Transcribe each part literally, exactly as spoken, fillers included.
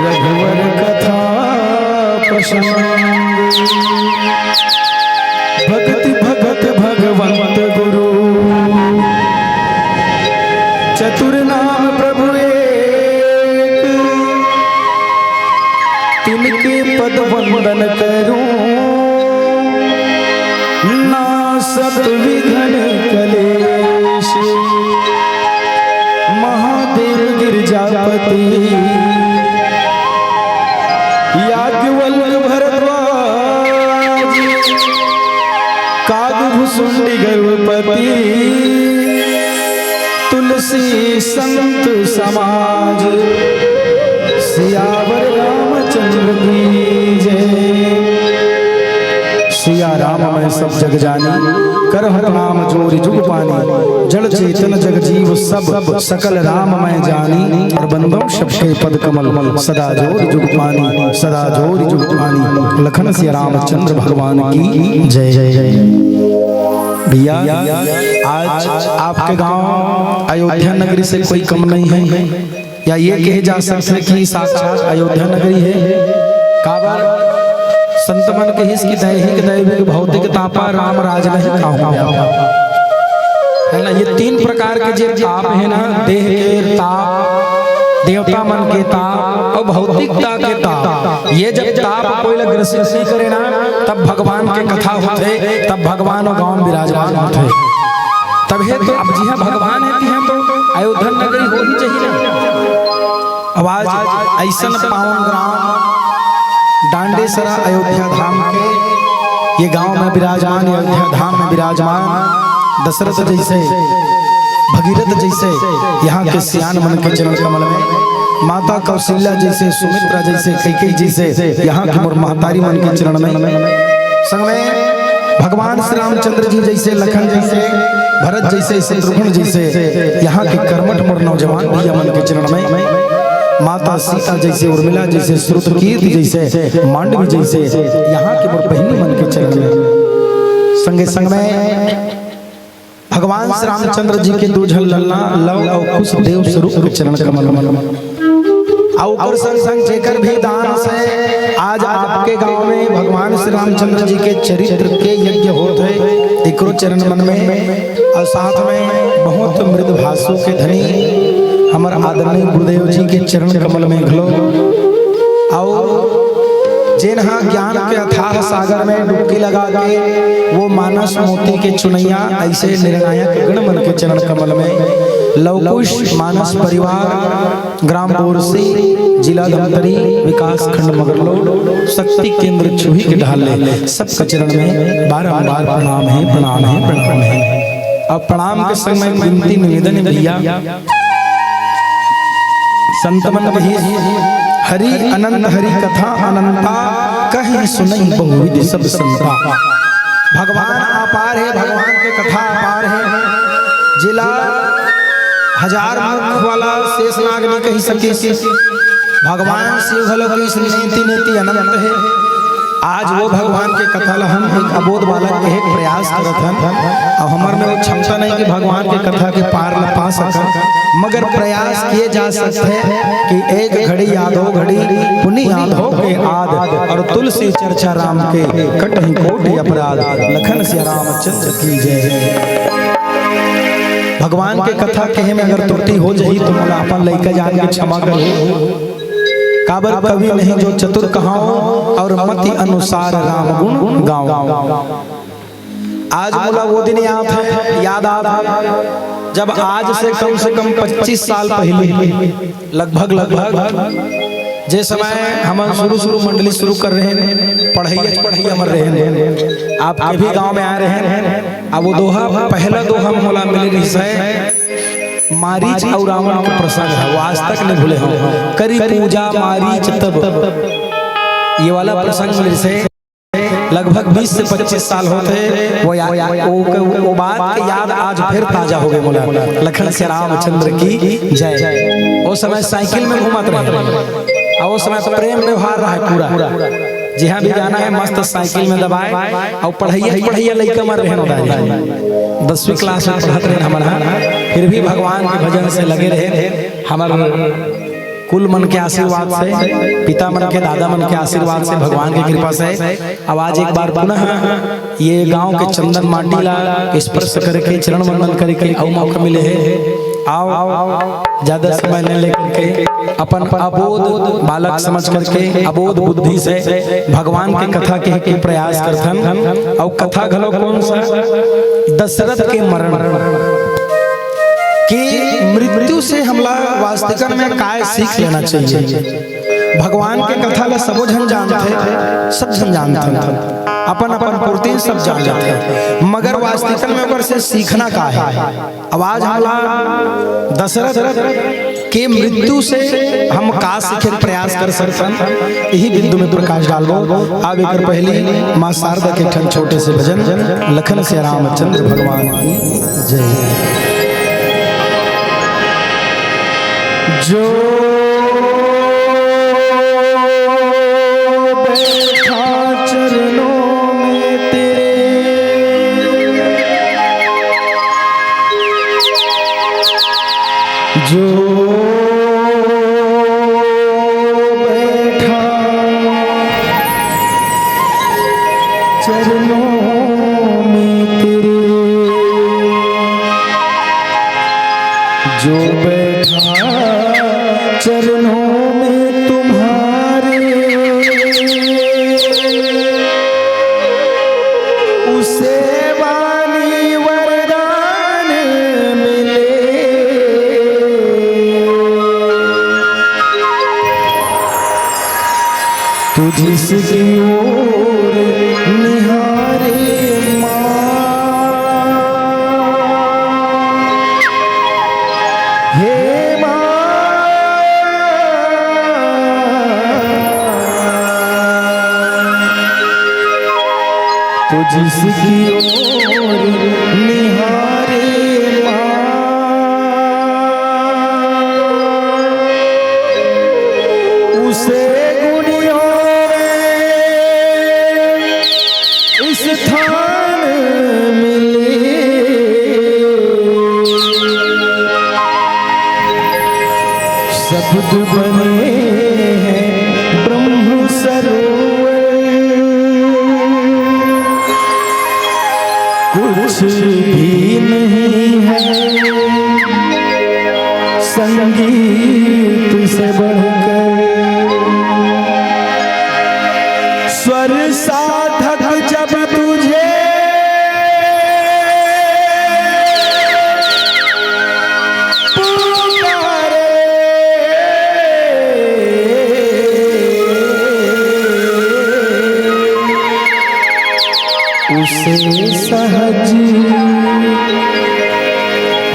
रघुवर कथा प्रसंग। भगति भगत भगवंत गुरु, चतुर नाम प्रभु एक, तिनके पद वंदन करूं, नासत विघ्न कलेश। महादेव गिरजापति, याज्ञवल्क्य भरद्वाज, काग भुसुंडी गरुड़पति, तुलसी संत समाज। सियावर रामचंद्र की जय। सिया राम मैं सब जग जानी, करहु प्रणाम जोरि जुग पानी। जड़ चेतन जग जीव सब, सकल राम मैं जानी। और बंदो सबके पद कमल, सदा जोरि जुग पानी, सदा जोरि जुग पानी। लखन सिया रामचंद्र भगवान की जय। जय जय। भैया, आज आपके गांव अयोध्या नगरी से कोई कम नहीं है, या ये कहे जा सकथे कि साक्षात अयोध्या नगरी है। काबर संत मन कहिस कि दैहिक दैविक भौतिक तापा, राम राज नहीं काहू व्यापा। है ना, ये तीन प्रकार के जे ताप है ना, देह के ताप, देवता मन के ताप और भौतिकता के ताप। ये जब ताप कोई ला ग्रसित नहीं करे ना, तब भगवान के कथा होथे, तब भगवान वो गांव में विराजमान होथे। तभे तो अब जिहां भगवान है, तिहां तो अयोध्या नगरी हो ही चाहिए ना। आवाज ऐसन पावन ग्राम डांडेसरा अयोध्या धाम के, ये गांव में विराजमान, अयोध्या धाम में विराजमान दशरथ जैसे, भगीरथ जैसे यहाँ के सियान मन के चरण कमल में, माता कौशल्या जैसे, सुमित्रा जैसे, कैकेयी जैसे यहाँ के मोर महतारी मन के चरण में, संग में भगवान श्री रामचंद्र जी जैसे, लखन जैसे, भरत जैसे, शत्रुघ्न जैसे, यहाँ के कर्मठ मोर नौजवान भैया मन के चरण में, माता सीता जैसे, उर्मिला जैसे, श्रुतकीर्ति जैसे, मांडवी जैसे, यहाँ के मोर बहिनी मन के चरण में, संगे संग में भगवान श्री रामचंद्र जी के दू झन ललना लव अउ कुश देव स्वरूप के चरण कमल में। अउ ओकर संग संग जेकर भी दान से आज आपके गांव में भगवान श्री रामचंद्र जी के चरित्र के यज्ञ होत है, एकरो चरण मन में। अउ साथ में बहुत मृदुभाषु के धनी हमर आदरणीय गुरुदेव जी के चरण कमल में घलो। अउ जेन हा ज्ञान के अथाह सागर में डुबकी लगा के वो मानस मोती के चुनैया ऐसे निर्णायक गण मन के चरण कमल में लवकुश मानस परिवार, ग्राम बोरसी, जिला धमतरी, विकास खंड मगरलोड, शक्ति केंद्र छुही के ढाले सबका चरण में बारंबार प्रणाम है, प्रणाम है, प्रणाम है। अब प्रणाम के संग में विनती निवेदन है भैया, संत मन कही, हरि अनंत हरि कथा अनंता, कहि सुनहि बहुविध सब संता। भगवान अपार है, भगवान के कथा अपार है, जेला हजार मुख वाला शेष नाग नहीं कहि सके। भगवान शिव घलो के नीति नीति अनंत है। आज वो भगवान के कथा ला हम एक अबोध बालक के एक प्रयास करत हन। अब हमर में वो क्षमता नहीं कि भगवान के कथा के पार ला पा सकन, मगर प्रयास किए जा सकथे कि एक घड़ी आधो घड़ी पुनि आधो के आद और तुलसी चर्चा राम के कटही कोटि अपराध। लखन सिया रामचंद्र की जय। भगवान के कथा कहे में अगर त्रुटि हो जाही तो मोला अपन लइका जान के क्षमा करो। काबर कवि नहीं जो चतुर कहाओ और मति अनुसार राम गुण गाओ। आज मोला वो दिन याद है, याद आत है, जब आज से कम से कम पच्चीस साल पहले, लगभग, लगभग, जे समय हमन शुरू, शुरू मंडली शुरू कर रहे हैं, पढ़ैया, पढ़ैया हमर रहे हैं, आपके भी गांव में आए रहे हैं। अब वो दोहा, पहला दोहा मोला मिले रिहिस है, मारीच अउ रावण के प्रसंग है, वो आज तक नहीं भूले हम। करी पूजा मारीच तब, ये वाला प्रसंग मिले से लगभग बीस से पच्चीस साल होत हे। वो या-, वो, वो, वो बात के याद आज फिर ताजा हो गए मोला। लखन सिया रामचंद्र की जय। वो समय साइकिल में घूमत रहे, और वो समय प्रेम व्यवहार रहा पूरा। जहाँ भी जाना है मस्त साइकिल में दबाए, और पढ़ैया, पढ़ैया लइका मन रहे, दसवीं क्लास में पढ़त रहे हमन हा, फिर भी भगवान के भजन से लगे रहे। हमर कुल मन के आशीर्वाद से, पिता मन के, दादा मन के आशीर्वाद से, भगवान के कृपा से अब आज एक बार पुनः ये गांव के चंदन माटी ला स्पर्श करके, चरण वंदन करके अउ मौका मिले हे। आओ, ज्यादा समय न लेकर के अपन अबोध बालक समझ करके, अबोध बुद्धि से भगवान के कथा कहे के प्रयास करथन। अउ कथा घलो कौन सा? दशरथ के मरण। कि मृत्यु से हमला वास्तविकन में काय सीख लेना चाहिए। भगवान के कथा ला सबो झन जानथे, सब झन जानथन, अपन अपन पुरती सब जान लेथे, मगर वास्तविकन में ओकर से सीखना का है? अब आज हमला दशरथ के मृत्यु से हम का सीखे के प्रयास कर सकथन, यही बिंदु में प्रकाश डालबो। अब एकर पहली माँ शारदा के एक ठन छोटे से भजन, लखन से रामचंद्र भगवान की जय। जो बैठा चरणों में तेरे, जो बैठा चरणों में तेरे, जो बैठा चरणों में तुम्हारे, उसे वाणी वरदान मिले। तू जिसकी ओर निहारे माँ, हे माँ, तू जिसकी ओर निहारे माँ, उसे गुणियों में स्थान मिले। शब्द बने हैं ब्रह्म सरोवर, कुछ भी नहीं है संगीत से बढ़कर। स्वर साधक जब तुझे पुकारे, उसे सहज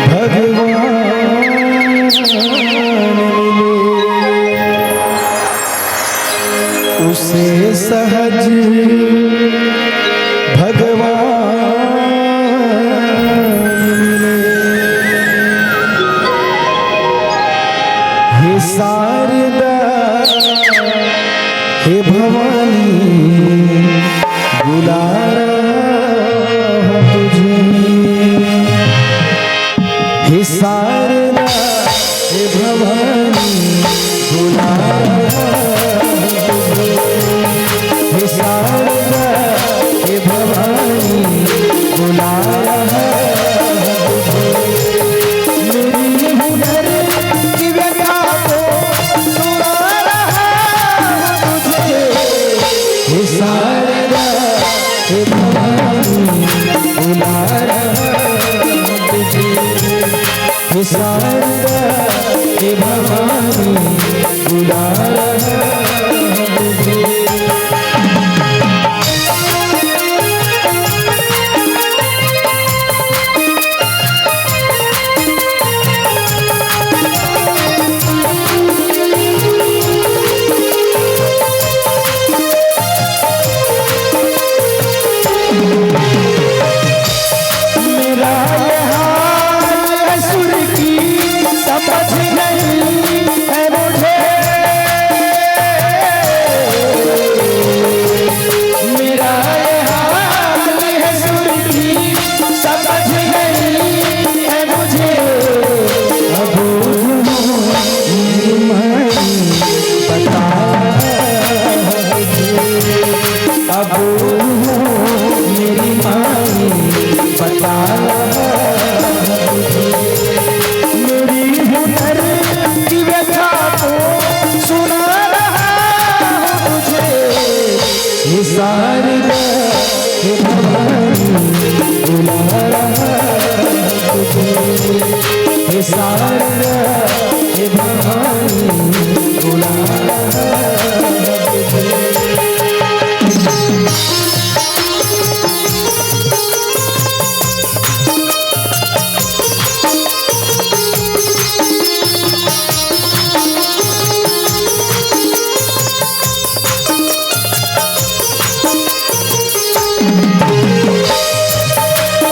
भगवान मिले, उसे सहज भगवान मिले। हे शारदा, हे भवानी, बुला रहा हूँ तुझे। हे शारदा, हे भवानी, बुला रहा हूँ तुझे। हे शारदा, हे भवानी, बुला रहा हूँ तुझे। मेरी हुनर की व्यथा को सुना रहा हूँ तुझे। हे शारदा, हे भवानी, बुला रहा हूँ तुझे। हे शारदा, हे भवानी, बुला रहा हूँ तुझे। मेरा ये हाल असुर की समझ मेरी माई, बता रहा हूँ तुझे। मेरी हुनर की व्यथा को सुना रहा हूँ तुझे। ये शारदा, ये भवानी, बुला रहा हूँ तुझे। ये शारदा, ये भवानी, बुला रहा हूँ तुझे।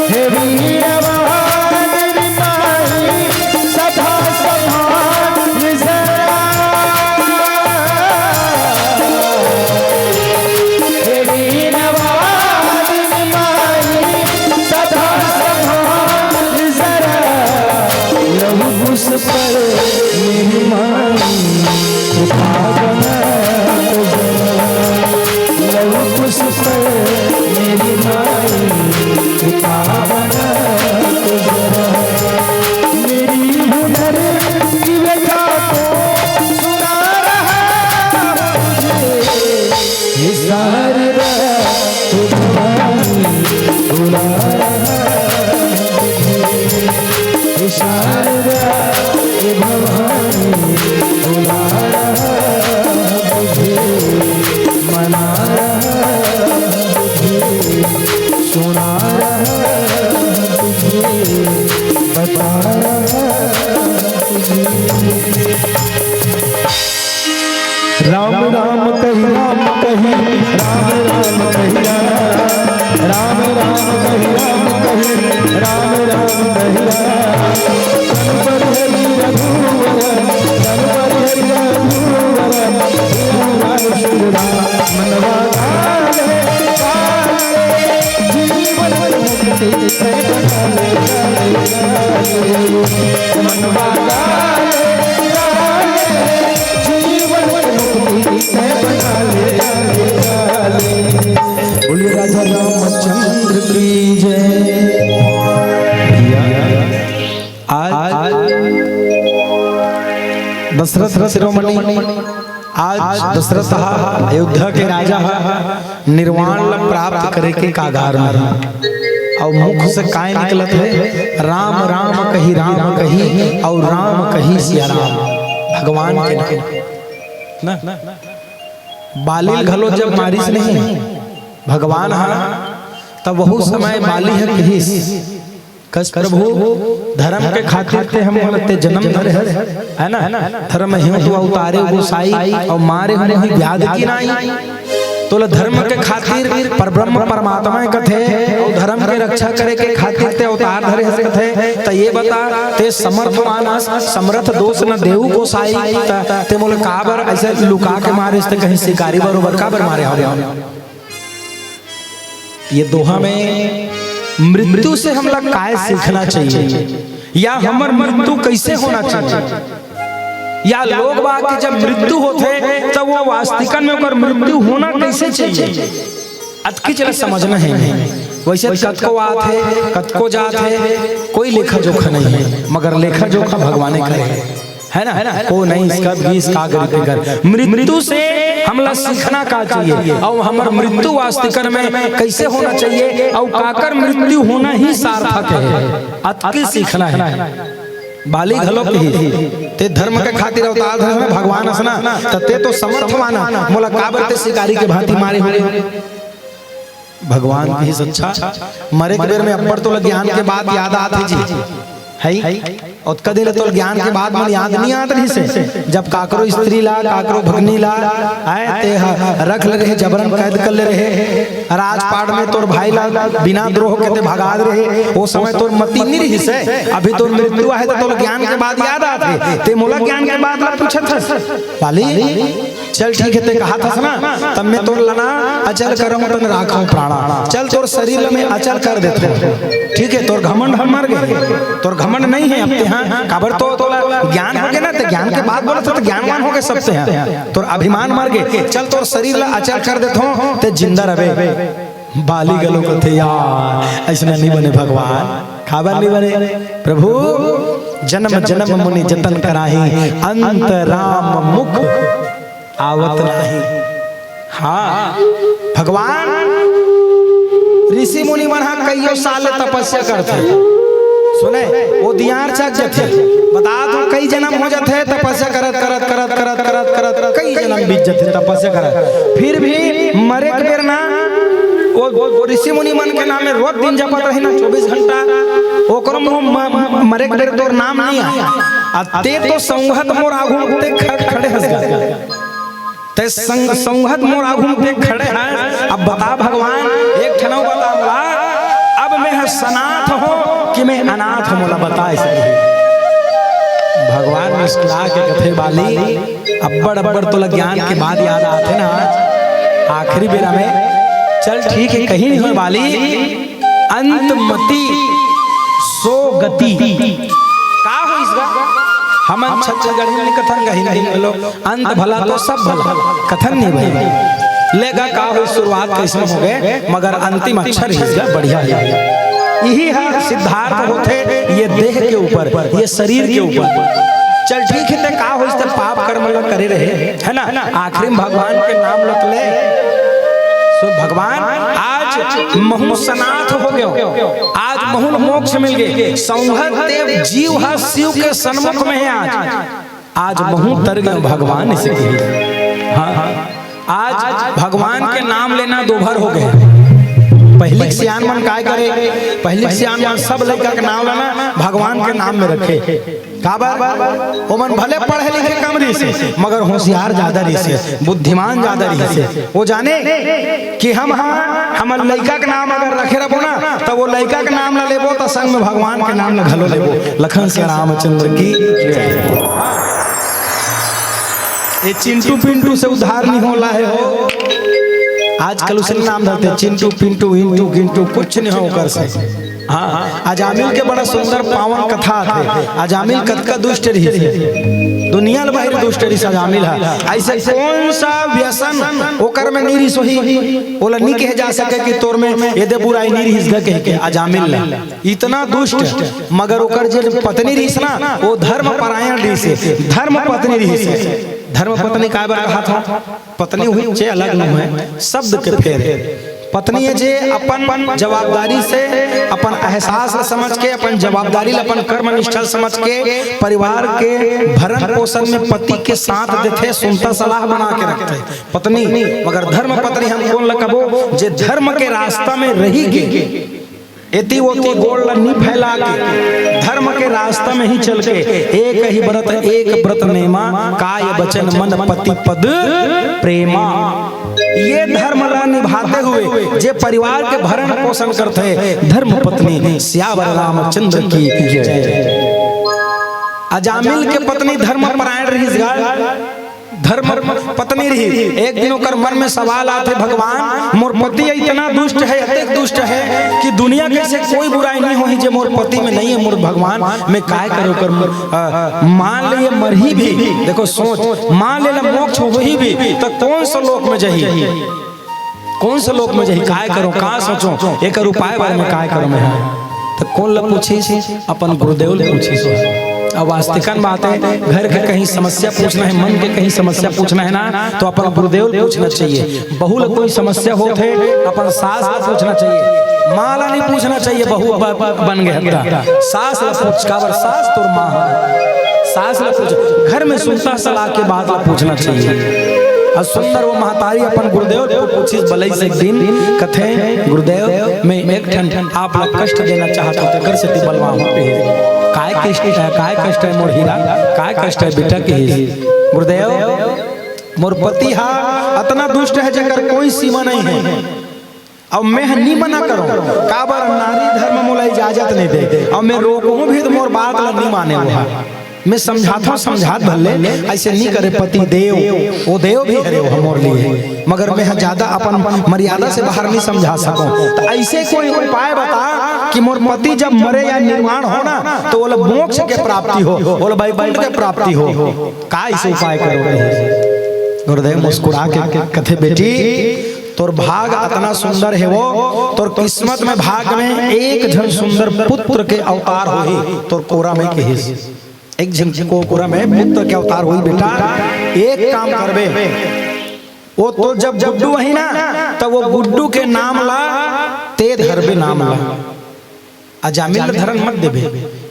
हे वीरवान माई, सदा संभाल जरा। हे वीरवान माई, सदा संभाल जरा। लहू कुश पर मेरी माई, कृपा बना तो जरा। लहू कुश पर मेरी माई, कृपा बना तो जरा। मेरी हुनर की व्यथा को सुना रहा हूँ तुझे। ये शारदा, ये भवानी, बुला रहा हूँ तुझे। हे शारदा, हे भवानी, बुला रहा हूँ तुझे, मना रहा हूँ तुझे, सुना रहा हूँ तुझे, बता रहा हूँ तुझे। राम राम कही, राम कही, राम राम कही, राम राम कही, राम कही, राम राम कही, राम। तन पर हरि रघुवर, तन पर हरि रघुवर, श्री राम श्री राम। मनवा काले, काले, जीवन मुक्ति बोलिए राजा रामचंद्र की जय। आज दशरथ शिरोमणि, आज दशरथ हा, अयोध्या के राजा हा, निर्वाण ला प्राप्त करे के कागार में हे। अउ मुख से काय निकलत हे? राम राम कही, राम कही, अउ राम कही सिया राम, भगवान के नाम। ना? बाली घलो जब मारिस नहीं भगवान हा, तब वहू समय बाली ह कहिस, कस प्रभु, धर्म के खातिर ते हमन ला ते जन्म धरे हस, है ना? धर्म हेतु अवतारे गोसाई, अउ मारे हूँ ही व्याध की नाई। तोला धर्म के खातिर परब्रह्म परमात्मा कथे, अउ धर्म के रक्षा करे के खातिर ते अवतार धरे हस कथे। त ये बता, ते समर्थवान हस, समरथ दोष न देउ गोसाई, त ते मोला काबर अइसे लुका के मारे हस, ते कहीं शिकारी बरोबर काबर मारे हवे? ये दोहा में मृत्यु से हमला काय सीखना चाहिए, या हमर मृत्यु कइसे होना चाहिए, या लोग बाग के जब मृत्यु होथे, तब वो वास्तविकन में ओकर मृत्यु होना कइसे चाहिए, अतकी चला समझना हे। वइसे कतको आत हे, कतको जात हे, कोई लेखा जोखा नहीं हे, मगर लेखा जोखा भगवाने करे हे। है ना? को नहीं इसका भी इसका गरीब के घर। मृत्यु से हमला सीखना का चाहिए? अउ हमर मृत्यु वास्तविकन में कइसे होना चाहिए? अउ काकर मृत्यु होना ही सार्थक हे, अतकी सीखना हे। बाली घलो कही, ते धर्म के खातिर अवतार धरे हस ना, भगवान हस ना, त ते तो समर्थवान हस, मोला काबर ते शिकारी के भांति मारे हवे? भगवान कहिस, अच्छा, मरे के बेर में अब्बड़ तोला ज्ञान के बात याद आत हे जी, है? ओतका दिन ले तोला ज्ञान के बात मन याद नहीं आत रहिस हे। जब काकरो स्त्री ला, काकरो भगनी ला, आय, ते ह रख ले रहे, जबरन कैद कर ले रहे, राजपाट में तोर भाई ला बिना द्रोह के ते भगा दे रहे, ओ समय तोर मति नहीं रहिस हे। अभी तोर मृत्यु आहे त तोला ज्ञान के बात याद आत हे, ते मोला ज्ञान के बात ला पूछत हस। बाली, चल ठीक हे, ते कहा थस ना, तब मैं तोर ला ना अचल करहूं तन राखहूं प्राणा। चल तोर शरीर ला मैं अचल कर देथंव। ठीक हे, तोर घमंड ह मर गे, तोर घमंड नहीं हे अब ते, हां, काबर तो तोला ज्ञान हो गे ना, ते ज्ञान के बात बोलत हस, ते ज्ञानवान हो गे सब ते, हां। तोर अभिमान मर गे, चल तोर शरीर ला अचल कर देथंव, ते जिंदा रहे। बाली घलो कथे, "यार, अइसना नइ बने भगवान।" काबर नइ बने? "प्रभु, जन्म जन्म मुनि जतन कराही, अंत राम मुख आवत नाही।" हां, भगवान, ऋषि मुनि मन ह कइयो साल ले तपस्या करथे। सुने, ओ दियार चक जथे। बता दो, कई जन्म हो जाथे तपस्या करत, करत, करत, करत, करत, करत, कई जन्म बीत जाथे तपस्या करत। फिर भी मरे के बेर ना, ओ, ओ ऋषि मुनि मन के नाम में रोज दिन जपत रही ना, चौबीस घंटा, ओकरो मुंह म-, म-, मरे के बेर तोर नाम नहीं आय। आ ते तो संघत मोर आघू ते खड़-, खड़े हस गा। ते संग-, संघत मोर आघू म ते खड़े हस। अब बता भगवान, एक ठन अउ बता मोला, अब मैं ह सनाथ हों कि मैं अनाथ हों, मोला बता। अइसे कही। भगवान मुस्कुरा के कथे, "बाली, अब्बड़ अब्बड़ तोला ज्ञान के बात याद आथे ना आज, आखिरी बेरा में, चल ठीक हे, कहीं नहीं होय बाली।" अंत मति सो गति। का होइस गा? हमन छत्तीसगढ़ी में कथन गा, हिंदी में लोग, अंत भला तो सब भला, कथन नहीं भाई। ले गा का होइस, शुरुआत कइसन हो गे, मगर अंतिम अच्छा रहिस गा, बढ़िया हे। इही ह सिद्धार्थ होथे, ये देह के ऊपर, ये शरीर के ऊपर। चल ठीक हे, ते का होइस, ते पाप कर्म ल करे रहे, हे ना? आखिरी में भगवान के नाम ल त ले। सो भगवान, आज महूं सनाथ हो गेंव, आज महूं ल मोक्ष मिल गे। संघत ते जीव ह शिव के सन्मुख में हे आज। आज महूं तर गेंव भगवान, अइसे कही। हां, आज भगवान के नाम लेना दूभर हो गे। पहिली के सियान मन काय करे? पहिली के सियान मन सब लइका के नाम ल ना भगवान के नाम में रखे। काबर? ओमन भले पढ़े लिखे कम रहिसे, मगर होशियार जादा रहिसे, बुद्धिमान जादा रहिसे। ओ जाने कि हम हा, हमर लइका के नाम अगर रखे रहिबो ना, त ओ लइका के नाम ल लेबो, त संग में भगवान के नाम ल घलो लेबो। लखन सिया रामचंद्र की जय। ये चिंटू पिंटू से उद्धार नहीं होला हे हो। आजकल अइसने नाम धरथे, चिंटू पिंटू, इंटू गिंटू, कुछ नहीं हो ओकर से। हां, अजामिल के बड़ा सुंदर पावन कथा आथे। अजामिल कतका दुष्ट रहिस हे, दुनिया ले बाहिर दुष्ट रहिस अजामिल ह। अइसे कौन सा व्यसन ओकर में नइ रहिस होही, ओला नइ कहे जा सके कि तोर में एदे बुराई नइ रहिस गा कहिके अजामिल ला। इतना दुष्ट, मगर ओकर जे पत्नी रहिस ना, ओ धर्म परायण रहिस हे, धर्म पत्नी रहिस हे। धर्म पत्नी काय बर कहाथंव? पत्नी होइस जे अलग नोहे, शब्द के फेर। पत्नी हे जे अपन जवाबदारी से, अपन एहसास ल समझ के, अपन जवाबदारी ल अपन कर्म निष्ठा ल समझ के, परिवार के भरण पोषण में पति के साथ देथे, सुनता सलाह बना के रखथे पत्नी। मगर धर्म पत्नी हम कोन ल कबो? जे धर्म के रास्ता में रहि के एती ओती गोड़ ल नी फैला के, धर्म के रास्ता में ही चल के, एक ही व्रत, एक व्रत नेमा, काय बचन मन पति पद प्रेमा। ये धर्म ला निभाते हुए जे परिवार के भरण पोषण करथे, धर्म पत्नी सियावर रामचंद्र की जय। अजामिल के पत्नी धर्म परायण रहिस गा। धर्म पत्नी रहिस। एक दिन ओकर मन में सवाल आथे, "भगवान, मोर पति इतना दुष्ट हे, अतेक दुष्ट हे कि दुनिया के अइसे कोई बुराई नहीं होही जे मोर पति में नहीं हे। मोर भगवान, मैं काय करों ओकर?" अ, मान ले ये मरही भी, देखो सोच, मान ले ला मोक्ष होही भी, त कौन सा लोक में जाही? कौन सा लोक में जाही? काय करों, का सोचों, एकर उपाय बर में काय करों मैं? त कोन ल पूछिस? अपन गुरुदेव ल पूछिस। अब वास्तविकन बात हे, घर के कहीं समस्या पूछना हे, मन के कहीं समस्या पूछना हे ना, त अपन गुरुदेव ल पूछना चाहिए। बहू ल कोई समस्या होत हे, अपन सास ल पूछना चाहिए, माँ ल नहीं पूछना चाहिए। बहू ब-, ब-, बन गे हत्ता, सास ल पूछ, काबर सास तोर माँ हे, सास ल पूछ। घर में सुनता सलाह के बात ल पूछना चाहिए। अउ सुंदर वो महतारी अपन गुरुदेव ल पूछिस, बलइस एक दिन, कथे, "गुरुदेव, मैं एक ठन आप ला कष्ट देना चाहत हों, तेकर सेती बलवाहूं।" कहे, "काय कष्ट हे, काय कष्ट हे मोर हीरा, काय कष्ट हे बेटा?" कहिस, "गुरुदेव, मोर पति हा अतना दुष्ट हे जेकर कोई सीमा नहीं हे। अब मैं ह नी मना करों, काबर नारी धर्म मोला इजाजत नहीं दे, अब मैं रोकहूं भी त मोर बात ला नी माने वो हा।" मैं समझात हूँ, समझात भले, ऐसे नहीं करे पति देव, वो देव भी हरे हो मोर लिए, मगर मैं ह ज्यादा अपन मर्यादा से बाहर नहीं समझा सकूं। तो ऐसे कोई उपाय बता कि मोर पति जब मरे या निर्वाण हो ना, तो बोला मोक्ष के प्राप्ति हो, बोला वैकुंठ के प्राप्ति हो। का ऐसे उपाय करो? गुरुदेव मुस्कुरा के कथे, बेटी, तोर भाग अतना सुंदर हे वो, तोर किस्मत में, भाग में एक झन सुंदर पुत्र के अवतार होही तोर कोरा में, कहिस। एक झन को कोरा में पुत्र के अवतार होही बेटा। एक काम करबे, वो तो जब गुड्डू आही ना, तब वो गुड्डू के नाम ला ते धरबे नाम ला। अजामिल ला धरन मत देबे।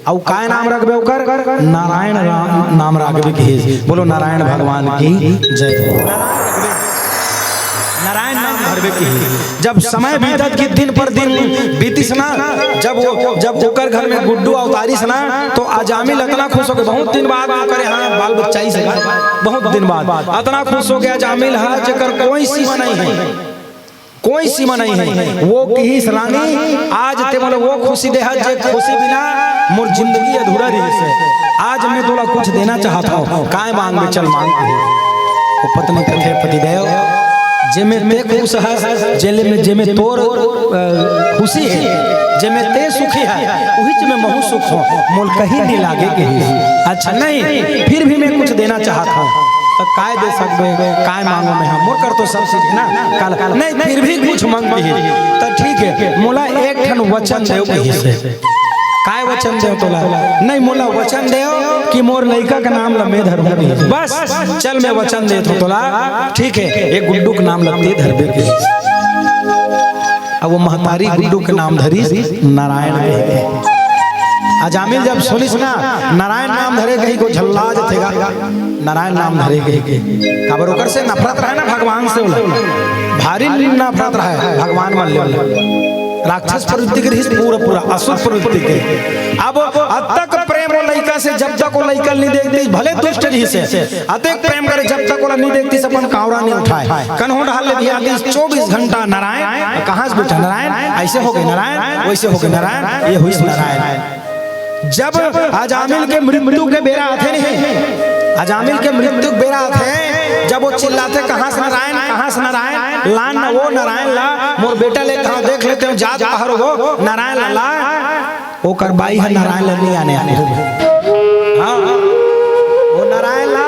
अउ काय नाम रखबे ओकर? नारायण रा-, नाम रखबे कहिस। बोलो नारायण भगवान की जय। नारायण नाम धरबे कहिस। जब समय बीतत कि दिन पर दिन बीतिस ना, जब वो, जब ओकर घर में गुड्डू अवतारिस ना, तो अजामिल अतना खुश हो गए। बहुत दिन बाद ओकर यहाँ बाल बच्चा ही से, बहुत दिन बाद अतना खुश हो गया अजामिल हा, जेकर कोई सीमा नहीं है। कोई सीमा नहीं है। वो कहिस, "रानी, आज ते मोला वो खुशी दे हस, जे खुशी बिना मोर जिंदगी अधूरा रहिस हे। आज मैं तोला कुछ देना चाहत हूँ, काय मांगबे, चल मांग।" कहिस। वो पत्नी कथे, "पतिदेव, जे में ते खुश हस, जे ले में, जे में तोर, अ, खुशी है, जे में ते सुखी है, उही च में महू सुख हो, मोल कहीं नहीं लागे।" कहिस, "अच्छा नहीं, फिर भी मैं कुछ देना चाहत हूँ।" त काय दे सकबे, काय मांगो मैं हा? मोर कर तो सब चीज हे ना। काला, नहीं, फिर भी कुछ मांग कहिस। त ठीक है, मोला एक ठन वचन देव कहिस। काय वचन देव तोला? नहीं, मोला वचन देव कि मोर लइका के नाम ल मैं धरहूं कहिस। बस, चल मैं वचन देत हूं तोला। ठीक है, एक गुड्डू के नाम ल ते धरबे कहिस। अब वो महतारी गुड्डू के नाम धरिस नारायण कहिके। अजामिल जब सुनिस ना, नारायण नाम धरे कहिके झल्ला जथे गा, नारायण नाम धरे कहिके। काबर ओकर से नफरत रहे ना भगवान से, ओला भारी नफरत रहे भगवान मन ले। राक्षस प्रवृत्ति के रहिस पूरा पूरा, असुर प्रवृत्ति के। अब अतक प्रेम वो लइका से, जब तक वो लइका नहीं देखते, भले दुष्ट रहिस हे, अतेक प्रेम करे, जब तक ओला नहीं देखतिस, अपन कांवरा नहीं उठाए। कन्हो डहर ले भी आतिस, चौबीस घंटा नारायण, कहाँ से बेटा नारायण, ऐसे हो गए नारायण, वैसे हो गए नारायण, ये होइस नारायण। जब अजामिल के मृत्यु के बेरा आथे नहीं, अजामिल के मृत्यु के बेरा आथे, जब वो चिल्लाथे, "कहाँ से नारायण, कहाँ से नारायण, लान ना वो नारायण ला, मोर बेटा ले कहाँ देख लेते हो, जात बाहर वो नारायण ला, ला।" ओकर बाई ह नारायण ल नइ आने आने। हाँ, वो नारायण ला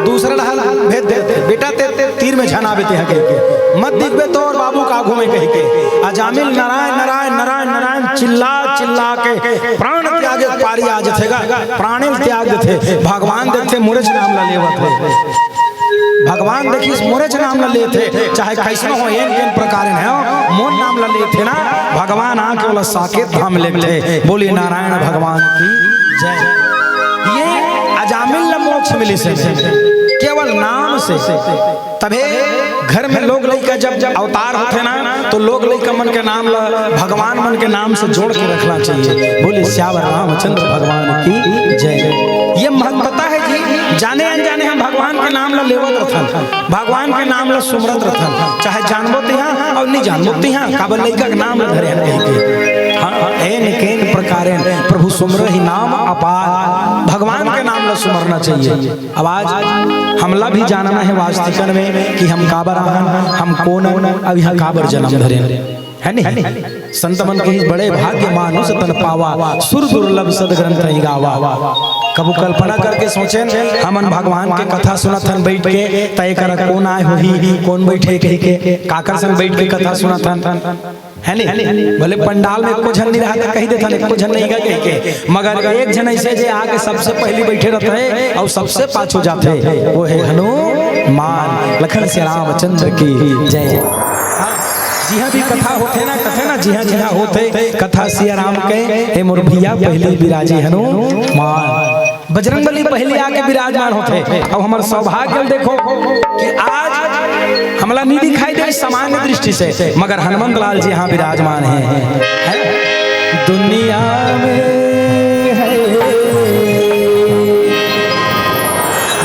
दूसरा डहर भेज देथे, "बेटा ते, ते तीर में झन आबे तेहा," कहिके, "मत दिखबे तोर बाबू का आघू में," कहिके। अजामिल नारायण, नारायण, नारायण, नारायण चिल्ला चिल्ला के प्राण त्यागे पारी आ जथे गा, प्राणे ल त्याग देथे। भगवान देखथे मोरेच नाम ला लेवत हे। भगवान देखिस मोरेच नाम ल लेथे, चाहे कइसनो हो, एन केन प्रकारेन हो, मोर नाम ल लेथे ना, भगवान आके ओला साकेत धाम लेगथे। बोलिए नारायण भगवान की जय। ये अजामिल ल मोक्ष मिलिस हे केवल नाम से। तभे घर में लोग लइका जब, जब अवतार होथे ना, तो लोग लइका मन के नाम ल भगवान मन के नाम से जोड़ के रखना चाहिए। बोलिए सियावर रामचंद्र भगवान की जय। ये महत्वता हे जी, जाने अनजाने हम भगवान के नाम ल लेवत रथन। भगवान के नाम ल सुमरत रथन, चाहे जानबो तिहा अउ नइ जानबो तिहा, काबर लइका के नाम ल धरे हन कहिके। हाँ, एन केन प्रकारेन प्रभु सुमरहि नाम अपार, भगवान के नाम ल सुमरना चाहिए। अब आज हमला भी जानना हे वास्तिकन में कि हम काबर आहन, हम कोन अन, अब इहाँ काबर जन्म धरेन। हे नहीं? संत मन कहिस बड़े भाग्य मानुष तन पावा, सुर दुर्लभ सद ग्रंथ ही गावा। कभू कल्पना करके सोचेन, हमन भगवान के कथा सुनत हन बइठ के, त एकरा कोन आय होही, कोन बइठे कहिके, काकर संग बइठ के कथा सुनत हन, हे नहीं? भले पंडाल में एको झन नइ रहय त कहि देथन, एको झन नइ हे कहिके, मगर एक झन अइसे जे आके सबसे पहिली बइठे रहिथे अउ सबसे पाछू जाथे, वो हे हनुमान, लखन सिया रामचंद्र की जय। जिहाँ भी कथा होथे ना, कथे ना, जिहाँ जिहाँ होथे कथा सिया राम के, ए मोर भइया पहिली बिराजे हनुमान। बजरंगबली पहिली आके बिराजमान होथे। अब हमर सौभाग्य ल देखो कि आज हमला नइ दिखाई दे सामान्य दृष्टि से, मगर हनुमंत लाल जी इहाँ बिराजमान हे। हैं? दुनिया में है,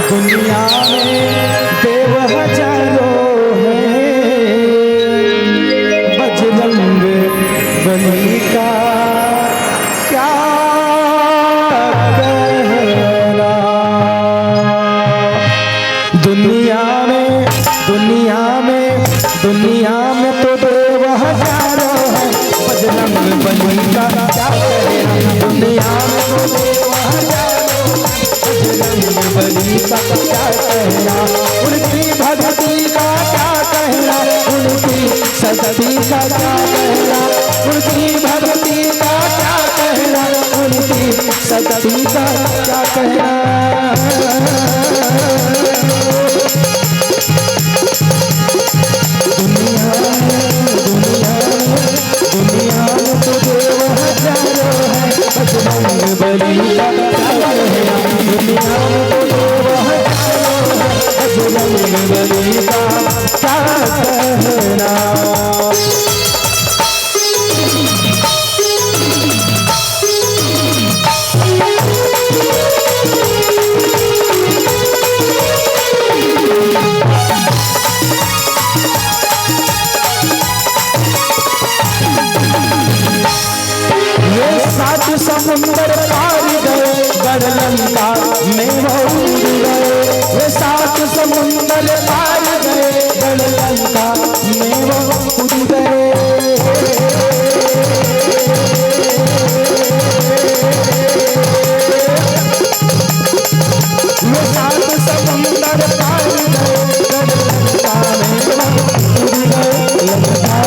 दुनिया में देव हजारों हैं, बजरंग बली का क्या कहना। का क्या कहना, उनकी भक्ति का क्या कहना, उनकी शक्ति का क्या कहना, उनकी भक्ति का क्या कहना, उनकी शक्ति का क्या कहना। दुनिया में, दुनिया में, दुनिया में तो देव हजारों हैं, बजरंग बली का क्या कहना। दुनिया में तो देव हजारों हैं, बजरंग बली का क्या कहना। ये सात समुंदर पार गए, गढ़ लंका में वो कूद गए। ये सात समुंदर पार गए, गढ़ लंका में वो कूद गए। ये सात समुंदर पार गए, गढ़ लंका में वो कूद गए। लंका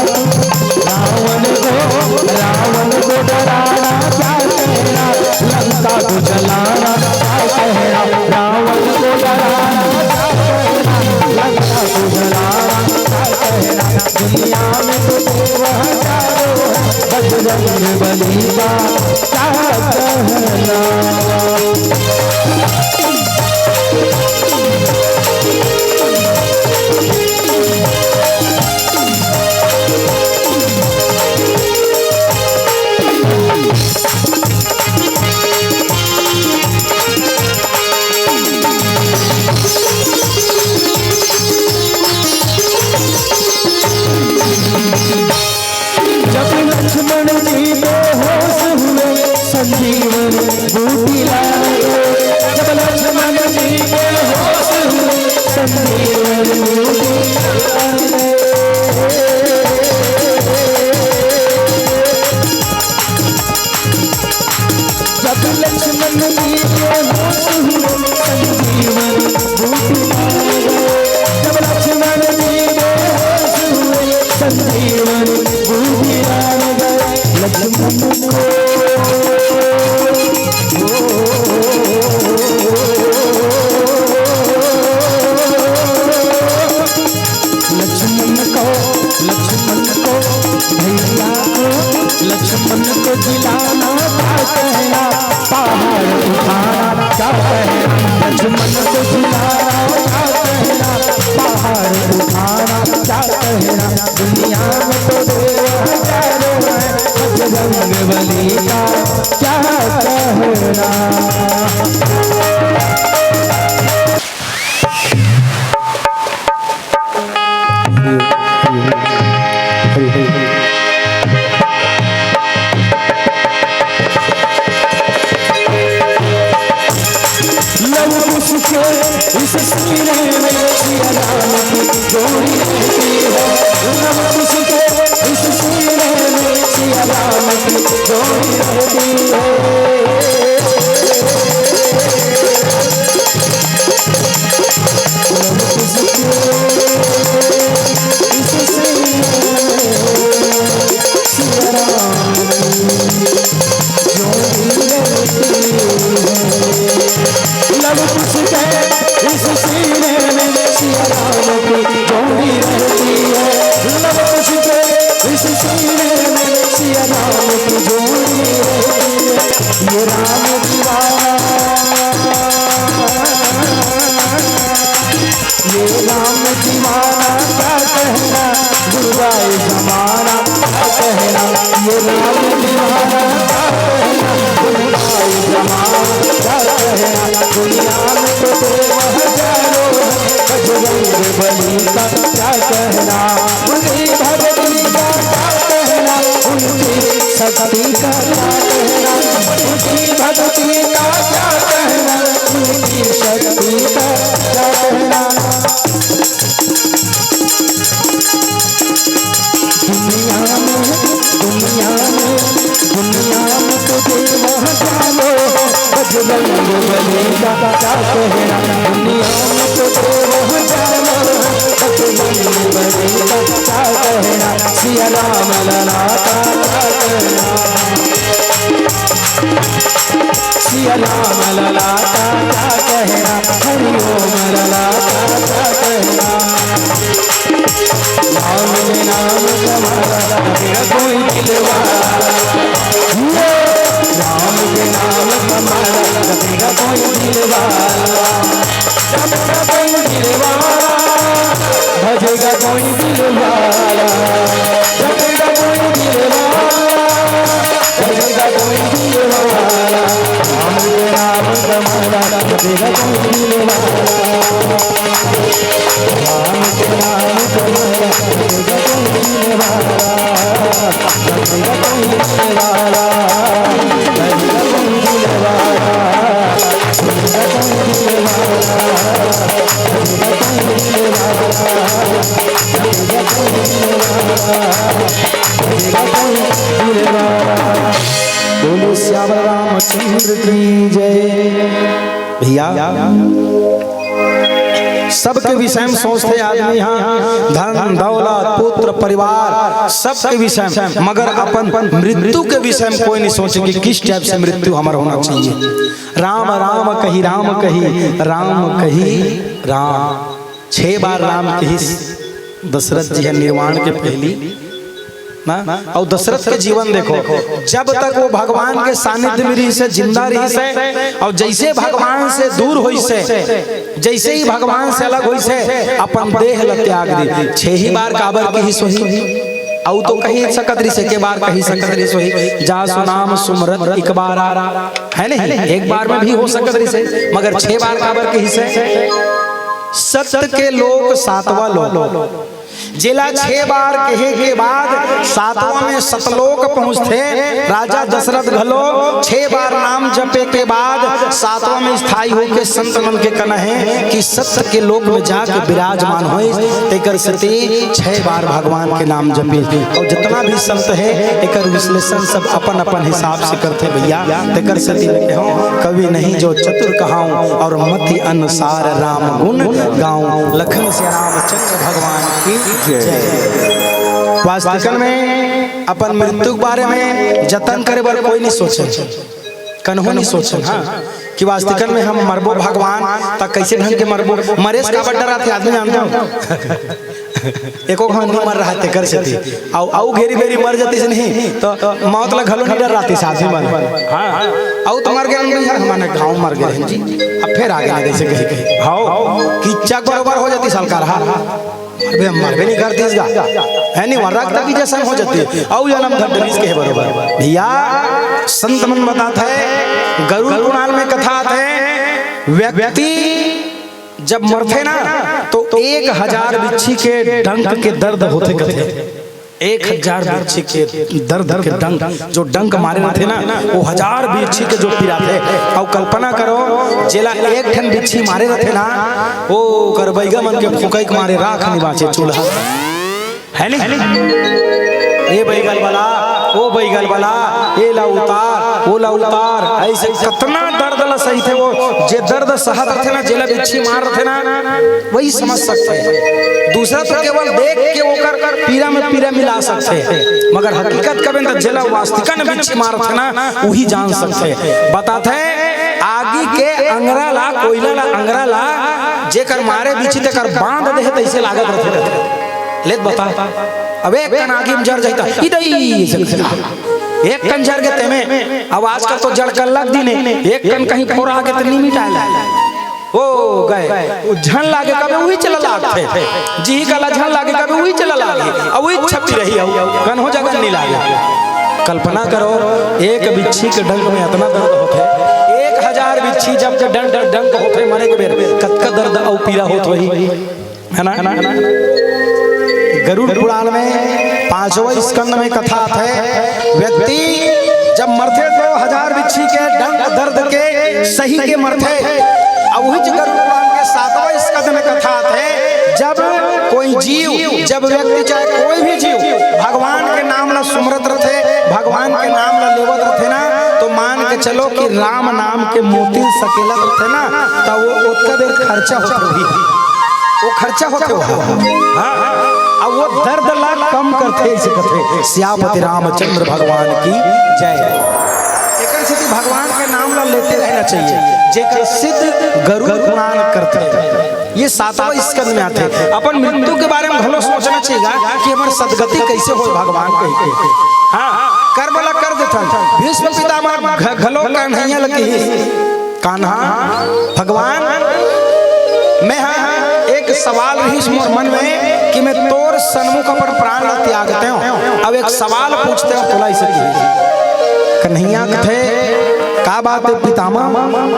रावण को, रावण को डराना क्या कहना, लंका को जलाना क्या कहना। रावण को डराना क्या कहना, लंका को जलाना क्या कहना। दुनिया में तो देव हजारों हैं, बजरंग बली का क्या कहना। जब लक्ष्मण जी बेहोश हुए, संजीवन बूटी लाए। जब लक्ष्मण जी बेहोश हुए, संजीवन बूटी लाए। जब लक्ष्मण जी बेहोश हुए, संजीवन बूटी लाए। जब लक्ष्मण जी बेहोश हुए, संजीवन बूटी लाए। लक्ष्मण को, लक्ष्मण को, लक्ष्मण को, भैया को, लक्ष्मण को जिलाना क्या कहना, पहाड़ उठाना क्या कहना। लक्ष्मण को जिलाना क्या कहना, पहाड़ उठाना क्या कहना। दुनिया में तो देव हजारों हैं, बजरंग बली का क्या कहना। लव कुश के इस सीने में सिया राम की जोड़ी रहती है। लव कुश के इस सीने में सिया राम की जोड़ी रहती है। लव कुश के इस सीने में सिया राम की जोड़ी रहती है। लव कुश के इस सीने में सिया राम की जोड़ी रहती है। लव कुश के इस सीने में सिया राम की जोड़ी रहती है। ये राम दीवाना, ये राम दीवाना क्या कहना, गुरुवाए जमाना क्या कहना। ये राम दीवाना क्या कहना, गुरुवाए जमाना क्या कहना। दुनिया में तो देव हजारों हैं, बजरंग बली का क्या कहना। उनकी भक्ति का क्या कहना, उनकी शक्ति का क्या कहना, उनकी भक्ति का क्या कहना, उनकी शक्ति का क्या कहना। दुनिया में, दुनिया में, दुनिया में तो देव हजारों हैं, बजरंग बली का का कहना, दुनिया में तो देव हो जाना, बचपन में बड़ी का क्या कहना, सिया राम लला का क्या कहना, सिया राम लला का क्या कहना, हरि ओम लला का क्या कहना। राम के नाम तुम्हारा, मेरा कोई दिलवा, राम के नाम तुम्हारा, मेरा कोई दिलवा। जपेगा कोई दिलवाला, भजेगा कोई दिलवाला, जपेगा कोई दिलवाला, भजेगा कोई दिलवाला। राम के नाम तुम्हारा, जपेगा कोई दिलवाला। राम के नाम तुम्हारा, जपेगा कोई दिलवाला, जपेगा कोई दिलवाला, भजेगा कोई दिलवाला। बोलो सियावर रामचंद्र की जय। भैया, सबके विषय में सोचथे आदमी, हाँ, धन दौलत पुत्र परिवार सबके विषय में, मगर अपन मृत्यु के विषय में कोई नहीं सोचे कि किस टाइप से मृत्यु हमार होना चाहिए। राम राम कही, राम कही, राम कही, राम। छह बार राम कहिस दशरथ जी ह निर्वाण के पहली ना। अउ दशरथ के जीवन देखो, जब तक वो भगवान के सानिध्य में रहिस हे, जिंदा रहिस हे, अउ जैसे भगवान से दूर होइस हे, जैसे ही भगवान से अलग होइस हे, अपन देह ल त्याग दी। छह ही बार काबर कहिस होही? अउ तो कहि सकत रहिस हे, के बार कहि सकत रहिस होही, जासु नाम सुमरत इक बार आ। है नहीं? एक बार में भी हो सकत रहिस हे, मगर छह बार काबर कहिस हे? सत के लोक सातवां लोक। जेला छह बार कहे के बाद सातवां में सतलोक पहुंचथे। राजा दशरथ घलो छह बार नाम जपे के बाद सातवां में स्थायी होके संत मन के कहना हे कि सत के लोक में जाके विराजमान होइस। तेकर सेती छह बार भगवान के नाम जपे। अउ जितना भी संत हे, एकर विश्लेषण सब अपन अपन हिसाब से करथे भैया। तेकर सेती मैं कहूं, कवि नहीं जो चतुर कहाऊं, और मति अनुसार राम गुण गाऊं। लखन से रामचंद्र भगवान की जय। वास्तविकन में अपन मृत्यु के बारे में जतन करे बर कोई नहीं सोचे, कन्हो नहीं सोचे, हाँ, कि वास्तविकन में हम मरबो भगवान, त कैसे ढंग के मरबो? मरे से काबर डराथे आदमी, जानथो? एको घांव नहीं मर रहा तेकर सेती। अउ, अउ घेरी बेरी मर जातिस नहीं, त मौत ला घलो नहीं डरातिस आदमी मन। हाँ, अउ तो मर गे, हम यार, हमर गाँव मर गे रहेन जी, अब फेर आ गे जैसे कहीं कहीं। हव, किच्चा बरोबर हो जातिस हल्का रहा। अबे मरबे नहीं करतिस गा, है नहीं, वरक तक की जैसन हो जातिस। अउ जनम धर डरिस के बरोबर। भैया, संत मन बताथे, गरुड़ पुराण में कथा आथे, व्यक्ति जब मरथे ना, तो एक हजार बिच्छी के डंक के दर्द होथे कथे। एक हजार बिच्छी के दर्द के डंक, जो डंक मारे रथे ना, वो हजार बिच्छी के जो पिराथे। अउ कल्पना करो, जेला एक ठन बिच्छी मारे रथे ना, वो करबैगा मन के फुकई के मारे राख नहीं बाचे चूल्हा। है नहीं? ए बैगल वाला, ओ बैगल वाला, ए ला उतार, ओ ला उतार, ऐसे कतना दर्द ला सही थे वो, जे दर्द सहत रथे ना, जेला बिच्छी मार रथे ना, वही समझ सकथे। दूसरा तो केवल देख के ओकर पीरा में पीरा मिला सकथे, मगर हकीकत कबे त जेला वास्तविकन बिच्छी मार रथे ना, वही जान सकथे। बताथे, आगी के अंगरा ला, कोयला ला, अंगरा ला, जेकर मारे बिच्छी तेकर बांध देहे तैसे लागत रथे। लेत बता, अब एक कन आगी में जर जाही त, इदई, एक कन जर गे तेमे। अब आजकल तो जड़ कर लग दी ने, एक कन कहीं फोरा आगे त नी मिटाए ला। ओ गए, वो झन लागे कबे उही चला लागथे, जी कला झन लागे कबे उही चला लागे, अब उही छपी रही हो, कन्हो जगह नहीं लागे। कल्पना करो, एक बिच्छी के डंक में इतना दर्द होथे, एक हजार बिच्छी जब के डंक, डंक होथे मरे के बेर, कतका दर्द अउ पीरा होत होही। है ना? गरुड़ पुराण में पांचवा स्कंद में कथा आथे, व्यक्ति जब मरथे तो हजार बिच्छी के डंक दर्द के सही के मरथे। अब वही गरुड़ पुराण के सातवां स्कंद में कथा आथे, जब कोई जीव, जब व्यक्ति चाहे कोई भी जीव भगवान के नाम ला सुमरत रथे, भगवान के नाम ला लेवत रथे ना, तो मान के चलो कि राम नाम के मोती सकेलत रथे ना, त वो ओतका बेर खर्चा होत रही, वो खर्चा होत रही। हाँ, अब वो दर्द ला कम करथे, ऐसे कथे सियापति रामचंद्र भगवान की जय। एकर सेती भगवान के नाम ला लेते रहना चाहिए, जेकर सिद्ध गरुड़ पुराण करथे। ये सातवां स्कंद में आथे। अपन मृत्यु के बारे में घलो सोचना चाहिए कि हमर सदगति कैसे हो भगवान कह के। हाँ, कर्म ला कर देथन। भीष्म पितामह घ-, घलो कन्हैया ल किहिस, कान्हा, भगवान, मैं हा एक सवाल रहिस मोर मन में कि मैं तोर सन्मुख अपन प्राण ला त्यागते हो, अब एक सवाल पूछते हो, तोला ऐसे किहिस। कन्हैया कथे, का बात है पितामह,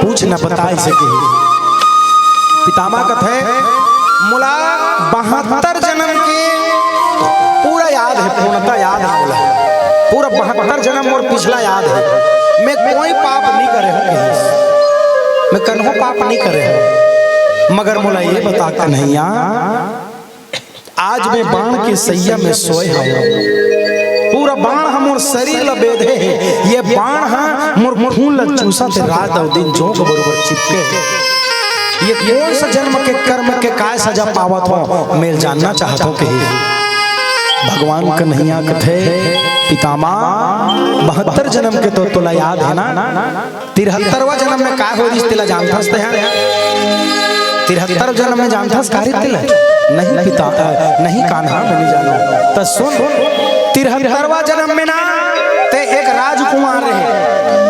पूछ न बता, ऐसे किहिस। पितामह कथे, मोला बहत्तर जन्म के पूरा याद है, पूर्णता याद है मोला। पूरा बहत्तर जन्म मोर पिछला याद है। मैं कोई पाप नहीं करे हूँ कहिस। मैं कन्हो पाप नहीं करे हूँ। मगर मोला ये बता कन्हैया, आज मैं बाण के सैया में सोए हवं। पूरा बाण ह मोर शरीर ल बेधे हे। ये बाण ह मोर खून ल चूसत हे, रात अउ दिन जोंक बरोबर चिपके हे। ये कोन सा जन्म के कर्म के काय सजा पावत हो, मैं जानना चाहत हो कही। भगवान कन्हैया कथे, पितामह, बहत्तर जन्म के तो तोला याद है ना? तिहत्तरवां जन्म में का होय रिहिस तेला जानथस तेहा? तिहत्तर जन्म में जानथस का रे तेला? नहीं पिता, अ, नहीं कान्हा, मैं नहीं जानव। त सुन, तिहत्तरवां जन्म में ना ते एक राजकुमार रहे।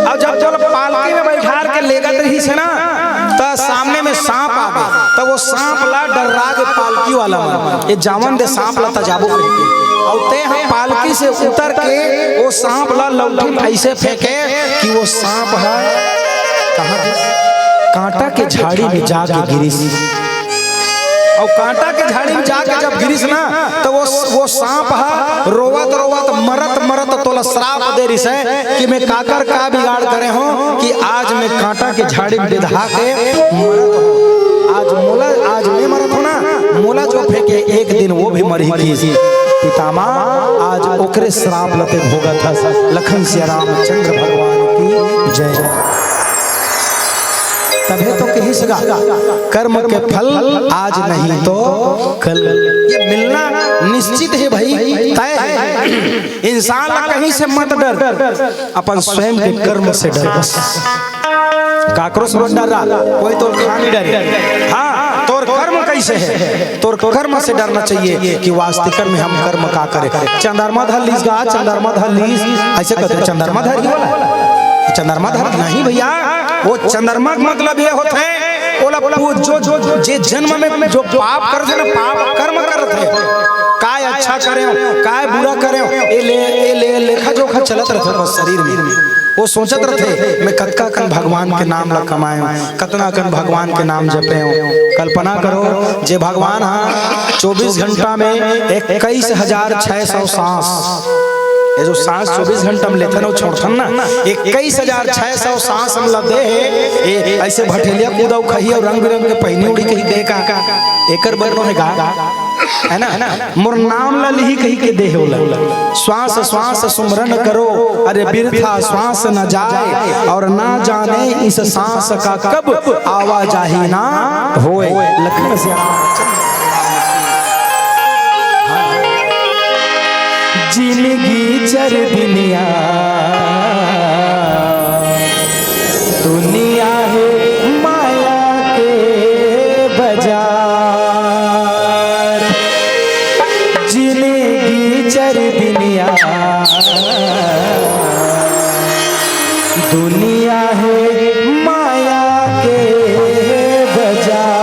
अब जब तोला पालकी में बैठार के लेगत रहिस हे ना, त सामने में सांप आ गे। त वो सांप ला डर्रा गे पालकी वाला मन, ये जावन दे सांप ला, त जाबो कहिके। अउ ते ह पालकी से उतर के वो सांप ला लौठी में ऐसे फेंके कि वो सांप ह कहाँ गिरिस? कांटा के झाड़ी में जाके गिरिस। अउ कांटा के झाड़ी में जाके जब गिरिस ना, त वो, वो सांप ह रोवत रोवत, मरत मरत तोला श्राप दे रिहिस हे कि मैं काकर का बिगाड़ करे हूँ कि आज मैं कांटा के झाड़ी में बेधा के मरत हूँ। आज मोला, आज मैं मरत हूँ ना, मोला जो फेंके एक दिन वो भी मरही कहिस। पितामह, आज ओकरे श्राप ल ते भोगत हस। लखन सिया रामचंद्र भगवान की जय। तभे तो कहिस गा, कर्म के फल आज नहीं तो कल। ये मिलना निश्चित है भाई, तय है। इंसान ला कहीं से मत डर, अपन स्वयं के कर्म से डर बस। काकरो से मत डर, कोई तोर खा नहीं डरे। हाँ, तोर कर्म कैसे है, तोर कर्म से डरना चाहिए कि वास्तविक में हम कर्म का करें। चंद्रमा धर लीस गा, चंद्रमा धर लीस, ऐसे कहते हैं, चंद्रमा धर ही वाला। चंद्रमा धर नहीं भैया, वो चंद्रमा के मतलब ये होते हैं, ओला पू-, जो, जो, जो, जे जन्म में जो पाप करथे ना, पाप कर्म करथे, काय अच्छा करे हो, काय बुरा करे हो, ये ले, ये ले, लेखा जोखा चलत रहथे बस शरीर में। वो सोचत रहथे, मैं कतका कन भगवान के नाम ला कमाए हूँ, कतना कन भगवान के नाम जपे हूँ। कल्पना करो, जे भगवान हा चौबीस घंटा में इक्कीस हजार छह सौ सांस, ये जो सांस चौबीस घंटा में लेथन अउ छोड़थन ना, इक्कीस हजार छह सौ सांस हम ला दे हे, ए, ऐसे भठेलिया कूदा अउ खही अउ रंग बिरंग के पहिनी उड़ी कही दे का, एकर बर नो हे गा, है ना? मोर नाम ला लिही कही के दे हे ओला। श्वास श्वास सुमरन करो, अरे बिरथा श्वास न जाए, और ना जाने इस सांस का कब आवाजाही ना होए। लखन से जिनगी चर दुनिया, दुनिया है माया के बाजार। जिनगी चर दुनिया, दुनिया है माया के बाजार।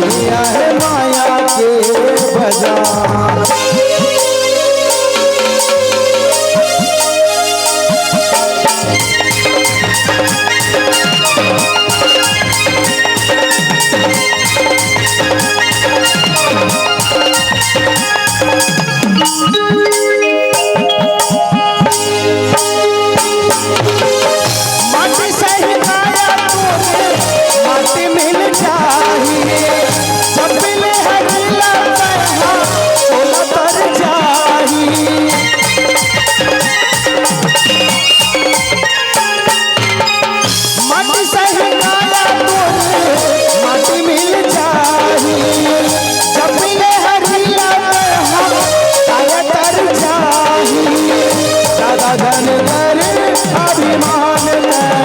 दुनिया हे माया के बजार। माटी सही काया तोरे, माटी मिल जाही। जब मिले हगीला तैहा, ओला तर जाही। माटी सही काया तोरे, माटी मिल जाही। जब मिले हगीला तैहा, काया तर जाही। ज्यादा झन कर अभिमान तैं।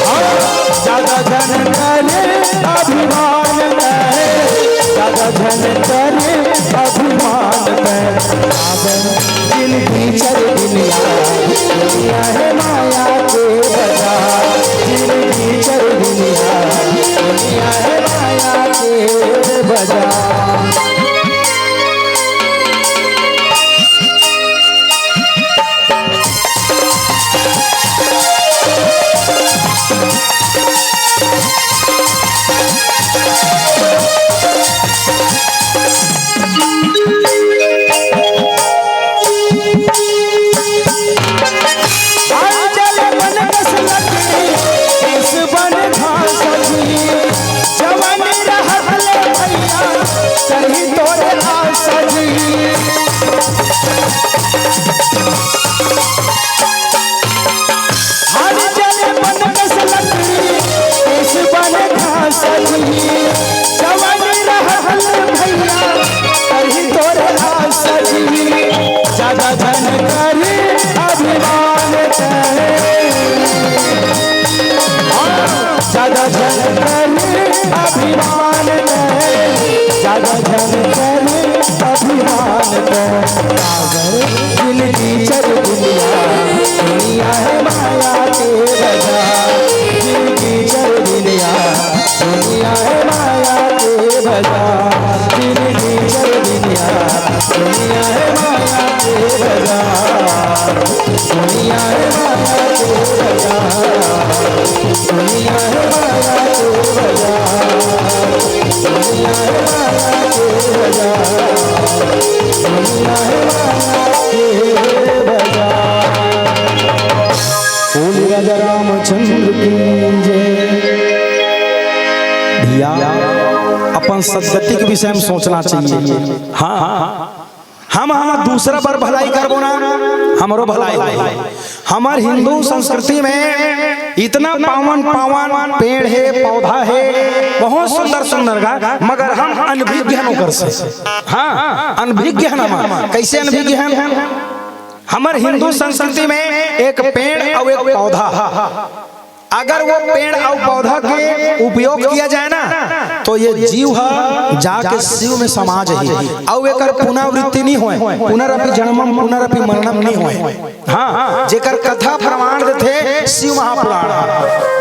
हाँ, ज्यादा झन कर अभिमान तैं। ज्यादा झन कर अभिमान तैं। आवन जिनगी चर दुनिया, दुनिया हे माया के बजार। जिनगी चर दुनिया, दुनिया हे माया के बजार। आई जले बन कस लकड़ी, केस बन घास जी। जवानी रहत ले भैया, करही तोरे आस जी। हर जले बन कस लकड़ी, केस बन घास जी। जवानी रहत ले भैया, करही तोरे आस जी। ज्यादा झन कर अभिमान तैं। हाँ, ज्यादा झन कर अभिमान तैं। ज्यादा झन कर अभिमान तैं। सागर जिनगी चर दुनिया, दुनिया हे माया के बजार। जिनगी चर दुनिया, दुनिया हे माया के बजार। जिनगी चर दुनिया, दुनिया हे माया के बजार। दुनिया हे माया के बजार। दुनिया हे माया के बजार। दुनिया हे माया के बजार। दुनिया हे माया के बजार। बोल राजा रामचंद्र की जय। भैया, अपन सदगति के विषय में सोचना चाहिए। हाँ, हम, हम दूसरा बर भलाई करबो ना, हमरो भलाई होही। हमर हिंदू संस्कृति में इतना पावन पावन पेड़ हे, पौधा हे, बहुत सुंदर सुंदर गा, मगर हम अनभिज्ञ हन ओकर से। हाँ, अनभिज्ञ हन हम। कैसे अनभिज्ञ हन? हमर हिंदू संस्कृति में एक पेड़ अउ एक पौधा, अगर वो पेड़ अउ पौधा के उपयोग किया जाए ना, तो ये जीव ह जाके शिव में समा जाही, अउ एकर पुनरावृत्ति नहीं होय, पुनरपि जन्मम पुनरपि मरणम नहीं होय। हाँ, जेकर कथा प्रमाण देथे शिव महापुराण ह।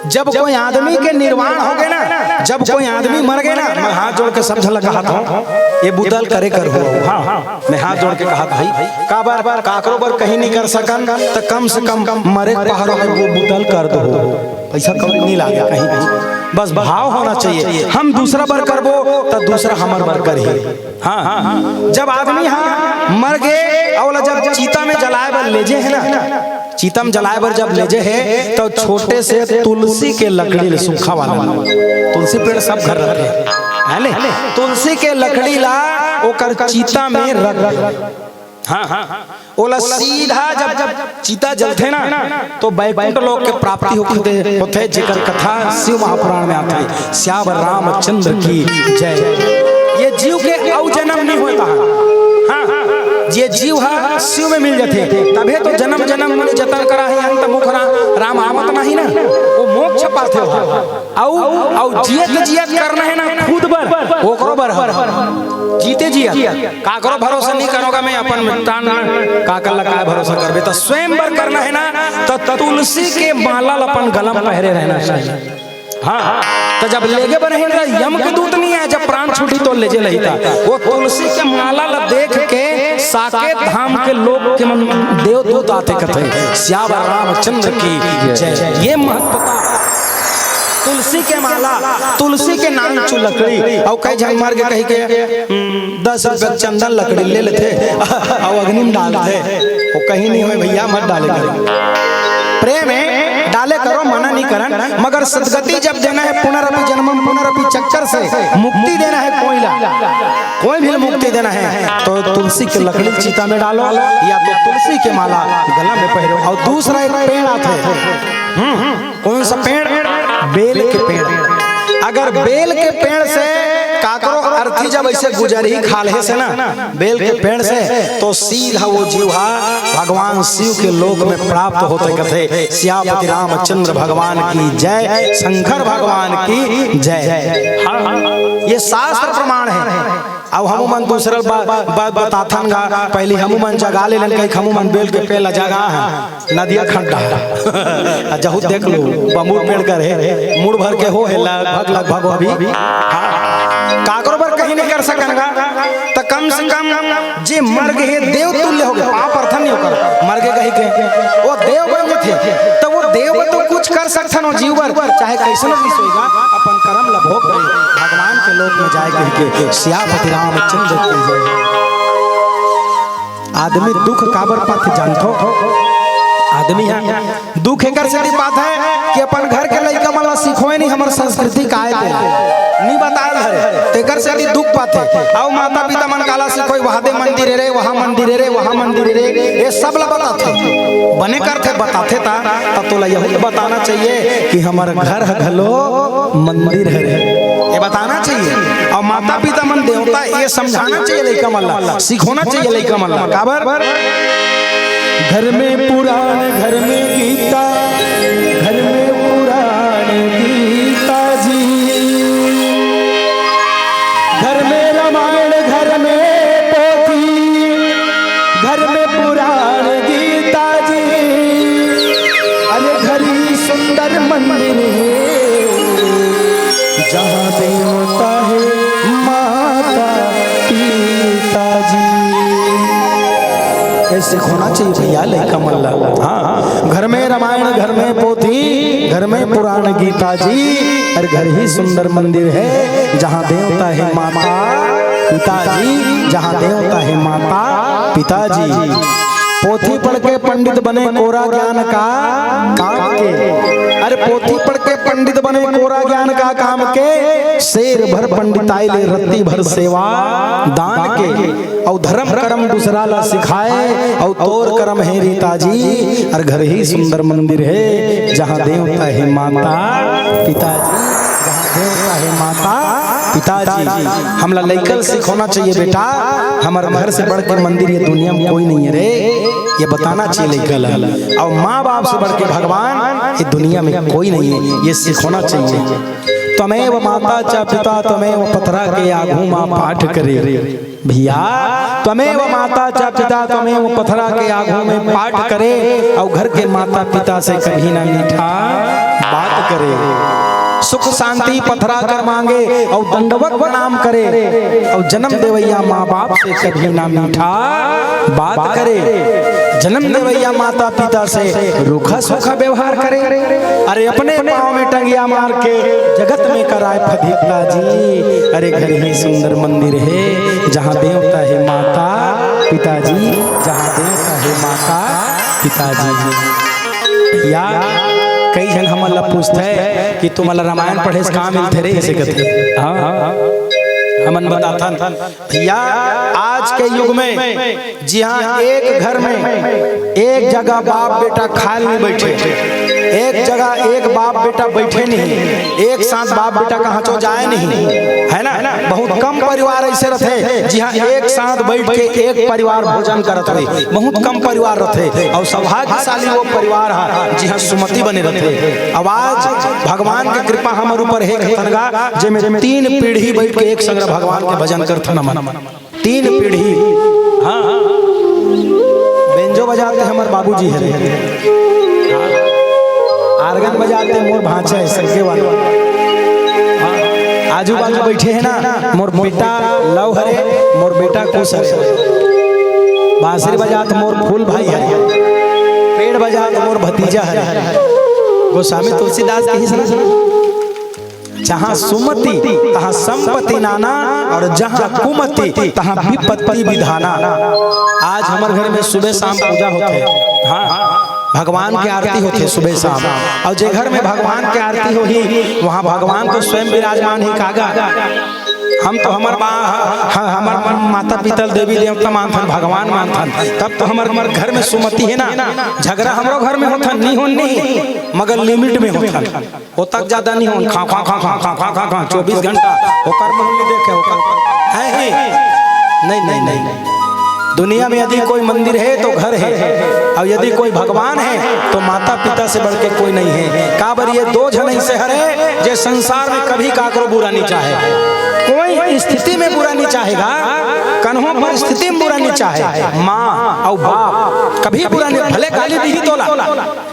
जब कोई आदमी के निर्वाण हो गए ना, जब कोई आदमी मर गए ना, मैं हाथ जोड़ के सब झन ला कहत हूँ, ये बुता ल करे करहू। हाँ, मैं हाथ जोड़ के कहत भाई, काबर, काकरो बर कहीं नहीं कर सकन, त कम से कम मरे के पहर में वो बुता ल कर दो। पैसा कौड़ी नहीं लागे कहीं भी, बस भाव होना चाहिए। हम दूसरा बर करबो, त दूसरा हमर बर करही। हाँ, जब आदमी ह मर गे, ओला जब चिता में जलाए बर लेजे हे ना, चिता में जलाए बर जब लेजे हे, तो छोटे से तुलसी के लकड़ी ले, सूखा वाला, तुलसी पेड़ सब घर रखे, है ने? तुलसी के लकड़ी ला ओकर चिता में रख दे। हाँ, हाँ, ओला सीधा जब, जब चिता जलथे ना, तो बैकुंठ लोक के प्राप्ति होथे, होथे, जेकर कथा शिव महापुराण में आथे। सियावर रामचंद्र की जय। ये जीव के अउ जन्म नहीं होता। हाँ, ये जीव ह शिव में मिल जाथे, तभे तो जन्म जन्म मुनि जतन करा है, अंत मुख रा-, राम आवत नहीं ना, वो मोक्ष पाथे हो। अउ, अउ जियत जियत करना है ना खुद बर, ओकरो बर ह। जीते जियत काकरो भरोसा नहीं करोगा, मैं अपन मिट्टान काकर ला काय भरोसा करबे, त स्वयं बर करना है ना, त तुलसी के माला ल अपन गला म पहरे रहना चाहिए। हाँ, त जब लेगे बर रहिन त यम के दूत नइ आय, जब प्राण छूटी त लेजे ल आही। त ओ तुलसी के माला ल देख के साकेत धाम के लोग के मन देवदूत आथे, कथे, "सियावर रामचंद्र की जय।" ये महत्वता। तुलसी के माला, तुलसी के नान चु लकड़ी, अउ कई झन मर गे कहिके, हम्म, दस रुपया चंदन लकड़ी ले लेथे, अउ अग्नि में डालथे। ओ कहीं नइ होय भइया, मत डाले करो। प्रेम हे, डाले करो, मना नइ करन, मगर सदगति जब देना हे, पुनरपि जन्मम पुनरपि चक्कर से मुक्ति देना हे कोई ला, कोई भी मुक्ति देना हे, त तुलसी के लकड़ी चिता में डालो, या तो तुलसी के माला गला में पहिरो। अउ दूसरा एक पेड़ आथे, हम्म, कौन सा पेड़? बेल के पेड़। अगर बेल के पेड़ से काकरो अर्थी जब अइसे गुजरही खाल्हे से ना, बेल के पेड़ से, त सीधा ओ जीव ह भगवान शिव के लोक में प्राप्त होथे, कथे, "सियापति रामचंद्र भगवान की जय, शंकर भगवान की जय।" हाँ, हाँ, ये शास्त्र प्रमाण हे। अब हमू मन दूसरा बा-, बात बताथन गा, पहिली हमू मन जगा लेलन, कहिके हमू मन बेल के पेड़ ल जगा हन। नदिया खड्डा। आ जहू देख लो, बम्बू पेड़ कर हे, मुड़ भर के हो हे, लगभग, लगभग अभी। हाँ। काकरो बर कहीं नइ कर सकन गा, त कम से कम जे मर गे हे, देव तुल्य हो गे, पाप अर्थ नइ ओकर, मर गे कहिके, ओ देव बन जथे, त ओ देव बर तो कुछ कर सकथन, ओ जीव बर, चाहे कइसनो भी होइगा, अपन करम ल भोग दे, भगवान के लोक में जाय कहिके, सियापति रामचंद्र की जय। आदमी दुख काबर पाथे जानथो? आदमी ह दुख एकर सेती पाथे कि अपन घर के लइका मन ला सिखोय नइ हमर संस्कृति काय ते, नइ बताय धरे, तेकर सेती दुख पाथे। अउ माता पिता मन काला सिखोय, "वहा दे मंदिर हे रे, वहा मंदिर हे रे, वहा मंदिर हे रे," ये सब ला बताथे, बने करथे, बताथे ता, त तोला यहू बताना चाहिए कि हमर घर ह घलो मंदिर हरे, ये बताना चाहिए। अउ माता पिता मन देवता, ये समझाना चाहिए लइका मन ला, सिखोना चाहिए लइका मन ला। काबर? घर में पुराण, घर में गीता, घर में पुराण गीता जी, घर में रामायण, घर में पोथी, घर में पुराण गीता जी, अरे घर ही सुंदर मंदिर हे, जहाँ देवता हे माता पिता जी। ये सिखोना चाहिए भइया लइका मन ला। हाँ, घर में रामायण, घर में पोथी, घर में पुराण गीता जी, अरे घर ही सुंदर मंदिर हे, जहाँ देवता हे माता पिता जी, जहाँ देवता हे माता पिता जी। पोथी पढ़ के पंडित बने कोरा ज्ञान का काम के। अरे पोथी पढ़ के पंडित बने कोरा ज्ञान का काम के। शेर भर पंडिताई ले रत्ती भर सेवा दान के। अउ धरम करम दूसरा ला सिखाय, अउ तोर करम हे रीता जी। अरे घर ही सुंदर मंदिर हे, जहाँ देवता हे माता पिता जी, जहाँ देवता हे माता पिता जी। हमला लइका ल सिखोना चाहिए बेटा, हमर घर से बढ़ के मंदिर ये दुनिया में कोई नहीं हे रे, ये बताना चाहिए लइका ला। अउ माँ बाप से बढ़ के भगवान ये दुनिया में कोई नहीं हे, ये सिखोना चाहिए। त्वमेव माता च पिता त्वमेव पथरा के आघू मा पाठ करे। भइया, त्वमेव माता च पिता त्वमेव पथरा के आघू में पाठ करे, अउ घर के माता पिता से कभी ना मीठा बात करे। सुख शांति पथरा कर मांगे, अउ दंडवत प्रणाम करे, अउ जन्म देवइया माँ बाप से कभी ना मीठा बात करे। जन्म देवइया माता पिता से रूखा सूखा व्यवहार करे। अरे अपने पाँव में टंगिया मार के जगत में कराय फदिकता जी। अरे घर ही सुंदर मंदिर हे, जहाँ देवता हे माता पिता जी, जहाँ देवता हे माता पिता जी। या कई झन हमन ला पूछथे कि तुमन ला रामायण पढ़े से का मिलथे रे, अइसे कथे। हाँ, हाँ, हाँ। हमन बताथन भइया, आज के युग में जिहाँ एक घर में एक जगह बाप बेटा खाय ल नइ बइठे, एक जगह एक बाप बेटा बइठे नहीं, एक साथ बाप बेटा कहाँ चो जाय नहीं, हे ना? बहुत कम परिवार अइसे रथे जिहाँ एक साथ बइठ के एक परिवार भोजन करत होही, बहुत कम परिवार रथे। अउ सौभाग्यशाली ओ परिवार ह जिहाँ सुमति बने रथे। अउ आज भगवान के कृपा हमर ऊपर हे कथन गा, जेमे तीन पीढ़ी बइठ के एक संग भगवान के भजन करथन हमन। तीन पीढ़ी। हाँ, हाँ। बेंजो बजाते हमर बाबूजी हे। हाँ। आर्गन बजाते मोर भांचा हे, संगे वाला। आजू बाजू बैठे हे ना, मोर बेटा लव हरे, मोर बेटा कुश हरे, बांसुरी बजात मोर फूल भाई हरे, पेड़ बजात मोर भतीजा हरे। गोस्वामी तुलसीदास कहिस ना, जहाँ सुमति तहाँ संपत्ति नाना, और जहाँ कुमति तहाँ विपत्ति विधाना। आज हमर घर में सुबह शाम पूजा होथे, हाँ, भगवान के आरती होथे सुबह शाम, और जे घर में भगवान के आरती होही, वहाँ भगवान तो स्वयं विराजमान ही कागा। हम तो हमर माँ, ह-, हमर माता पिता ल देवी देवता मानथन, भगवान मानथन, तब तो हमर, हमर घर में सुमति हे ना। झगड़ा हमरो घर में होथन, नहीं होन नहीं, मगर लिमिट में होथन। ओतक ज्यादा नहीं होन, खा, खा, खा, चौबीस घंटा ओकर मुंह नहीं देखे, ओकर है ही। नहीं, नहीं, नहीं, नहीं। दुनिया में यदि कोई मंदिर है तो घर है, और यदि कोई भगवान है तो माता पिता से बढ़ के कोई नहीं है। काबर ये दो झन ऐसे हरे जे संसार में कभी काकरो बुरा नहीं चाहे, कोई स्थिति में बुरा नहीं चाहेगा, कन्हो परिस्थिति में बुरा नहीं चाहे। माँ और बाप कभी बुरा नहीं, भले गाली दी तोला,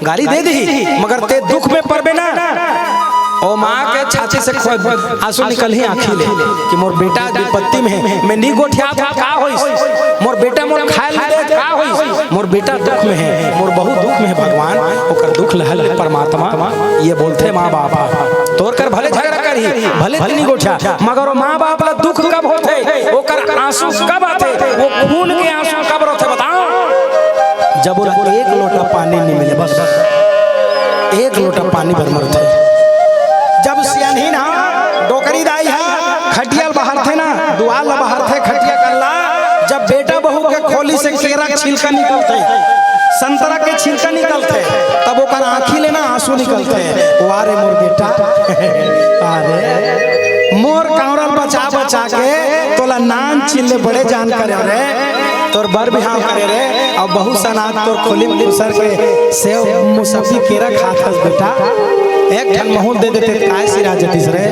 गाली दे दी, मगर ते दुख में परबे ना। ओ माँ के छाती से खुद आंसू निकलही आँखी ले कि मोर बेटा विपत्ति में हे, मैं नी गोठियात हँव, का होइस? मोर बेटा मोर खाए ल दे, का होइस? मोर बेटा दुख में हे, मोर बहू दुख में हे भगवान, ओकर दुख लहल परमात्मा। ये बोलथे माँ बाप ह। तोर कर भले झगड़ा करही, भले ते नी गोठिया, मगर ओ माँ बाप ला दुख कब होथे, ओकर आंसू कब आथे, वो खून के आंसू कब रोथे, बताओ? जब ओला एक लोटा पानी नहीं मिले, बस एक लोटा पानी बर मरथे। जब सियानही ना डोकरी दाई हा खटिया ल बहारथे ना, दुआर ला बहारथे खटिया कर ला, जब बेटा बहू के खोली से केरा के छिलका निकलथे, संतरा के छिलका निकलथे, तब ओकर आँखी ले ना आंसू निकलथे। वाह रे मोर बेटा, अरे मोर कांवरा ल बचा बचा के तोला नान चिल्ले बड़े जान करे रे। तोर बर बिहाव करे रे, अउ बहुत सनात तोर खोली में खुसर के सेव, मुसब्बी, केरा खात हस बेटा। एक ठन महूँ ल दे देते, काय सिरा जतिस रे?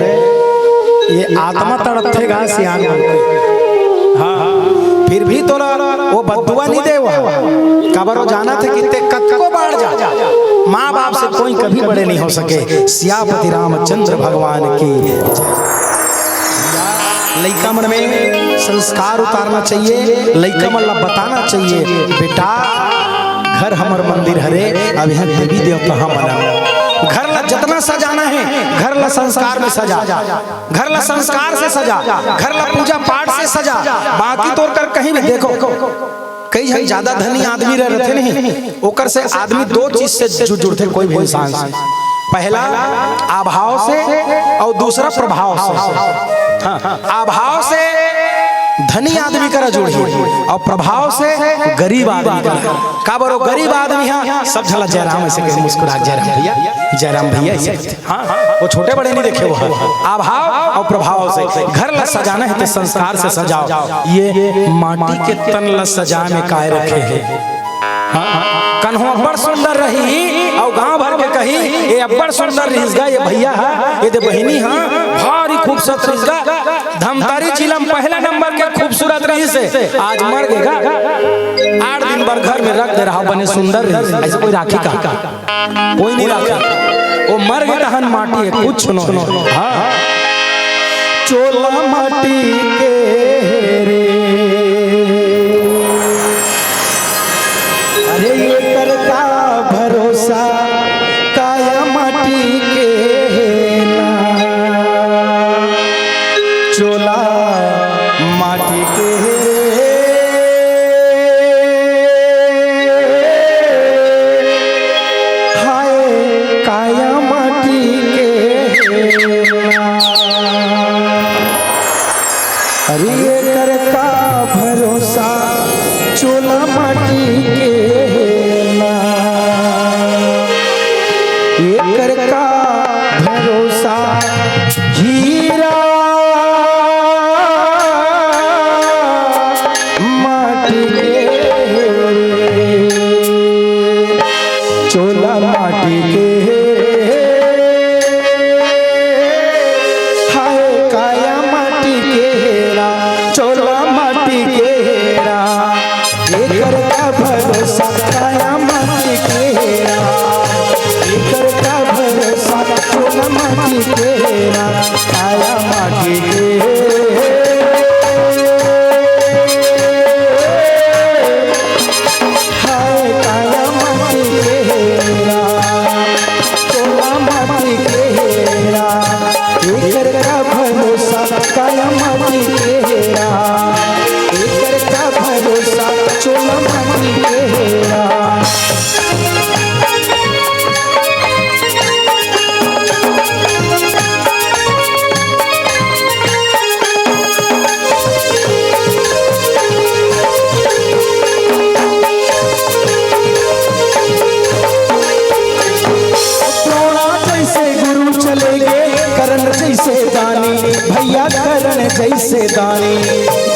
ये आत्मा तड़पथे गा सियान मन के। हाँ, फिर भी तोला वो बद्दुआ नहीं दे, वो काबर वो जानथे कि ते कतको बाढ़ जा, माँ बाप से कोई कभी बड़े नहीं हो सके। सियापति रामचंद्र भगवान की जय। लइका मन में संस्कार उतारना चाहिए, लइका मन ला बताना चाहिए, बेटा, घर हमर मंदिर हरे, अब यहाँ देवी देवता ह मना। घर ला जतना सजाना हे, घर ला संस्कार में सजा, घर ला संस्कार से सजा, घर ला पूजा पाठ से सजा, बाकी तोर कर कहीं भी देखो। कई झन ज्यादा धनी आदमी रह, रहथे नहीं, ओकर से आदमी दो चीज से जु-, जुड़थे कोई भी इंसान से। पहला अभाव से और दूसरा प्रभाव से। हाँ, अभाव से धनी आदमी करा जुड़ही और प्रभाव से गरीब आदमी करा। काबर वो गरीब आदमी ह सब झन ला जयराम ऐसे कहि मुस्कुरा के, "जयराम भैया, जयराम भैया" ऐसे। हाँ, वो छोटे बड़े नहीं देखे, वो अभाव और प्रभाव से। घर ला सजाना हे तो संस्कार से सजाओ। ये माटी के तन ला सजाए में काय रखे हे? हाँ, कन्हो अब्बड़ सुंदर रही अउ गांव भर के कही, "ये अब्बड़ सुंदर रहिस गा, ये भैया ह, ये दे बहिनी ह, भारी खूबसूरत रहिस गा, धमतरी जिला में पहला नंबर के खूबसूरत रहिस हे, आज मर गे गा।" आठ दिन बर घर में रख दे रहा, बने सुंदर रहिस, ऐसे कोई राखी का? कोई नहीं राखे। वो मर गे तहन माटी हे, कुछ नो हे। हाँ। चोला माटी के रे। अरे एकर का भरोसा, काया माटी के ना। चोला माटी के रे। हाय काया माटी के ना। अरे एकर का भरोसा, चोला माटी के ना। एकर का भरोसा, हीरा माटी के रे, चोला माटी के रे। हाय काया माटी के हेरा, चोला माटी के हेरा। एकर का भरोसा, काया माटी के हेरा। एकर का भरोसा, चोला माटी के हेरा। काया माटी भैया करण जैसे दानी,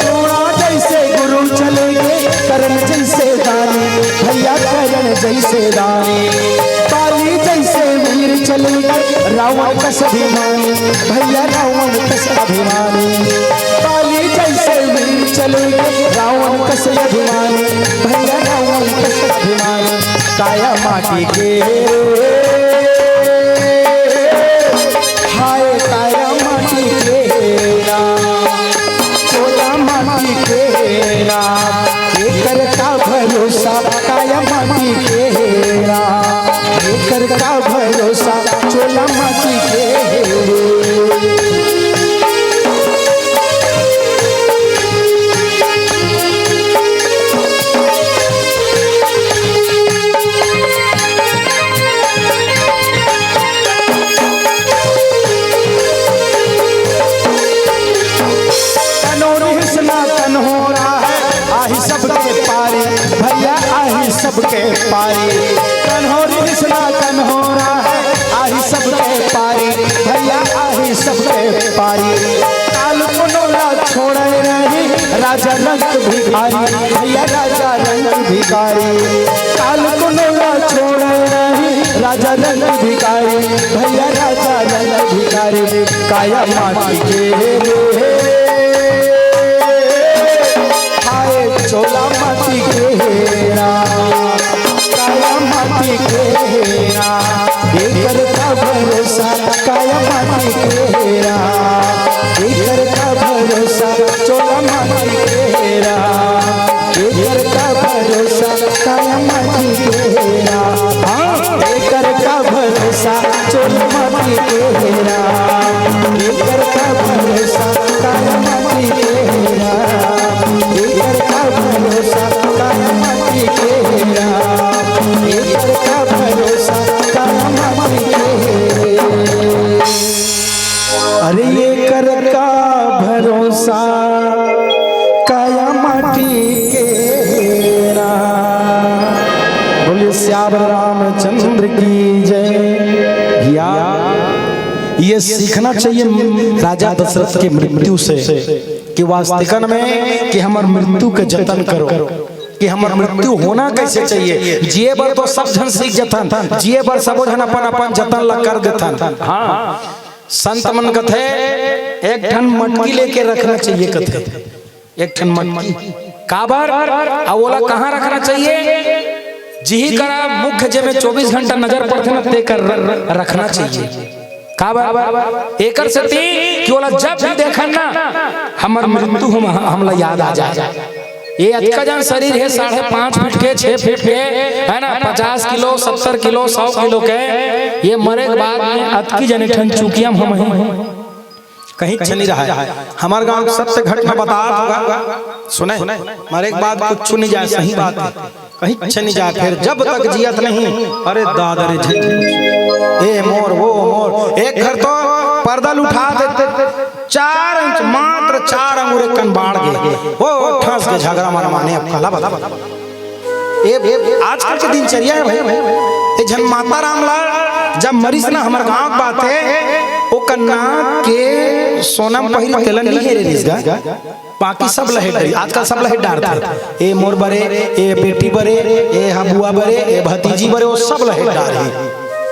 द्रोणा जैसे गुरु चले गे, करण जैसे दानी, भैया करण जैसे दानी। बाली जैसे वीर चले गे, रावण कस अभिमानी, भैया रावण कस अभिमानी। बाली जैसे वीर चले गे, रावण कस अभिमानी, भैया रावण कस अभिमानी। काया माटी के, हाय काया माटी के ना, चोला माटी के ना, एकर का भरोसा, काया माटी के ना, एकर का भरोसा, चोला माटी के। तनोरी हिसना तनहोरा है, आही सबके पारी, भैया आही सबके पारी। तनहोरी हिसना तनहोरा है, आही सबके पारी, भैया आही सबके पारी। काल पुनोला छोड़े नहीं, राजा रंग भिखारी, भैया राजा रंग भिखारी। काल पुनोला छोड़े नहीं, राजा रंग भिखारी, भैया राजा रंग भिखारी। काया माटी के रे, हाय चोला माटी के हेरा, काया माटी के हेरा, एकर का भरोसा, काया माटी के हेरा, एकर का भरोसा, चोला माटी के हेरा, एकर का भरोसा, काया माटी के हेरा। हाँ, एकर का भरोसा, चोला माटी के हेरा। एकर का भरोसा, काया माटी के हेरा। एकर का भरोसा, काया माटी के हेरा। एकर का भरोसा, काया माटी के हेरा। अरे एकर का भरोसा, काया माटी के ना। बोलिए सियावर रामचंद्र की जय। भैया, ये सीखना चाहिए राजा दशरथ के मृत्यु से, कि वास्तविकन में कि हमर मृत्यु के जतन करो, कि हमर मृत्यु होना कैसे चाहिए। जिए बर तो सब झन सीख जथन, जिए बर सबो झन अपन अपन जतन ला कर देथन। हाँ, संत मन कथे, एक ठन मटकी लेके रखना चाहिए कथे, एक ठन मटकी। काबर? अब ओला कहाँ रखना चाहिए? जिही करा मुख्य जेमे चौबीस घंटा नजर पड़थे ना, ते कर र-, रखना चाहिए। काबर? एकर सेती कि ओला जब भी देखन ना, हमर मृत्यु हम, हमला याद आ जाए। ये अतका जन शरीर है, साढ़े पाँच फीट के, छह फीट के, है ना, पचास किलो, सत्तर किलो, सौ किलो के, ये मरे के बाद में अतकी जन एक ठन चुकिया म हम हैं। कहीं छनी रहा है। हमारे गांव के सत्य घटना बतात होगा, सुने, मरे के बाद कुछ नहीं जाए, सही बात है। कहीं छनी जाए, फिर जब तक जियत नहीं, अरे दादा रे, झन ए मोर, वो मोर, एक घर तो पर्दा उठा देते, चार इंच, मात्र चार अंगुर कन बाढ़ गए, वो ठस के झगरा मन माने, अब काला बता। ए, ए, आजकल के दिनचर्या है भाई, ए झन माता राम ला जब मरिस ना, हमर गांव के बात है, ओकर नाक के सोना म पहिरी तेला नहीं हेरे रिस गा, बाकी सब लहे डरी, आजकल सब लहे डारथे। ए मोर बरे, ए बेटी बरे, ए हबुआ बरे, ए भतीजी बरे, वो सब लहे डारही।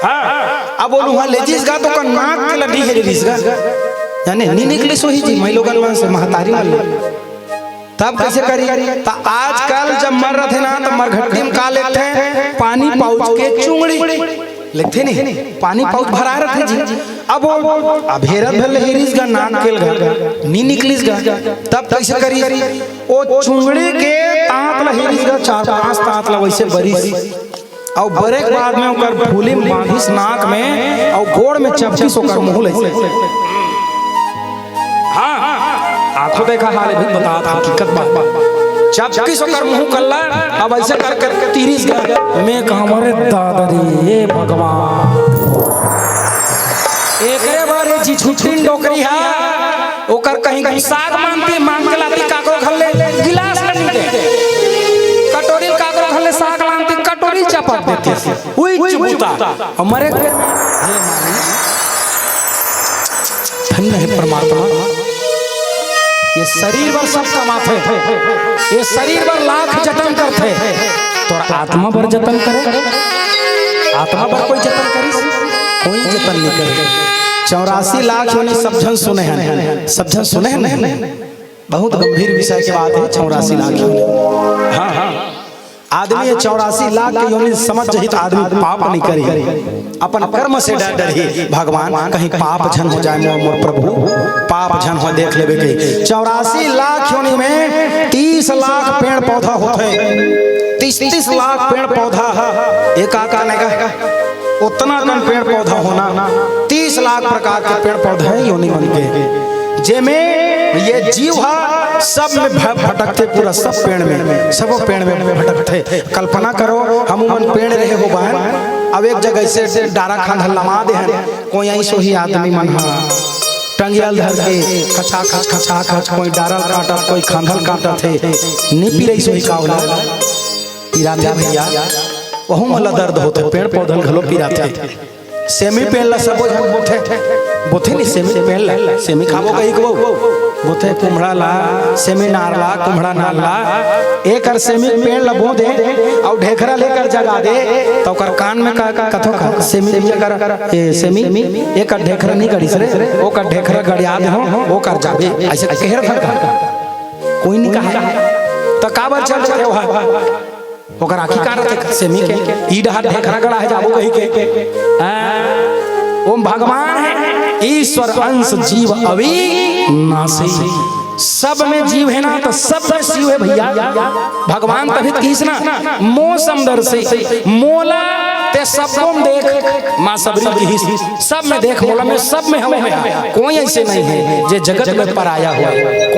हाँ, अब वो लुहा ले जिस गा तो ओकर नाक के ला नहीं हेरे रिस गा, यानी नहीं निकलिस होही जी, मई लोगन मन से महतारी मन ले। तब कैसे करी? त आजकल जब मर रथे ना, त मरघट्टी म का लेथे? पानी पाउच के चुंगड़ी लेथे नहीं, पानी पाउच भरा रथे जी। अब वो अब हेरत भर ले हेरिस गा, नाक केल गा, नी निकलिस गा, तब कैसे करी? ओ चुंगड़ी के तांत ल हेरिस गा, चार पांच तांत ल वैसे बरिस। अउ बरे के बाद में ओकर फूली म बांधिस नाक में, अउ गोड़ में चपकिस ओकर मुंह ले। हाँ, आंखों देखा हाल भी बतात हकीकत बात। चपकिस ओकर मुंह कल्ला, अब ऐसे कर कर तीरिस गा। मैं कहूँ, "अरे दादा रे, ए भगवान।" एकरे बारे जी छुट्टी डोकरी हा, ओकर कहीं कहीं साग मांगती, मांग के लाती काकरो घर ले, गिलास ल नी दे। कटोरी ल काकरो घर ले साग मांगती, कटोरी ल चपक देती। उई चुपुता। हमरे धन्य है परमात्मा। ये शरीर बर सब कमाथे, ये शरीर बर लाख जतन करथे, तोर आत्मा बर जतन करे? आत्मा बर कोई जतन करिस? कोई जतन नहीं करे। चौरासी लाख योनि सब झन सुने हन, सब झन सुने हन। बहुत गंभीर विषय के बात है, चौरासी लाख योनि। हाँ, हाँ। आदमी ये चौरासी लाख के योनि समझ जही त आदमी पाप नहीं करी, अपन कर्म से डर डरही। भगवान कहीं पाप झन हो जाए मोर, मोर प्रभु, पाप झन हो, देख लेबे के। चौरासी लाख योनि में तीस लाख पेड़ पौधा होथे, तीस, तीस लाख पेड़ पौधा। एक आका ने कहा, उतना कन पेड़ पौधा होना, तीस लाख प्रकार के पेड़ पौधे योनि मन के, जेमे ये जीव हा सब में भ-, भटकथे, पूरा सब पेड़ में, सबो पेड़ में भटकथे। कल्पना करो, हम मन पेड़ रहे हो बहन, अब एक जगह से डारा खांधल लमा दे हन, कोई ऐसो ही आदमी मन हा टंगिया ल धर के खचा खच, खचा खच, कोई डारा ल काटत, कोई खांधल काटत हे, नी पिरई सोही का ओला? पिराथे भैया, वहू मन ला दर्द होथे, पेड़ पौधन घलो पिराथे। सेमी पेड़ ला सबो झन बोथे, बोथे नी सेमी पेड़ ला, सेमी खाबो कही कबो, बोथे कुम्हड़ा ला, सेमी नार ला, कुम्हड़ा नार ला। एकर सेमी पेड़ ला बो दे, अउ ढेखरा लेकर जगा दे, त ओकर कान में का, का कथो का, सेमी एकर, ए, सेमी, एकर ढेखरा नहीं गड़िस रे, ओकर ढेखरा गड़िया दे हो, ओकर जाबे, ऐसे कहे रथन का। कोई नहीं कहा, त काबर चल देथे वह? ओकर आँखी का रथे सेमी के, ई डहर ढेखरा गड़ा है जाबो कही के। हाँ, ओम भगवान है, ईश्वर अंश जीव अविनाशी। सब में जीव है ना, तो सब में शिव है भैया। भगवान तभी त किहिस ना, "मो सम दरसे, मोला ते सबो में देख।" माँ सबरी किहिस, "सब में देख मोला, मैं सब में हूँ, मैं कोई ऐसे नहीं है जे जगत में पराया हो,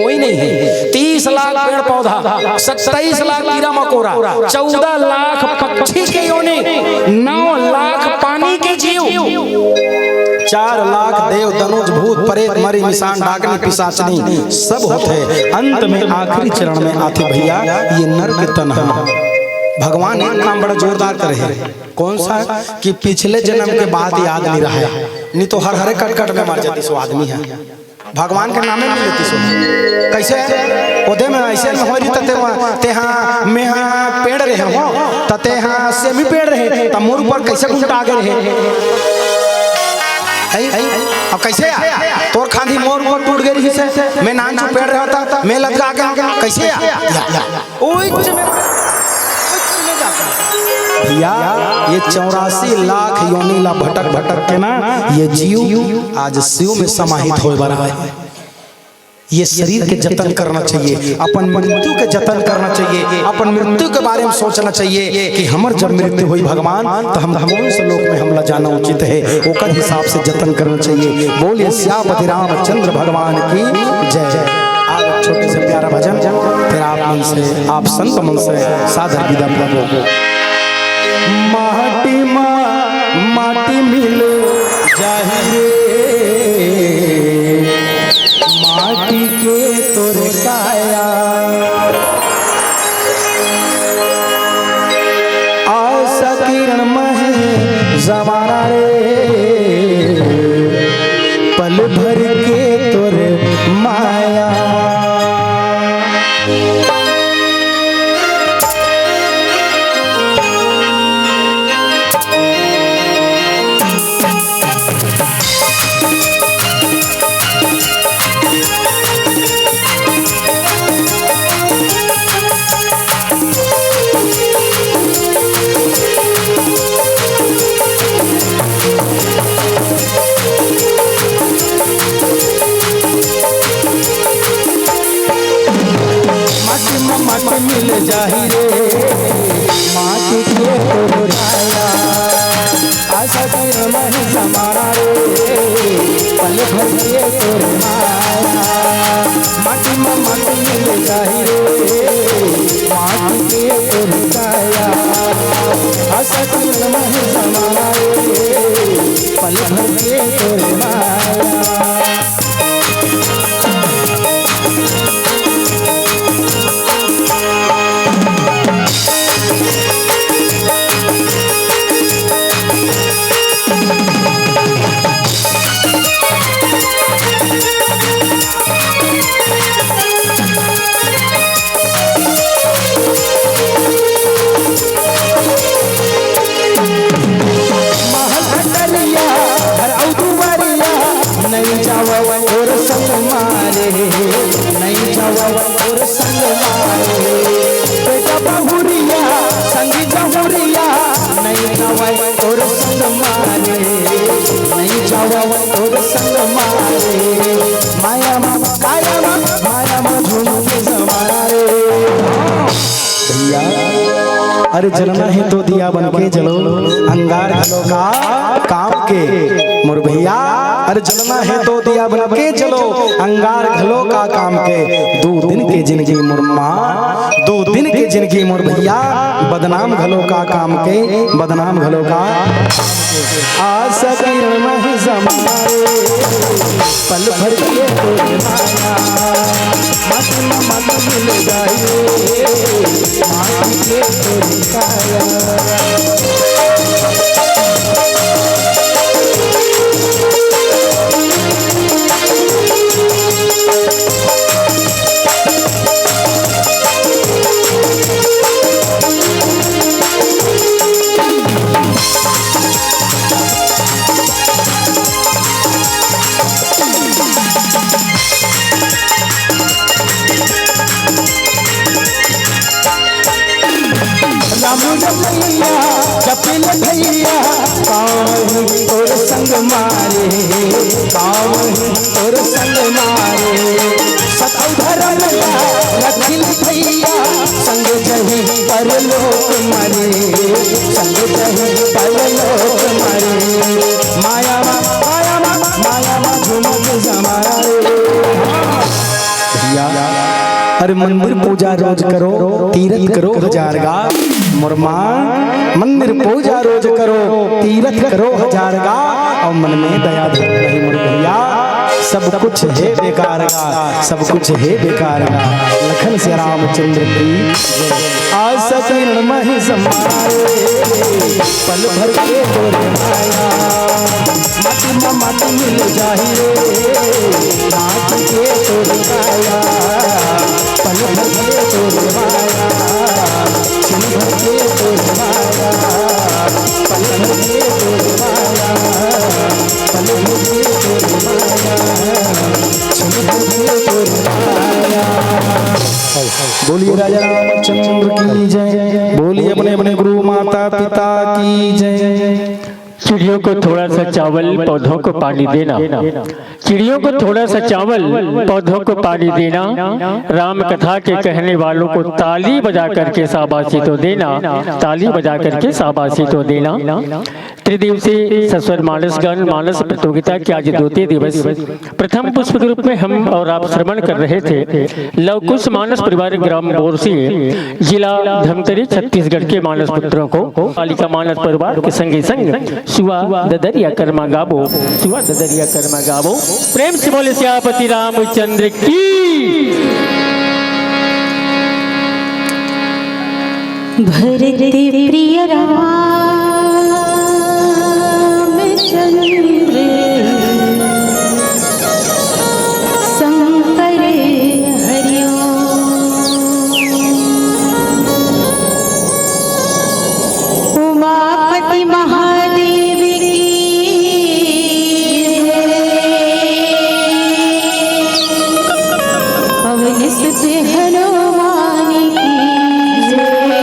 कोई नहीं है।" तीस लाख पेड़ पौधा, सत्ताईस लाख कीड़ा मकोड़ा, चौदह लाख पक्षी के योनि, नौ लाख पानी के जीव, चार लाख देव, दनुज, भूत, प्रेत, मरी, मिसान, डाकनी, पिसाचनी, सब होथे। अंत में आखिरी चरण में आथे भैया, ये नर के तन हा। भगवान एक काम बड़ा जोरदार करे हे। कौन सा? कि पिछले जन्म के बात याद नहीं रहा है, नहीं तो हर हरे कटकट में मर जाती सो आदमी है। भगवान के नामे नहीं लेती सो। कैसे? ओदे में ऐसे में हो रही तते वहाँ, ते हाँ, मैं हाँ पेड़ रहे हो, तते हाँ सेमी पेड़ रहे, त मोर ऊपर कैसे उल्टा आ गए रहे? ऐ, ऐ, अब कैसे आ? तोर खांधी मोर ऊपर टूट गई रही से, मैं नान चो पेड़ रहा था, मैं लटका के कैसे आ? या, या, या। ओइच में, ओइच में जाता। भैया, ये चौरासी लाख योनि ला भटक भटक के ना, ये जीव आज शिव में समाहित होए बर आए। ये शरीर के जतन करना चाहिए, अपन मृत्यु के जतन करना चाहिए, अपन मृत्यु के बारे में सोचना चाहिए कि हमर जब मृत्यु होई भगवान, तो हम कौन से लोक में हमला जाना उचित है, ओकर हिसाब से जतन करना चाहिए। बोलिए सियापति रामचंद्र भगवान की जय। आज एक छोटे से प्यारा भजन, फिर आप मन से, आप संत मन से सादर विदा प्रभु। माटी मा माटी मिल जाही रे, माटी के तोर काया। आशा किरण महे जमाना रे, पल भर के तोर माया। माटी म माटी मिल जाही रे, माटी के तोर काया। आशा किरण महे जमाना रे, पल भर के तोर माया। माटी म माटी मिल जाही रे, माटी के तोर काया। आशा किरण महे जमाना रे, पल भर के तोर माया। नहीं जावय तोर संग मारे, बेटा बहुरिया संग जहुरिया, नहीं जावय तोर संग मारे, नहीं जावय तोर संग मारे, माया मा, काया मा, माया मा झूम के समारे। भैया, अरे जलना हे तो दिया बन के जलो, अंगार घलो का काम के। मोर भैया, अरे जलना हे तो दिया बन के जलो, अंगार घलो का काम के। दू दिन के जिनगी मोर माँ, दू दिन के जिनगी मोर भैया, बदनाम घलो का काम के, बदनाम घलो का। आशा किरण मही समारे, पल भर के तोर माया, मत न मत मिल जाए, माटी के तोर काया। राम रमैया जपिल भैया, पावही तोर संग मारे, पावही तोर संग मारे। सतौ धरम ला रखिल भैया, संग जही परलोक मारे, संग जही परलोक मारे। माया मा, माया मा, माया मा झूमत जमारे। भैया, अरे मंदिर पूजा रोज करो, तीरथ करो हजार गा। मोर माँ, मंदिर पूजा रोज करो, तीरथ करो हजार गा, अउ मन में दया धर रही मोर भैया। सब कुछ हे बेकार गा, सब कुछ हे बेकार गा। लखन से रामचंद्र की जय। आशा किरण मही समारे, पल भर के तोर माया, मत न मत मिल जाही रे, नाथ के तोर काया, पल भर के तोर माया, क्षण भर के तोर माया, पल भर के तोर माया, पल भर के तोर माया, क्षण भर के तोर माया। बोलिए राजा रामचंद्र की जय, बोलिए अपने अपने गुरु माता पिता की जय। चिड़ियों को थोड़ा सा चावल, पौधों को पानी देना। चिड़ियों को थोड़ा सा चावल, पौधों को पानी देना। राम कथा के कहने वालों को ताली बजा करके शाबाशी तो देना, ताली बजा करके शाबाशी तो देना। त्रिदिवसीय सस्वर मानस गान मानस प्रतियोगिता के आज द्वितीय दिवस प्रथम पुष्प के रूप में हम और आप श्रवण कर रहे थे लव कुश मानस परिवार ग्राम बोरसी, जिला धमतरी, छत्तीसगढ़ के मानस पुत्रों को। पालिका मानस परिवार के संगे संग सुआ ददरिया कर्मा गाबो, सुआ ददरिया कर्मा गाबो। प्रेम से बोले सियापति रामचंद्र की। भरत प्रिय रामचंद्र शंकर हरिओ। उमापति महादेव की जय। पवन सुत हनुमान की जय।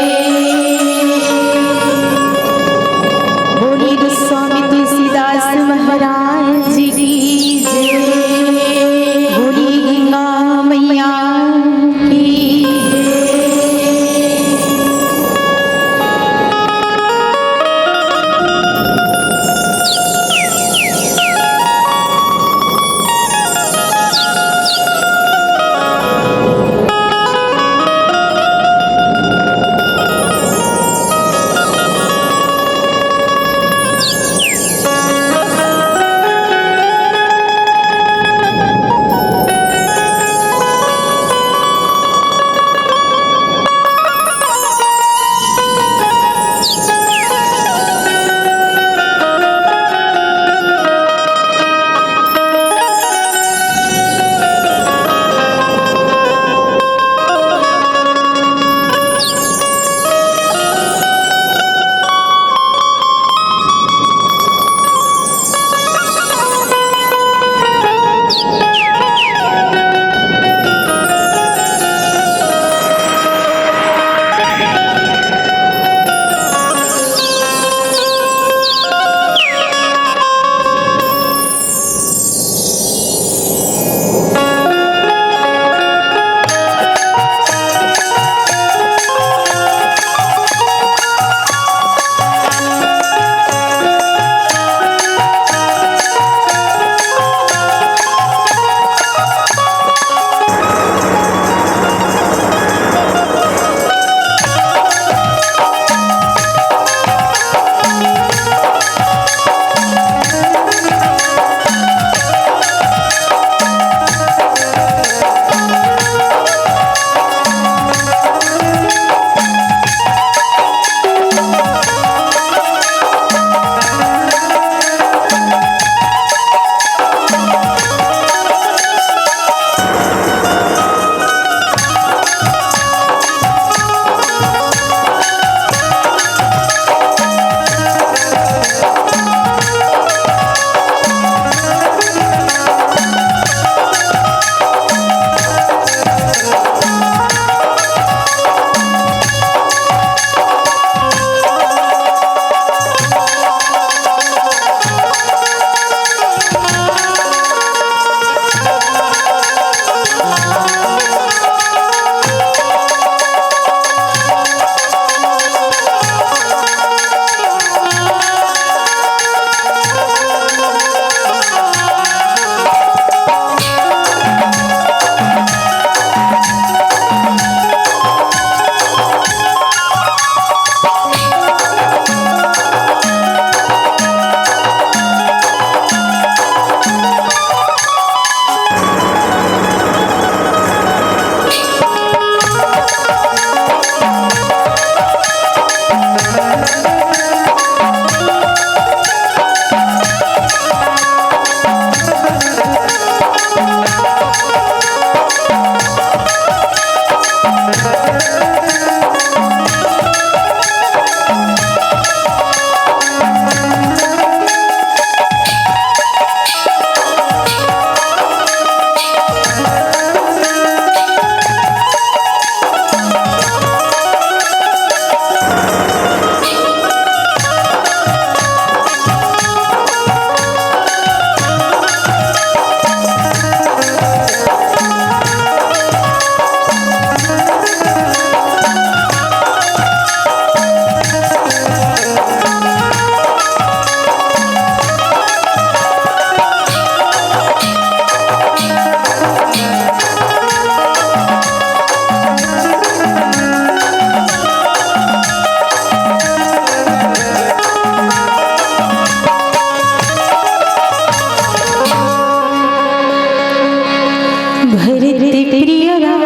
भरत प्रिय रामचंद्र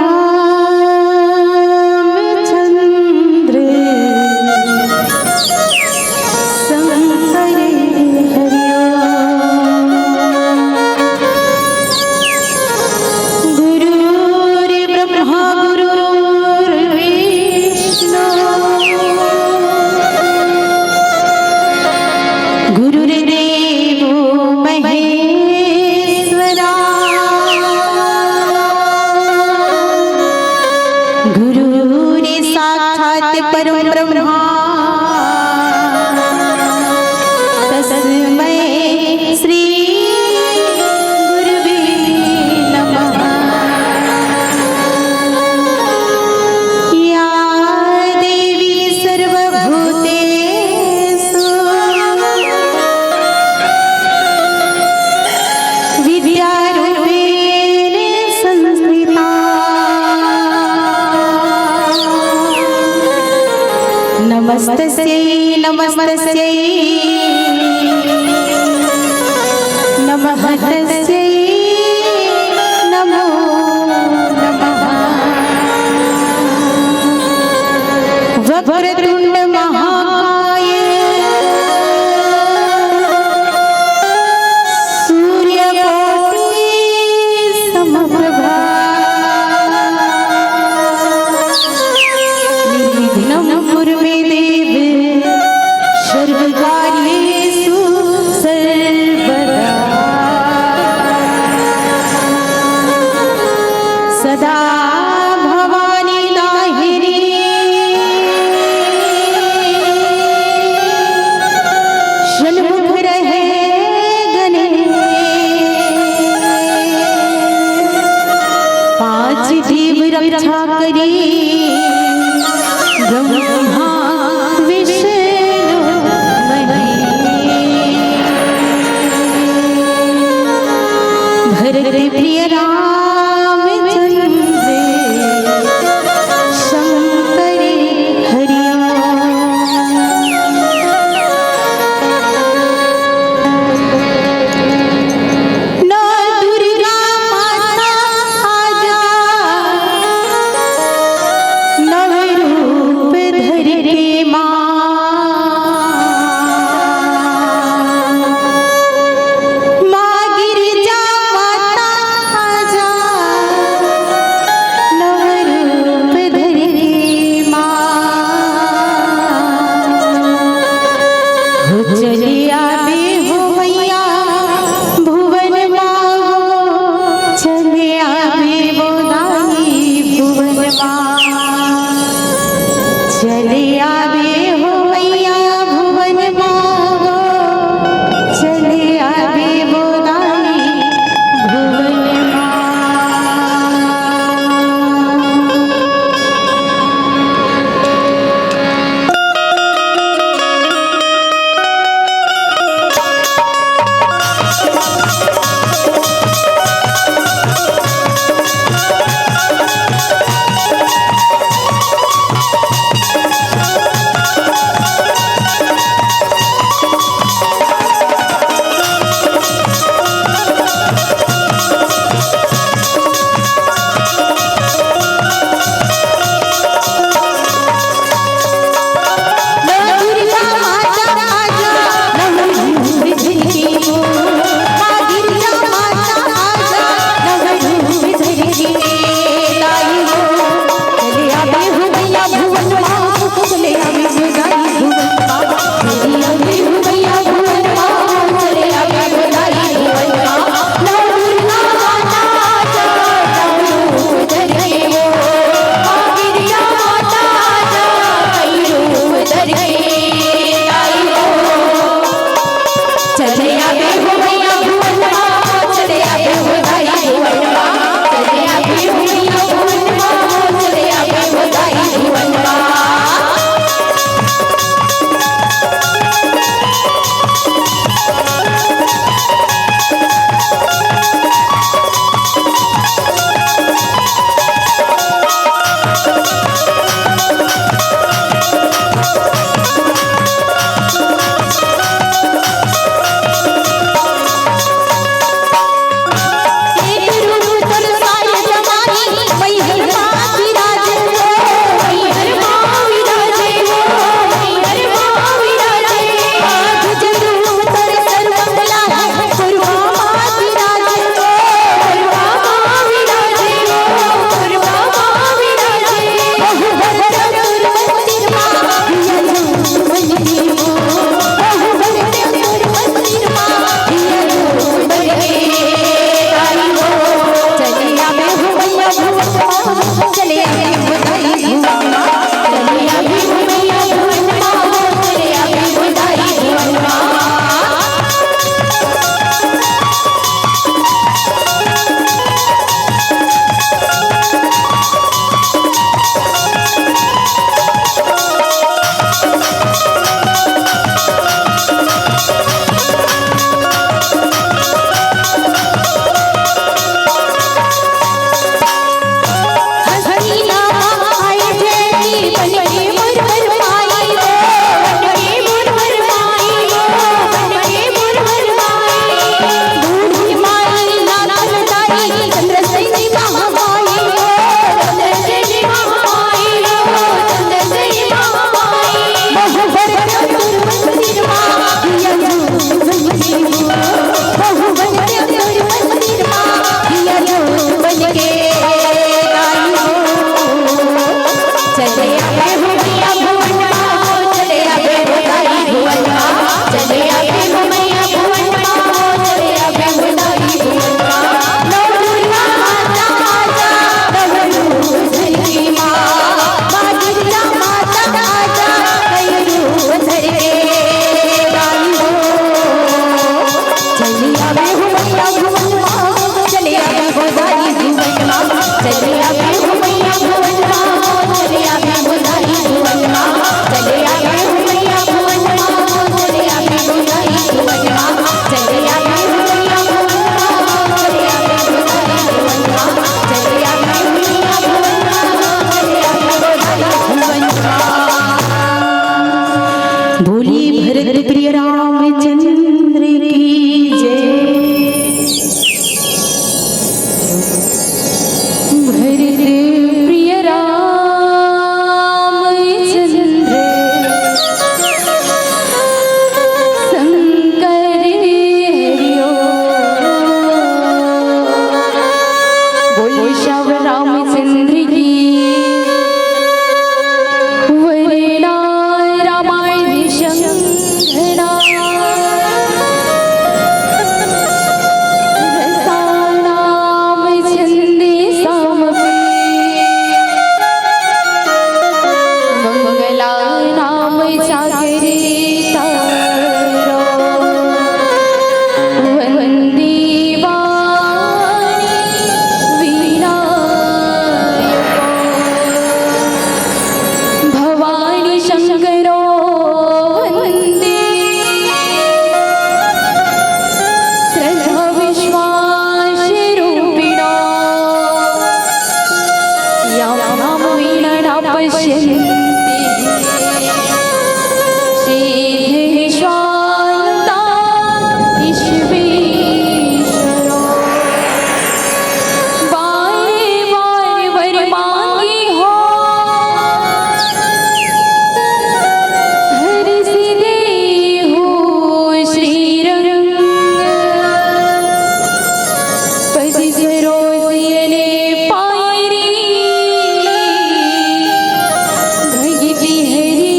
शंकर हरिओ। गुरुर्ब्रह्मा गुरुर्विष्णु गुरुर्देवो महेश्वरा। गुरुर्साक्षात् परं ब्रह्मा तस्मै श्री गुरुवे नमः। या देवी सर्वभूतेषु विद्यारूपेण संस्थिता। नमस्तस्यै नमस्तस्यै नमः तस्यै नमो नमः। वक्रतुंड महाकाय सूर्यकोटि समप्रभा। निर्विघ्नं कुरु मे देव सर्वकार्येषु सर्वदा। सदा भवानी दाहिनी सन्मुख रहे गणेश। पांच देव रक्षा करी ब्रह्मा विष्णु महेश। भरत प्रिय रामचंद्र शंकर हरिओ। नौ दुर्गा माता आजा, श्याम रामचंद्र की। वरणा रामायण संघना। रसानाम छंदे सामपि। मंगलानाम चाकरी तारो। वंदे वाणी विनायको। भवानी शंकरो वंदे। श्रद्धा विश्वास रूपिणो। यां नाम विना न पश्यन्ति सिद्धेश्वरां ईश्वेश्वरो। बारे बारे वर मांगी हो, हरषि देहु श्रीरंग। पद सरोज अले पायरी, भगति हरी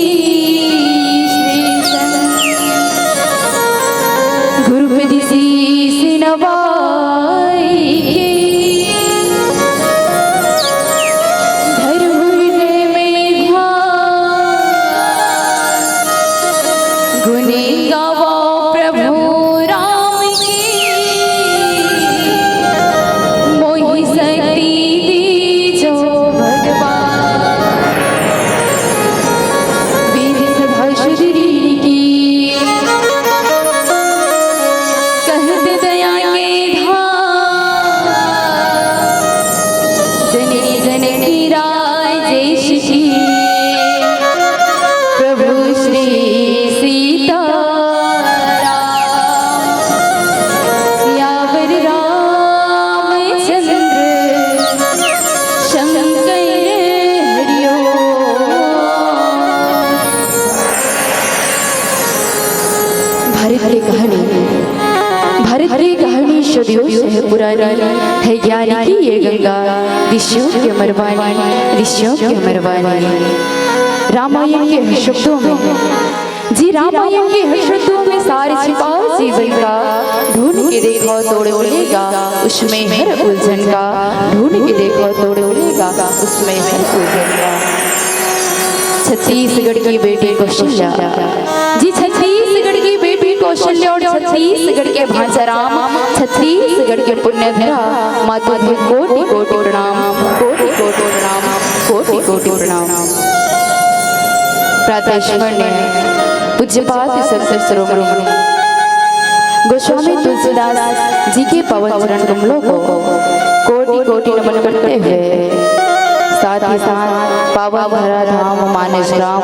श्रीरंग। गुरुपद शीश नवाई के, धर हृदय में ध्यान। गुण गावो प्रभु राम की, मोहि शक्ति दीजो भगवान। वीर सदा सुरवीर की, कहत दया के धार। जननी जनक राजेश की, प्रभु श्री सीताराम। सियावर रामचंद्र शंकर हरिओ। भरत के कहानी, भरत के कहानी सदियों से है पुरानी, है ज्ञान की ये गंगा, ऋषियों की अमरवाणी, ऋषियों की अमरवाणी। रामायण के हर शब्दों में, जी, रामायण के हर शब्दों में सार छिपा जीवन का। ढूंढ के देखो तोड़ मिलेगा उसमें हर उलझन का। ढूंढ के देखो तोड़ मिलेगा उसमें हर उलझन का। छत्तीसगढ़ की बेटी कौशल्या, जी, छत्तीसगढ़ की बेटी कौशल्या और छत्तीसगढ़ के भांचा राम, छत्तीसगढ़ के पुण्य धरा, माँ तुझे कोटि कोटि प्रणाम, कोटि कोटि प्रणाम, कोटि कोटि प्रणाम। प्रातः स्मरणीय पूज्यपाद संत शिरोमणि गोस्वामी तुलसीदास जी के पावन चरण कमलों को कोटि कोटि नमन करते हुए, साथ ही साथ पावन धरा धाम मानस ग्राम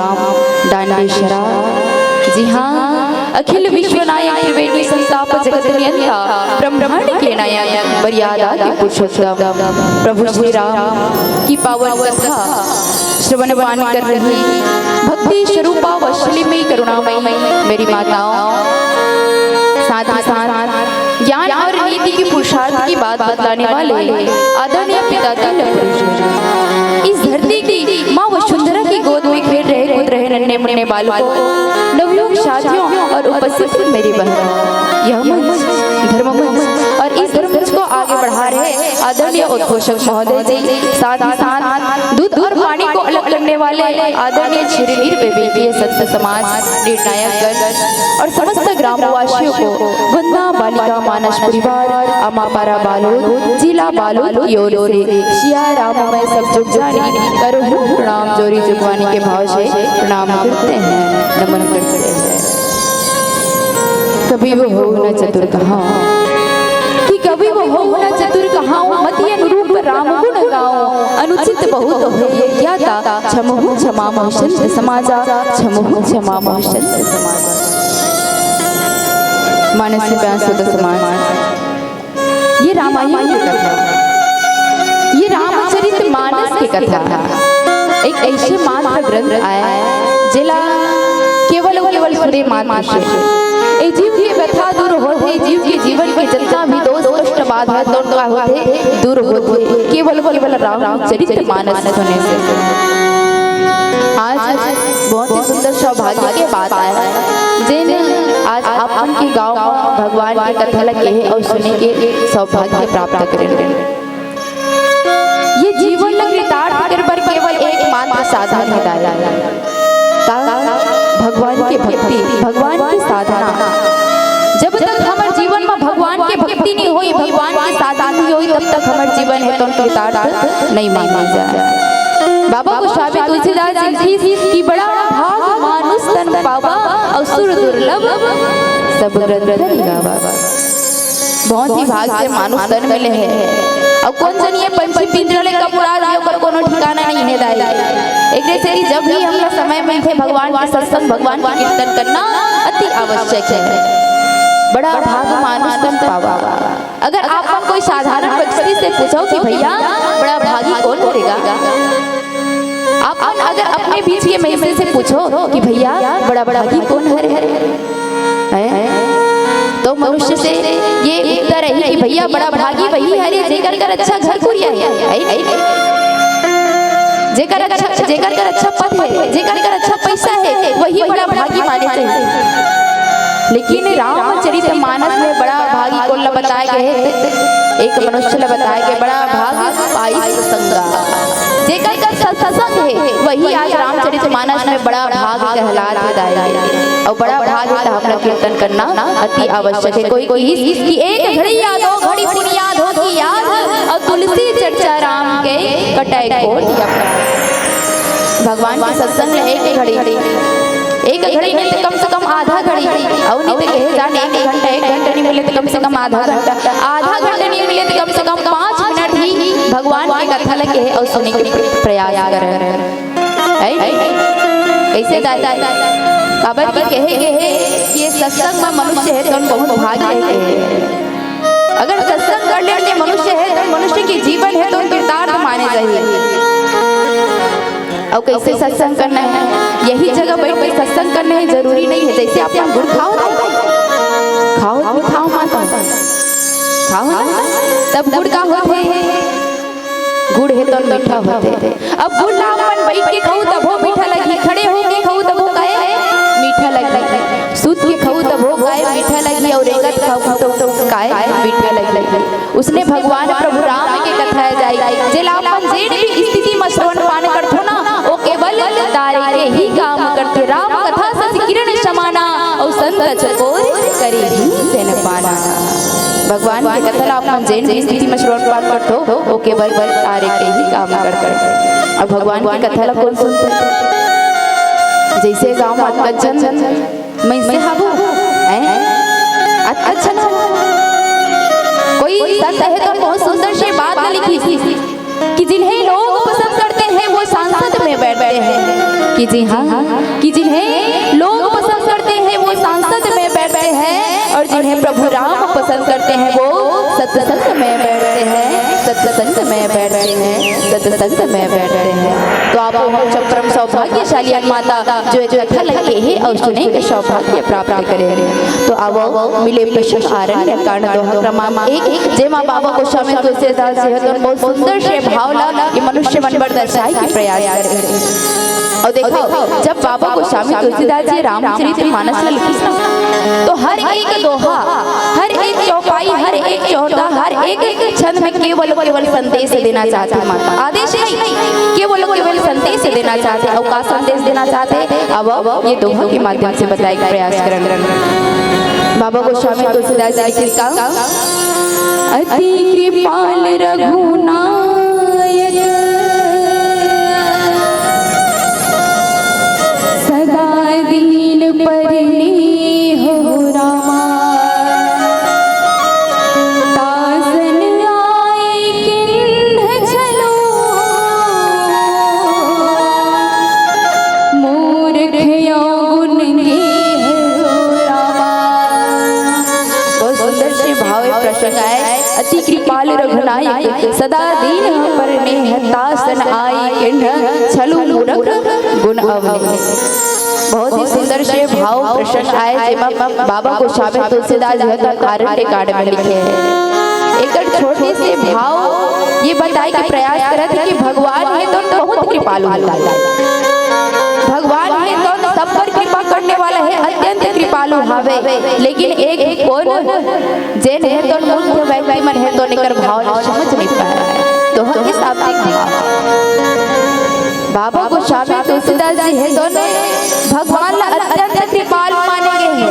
डांडेसरा, जी हाँ, अखिल विश्व नायक त्रिवेणी संताप जगत नियंता, ब्रह्मांड के नायक मर्यादा के पुरुषोत्तम प्रभु श्री राम की पावन कथा श्रवण पान कर रही भक्ति स्वरूपा वैशाली में करुणामयी मेरी माताओं, साथ ही साथ ज्ञान और नीति की पुरुषार्थ की बात बतलाने वाले आदरणीय पिता तुल्य पुरुष, इस धरती की माँ वसुंधरा की गोद में खेल रहे कूद रहे नन्हे मुन्ने बालकों, नवयुवक साथियों और उपस्थित मेरी बहनों, यह मंच, धर्म मंच और इस धर्म मंच को आगे बढ़ा रहे आदरणीय उद्घोषक महोदय जी, साथ ही साथ दूध और पानी को अलग करने वाले आदरणीय चिरवीर बेबी के संत समाज निर्णायकगण और समस्त ग्रामवासियों को वंदना बालिका मानस परिवार, अमापारा बालोद, जिला बालोद की ओर से सिया राम में सब जुग जानी, करो प्रणाम जोरी जुगवानी के भाव से प्रणाम करते हैं, नमन करते हैं। कवि वो हो न चतुर कहाऊं, कि कवि वो हो न चतुर कहाऊं, मति अनुरूप राम गुण गाऊं, अनुचित बहुत होय ज्ञाता, क्षमहु क्षमा मोहि संत समाजा, क्षमहु क्षमा मोहि संत समाजा। मानस में प्यार सुत समाज, ये रामायण की कथा, ये रामचरित मानस की कथा, एक ऐसे मात्र ग्रंथ आय, जेला केवल अउ केवल सुने मात्र से ए जीव के व्यथा दूर होथे, ए जीव के जीवन के जतना भी दोष कष्ट बाधा तोड़ का होथे, दूर होथे, केवल, केवल रामचरित मानस सुने से। आज बहुत ही सुंदर सौभाग्य के बात आय, जेन आज आप मन के गांव म भगवान के कथा ल केहे अउ सुने के सौभाग्य प्राप्त करे। ये जीवन ल कृतार्थ करे बर केवल एकमात्र साधन हे दाई। का? भगवान के भक्ति, भगवान के साधना। जब तक हमर जीवन म भगवान के भक्ति नहीं होई, भगवान के साधना नहीं होई, तब तक हमर जीवन हे तो कृतार्थ नहीं माने जाए। बाबा गोस्वामी तुलसीदास जी लिखिस कि बड़ा भाग मानुष तन पावा अउ सुर दुर्लभ सब ग्रंथ गावा। बहुत ही भाग से मानुष तन मिले हे। अउ कोन जनी ये पंछी पिंजरा ले कब उड़ा दिही, ओकर कोनो ठिकाना नहीं हे दाई। एकरे सेती जब भी हमला समय मिलथे, भगवान के सत्संग, भगवान के कीर्तन करना अति आवश्यक हे। बड़ा भाग मानुष तन पावा। अगर आप मन कोई साधारण व्यक्ति से पूछो कि भैया, बड़ा भागी कोन हरे गा, आप मन अगर अपने बीच के मनसे से पूछो कि भैया, बड़ा भागी कोन हरे, हैं? तो मनुष्य से ये उत्तर रही कि भैया, बड़ा भागी वही हरे जेकर कर अच्छा घर कुरिया हे, है? जेकर अच्छा, जेकर कर अच्छा पद हे, जेकर कर अच्छा पैसा हे, वही बड़ा भागी माने जाही। लेकिन रामचरित मानस में बड़ा भागी कोन ल बताए गे हे? एक मनुष्य ल बताए गे, बड़ा भाग पाइस संगा। जेकर कर सत्संग हे, वही आज रामचरित मानस में बड़ा भाग कहलात हे दाई। अउ बड़ा भाग हे त हमला कीर्तन करना अति आवश्यक हे। कोई किहिस कि एक घड़ी या दो घड़ी पुनि याद हो कि याद, अउ तुलसी चर्चा राम के कटै कोटि अपराध। भगवान के सत्संग ल एक घड़ी, एक घड़ी नहीं तो कम से कम आधा घड़ी, अउ नहीं तो कहे जान एक घंटा, एक घंटा नहीं मिले तो कम से कम आधा घंटा, आधा घंटा नहीं मिले तो कम से कम पाँच मिनट ही भगवान के कथा ल केहे अउ सुने के प्रयास करे। है? कैसे दाई? काबर कि कहे गे हे कि ये सत्संग म मनुष्य हे तो बहुत भाग्य हे। अगर सत्संग कर लेने मनुष्य हे तो मनुष्य के जीवन हे तो कृतार्थ माने जाही। अउ कैसे सत्संग करना हे? यही जगह बैठ के सत्संग करना हे, जरूरी नहीं हे। जैसे आप मन गुड़ खाओ ना, खाओ, खाओ माता, खाओ ना, तब गुड़ का होथे? गुड़ हे तो मीठा होथे। अब गुड़ ला अपन बइठ के खाहू तभो मीठा लगही, खड़े होके खाहू तभो काय मीठा लगही, सुत के खाहू तभो काय मीठा लगही, अउ रेंगत खाहू तो काय मीठा लगही। उसने भगवान प्रभु राम के कथा जाई, जेला अपन जेन भी स्थिति म श्रवण पान करथो ना, ओ केवल तारे के ही काम करथे। राम कथा सस किरण समाना, अउ संत चकोर करे ही सेन पाना। भगवान के कथा ला अपन जेन भी स्थिति म श्रवण पान करथो, ओ केवल तारे के ही काम करथे। अब भगवान के कथा ला कोन सुनथे? जैसे गांव म अतका झन मइनसे हाबो, हैं? अतका झन कोई संत हे तो बहुत सुंदर से बात लिखिस कि जिन्हें लोग पसंद करते हैं वो सांसद में बैठते हैं। कि जी हाँ, कि जिन्हें लोग पसंद करते हैं वो सांसद में बैठते हैं, और जिन्हें प्रभु राम पसंद करते हैं वो सत्संग में बैठते हैं, सत्संग में बैठते हैं, सत्संग में बैठते हैं। तो आप हम सब परम सौभाग्यशाली हन माता, जो ये कथा ल केहे अउ सुने के सौभाग्य प्राप्त करे। तो आवो मिले प्रसंग आरण्य कांड दोहा क्रमांक एक, जेमा बाबा गोस्वामी तुलसीदास जी ह तो बहुत सुंदर से भाव ला ये मनुष्य मन बर दर्शाए के प्रयास करे। अउ देखो, जब बाबा गोस्वामी तुलसीदास जी रामचरित मानस ल लिखिस ना, तो हर एक दोहा, हर एक चौपाई, हर एक चौदह, हर एक छंद में केवल, केवल संदेश देना चाहथे माता। आदेश नहीं, केवल, केवल संदेश देना चाहथे। अउ का संदेश देना चाहथे? अब ये दोहा के माध्यम से बताए के प्रयास करन। बाबा गोस्वामी तुलसीदास जी के का? अति कृपाल रघुनायक सदा दीन पर नेह हो रामा। तासन आए किन्ह छलो मूर्ख अवगुण गेह हो रामा। बहुत सुंदर से भाव प्रसंग आए। अति कृपाल रघुनायक सदा दीन पर नेह तासन आए किन्ह छलो मूर्ख गुण अवगुण। बहुत ही सुंदर से भाव प्रसंग आए, जेमा बाबा गोस्वामी तुलसीदास जी ह तो आरण्य कांड में लिखे हैं। एकर छोटे से भाव ये बताए के प्रयास करत हे कि भगवान हे तो बहुत कृपालु हे। भगवान हे तो सब पर कृपा करने वाला हे, अत्यंत कृपालु हावे। लेकिन एक कोन जेन हे तो मूर्ख व्यक्ति मन हे तो एकर भाव ल समझ नहीं पाए। तो हम इस आपके भाव बाबा गोस्वामी तुलसीदास जी हे तो भगवान ला अत्यंत कृपालु माने गे हे।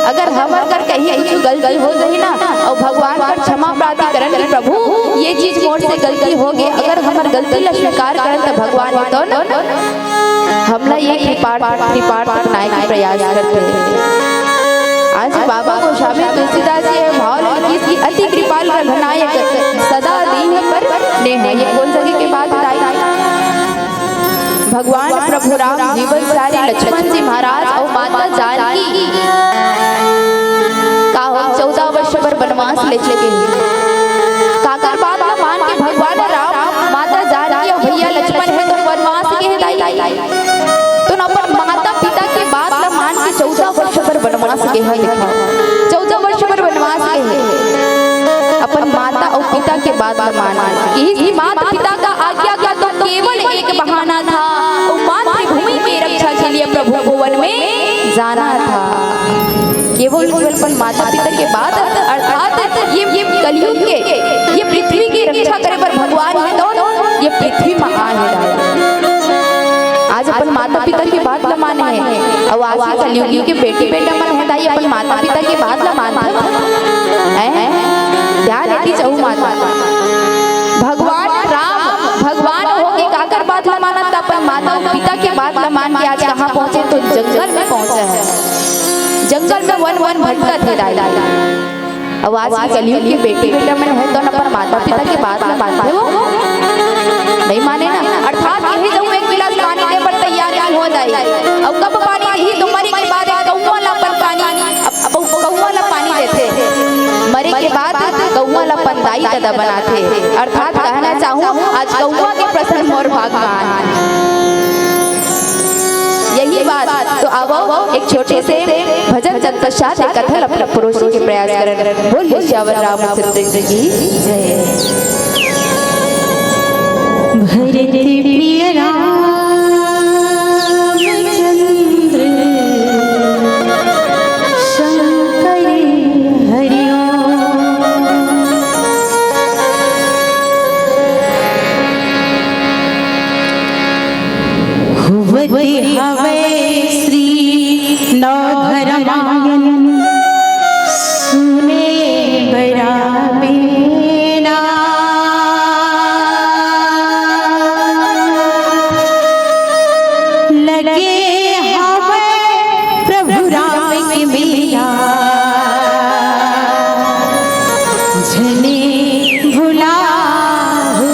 अगर हमर कर कहीं कुछ गलती हो जाही ना, अउ भगवान कर क्षमा प्रार्थना करन कि प्रभु, ये चीज मोर से गलती हो गे, अगर हमर गलती ला स्वीकार करन त भगवान हे तो हमला ये कृपार्थ, कृपार्थ अपनाए के प्रयास करथे। आज बाबा गोस्वामी तुलसीदास जी ये भाव ल लिखिस कि अति कृपाल रघुनायक, सदा दीन्ह पर नेह। ये कोन जगह के बात बताई? भगवान प्रभु राम, जीवन सारे लक्ष्मण जी महाराज अउ माता जानकी का हो चौदह वर्ष बर वनवास ले चले गे। काकर बात ला मान के भगवान राम, माता जानकी अउ भैया लक्ष्मण हे तो वनवास गे हे दाई? तो न अपन माता पिता के बात ला मान के चौदह वर्ष बर वनवास गे हे। देखो, चौदह वर्ष बर वनवास गे हे, अपन माता अउ पिता के बात ला मान के। यही माता पिता का आज्ञा का तो केवल एक बहाना था, वो मातृभूमि की रक्षा के लिए प्रभु को वन में जाना था। केवल, केवल अपन माता पिता के बात, अर्थात ये, ये कलयुग के, ये पृथ्वी की रक्षा करे बर भगवान हे तो ये पृथ्वी में आए हे। आज अपन माता पिता के बात ल माने हे, अउ आज के कलयुगी के बेटी बेटा मन हे दाई, अपन माता पिता के बात ल मानथे? हैं? ध्यान देती जाहू माता। भगवान राम भगवान होके काकर बात ल मानत, अपन माता अउ पिता के बात ल मान के आज कहाँ पहुँचे? तो जंगल में पहुँचे हे। जंगल में वन वन भटकत हे दाई। अउ आज के कलयुग के बेटी बेटा मन हे तो न अपन माता पिता के बात ल मानथे वो? नहीं माने ना। अर्थात यही जब एक गिलास पानी दे बर तैयार नहीं हो जाए, अउ कब पानी दही तो मरे के बाद कौआ ला अपन पानी, अब, अब कौआ ला पानी देथे, मरे के बाद कौआ ला अपन दाई ददा बनाथे। अर्थात कहना चाहूँ, आज कौआ के प्रश्न मोर भाग में आए। यही बात तो आवो, एक छोटे से भजन तत्पश्चात एक कथा ल परोसे के प्रयास करन। बोलिए सियावर रामचंद्र जी की जय। भरत प्रिय रामचंद्र शंकर हरि ओम। होवत हवै श्री नवघरमायन सुने बराबेना। लगे हवै प्रभु राम के मेला, झने भुलाहू।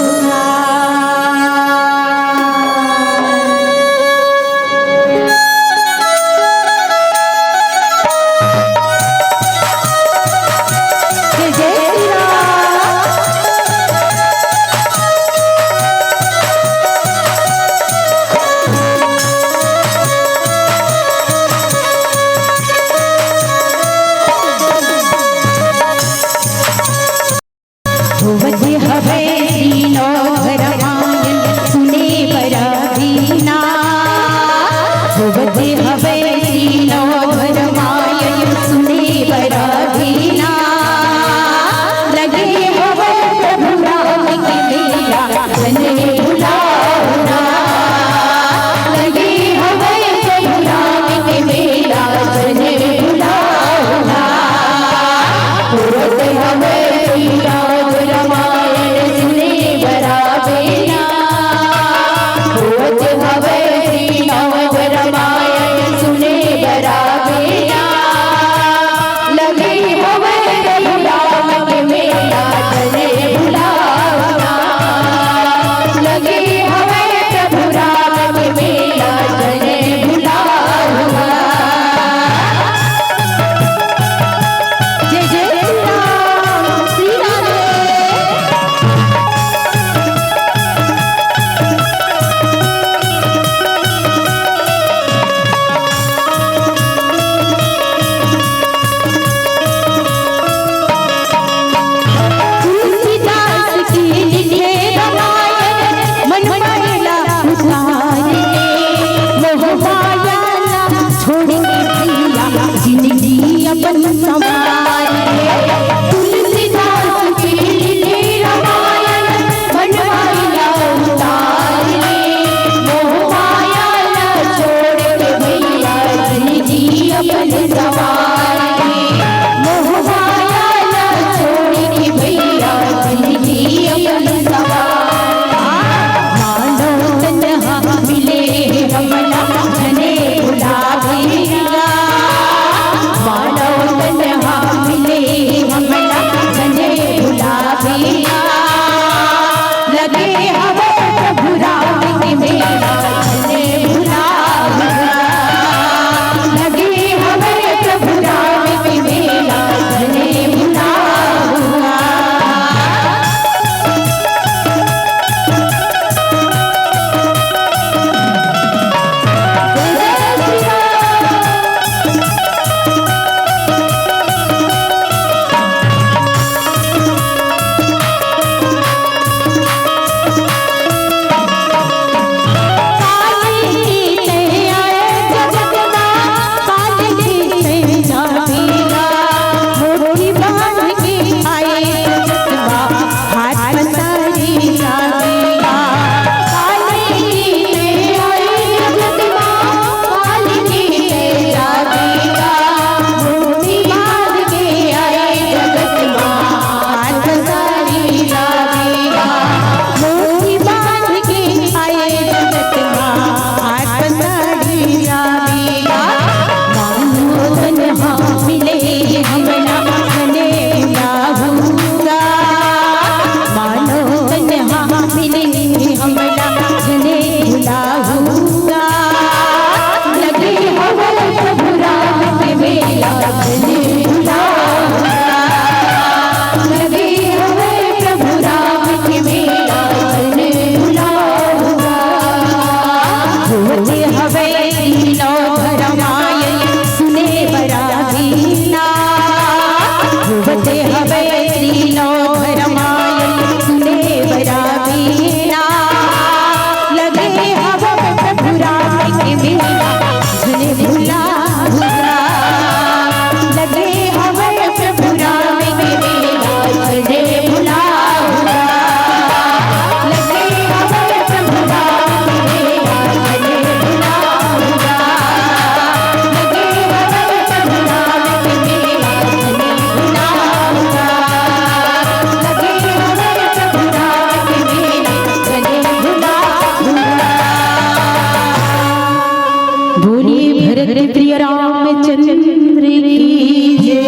बोलिए भरत प्रिय रामचंद्र की जय।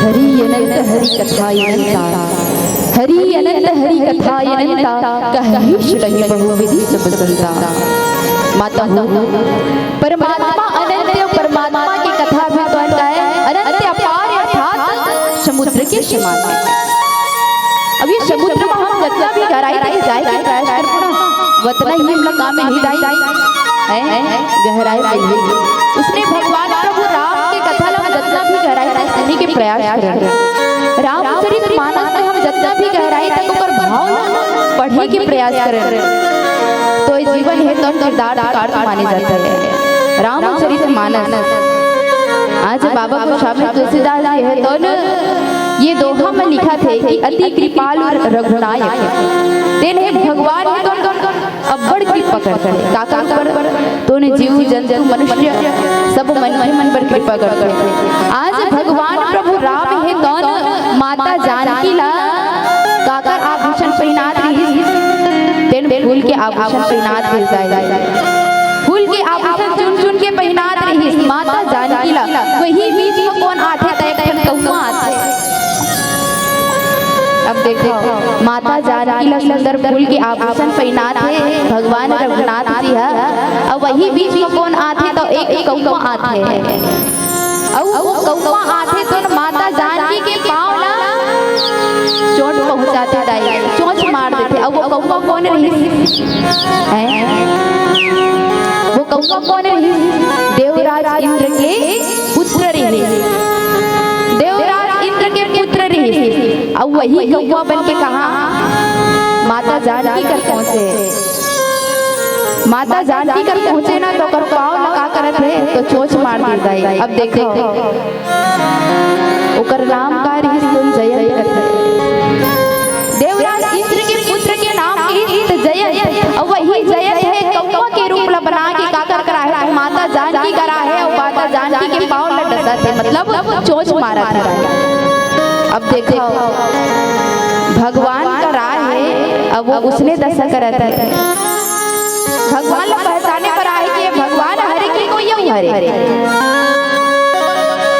हरि अनंत हरि कथा अनंता, हरि अनंत हरि कथा अनंता, कहहि सुनहि बहुविधि सब संता। माता हो, परमात्मा अनंत अउ परमात्मा के कथा भी तो अनंत हे, अनंत अपार अर्थात समुद्र के समान। अब ये समुद्र में हम जतना भी गहराई तक जाए के प्रयास करबो ना, वतना ही हमला काम में नहीं दाई, हैं? गहराई में ही। उसने भगवान प्रभु राम के कथा ला हम जतना भी गहराई तक सुने के प्रयास करन, रामचरित मानस में हम जतना भी गहराई तक ओकर भाव ला पढ़े के प्रयास करन, तो ये जीवन हे तो कृतार्थ कार्य माने जाथे। रामचरित मानस आज बाबा गोस्वामी तुलसीदास जी हे तो न ये दोहा में लिखत हे कि अति कृपालु रघुनायक, तेन हे भगवान हे तो न अब्बड़ कृपा करथे। काकर ऊपर? तो न जीव जंतु मनुष्य सब मनखे मन पर कृपा करथे। आज भगवान प्रभु राम हे तो न माता जानकी ला काकर आभूषण पहिनात रिहिस? तेन फूल के आभूषण पहिनात रिहिस। फूल के आभूषण चुन चुन के पहिनात रिहिस माता जानकी ला। वही बीच में कोन आथे? त एक ठन कौआ आथे। अब देखो, माता जानकी ला सुंदर फूल के आभूषण पहिनात हे भगवान रघुनाथ जी ह। अब वही बीच में कोन आथे? त एक कौआ आथे। अउ वो कौआ आथे तो न माता जानकी के पाँव ला चोट पहुँचाथे दाई, चोंच मार देथे। अउ वो कौआ कोन रहिस? हैं? वो कौआ कोन रहिस? देवराज इंद्र के पुत्र रहिस। देवराज इंद्र के पुत्र रहिस। अउ वही कौआ बन के कहाँ माता जानकी कर पहुँचे। माता जानकी कर पहुँचे ना तो ओकर पाँव ला का करत हे तो चोंच मार देथे। अब देखो ओकर नाम का रिहिस तो जयंत करथे। देवराज इंद्र के पुत्र के नाम रिहिस तो जयंत। अउ वही जयंत हे कौआ के रूप ला बना के काकर करा हे तो माता जानकी करा हे अउ माता जानकी के पाँव ला डसत हे, मतलब चोंच मारत हे। अब देखो भगवान करा हे, अब वो उसने दशा करत हे। भगवान ला पहचाने बर आहे कि ये भगवान हरे कि कोई अउ हरे।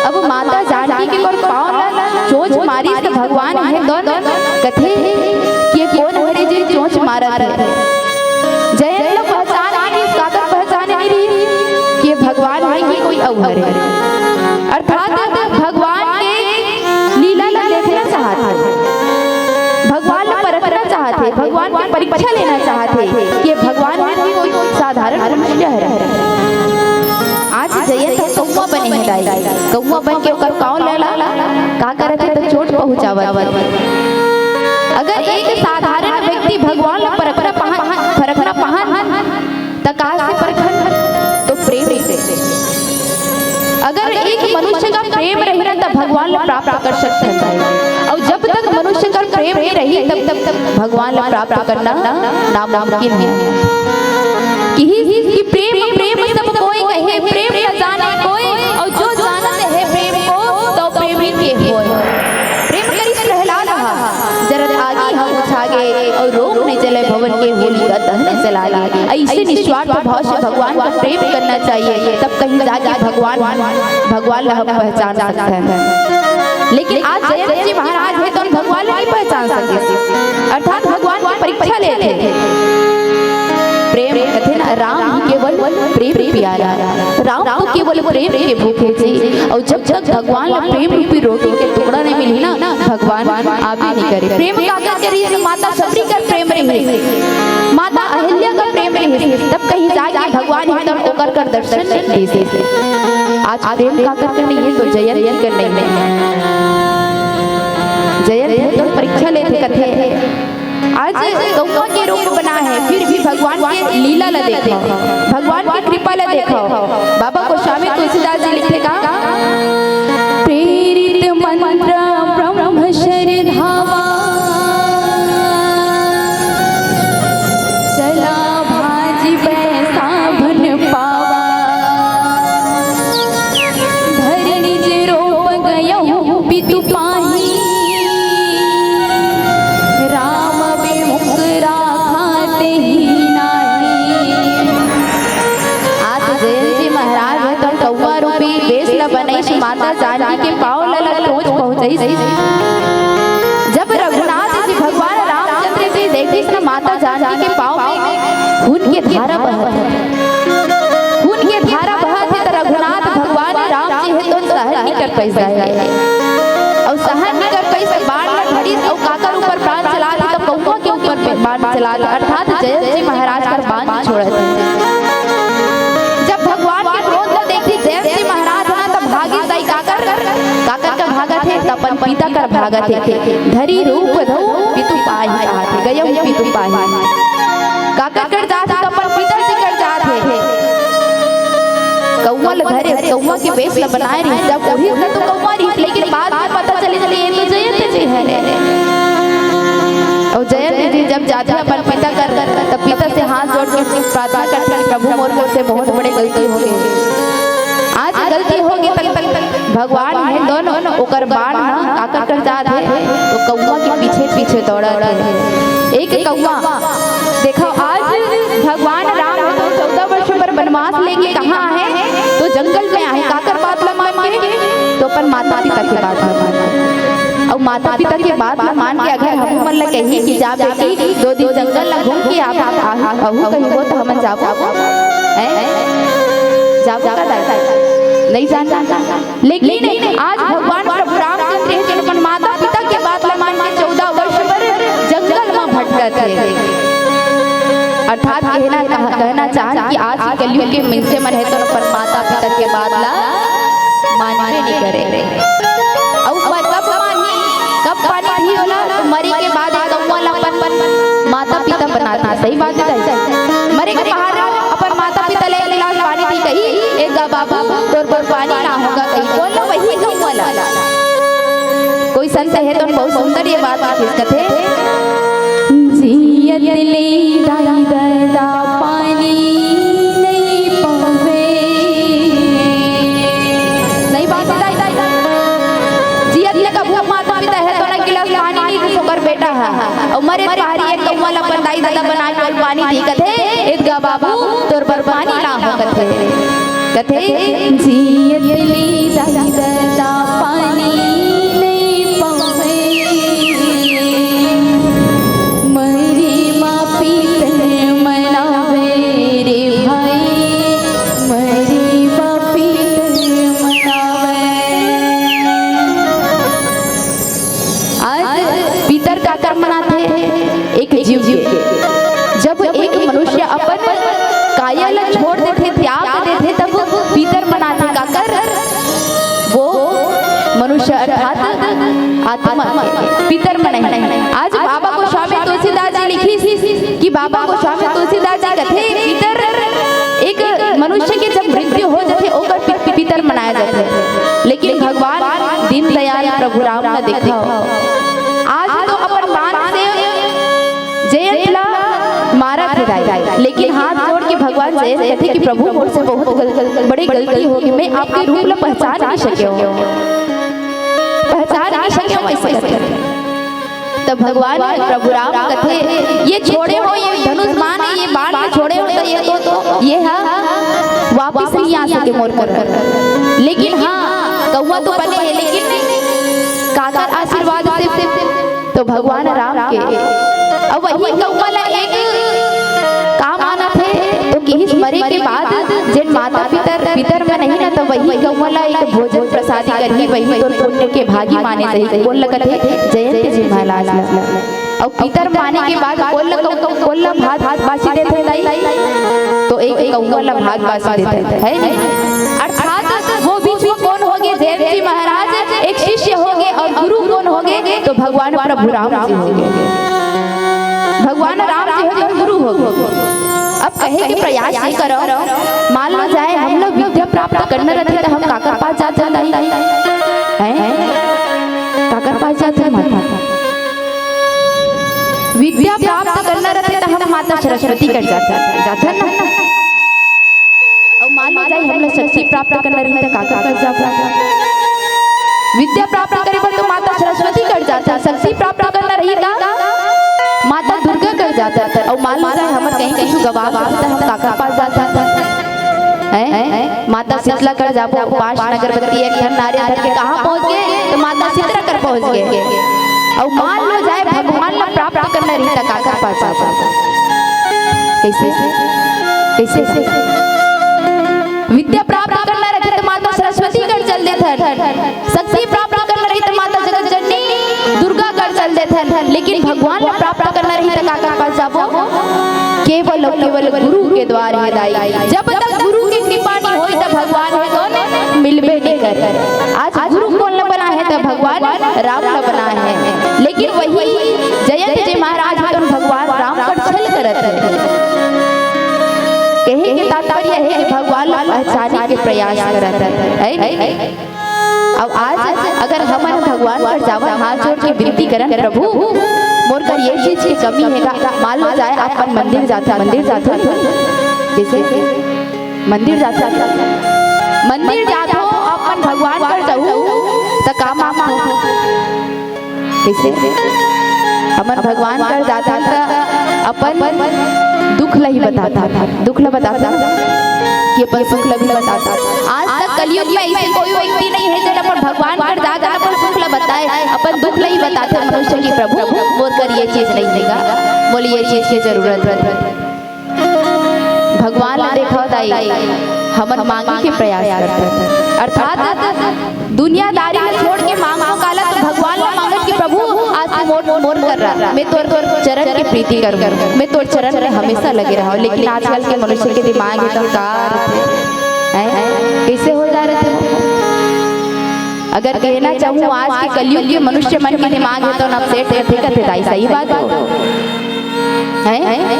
अब माता जानकी के ओकर पाँव ला चोंच मारिस त भगवान हे तो न कथे कि ये कोन हरे जे चोंच मारत हे। जयंत भगवान के परीक्षा लेना चाहत हे कि ये भगवान हे कि कोई साधारण मनुष्य हरे। आज जयंत ह कौआ बने हे दाई, कौआ बन के ओकर काव ल ला का करत हे त चोट पहुंचावत हे। अगर एक साधारण व्यक्ति भगवान ला परखना पहन, परखना पहन, त कहाँ से परखन? तो प्रेम से। अगर एक मनुष्य का प्रेम रही ना, तब भगवान ला प्राप्त कर सकत हे। और जब तक मनुष्य का प्रेम नहीं रही, तब तक भगवान ला प्राप्त करना नामुमकिन हे। कि, कि प्रेम, प्रेम सब कोई कहे, प्रेम न जाने कोई, और जो जानत हे प्रेम को, तो प्रेमी के होय। प्रेम करिस प्रहलाद ह, जरत आगी ह बुझा गे, और रोक न चले भवन के होलिका दहन चला गे। ऐसे निस्वार्थ भाव से भगवान का प्रेम करना चाहिए, तब कहीं जाके भगवान, भगवान ला हम पहचान सकते हैं। लेकिन आज जयंत जी महाराज हे तो भगवान ला नहीं पहचान सके, अर्थात भगवान की परीक्षा लेथे। प्रेम कथे ना, राम ही केवल प्रेम प्यारा, राम तो केवल प्रेम के भूखे जी। और जब तक भगवान ला प्रेम रूपी रोटी के टुकड़ा नहीं मिली ना, भगवान आबे नहीं करे। प्रेम काकर करिस? माता शबरी कर प्रेम रहिस, माता अहिल्या का प्रेम रहिस, तब कहीं जाके भगवान एकदम ओकर कर दर्शन नहीं दे। आज प्रेम काकर कर नहीं हे तो जयंत कर नहीं हे। जयंत हे तो परीक्षा लेथे कथे। आज कौआ के रूप बना हे, फिर भी भगवान के लीला ला देखो, भगवान के कृपा ला देखो। बाबा गोस्वामी तुलसीदास जी लिखथे का, प्रेरित मंत्र ब्रह्म श्रद्धावा, चला भाजी बैसाभन पावा। धरि निज रूप गयहु पितु पाही, राम विमुख राखा तेहि नाही। आज जयंत जी महाराज हे तो कौआ रूपी वेश ल बनइस, माता जानकी के पाँव ल ल टोच पहुँचइस। जब रघुनाथ जी भगवान रामचंद्र जी देखिस न माता जानकी के पाँव में खून के धारा बहत हे, खून के धारा बहत हे, त रघुनाथ भगवान राम जी हे तो सहन नहीं कर पाइस हे। अउ सहन नहीं कर पाइस, बाण ल धरिस अउ काकर ऊपर बाण चलात हे, त कौआ के ऊपर बाण चलात हे, अर्थात जयंत जी महाराज कर बाण छोड़त हे। जब भगवान के क्रोध ल देखिस जयंत जी महाराज ह, त भागिस दाई काकर, काकर कर भागत हे, त अपन पिता कर भागत हे। धरि रूप धउ पितु पाही, कहत हे, गयहु पितु पाही। काकर कर जात हे, त अपन पिता जी कर जात हे। कौआ ल धरे, कौआ के वेश ल बनाए रहिस, जब उड़िस त तो कौआ रहिस, लेकिन बाद में पता चलिस कि ये तो जयंत जी हे। अउ जयंत जी जब जाथे अपन पिता कर, त पिता से हाथ जोड़ के प्रार्थना करथे, "प्रभु, मोर से बहुत बड़े गलती हो गे, आज गलती हो गे, त भगवान हे दोनों, ओकर बाण ह काकर कर जात हे, तो कौआ के पीछे पीछे दौड़त हे।" एक कौआ, देखो, आज भगवान राम तो चौदह वर्ष पर वनवास लेके कहाँ आहे, तो जंगल में आहे। काकर बात ल मान के? तो अपन माता पिता के बात ल मान के। अउ माता पिता के बात ल मान के अगर हमू मन ल कही कि जा बेटी, दो दिन जंगल ल घूम के आ, आ, आ, आहू कहिबो, तो हमन जाबो? हैं? जाबो का दाई? नहीं जान, जान, जान। लेकिन आज भगवान प्रभु रामचंद्र हे, जेन अपन माता पिता के बात ल मान के चौदह वर्ष बर जंगल म भटकत हे। अर्थात कहना, कह-, कहना चाहत कि आज के कलयुग के मइनसे मन हे तो अपन माता पिता के बात ल मानबे नहीं करे। अउ पर कब मानही, कब मानही ओला? तो मरे के बाद एक कौआ ल अपन माता पिता बनाथे। सही बात हे दाई? मरे के पहाड़ अपन माता पिता ले एक गिलास पानी पी कही, "ए गा बाबू, तोर बर पानी लाहूं गा," कही। बोल लो वही कौआ ला। कोई संत हे तो बहुत सुंदर ये बात लिखिस, कथे, "जियत ले दाई ददा पानी नहीं पावे।" सही बात हे दाई, दाई, दाई। जियत ले कभू माता पिता हे तो ना गिलास पानी नहीं दे सके बेटा ह। अउ मरे पहाड़ी एक कौआ ल अपन दाई ददा बनाए के पानी दी, कथे, "ए गा बाबू, तोर बर पानी लाहूं," कथे। कथे, "जियत ले दाई ददा पानी नहीं पावे, मरे मा पितर मनावे रे भाई, मरे मा पितर मनावे।" आज पितर काकर मनाथे? एक जीव के, जब एक मनुष्य अपन काया ला छोड़ देथे, त्याग देथे, तब पितर मनाथे। काकर? वो मनुष्य अर्थात आत्मा के पितर मनाही। आज बाबा गोस्वामी तुलसीदास जी लिखिस कि बाबा गोस्वामी तुलसीदास जी कथे, पितर एक मनुष्य के जब मृत्यु हो जाथे, ओकर पि-, पितर मनाया जाथे। लेकिन भगवान दीनदयाल प्रभु राम ला देखा, आज तो अपन मान से जयंत ला मारत हे दाई, लेकिन हाथ जोड़ के भगवान जयंत कथे कि प्रभु, मोर से बहुत गल-, बड़े गलती हो गे, मैं आपके रूप ला पहचान नहीं सके हों, पहचान नहीं सके हों, ऐसे कथे। तब भगवान प्रभु राम कथे, ये छोड़े हों, ये धनुष बाण हे, ये बाण छोड़े हों, त ये तो, तो ये हा वापिस नहीं आ सके मोर कर। लेकिन हाँ, कौवा तो बने हे, लेकिन काकर आशीर्वाद से, से तो भगवान राम के। अब वही कौवा ला एक काम आना थे, तो किहिस मरे के बाद जेन माता पितर, पितर में नहीं ना, तो वही कौवा ला एक भोजन प्रसादी करही, वही तो पुण्य के भागी माने जाही। कोन ला कथे? जयंत जी महाराज ला। अउ पितर माने के बाद कोन ला, कोन ला भात, भात बासी देथे दाई? तो एक कौवा ला भात बासी देथे, है नहीं? अर्थात वो बीच में कोन हो गे? जयंत जी महाराज एक शिष्य हो गे अउ गुरु कोन हो गे? तो भगवान प्रभु राम जी हो गे। भगवान राम जी हो गे अउ गुरु हो गे। अब कहे के प्रयास ये करो, मान लो जाए हम लोग विद्या प्राप्त करना रहते तो हम काकर पास जात हन दाई? हैं? काकर पास जात हन माता? विद्या प्राप्त करना रहते तो हम माता सरस्वती कर जात हन, जात हन ना? अउ मान लो जाए हम लोग शक्ति प्राप्त करना रही तो काकर कर जाबो? विद्या प्राप्त करे बर तो माता सरस्वती कर जात हन, शक्ति प्राप्त करना रही तो माता दुर्गा कर जात हन। अउ मान लो जाए हमर कहीं कुछ गवा जात तो हम काकर पास जात हन? हैं? माता शीतला कर जाबो, उपास अगरबत्ती एक ठन नारियल धर के कहाँ पहुँच गे? तो माता शीतला कर पहुँच गे। अउ मान लो जाए भगवान ला प्राप्त करना रही तो काकर पास जाबो? कैसे? कैसे? विद्या प्राप्त करना रही तो माता सरस्वती कर चल देथन, शक्ति प्राप्त करना रही तो माता जगत जननी दुर्गा कर चल देथन, लेकिन भगवान ला प्राप्त करना रही तो काकर पास जाबो? केवल अउ केवल गुरु के द्वार हे दाई। जब तक गुरु के कृपा नहीं होई तो भगवान हे कोन? मिलबे नहीं करे। आज गुरु कोन ला बना हे तो भगवान राम ला बना हे, लेकिन वही जयंत जी महाराज हे तो भगवान राम कर छल करत हे। कहे के तात्पर्य हे कि भगवान ला पहचाने के प्रयास करत हे, है नहीं? अब आज अगर हमन भगवान कर जावन, हाथ जोड़ के विनती करन, प्रभु मोर कर ये चीज के कमी हे का? मान लो जाए आप मन मंदिर जाथो, मंदिर जाथो, जैसे मंदिर जाथो, मंदिर जाथो, अपन भगवान कर जाहू त का मांगथो? कैसे? हमन भगवान कर जाथन त अपन दुख ला ही बताथन, दुख ला बताथन कि अपन सुख ला भी बताथन। आज तक कलयुग में ऐसे कोई व्यक्ति नहीं है जो अपन भगवान कर जाथन अपन सुख ला बताए, अपन दुख ला ही बताथे मनुष्य कि प्रभु मोर कर ये चीज नहीं हे गा, मोला ये चीज की जरूरत हे। भगवान ला देखव दाई, हमन मांगे के प्रयास करथन, अर्थात दुनियादारी ला छोड़ के मांगो काला, तो भगवान ला मांगत कि प्रभु आज तू मोर, मोर कर रहा, मैं तोर, तोर चरण के प्रीति करूं, मैं तोर चरण में हमेशा लगे रहूं। लेकिन आजकल के मनुष्य के दिमाग एकदम का है, कैसे हो जा रहे थे? अगर कहना चाहूँ, आज के कलयुग के मनुष्य मन के दिमाग हे तो न सेठ हे, ठीक हे दाई, सही बात हे। हैं?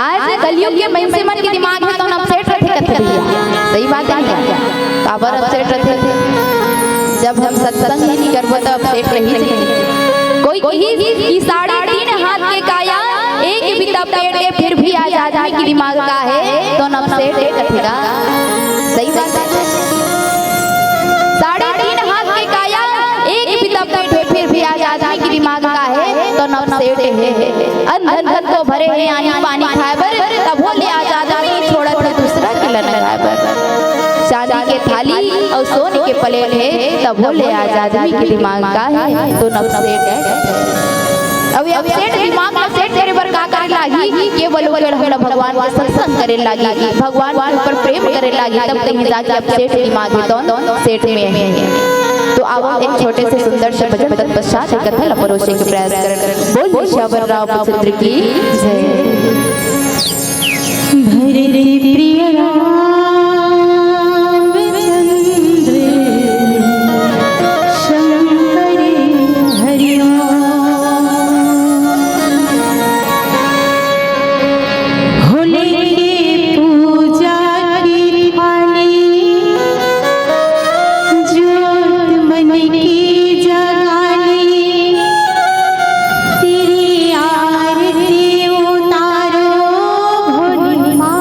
आज कलयुग के मनुष्य मन के दिमाग हे तो न सेठ रथे कथे भैया, सही बात हे क्या? काबर अपसेट रथे? जब हम सत्संग ही नहीं करबो तो अपसेट रही नहीं। कोई कही कि साढ़े तीन हाथ के काया, एक बित्ता पेट हे, फिर भी आज आदमी के दिमाग का हे तो न अपसेट हे कथे गा। सही बात हे। साढ़े तीन हाथ के काया, एक बित्ता पेट हे, फिर भी आज आदमी के दिमाग का हे तो न अपसेट हे। अंधन धन तो भरे हे आनी पानी खाए बर, तभो ले आज आदमी छोड़त हे दूसरा के लना खाए बर। चांदी के थाली अउ सोने के प्लेट हे, तभो ले आज आदमी के दिमाग का हे तो न अपसेट हे। अब ये अपसेट दिमाग ला सेट करे बर का करे लागी? केवल ओकर हमला भगवान के सत्संग करे लागी, भगवान के ऊपर प्रेम करे लागी, तब कहीं जाके अपसेट दिमाग हे तो सेट में हे। तो आवो, एक छोटे से सुंदर से भजन तत्पश्चात एक कथा ला परोसे के प्रयास करन। बोल सियावर रामचंद्र की जय। भरत प्रिय रामचंद्र शंकर हरि ओम। होले के पूजा की थाली, जोत मन की जगाली, तेरी आरती उतारो भोले माँ।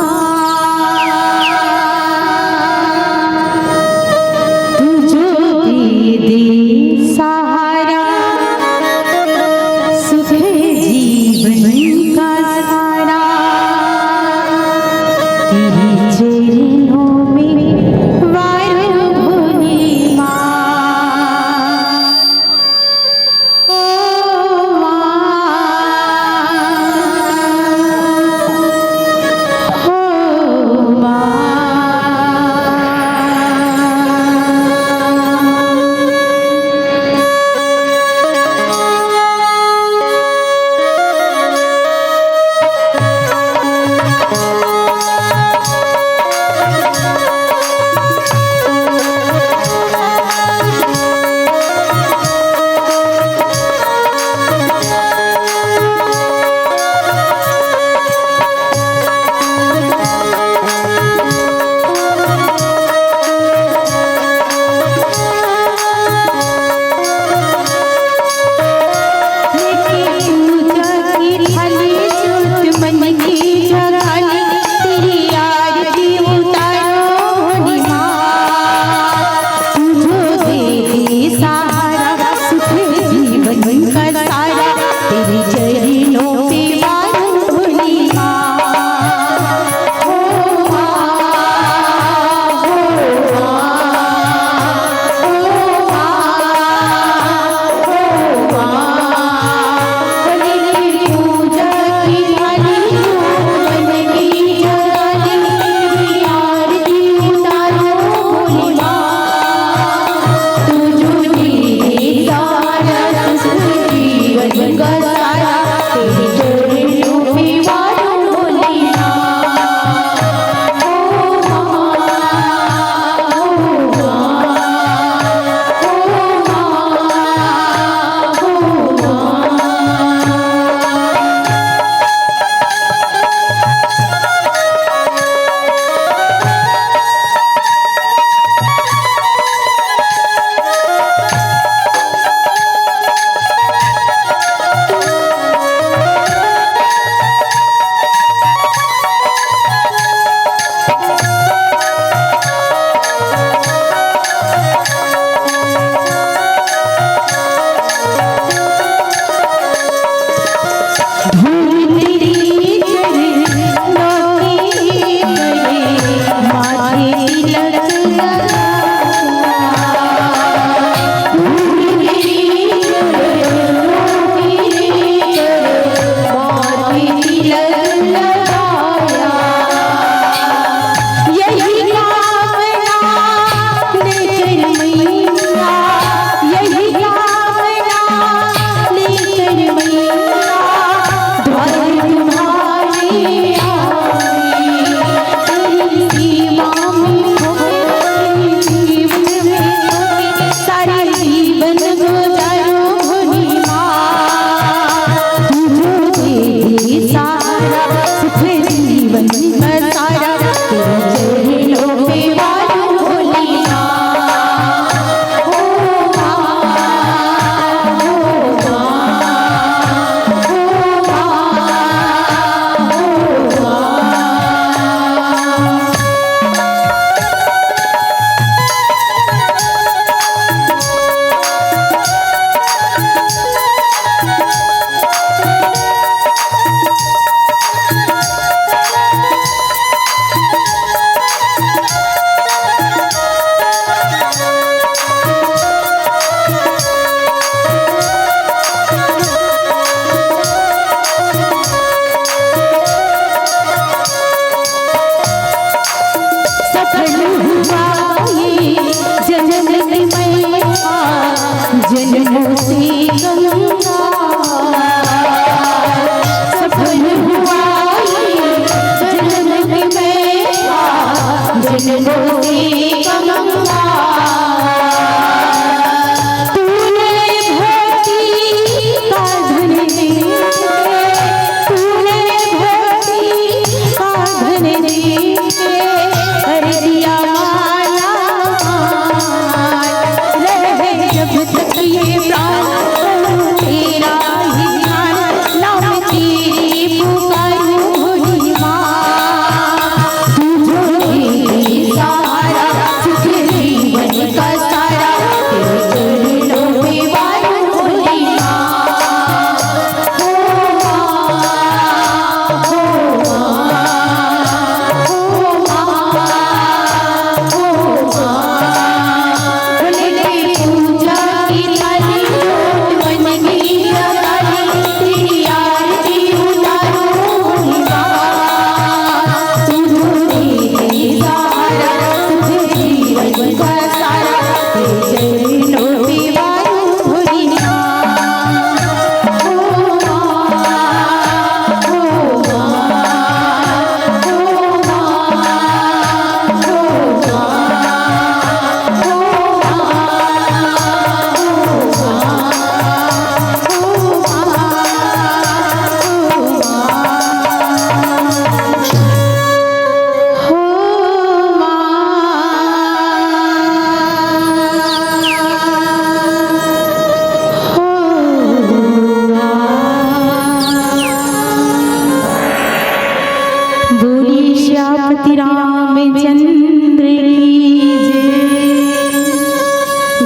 बोलिए श्यामपति रामचंद्र की जय।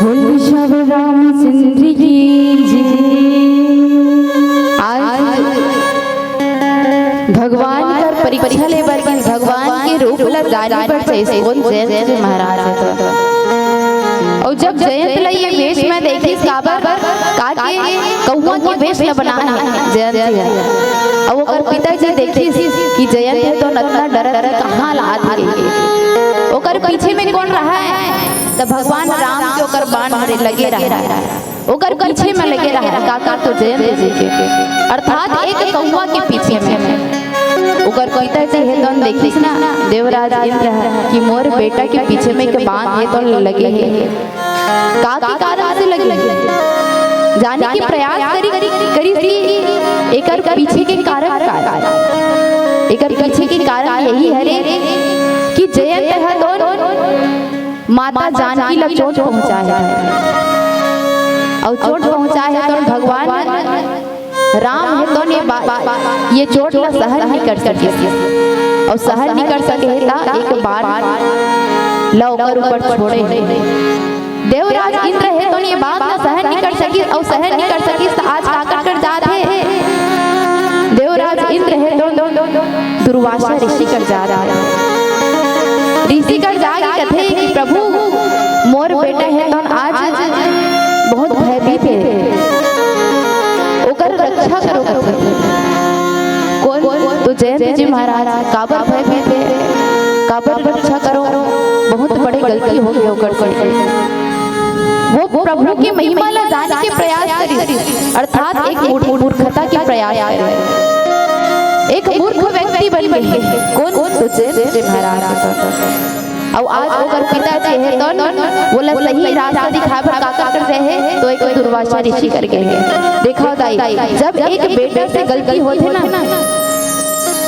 बोलिए श्याम रामचंद्र की जय। आज भगवान कर परीक्षा ले बर के, भगवान के रूप ला जाने बर चाहिस, कोन जयंत जी महाराज हे तो। अउ जब जयंत ला ये वेश में देखिस, काबर, का के कौआ के वेश ला बना हे जयंत जी ह। अउ ओकर पिताजी देखिस कि जयंत हे तो नतना डरत हे, कहाँ ला आत हे। ओकर पीछे में कोन रहा हे? त भगवान राम के ओकर बाण हरे लगे रहा हे। ओकर पीछे में लगे रहा हे, काकर तो जयंत जी के, अर्थात एक कौआ के पीछे में। ओकर पिताजी हे तौन देखिस ना, देवराज इंद्र ह, कि मोर बेटा के पीछे में एक बाण हे तौन लगे हे। का के कारण से लगे? जाने के प्रयास करी, करी, करी कि एकर पीछे के कारण का हे? एकर पीछे के कारण यही हरे कि जयंत ह तौन माता जानकी ला चोट पहुंचाए हे, अउ चोट पहुंचाए हे तौन भगवान राम हे तौन ये बा-, ये चोट ला सहन नइ कर सके, अउ सहन नइ कर सके हे त एक बाण ला ओकर ऊपर छोड़े हे। देवराज इंद्र हे तौन ये बात ला सहन नइ कर सकिस, अउ सहन नइ कर सकिस त आज काकर कर जात हे? देवराज इंद्र हे तौन दुर्वासा ऋषि कर जात हे। ऋषि कर जाके कथे कि प्रभु, मोर बेटा हे तौन आज बहुत भयभीत हे, ओकर रक्षा करो कथे। कोन? तो जयंत जी महाराज। काबर भयभीत हे, काबर रक्षा करो? बहुत बड़े गलती हो गे ओकर से। वो प्रभु के महिमा ला जाने के प्रयास करिस, अर्थात एक मूढ़-, मूर्खता के प्रयास करिस। एक मूर्ख व्यक्ति बन गे। कोन? तो जयंत जी महाराज। अउ आज ओकर पिता जे हे तौन ओला सही रास्ता दिखाए बर काकर कर जाए हे, तो एक दुर्वासा ऋषि कर गे हे। देखव दाई, जब एक बेटा से गलती होथे ना,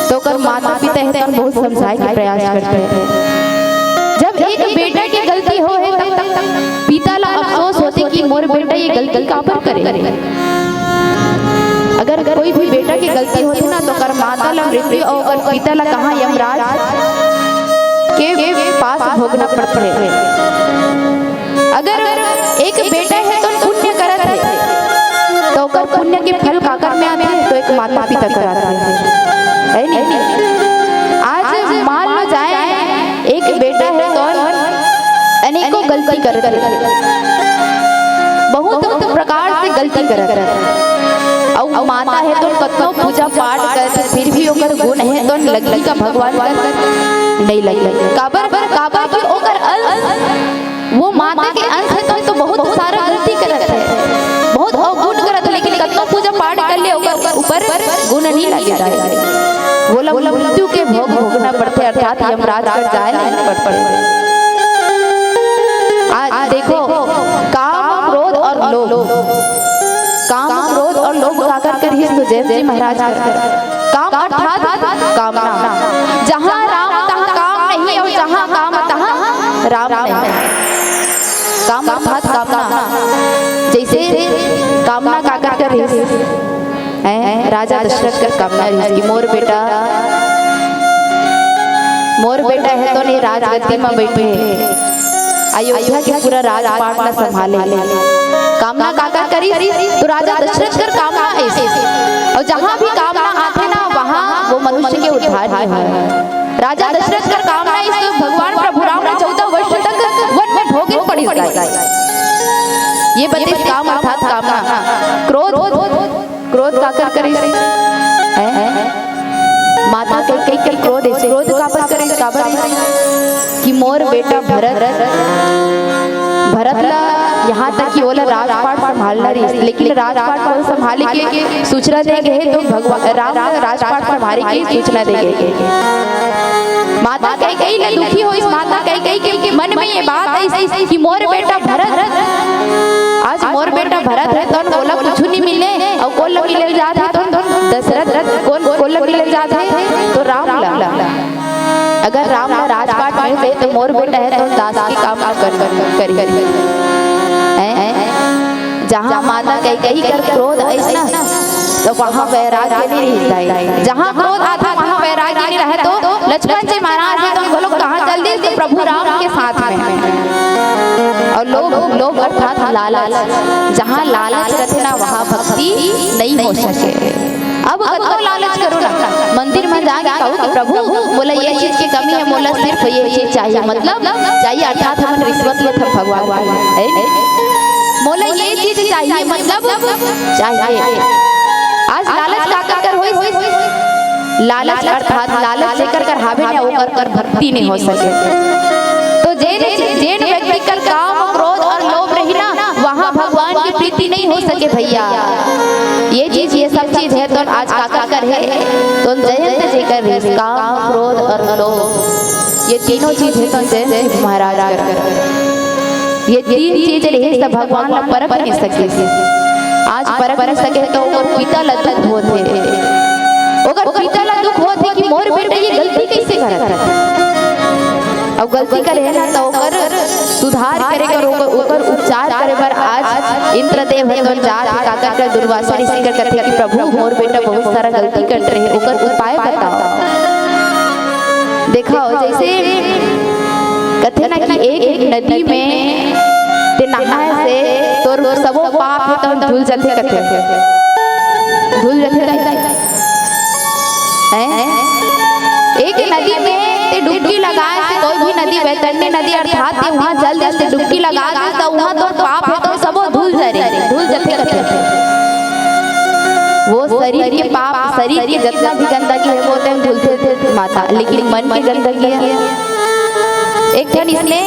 तो ओकर माता पिता हे तौन बहुत समझाए के प्रयास करथे। जब एक बेटा के गलती होहे, तब, तब, तब पिता ला अफसोस होथे कि मोर बेटा ये गलती काबर करे। अगर कोई भी बेटा के गलती होथे ना, तो ओकर माता ला मृत्यु अउ ओकर पिता ला कहाँ, यमराज के पास भोगना पड़थे। अगर एक बेटा हे तो पुण्य करत हे, तो ओकर पुण्य के फल काकर में आथे? तो एक माता पिता कर आथे, हे नहीं? आज मान लो जाए, एक बेटा हे तो अनेकों गलती करत हे, बहुत प्रकार से गलती करत हे। अउ माता हे तो कतनो पूजा पाठ करत हे, फिर भी ओकर गुण हे तो लगही का भगवान कर? नहीं लगही। काबर? काबर कि ओकर अंश, वो माता के अंश हे तो, तो बहुत सारा गलती करत हे, बहुत अवगुण करत हे, लेकिन कतनो पूजा पाठ कर ले, ओकर ऊपर गुण नहीं लगे जाए। ओला मृत्यु के भोग भोगना पड़थे, अर्थात यमराज कर जाए नहीं पड़थे। आज देखो, काम, क्रोध और लोभ, काम, क्रोध और लोभ काकर कर ही तो जयंत जी महाराज कर। काम अर्थात कामना। जहाँ राम तहाँ काम नहीं, अउ जहाँ काम तहाँ राम नहीं। काम अर्थात कामना। जैसे कामना काकर कर रहिस, हैं? राजा दशरथ कर कामना रहिस कि मोर बेटा, मोर बेटा हे तो नहीं राजगद्दी में बैठे, अयोध्या के पूरा राजपाट ला संभाले। कामना काकर करिस? तो राजा दशरथ कर कामना ऐसे, अउ जहाँ भी कामना आथे ना, वहाँ वो मनुष्य के उद्धार नहीं होय। राजा दशरथ कर कामना इस तो भगवान प्रभु राम ला चौदह वर्ष तक वन में भोगे पड़िस। ये बतिस काम अर्थात कामना। क्रोध, क्रोध काकर करिस? हैं? माता कैकेयी कर क्रोध हे, क्रोध काबर करिस? काबर कि मोर बेटा भरत, भरत ला यहाँ तक कि ओला राजपाट संभालना रहिस, लेकिन राजपाट को संभाले के सूचना दे गे हे तो भगवान राम ला राजपाट संभाले के सूचना दे गे हे। माता कैकेयी ला दुखी होइस, माता कैकेयी के मन में ये बात आइस कि मोर बेटा भरत, आज मोर बेटा भरत हे तो ओला कुछु नहीं मिले, अउ कोन ला मिले जात हे तो दशरथ, कोन, कोन ला मिले जात हे तो राम ला। अगर राम ला राजपाट मिल जाए तो मोर बेटा हे तो दास के काम कर, कर, कर, कर। हैं? जहाँ माता कैकेयी कर क्रोध आइस ना, तो वहाँ वैराग्य नहीं रहता है। जहाँ क्रोध आता, वहाँ वैराग्य नहीं रहे तो लक्ष्मण जी महाराज हे तो घलो कहाँ चल दिस? तो प्रभु राम के साथ में। अउ लोभ, लोभ अर्थात लालच, जहाँ लालच रथे ना, वहाँ भक्ति नइ हो सके। अब कतको लालच करो ना, मंदिर में जाके कहो कि प्रभु, मोला ये चीज के कमी हे, मोला सिर्फ ये चीज चाहिए, मतलब चाहिए, अर्थात हमन रिश्वत लेत हन भगवान के, हे ना? मोला ये चीज चाहिए, मतलब चाहिए। आज लालच काकर कर होइस? लालच अर्थात लालच जेकर कर हावे ना, ओकर कर भक्ति नइ हो सके। तो जेन, जेन व्यक्ति कर काम, क्रोध अउ लोभ रही ना, वहाँ भगवान के प्रीति नइ हो सके भैया। ये चीज, ये सब चीज हे तो आज काकर कर हे? तो जयंत जी कर हे, काम, क्रोध अउ लोभ, ये तीनों चीज हे तो जयंत जी महाराज कर। ये तीन चीज रहिस त भगवान ला परख नइ सकिस। आज परख नइ सके त ओकर पिता ला दुख होथे। ओकर पिता ला दुख होथे कि मोर बेटा ये गलती कइसे करत हे। अउ गलती करे हे ना त ओकर सुधार करे बर, ओकर, ओकर उपचार करे बर आज इंद्रदेव हे तो जात हे काकर कर, दुर्वासा ऋषि कर, कथे कि प्रभु, मोर बेटा बहुत सारा गलती करत रहे, ओकर उपाय बताओ। देखो, जैसे कथे ना कि एक, एक नदी में ते नहाए से तोर सबो पाप हे तो धुल जाथे, कथे धुल जाथे, हैं? एक नदी में ते डुबकी लगाए से, कोई भी नदी, वैतरणी नदी अर्थात ते वहाँ चल दे से डुबकी लगा दे तो वहाँ तोर पाप हे तो सबो धुल जा रे, धुल जाथे, कथे। वो शरीर के पाप, शरीर के जितना भी गंदगी हे वो तेन धुलथे माता, लेकिन मन के गंदगी हे। एक ठन इसमें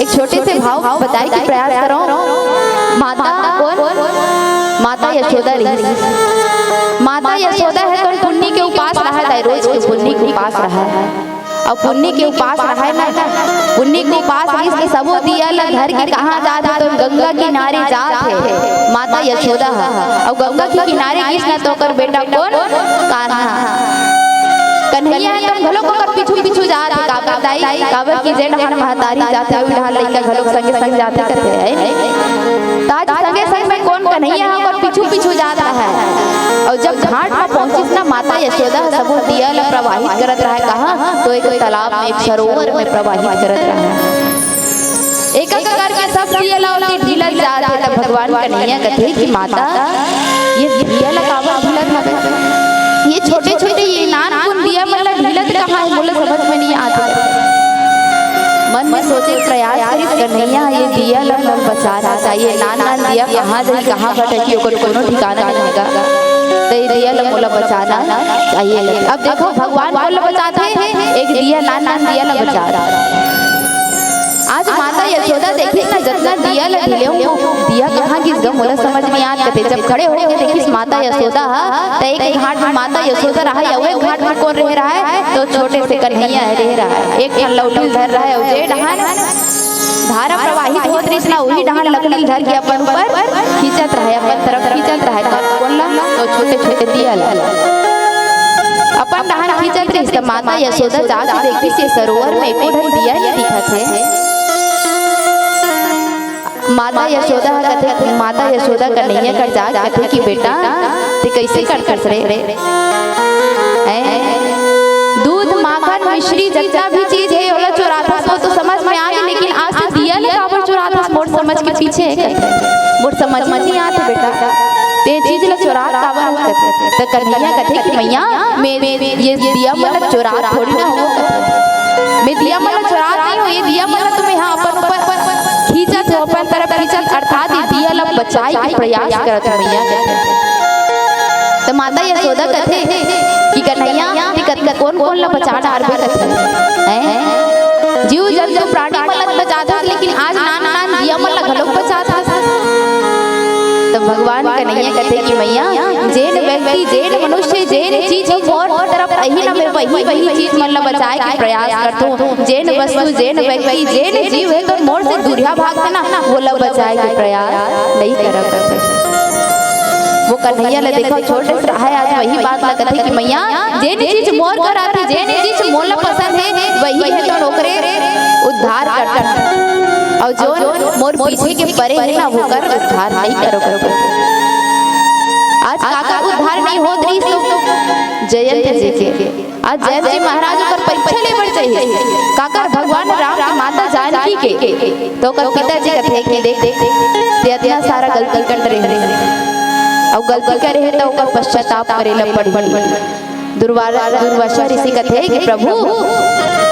एक छोटे से भाव बताए के प्रयास करो। माता कोन? माता यशोदा रहिस। माता यशोदा हे तो पुन्नी के उपास रहा, दाई रोज के पुन्नी के उपास रहा। अउ पुन्नी के उपास रहा ना, पुन्नी के उपास रहिस त सबो दिया ला धर के कहाँ जात हे? तो गंगा किनारे जात हे माता यशोदा ह। अउ गंगा के किनारे गिस ना त ओकर बेटा कोन? कान्हा। कन्हैया हे त घलो ओकर पीछू पीछू जात हे, काबर दाई? काबर कि जे डहान महतारी जात हे, उही डहान लइका घलो संगे संग जात हे, कथे हे। त आज संगे संग में कोन? कन्हैया ह ओकर पीछू पीछू जात हे। अउ जब घाट म पहुंचिस ना, माता यशोदा ह सबो दिया ला प्रवाहित करत रहा, कहाँ? तो एक तालाब में, एक सरोवर में प्रवाहित करत रहा। एक एक करके सब दिया ला ओती ढिलत जात हे, त भगवान कन्हैया कथे कि माता, ये दिया ला काबर ढिलत हवे? ये छोटे छोटे, ये नानकुन दिया मन ला ढिलत कहाँ हे? मोला समझ में नइ आत हे। मन में सोचे के प्रयास करिस कन्हैया, ये दिया ला मोला बचाना चाहिए। नान नान दिया कहाँ जाही, कहाँ भटकही, ओकर कोनो ठिकाना नइ हे गा। त ये दिया ला मोला बचाना चाहिए। अब देखो, भगवान कोन ला बचाथे? एक दिया, नान नान दिया ला बचाथे। आज माता यशोदा देखिस ना, जतना दिया ला ढिले हों, दिया कहाँ गिस गा, मोला समझ नइ आत, कथे। जब खड़े होके देखिस माता यशोदा ह, त एक घाट में माता यशोदा रहा, अउ एक घाट में कोन रहे रहा हे? तो छोटे से कन्हैया रहे रहा हे। एक ठन लौठी ल धर रहा हे, अउ जे डहान धारा प्रवाहित होत रहिस ना, उही डहान लकड़ी ल धर के अपन ऊपर खींचत रहा हे, अपन तरफ खींचत रहा हे। कोन ला? तो छोटे छोटे दिया ला अपन डहान खींचत रहिस। त माता यशोदा जाके देखिस, ये सरोवर में एको ठन दिया नइ दिखत हे। माता यशोदा ह कथे, माता यशोदा कन्हैया कर जाके कथे कि बेटा, ते कइसे करथस रे? हैं? दूध, माखन, मिश्री, जतना भी चीज हे, ओला चोराथस, वो तो समझ में आगे, लेकिन आज ते दिया ला काबर चोराथस? मोर समझ के पीछे हे, कथे। मोर समझ में नइ आत हे बेटा, ते चीज ला चोरात काबर हस, कथे। त कन्हैया कथे कि मैया, मैं ये दिया मन ला चोरात थोड़ी ना हों, कथे। मैं दिया मन ला चोरात नइ हों, ये दिया मन ला तो मैं हा अपन ऊपर खींचत हों, अपन तरफ खींचत, अर्थात ये दिया ला बचाए के प्रयास करत हों मैया, कथे। त माता यशोदा कथे कि कन्हैया, ते कत-, कोन कोन ला बचा डारबे, कथे। हैं? जीव जंतु प्राणी मन ला बचाथस, लेकिन आज नान नान दिया मन ला घलोक बचाथस। त भगवान कन्हैया कथे कि मैया, जेन व्यक्ति, जेन मनुष्य, जेन चीज मोर तरफ आही ना, मैं वही, वही चीज मन ला बचाए के प्रयास करथों। जेन वस्तु, जेन व्यक्ति, जेन जीव हे तो मोर से दूरिहा भागथे ना, ओला बचाए के प्रयास नइ करव, कथे। वो कन्हैया ला देखो, छोटे से रहा हे, आज वही बात ला कथे कि मैया, जेन चीज मोर कर आथे, जेन चीज मोला पसंद हे, वही हे तो ओकरे उद्धार करथों। अउ जोन मोर पीछे के परे हे ना, ओकर उद्धार नइ करव, कथे। आज काकर उद्धार नइ होत रहिस तो जयंत जी के। आज जयंत जी महाराज ओकर परीक्षा ले बर चाहिए। काकर? भगवान राम के माता जानकी के। तो ओकर पिताजी कथे कि देख, ते इतना सारा गलती कर रहे हैं, अउ गलती करे है तो ओकर पश्चाताप करे ला पड़ही। दुर्वा-, दुर्वासा ऋषि कथे कि प्रभु,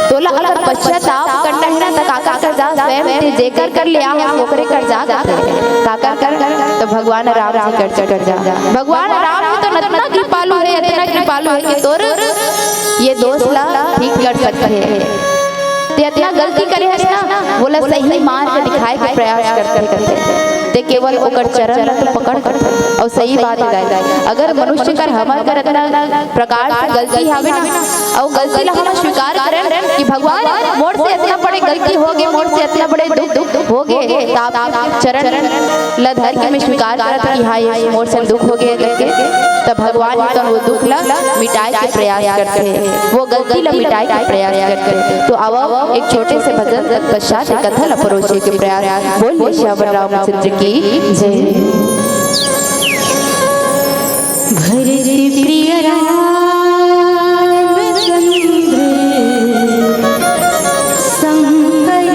तोला अगर पश्चाताप करना है ना, तो काकर कर जा, स्वयं ते जेकर कर ले आ, ओकरे कर जा, कथे। काकर कर? तो भगवान राम जी कर, कर जा। भगवान राम जी तो इतना कृपालु है, इतना कृपालु है कि तोर ये दोष ला ठीक कर सकथे। ते इतना गलती करे हस ना, वोला सही मार्ग दिखाए के प्रयास करथे, करथे। ते केवल ओकर चरण ला तो पकड़, पकड़। अउ सही बात है, अगर मनुष्य कर, हमर कर इतना प्रकार से गलती हवे ना, अउ गलती ला हम स्वीकार करन कि भगवान, मोर से इतना बड़े गलती हो गे, मोर से इतना बड़े दुख, दुख हो गे, त आप चरण ला धर के मैं स्वीकार करत कि हाँ, ये मोर से दुख हो गे करके, त भगवान ही तो वो दुख ला मिटाए के प्रयास करथे, वो गलती ला मिटाए के प्रयास करथे। तो आवा, एक छोटे से भजन तत्पश्चात एक कथा ला परोसे के प्रयास। बोलिए सियावर रामचंद्र की जय। भरत प्रिय रामचंद्र शंकर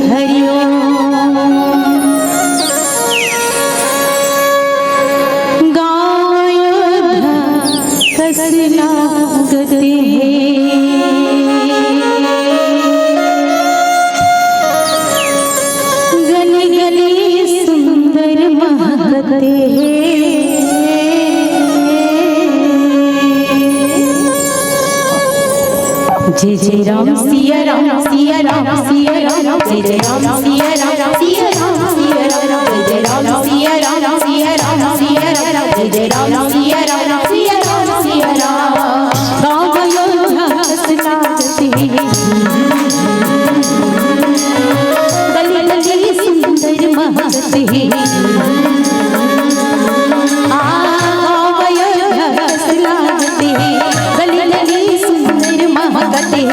हरि ओम। गाँव अयोध्या कस लागत हे। गली गली सुंदर महकत हे। जय जय राम सिया राम सिया राम सिया राम, जय जय राम सिया राम सिया राम सिया राम, जय जय राम सिया राम सिया राम सिया राम, जय जय राम सिया राम सिया राम सिया राम। गाँव अयोध्या कस लागत हे, गली गली सुंदर महकत हे। आ, गाँव अयोध्या कस लागत हे, गली गली सुंदर महकत हे।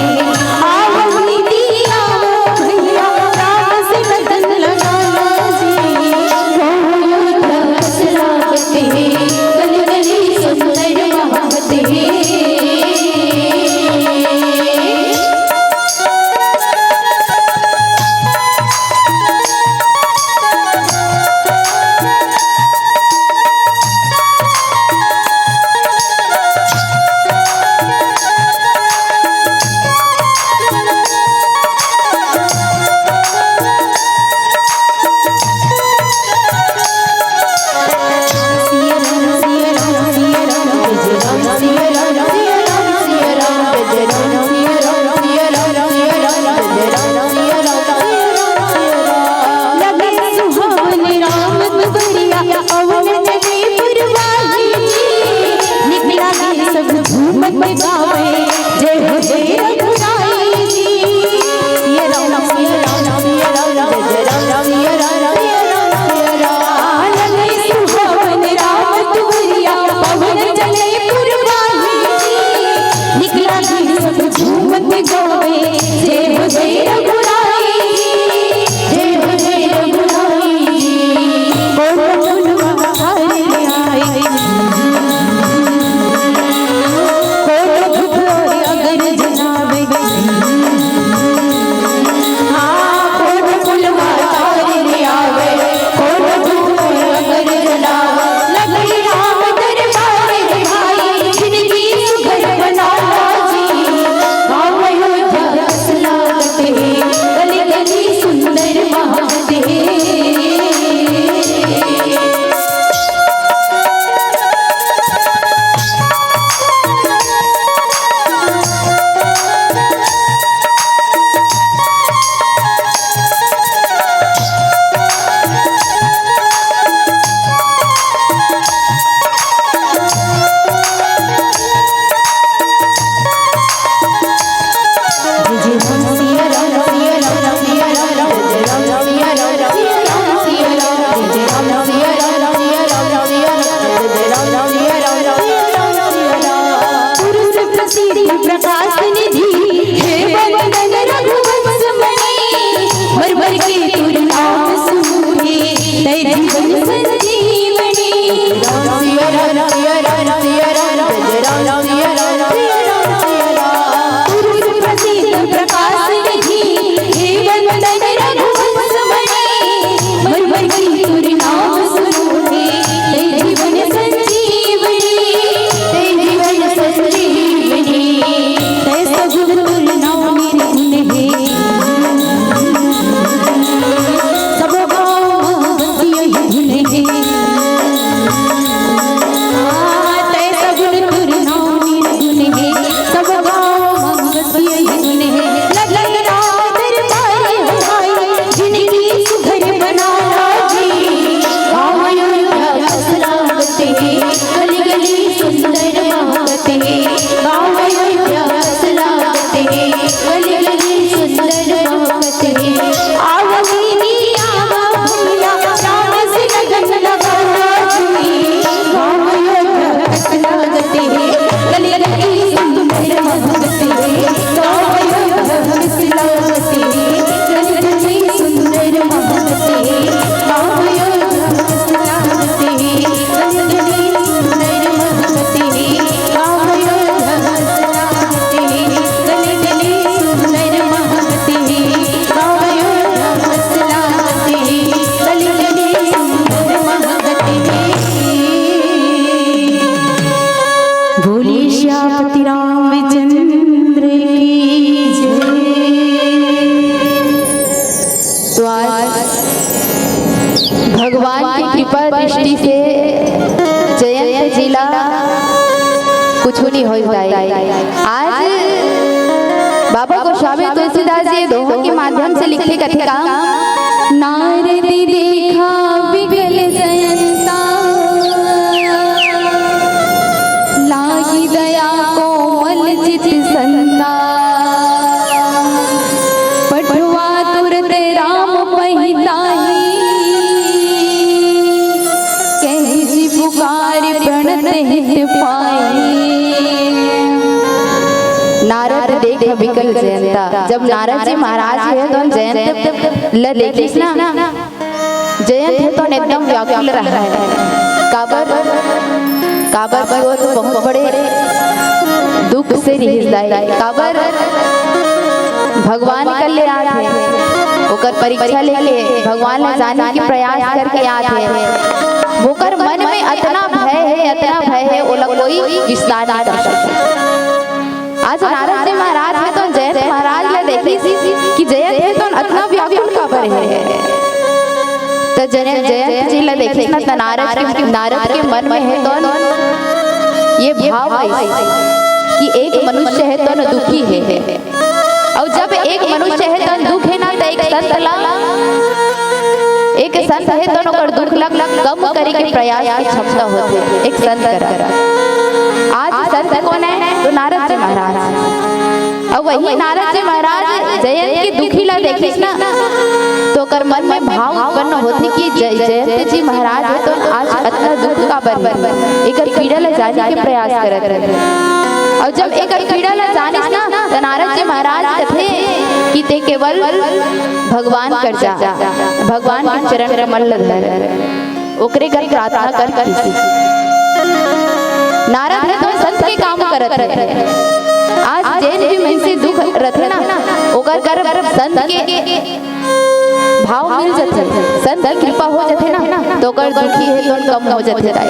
आवो दीदी, आवो भैया, राम से लगन लगाना जी। गाँव अयोध्या कस लागत हे, गली गली सुंदर महकत हे। गोस्वामी तुलसीदास जी दोहा के माध्यम से लिखे कथे का, नारद देखा विकल जयंता, लागी दया कोमल चित संता। पठवा तुरत राम पहि ताहि, कहि जि पुकार प्रणत हित पाहि। नारद देख विकल जयंता। जब नारद जी महाराज हे तो जयंत ल देखिस ना, जयंत हे तो एकदम व्याकुल रहा है। काबर, काबर वो तो बहुत बड़े दुख से रिहिस दाई। काबर भगवान कर ले आत हे, ओकर परीक्षा लेके भगवान ला जाने के प्रयास करके आत हे। ओकर मन में अतना भय हे, अतना भय हे, ओला कोई विस्तार नहीं कर सकता। आज नारद जी महाराज हे तो जयंत महाराज ला देखिस कि जयंत हे तो अतना व्याकुल काबर हे। त जयंत, जयंत जी ला देखिस ना, त नारद के, नारद के मन में हे तो ये भाव आइस कि एक मनुष्य हे तो दुखी हे। अउ जब एक मनुष्य हे तो दुख हे ना, त एक संत ला, एक संत हे तो ओकर दुख ला कम करे के प्रयास के क्षमता होथे एक संत करा। आज संत कोन हे? तो नारद जी महाराज। अउ वही नारद जी महाराज जयंत के दुखी ला देखिस ना, तो ओकर मन में भाव उत्पन्न होथे कि जय-, जयंत जी महाराज हे तो आज अतना दुख काबर हे, एकर पीड़ा ला जाने के प्रयास करत हे। अउ जब एकर पीड़ा ला जानिस ना, त नारद जी महाराज कथे कि ते केवल भगवान कर जा, भगवान के चरण कमल ल धर, ओकरे कर प्रार्थना कर किसी। नारद हे तो संत के काम करत हे। आज जेन भी मनसे दुख रथे ना, ओकर कर संत के भाव मिल जथे, संत के कृपा हो जथे ना, तो ओकर दुखी हे तो कम हो जथे दाई।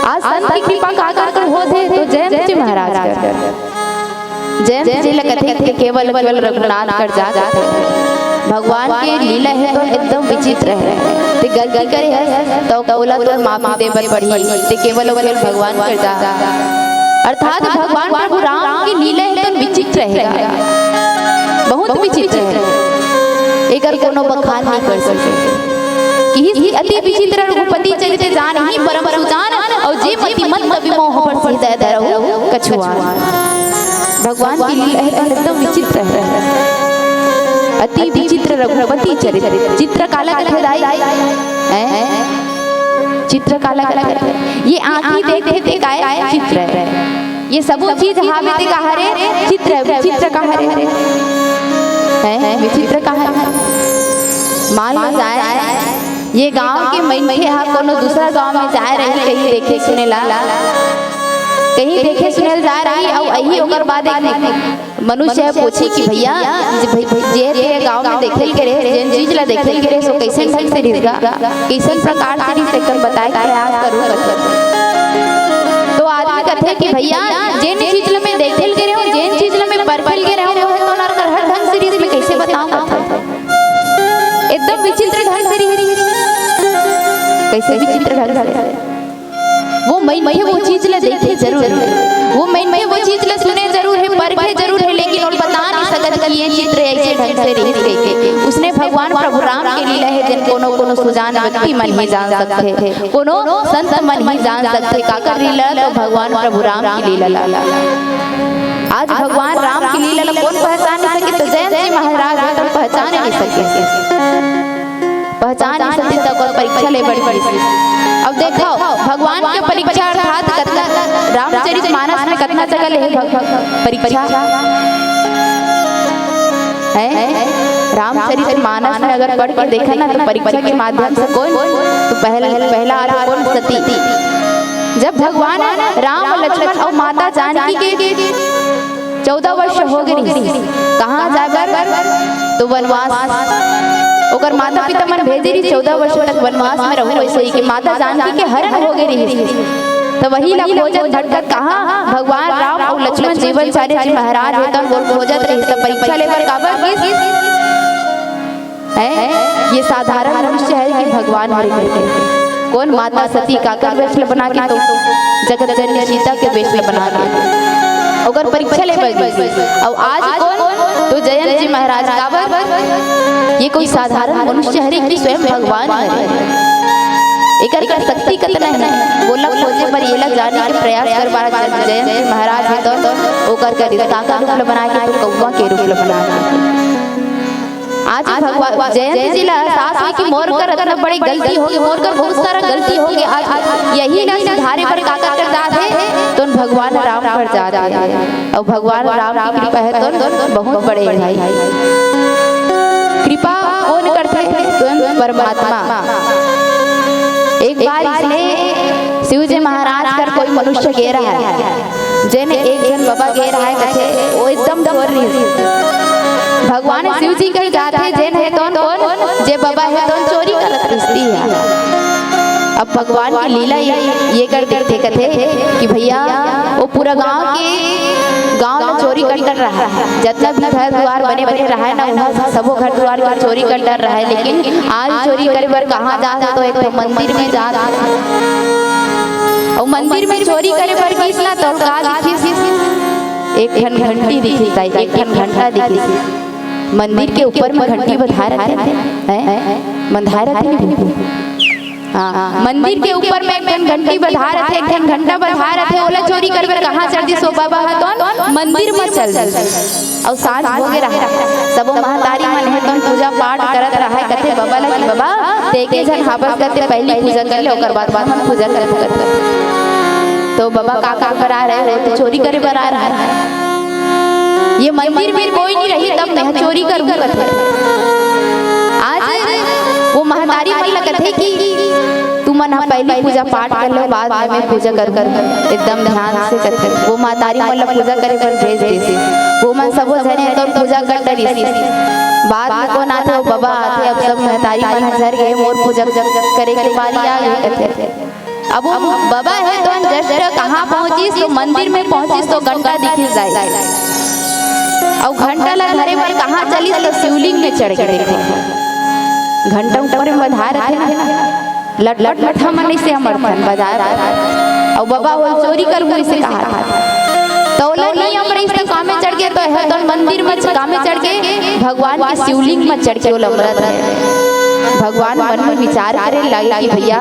आज संत के कृपा काकर कर होथे? तो जयंत जी महाराज कर। जयंत जी ल कथे कि केवल, केवल रघुनाथ कर जात हे। भगवान के लीला हे तो एकदम विचित्र हे। ते गलती करे हस तो ओला तो माफी दे बर पड़ही। ते केवल, केवल भगवान कर जा। अर्थात भगवान प्रभु राम की लीला हे तो विचित्र हे, बहुत विचित्र हे। एकर कोनो बखान नहीं कर सके। किहिस कि अति विचित्र रघुपति चरित जानहि परम सुजान, अउ जे मति मंद कवि मोह पर हृदय धरहु कछुआन। भगवान की लीला हे तो एकदम विचित्र हे। अति विचित्र रघुपति चरित। चित्र काला कथे दाई? हैं? चित्र काला कथे? ये आँखी देखथे ते काय चित्र हे। ये सबो चीज हावे ते का हरे? चित्र हे। विचित्र का हरे? हैं? विचित्र का हरे? मान लो जाए, ये गांव के मनखे हा कोनो दूसरा गांव में जाए रही कहीं देखे सुने ला, कहीं देखे सुने ला जा रही, अउ अही ओकर बाद एक मनुष्य ह पूछी कि भैया, जे भई-, भई-, जे ते गांव में देखे ल गे रहे, जेन चीज ला देखे ल गे रहे, सो कइसन ढंग से रिहिस गा, कइसन प्रकार से रिहिस, तेकर बताए के प्रयास करू कथे। तो आदमी कथे कि भैया, जेन चीज ला मैं देखे ल गे रहे हूँ, जेन चीज ला मैं परखे ल गे रहे हूँ, वो ह तो नरक हर ढंग से रिहिस, मैं कइसे बताऊँ कथे। एकदम विचित्र ढंग से रिहिस। कइसे विचित्र ढंग से? वो मनखे वो चीज ला देखे जरूर हे, वो मनखे वो चीज ला सुने जरूर हे, परखे जरूर हे, लेकिन वो बता नहीं सकत कि ये चित्र ऐसे ढंग से रिहिस कहिके। उसने भगवान प्रभु राम के लीला हे, जेन कोनो कोनो सुजान व्यक्ति मन ही जान सकथे, कोनो संत मन ही जान सकथे। काकर लीला? तो भगवान प्रभु राम की लीला ला। आज भगवान राम की लीला ला कोन पहचान नहीं सके? तो जयंत जी महाराज हे तो पहचान नहीं सके। पहचान नहीं सकती, तब ओकर परीक्षा ले बर पड़िस। अब देखो, भगवान के परीक्षा अर्थात कतना, रामचरित मानस में कतना जगह ले हे भग-, परीक्षा हे? रामचरित मानस में अगर पढ़ के देखा ना, तो परीक्षा के माध्यम से कोन, तो पहल-, पहला आथे कोन? सती। जब भगवान राम, लक्ष्मण अउ माता जानकी के चौदह वर्ष हो गे रिहिस। कहाँ जाए बर? तो वनवास। ओकर माता पिता मन भेजे रिहिस, चौदह वर्ष तक वनवास में रहू, वइसे ही कि माता जानकी के हरण हो गे रिहिस। तो वही ला खोजत भटकत कहाँ भगवान राम अउ लक्ष्मण जीवनचार्य जी महाराज हे, तब वो खोजत रिहिस, तब परीक्षा ले बर काबर गिस? हैं? ये साधारण मनुष्य हे कि भगवान हरे करके? कोन? माता सती काकर वेश ल बना के, तो जगत जननी सीता के वेश ल बना के। ओकर परीक्षा ले बर गिस। अउ आज कोन? तो जयंत जी महाराज। काबर? ये कोई साधारण मनुष्य हरे कि स्वयं भगवान हरे? एकर का शक्ति कतना हे? ओला खोजे बर, एला जाने के प्रयास करबा जयंत जी महाराज हे तो ओकर का रिस का रूप ल बना के, तो कौवा के रूप ल बना के। आज भगवान जयंत जी ला एहसास होय कि मोर कर अतना बड़े गलती होगे, मोर कर बहुत सारा गलती होगे। आज यही ला सुधारे बर का कर जात हे? तो भगवान राम कर जात हे। अउ भगवान राम के कृपा हे तो बहुत बड़े हे भाई। कृपा कोन करथे? तो परमात्मा। एक बार इसने शिव जी महाराज कर कोई मनुष्य गे रहा हे, जेन एक झन बबा गे रहा हे, कथे, वो एकदम चोर रहिस। भगवान शिव जी कही जात हे, जेन हे तोन कोन? जे बबा हे तोन चोरी करत रहिस हे। अब भगवान के लीला ये, ये कर देखथे, कथे कि भैया, वो पूरा गांव के, गांव ला चोरी कर डर रहा हे, जतना भी घर दुआर बने बने रहा हे ना, वहाँ सबो घर दुआर के चोरी कर डर रहा हे, लेकिन आज चोरी करे बर कहाँ जात हे? तो एक ठो मंदिर में जात हे। अउ मंदिर में चोरी करे बर गिस ना, तो का दिखिस? एक ठन घंटी दिखिस, एक ठन घंटा दिखिस। मंदिर के ऊपर में घंटी बंधाय रथे, हैं? बंधाय रथे नहीं? हाँ, मंदिर के ऊपर में एक ठन घंटी बंधाय रथे, एक ठन घंटा बंधाय रथे, ओला चोरी करे बर कहाँ चढ़ दिस ओ बबा ह? तो मंदिर में चल दिस। अउ सांझ होगे रहा, सबो महतारी मन हे तोन पूजा पाठ करत रहा हे, कथे बबा ला कि बबा, ते एके झन हाबस, कथे पहली पूजा कर ले, ओकर बाद हमन पूजा करबो, कथे। तो बबा का काम बर आय रहे? तो चोरी करे बर आय रहे। ये मंदिर में कोई नहीं रही, तब मैं चोरी करूँ, कथे। आज वो महतारी मन ला कथे कि तुमन ह पहली पूजा पाठ कर लो, बाद में मैं पूजा करूँ, एकदम ध्यान से, कथे। वो महतारी मन ला पूजा करे बर भेज दिस। वो मन सबो झने तो पूजा कर डरिस। बाद में कोन आथे? वो बबा आथे। अब सब महतारी मन ह झर गे, मोर पूजा करे के बारी आ गे, कथे। अब वो बबा हे तो just कहाँ पहुँचिस? तो मंदिर में पहुँचिस तो घंटा दिखिस दाई। अउ घंटा ला धरे बर कहाँ चलिस? तो शिवलिंग में चढ़ के। देखो, घंटा ऊपर में बंधाय रथे ना, लटपट मठा मन अइसे अमरथन बजाय बर। अउ बबा वो चोरी करहूँ अइसे कहा था। तो ओला नियम रहिस त कामे चढ़ के, तो हे तो मंदिर में कामे चढ़ के, भगवान के शिवलिंग में चढ़ के ओला अमरत हे। भगवान मन में विचार करे लागे कि भैया,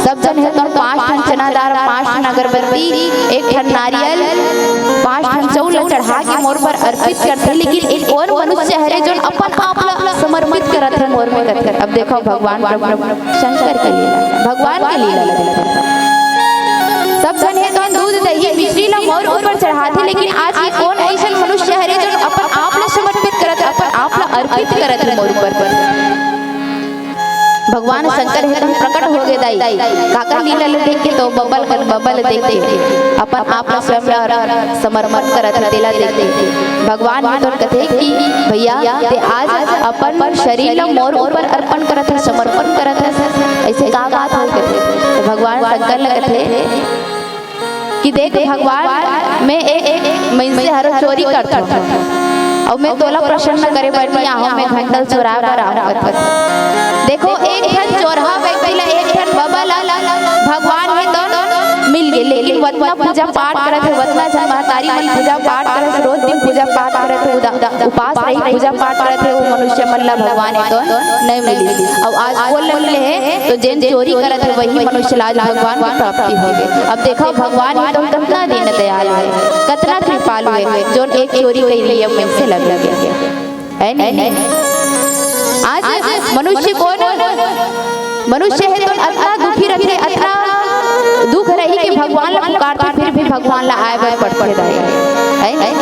सब झन हे तो पाँच ठन चना दार, पाँच ठन अगरबत्ती, एक ठन नारियल, पाँच ठन चाउर ल चढ़ा के मोर बर अर्पित करथे, लेकिन एक और मनुष्य हरे जोन अपन आप ल समर्पित करत हे मोर में, कथे। अब देखो भगवान प्रभु शंकर के लीला, भगवान के लीला ल देखो। सब झन हे तो दूध, दही, मिश्री ल मोर ऊपर चढ़ाथे, लेकिन आज ये कोन अइसन मनुष्य हरे जोन अपन आप ल समर्पित करत, अपन आप ल अर्पित करत हे मोर ऊपर? भगवान शंकर हे तो प्रकट होगे दाई, काकर लीला ल देख के? तो बबा ल, बबा ल देख के अपन आप ल स्वयं ल समर्पण करत हे, तेला देख के। भगवान हे तो कथे कि भैया, ते आज अपन शरीर ल मोर ऊपर अर्पण करत हे, समर्पण करत हे, अइसे का बात हो, कथे। तो भगवान शंकर ल कथे कि देख भगवान, मैं एक, एक मइनसे हर चोरी करथों, अउ मैं तोला प्रसन्न करे बर नहीं आहूँ, मैं घंटा ल चोराय बर आहूँ, कथे। देखो, एक ठन चोरहा व्यक्ति ला, एक ठन बबा ला भगवान हे तो मिल गे, लेकिन वतना पूजा पाठ करत हे, वतना झन महतारी मन पूजा पाठ करत हे, रोज दिन पूजा पाठ करत हे, उदा-, उपास रही पूजा पाठ करत हे, वो मनुष्य मन ला भगवान हे तो नहीं मिलिस। अउ आज वो ल मिले हे, तो जेन चोरी करत हे, वही मनुष्य ला आज भगवान के प्राप्ति होगे। अब देखो, भगवान हे तो कतना दीन दयाल हे, कतना कृपालु हे, जोन एक चोरी कइर लिही, अब मइनसे ला मिल गे। हे नहीं? आज मनुष्य कोन? मनुष्य हे तो अतना दुखी रथे, अतना दुख रही कि भगवान ला पुकारथे, फिर भी भगवान ला आय बर पड़थे दाई। हे नहीं?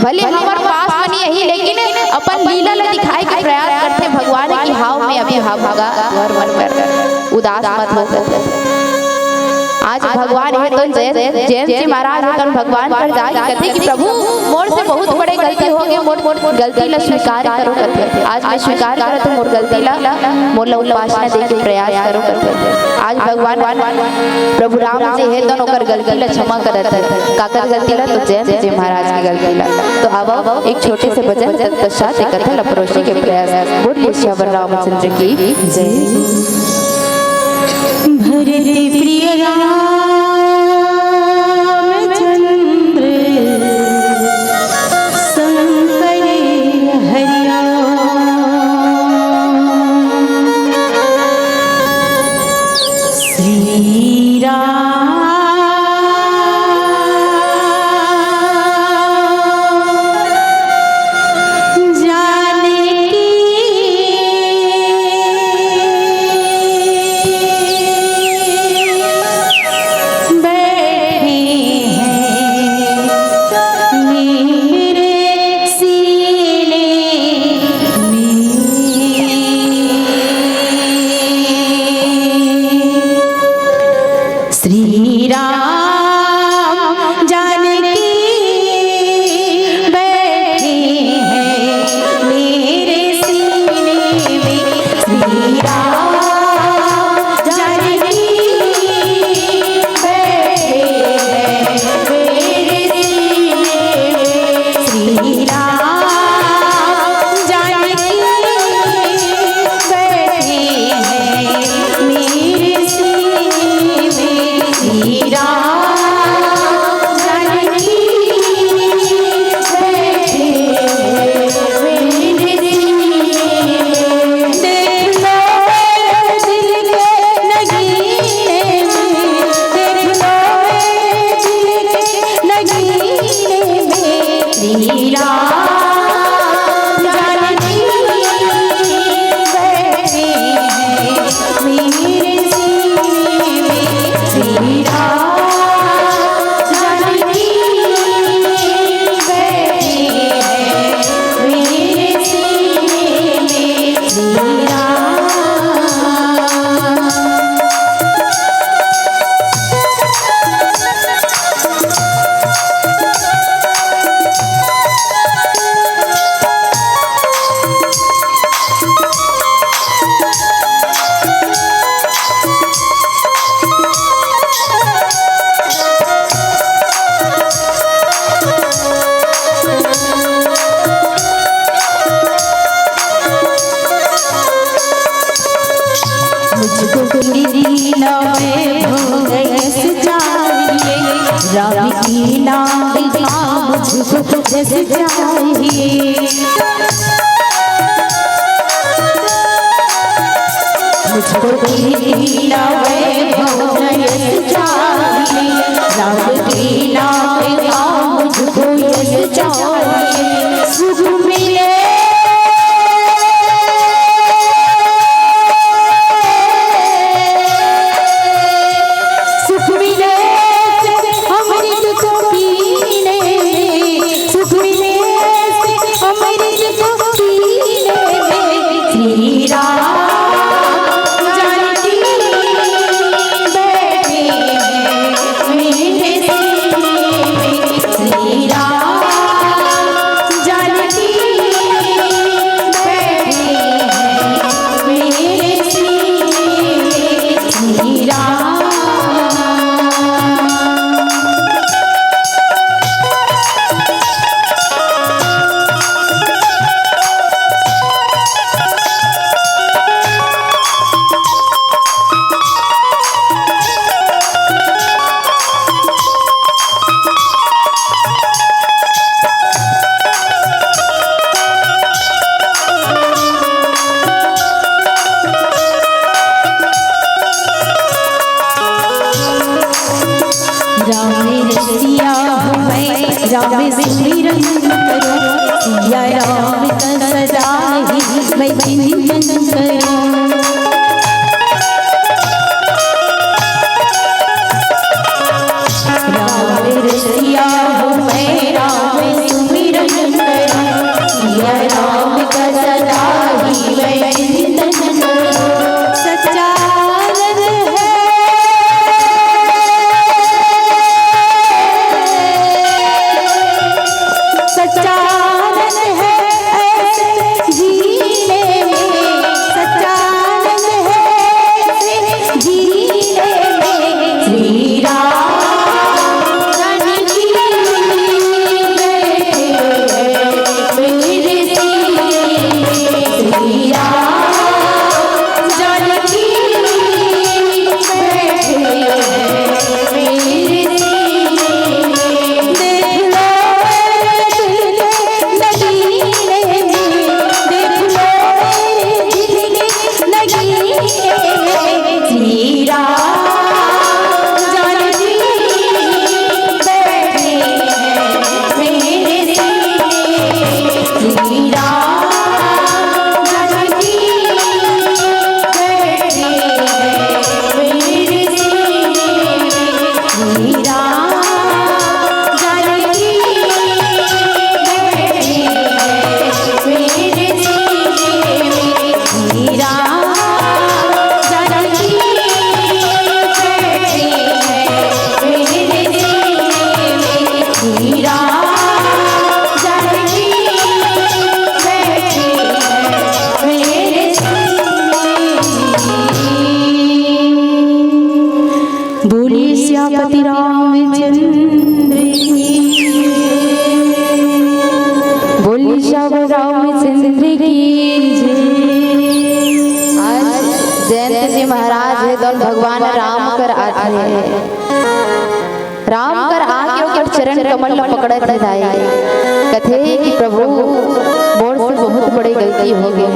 भले हमर पास म नहीं आही, लेकिन अपन लीला ला दिखाय के प्रयास करथे भगवान कि हाव, मैं अभी हाव होगा, घर मन कर उदास मत हो। आज भगवान हे तो जय, जयंत जी महाराज हे तो भगवान कर जाके कथे कि प्रभु, मोर से बहुत बड़े गलती होगे, मोर, मोर गलती ला स्वीकार करो, कथे। आज मैं स्वीकार करत हूँ मोर गलती ला, मोर ला उपासना दे के प्रयास करो, कथे। आज भगवान प्रभु राम जी हे तो ओकर गलती ला क्षमा करत हे। काकर गलती ला? तो जयंत जी महाराज के गलती ला। तो अब एक छोटे से भजन, तत्पश्चात एक कथा ला परोसे के प्रयास। बोलिए सियावर रामचंद्र की जय। भरत प्रिय रामचंद्र श्री राम जानकी बैठे हैं मेरे सीने में। श्री राम जानकी बैठे हैं मेरे सीने में। श्री राम। मुझको तेरी ना वैभव यश चाहिए, राम की ना दिखा मुझको यश चाहिए। मुझको तेरी ना वैभव यश चाहिए, राम की ना दिखा मुझको यश चाहिए। सुख मिले, सुख मिले अमृत को पीने में, सुख मिले अमृत को पीने में। श्री राम जानकी बैठे हैं मेरे सीने में। श्री राम जानकी बैठे हैं मेरे सीने में। श्री राम। राम रसिया हूँ मैं, राम सुमिरन करो, सिया राम का सदा ही मैं चिंतन करो। राम रसिया हूँ मैं, राम सुमिरन करो, सिया राम का सदा ही मैं चिंतन करो। सच्चा आनंद है, सच्चा आनंद है ऐसे जीने में, सच्चा आनंद है ऐसे जीने में। श्री राम जानकी बैठे हैं मेरे सीने में। श्री राम जानकी बैठे हैं मेरे सीने में। देख लो मेरे दिल के नगीने में, देख लो मेरे दिल के नगीने में। श्री राम जानकी बैठे हैं मेरे सीने में। श्री राम जानकी बैठे हैं मेरे सीने में। श्री राम जानकी बैठे हैं मेरे सीने में। श्री राम जानकी बैठे हैं मेरे सीने में। श्री राम जानकी बैठे हैं मेरे सीने में। बोलिए सियापति रामचंद्र की, बोलिए सियावर रामचंद्र की जय। आज जयंत जी महाराज हे, तो भगवान राम कर आथे। राम कर आके ओकर चरण कमल ल पकड़त हे दाई, कथे कि प्रभु, मोर से बहुत बड़े गलती हो गे।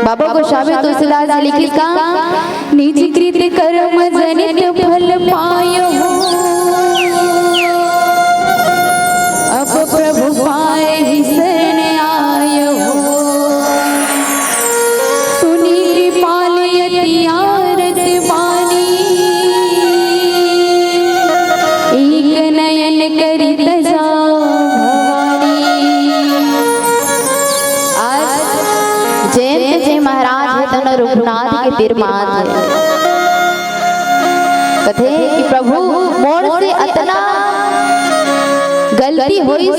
बाबा गोसावी तुलसीदास जी लिखिस का, निज कृत कर्म जनित फल पायो हो। अब प्रभु पा रघुनाथ के तीर म आथे। कथे कि प्रभु, मोर से अतना गलती होइस,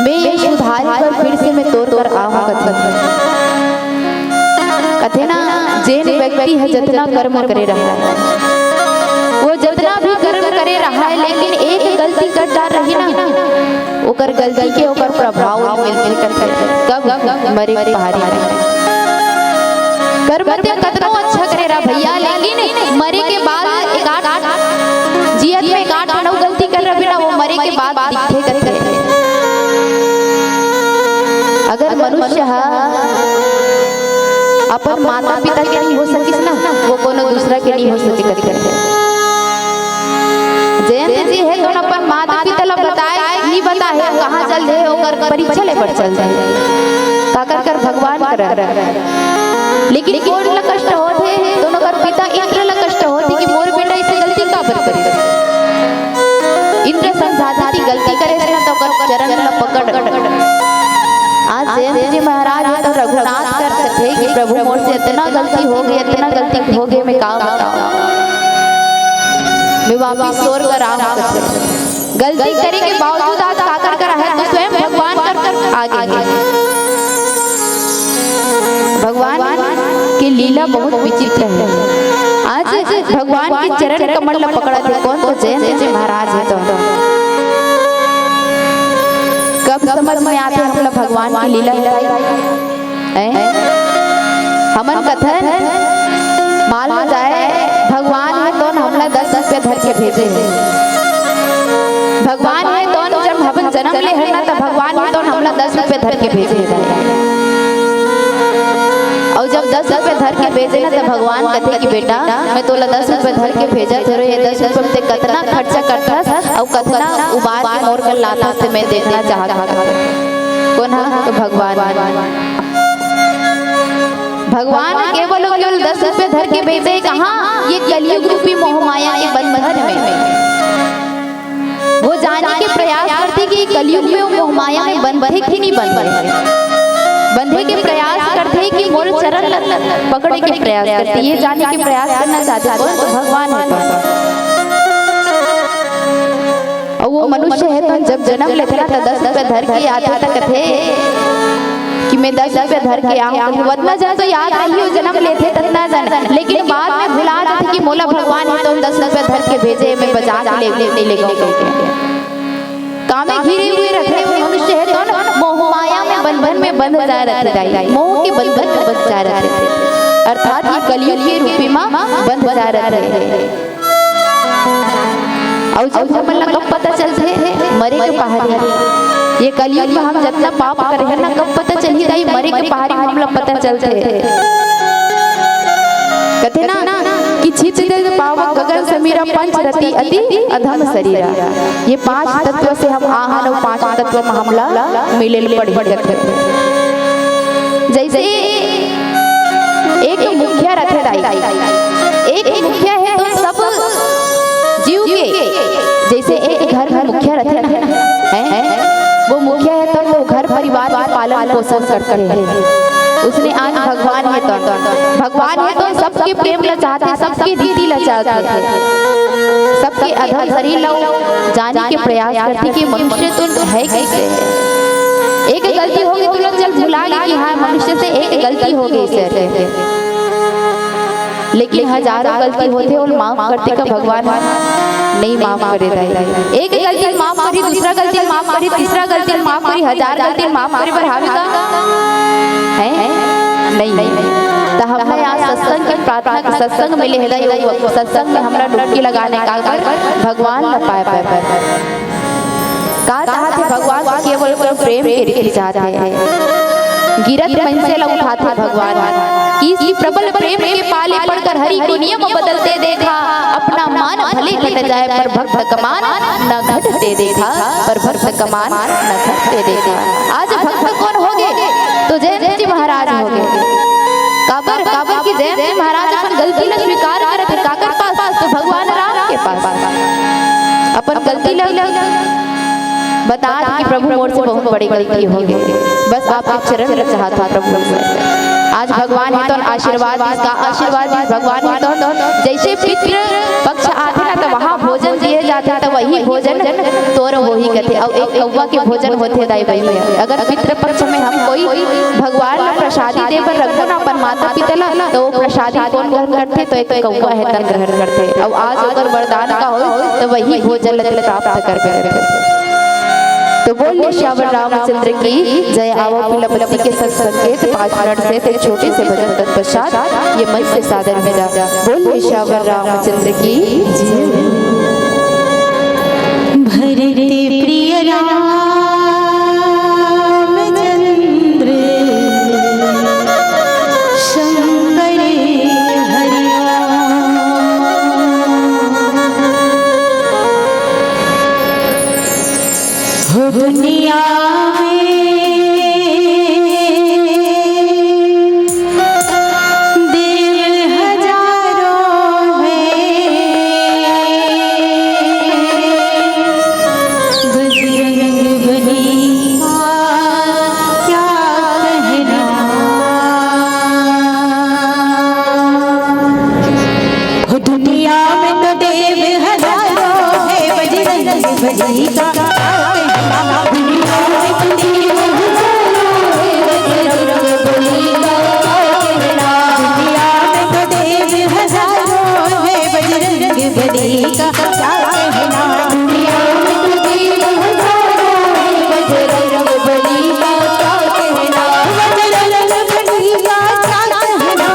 मैं ये सुधारे बर फिर से मैं तोर कर आहूं कथे। कथे ना, जेन व्यक्ति ह जतना कर्म करे रहय, वो जतना भी कर्म करे रहय, लेकिन एक गलती कर डार रही ना, ओकर गलती के ओकर प्रभाव मिलथे कथे। कब? मरे के पहारी में। कर्म ते कतनो अच्छा करे रह भैया, लेकिन मरे के बाद एक आठ, जियत में एक आठ ठन गलती कर रहे ना, वो मरे के बाद दिखथे कथे। अगर मनुष्य ह अपन माता पिता के नहीं हो सकिस ना, वो कोनो दूसरा के नहीं हो सके कथे। जयंत जी हे तो अपन माता पिता ला बताए, नहीं बताए, कहाँ चल दे, ओकर परीक्षा ले बर चल दे। काकर कर भगवान कर। लेकिन कोन ला कष्ट होथे, तो ओकर पिता इंद्र ला कष्ट होथे कि मोर बेटा इसे गलती काबर करिस। इंद्र समझाथे कि गलती करे ना तो ओकर चरण ला पकड़। आज जयंत जी महाराज हे तो रघुनाथ कर कथे कि प्रभु मोर से इतना गलती हो गई, इतना गलती हो गई, मैं का बताऊं। मैं वापिस तोर कर आहूं कथे। गलती करे के बावजूद आज काकर कर हे तो स्वयं भगवान कर आगे हे। भगवान के लीला बहुत विचित्र हे। आज भगवान के चरण कमल ला पकड़त हे कोन, तो जयंत जी महाराज हे तो। कब समझ में आथे हमला भगवान के लीला? हैं? हमन कथन, मान लो जाए, भगवान हे तो हमला दस रुपया धर के भेजे हे। भगवान हे तो जब हमन जन्म ले हन ना, तो भगवान हे तो हमला दस रुपया धर के भेजे हे। अउ जब दस रुपया धर के भेजे ना, तो भगवान कथे कि बेटा, मैं तोला दस रुपया धर के भेजत हंव, ये दस रुपया में ते कतना खर्चा करथस अउ कतना उबार के मोर कर लाथस, ते मैं देखना चाहत हंव। कोन ह? तो भगवान। भगवान केवल अउ केवल दस रुपया धर के भेजे, कहाँ? ये कलयुग रूपी मोहमाया के बंधन में। वो जाने के प्रयास करथे कि कलयुग में वो मोहमाया में बंधे कि नहीं बंधे। बंधे के प्रयास करथे कि मोर चरण ल पकड़े के प्रयास करथे, ये जाने के प्रयास करना चाहथे कोन, तो भगवान हे तो। अउ वो मनुष्य हे तो जब जन्म लेथे ना, तो दस रुपया धर के आथे, त कथे कि मैं दस रुपया धर के आहूं। अतना जन तो याद रही, वो जन्म लेथे ततना जन, लेकिन बाद में भुला जाथे कि मोला भगवान हे तो दस रुपया धर के भेजे, मैं बचा के ले, ले, ले गऊं कहिके। कामे घिरे हुए रथे वो मनुष्य हे तो ना, मोह माया में बंधन में बंध जाए रथे दाई, मोह के बंधन में बंध जाए रथे, अर्थात ये कलयुग के रूपी मा बंध जाए रथे। अउ जब हमन ला कब पता चलथे? मरे के पहारी। ये कलयुग में हम जतना पाप करे हन ना, कब पता चलही दाई? मरे के पहारी में हमला पता चलथे। कथे ना कि छित जल पावक गगन समीरा, पंच रति अति अधम शरीरा। ये पांच तत्व से हम आहन अउ पांच तत्व में हमला मिले ल पड़ही कथे। जैसे एक मुखिया रथे दाई, एक मुखिया हे तो सब जीव के, जैसे एक घर में मुखिया रथे ना, हैं? वो मुखिया हे तो वो घर परिवार के पालन पोषण करथे। उसने आज भगवान हे तो, भगवान हे तो सबके प्रेम ला चाहथे, सबके रीति ला चाहथे, सबके अधम शरीर ला जाने के प्रयास करथे कि मनुष्य तो हे कैसे। एक गलती हो गई तो लोग चल भुला गए कि हाँ, मनुष्य से एक गलती हो गई सर। लेकिन हजारों गलती होथे, ओला माफ करथे का भगवान? नहीं माफ करे दाई। एक गलती माफ करही, दूसरा गलती माफ करही, तीसरा गलती माफ करही, हजार गलती माफ करे बर हावे का? हैं? नहीं। त हमला आज सत्संग के प्रार्थना के सत्संग मिले हे दाई, वो सत्संग में हमला डुबकी लगाने का बर भगवान ला पाए बर। का चाहथे भगवान? तो केवल, केवल प्रेम के रीति चाहथे। गिरत मनसे ला उठाथे भगवान। इसी प्रबल प्रेम के पाले पड़कर हरि को नियम बदलते देखा। अपना मान भले घट जाए पर भक्त का मान न घटते देखा, पर भक्त का मान न घटते देखा। आज भक्त कोन होगे? तो जयंत जी महाराज होगे। काबर, काबर कि जयंत जी महाराज अपन गलती ला स्वीकार करत हे। काकर पास? तो भगवान राम के पास। अपन गलती ला बतात कि प्रभु, मोर से बहुत बड़ी गलती हो गई, बस आपके चरण में चाहत हूँ प्रभु। आज भगवान हे तो आशीर्वाद दिस, का आशीर्वाद दिस भगवान हे तो। जैसे पितृ पक्ष आथे ना, तो वहाँ भोजन दिए जाथे, तो वही भोजन तोर होही कथे। अउ एक कौवा के भोजन होथे दाई बहिनी। अगर पितृ पक्ष में हम कोई भगवान ला प्रसादी दे बर रखबो ना अपन माता पिता ला, तो वो प्रसादी कौन ग्रहण करथे? तो एक कौवा हे तन ग्रहण करथे। अउ आज ओकर वरदान का होय, तो वही भोजन ला प्राप्त करबे करथे। तो बोल सियावर रामचंद्र की जय। आवो पीला बत्ती के संग संकेत पाँच मिनट से ते छोटे से भजन तत्पश्चात ये मंच से सादर विदा। बोल सियावर रामचंद्र की जय। भरत प्रिय रामचंद्र शंकर हरि। हो दुनिया में देव हजारों हैं, बजरंग बली का क्या कहना। हो दुनिया में तो देव हजारों है, बजरंग बली का क्या कहना। दुनिया में तो देव हजारों है, बजरंग बली का क्या कहना। दुनिया में तो देव हजारों है, बजरंग बली का क्या कहना। दुनिया में तो देव हजारों है, बजरंग बली का क्या कहना। बजरंग बली का क्या कहना।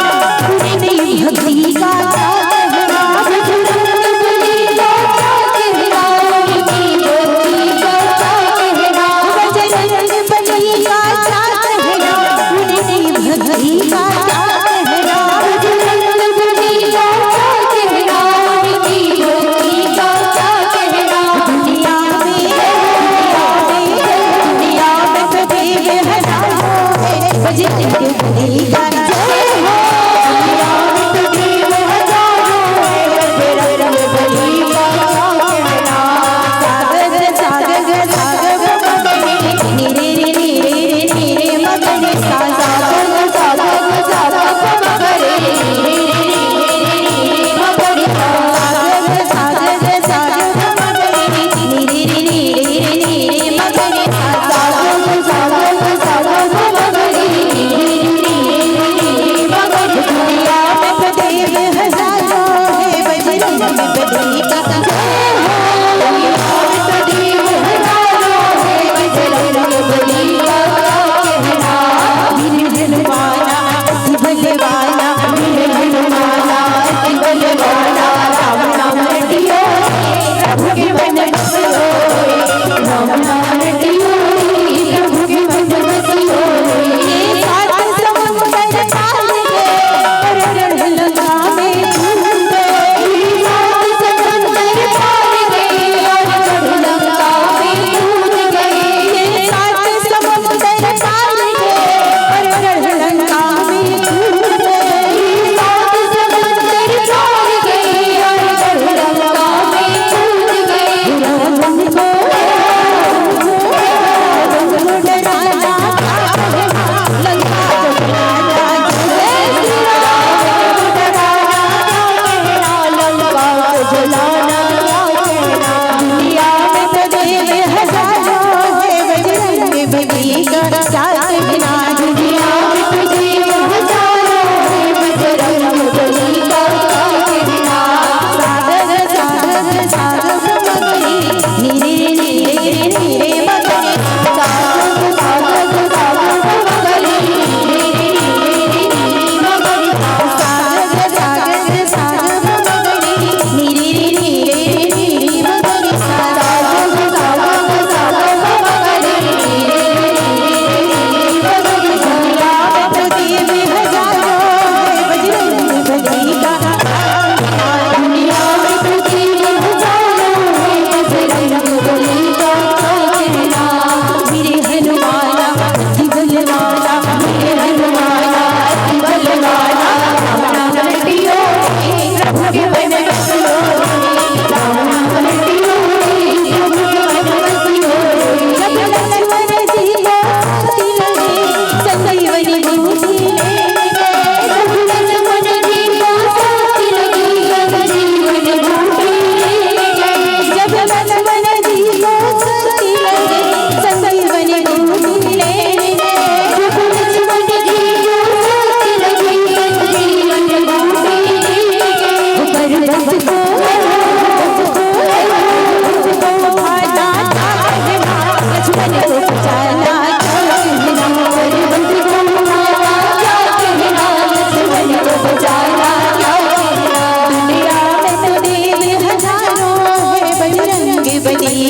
भक्ति का क्या कहना, बजरंग बली का क्या कहना, उनकी भक्ति का क्या कहना, बजरंग बली का क्या कहना, उनकी भक्ति का क्या कहना, बजरंग बली का क्या कहना, उनकी भक्ति का क्या कहना। दुनिया में, दुनिया में तो देव हजारों है, बजरंग बली का जय हो।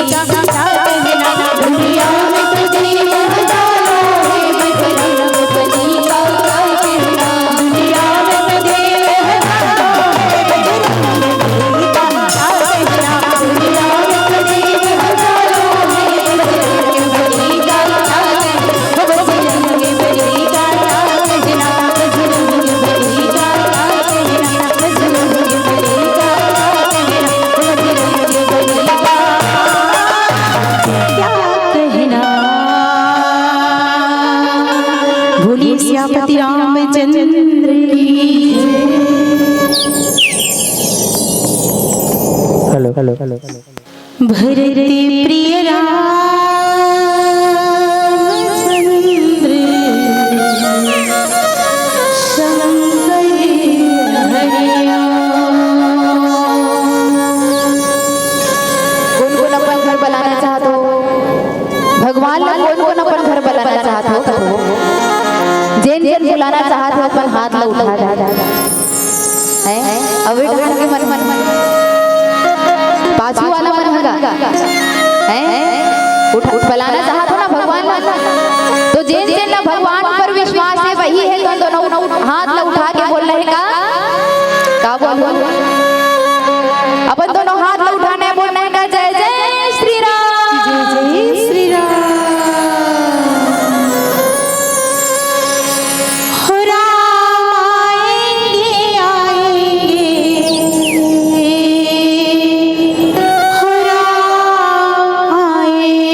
क्या कहना। बोलिए सियापति रामचंद्र की। Hello, hello, hello. भरत प्रिय रामचंद्र शंकर हरिया। कोन कोन अपन घर बलाना चाहत हो? भगवान ला कोन कोन अपन घर बलाना चाहत हो? जेन जेन बुलाना चाहत हो, अपन हाथ ला उठा दे। हैं? अबे ढाल के मन, मन, मन। पाछू वाला मन हगा। हैं? उठा, उठ, बलाना चाहत हो ना भगवान ला। तो जेन जेन ला भगवान पर विश्वास है, वही है, तो दोनों हाथ ला उठा के बोलना है का? का बोलना? अपन दोनों हाथ ला उठाना है, बोलना है का? जय जय श्री राम। जय जय श्री राम। हो राम आएंगे, आएंगे, हो राम आएंगे।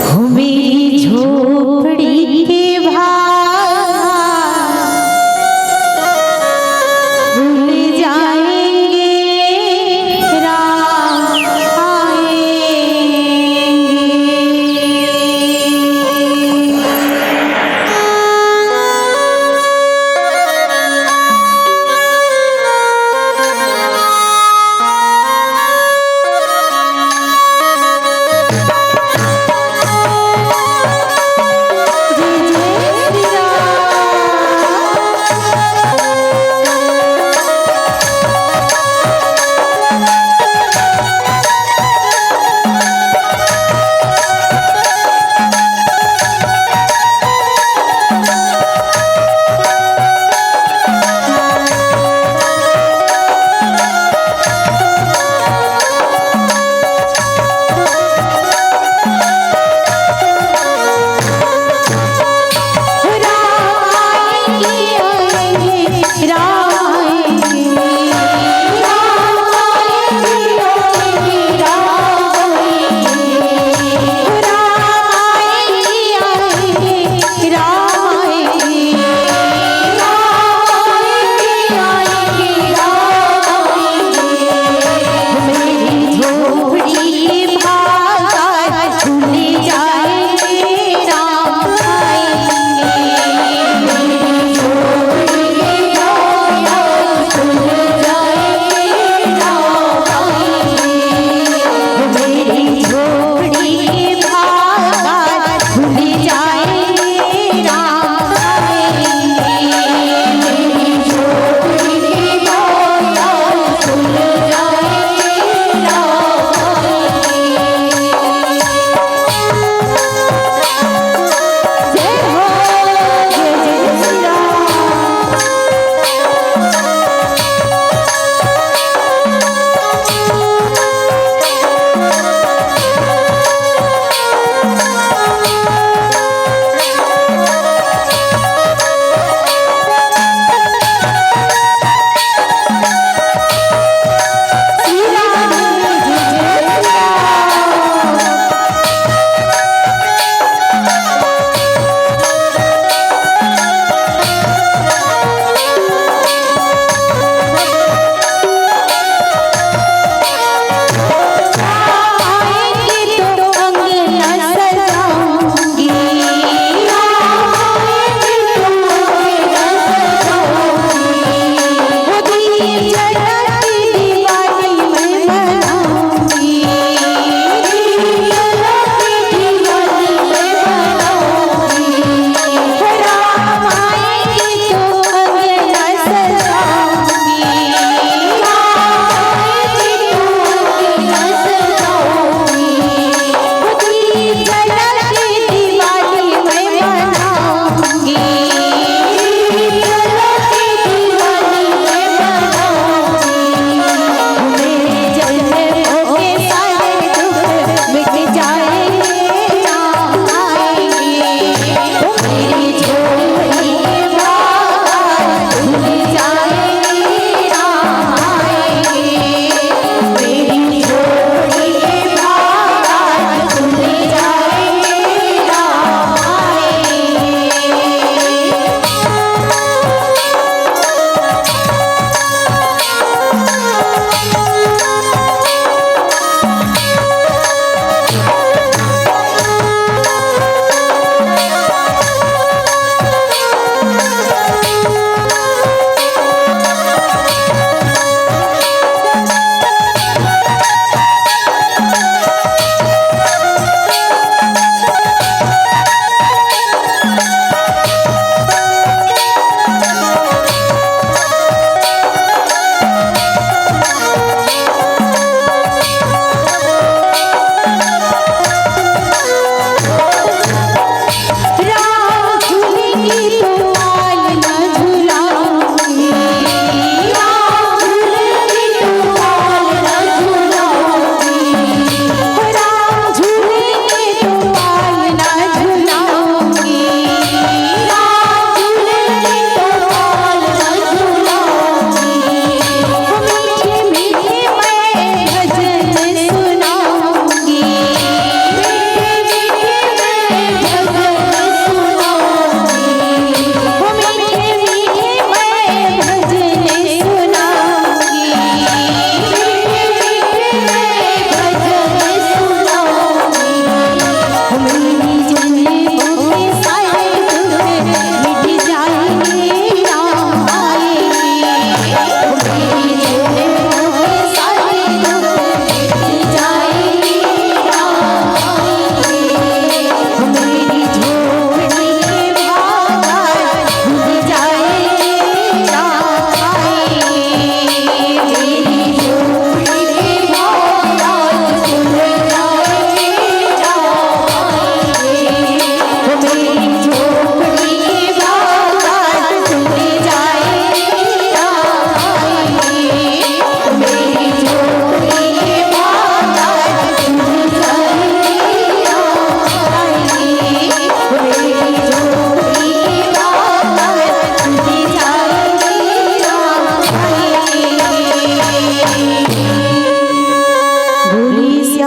हो मेरी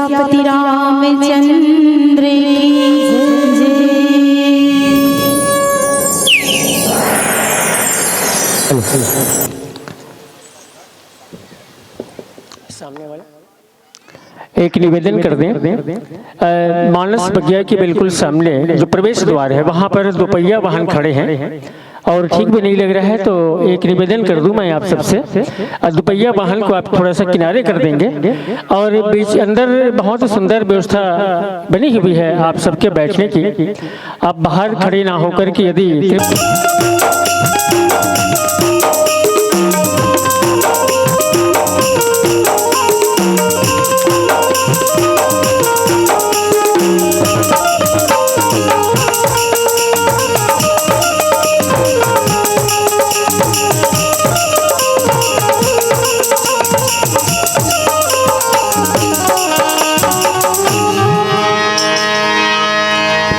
सियापति रामचंद्र की जय। सामने वाला। एक निवेदन कर दें, अ, मानस बगिया के बिल्कुल सामने जो प्रवेश द्वार है, वहाँ पर दोपहिया वाहन खड़े हैं और ठीक भी नहीं लग रहा है, तो एक निवेदन कर दूं मैं आप सबसे, अ, दोपहिया वाहन को आप थोड़ा सा किनारे कर देंगे और बीच अंदर बहुत सुंदर व्यवस्था बनी हुई है आप सबके बैठने की। आप बाहर खड़े ना होकर के यदि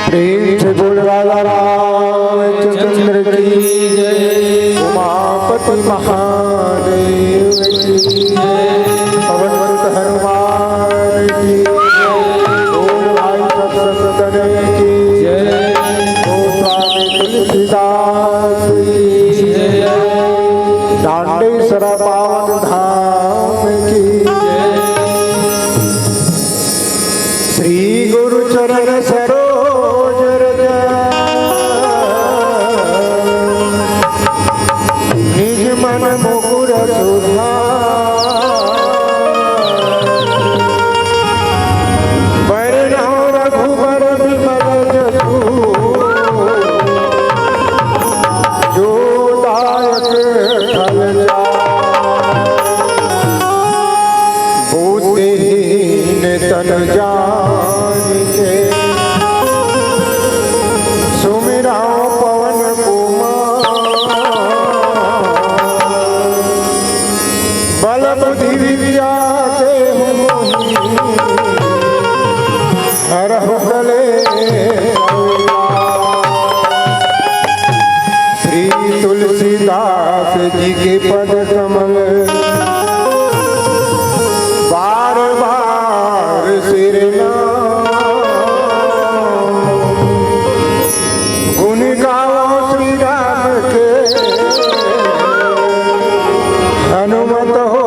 प्रेम से बोल राजा रामचंद्र की जय, उमापति महादेव की जय, पवन सुत हनुमान की जय, बोल भाई सब संतन की जय, गोस्वामी तुलसीदास की जय, दांडेश्वरा पावन धाम की जय। श्री गुरु चरण सरोज रज, निज मन मुकुर सुधार। बरनउँ रघुबर बिमल जसु, जो दायक फल पाए। बुद्धिहीन तन जानिके, सुमिरउँ पवन कुमार। बल बुद्धि विद्या देहु मोहि, हरहु कलेस। श्री तुलसीदास जी के पद कमल, बार बार सिरनाम। गुण गावो श्री राम के, हनुमत हो।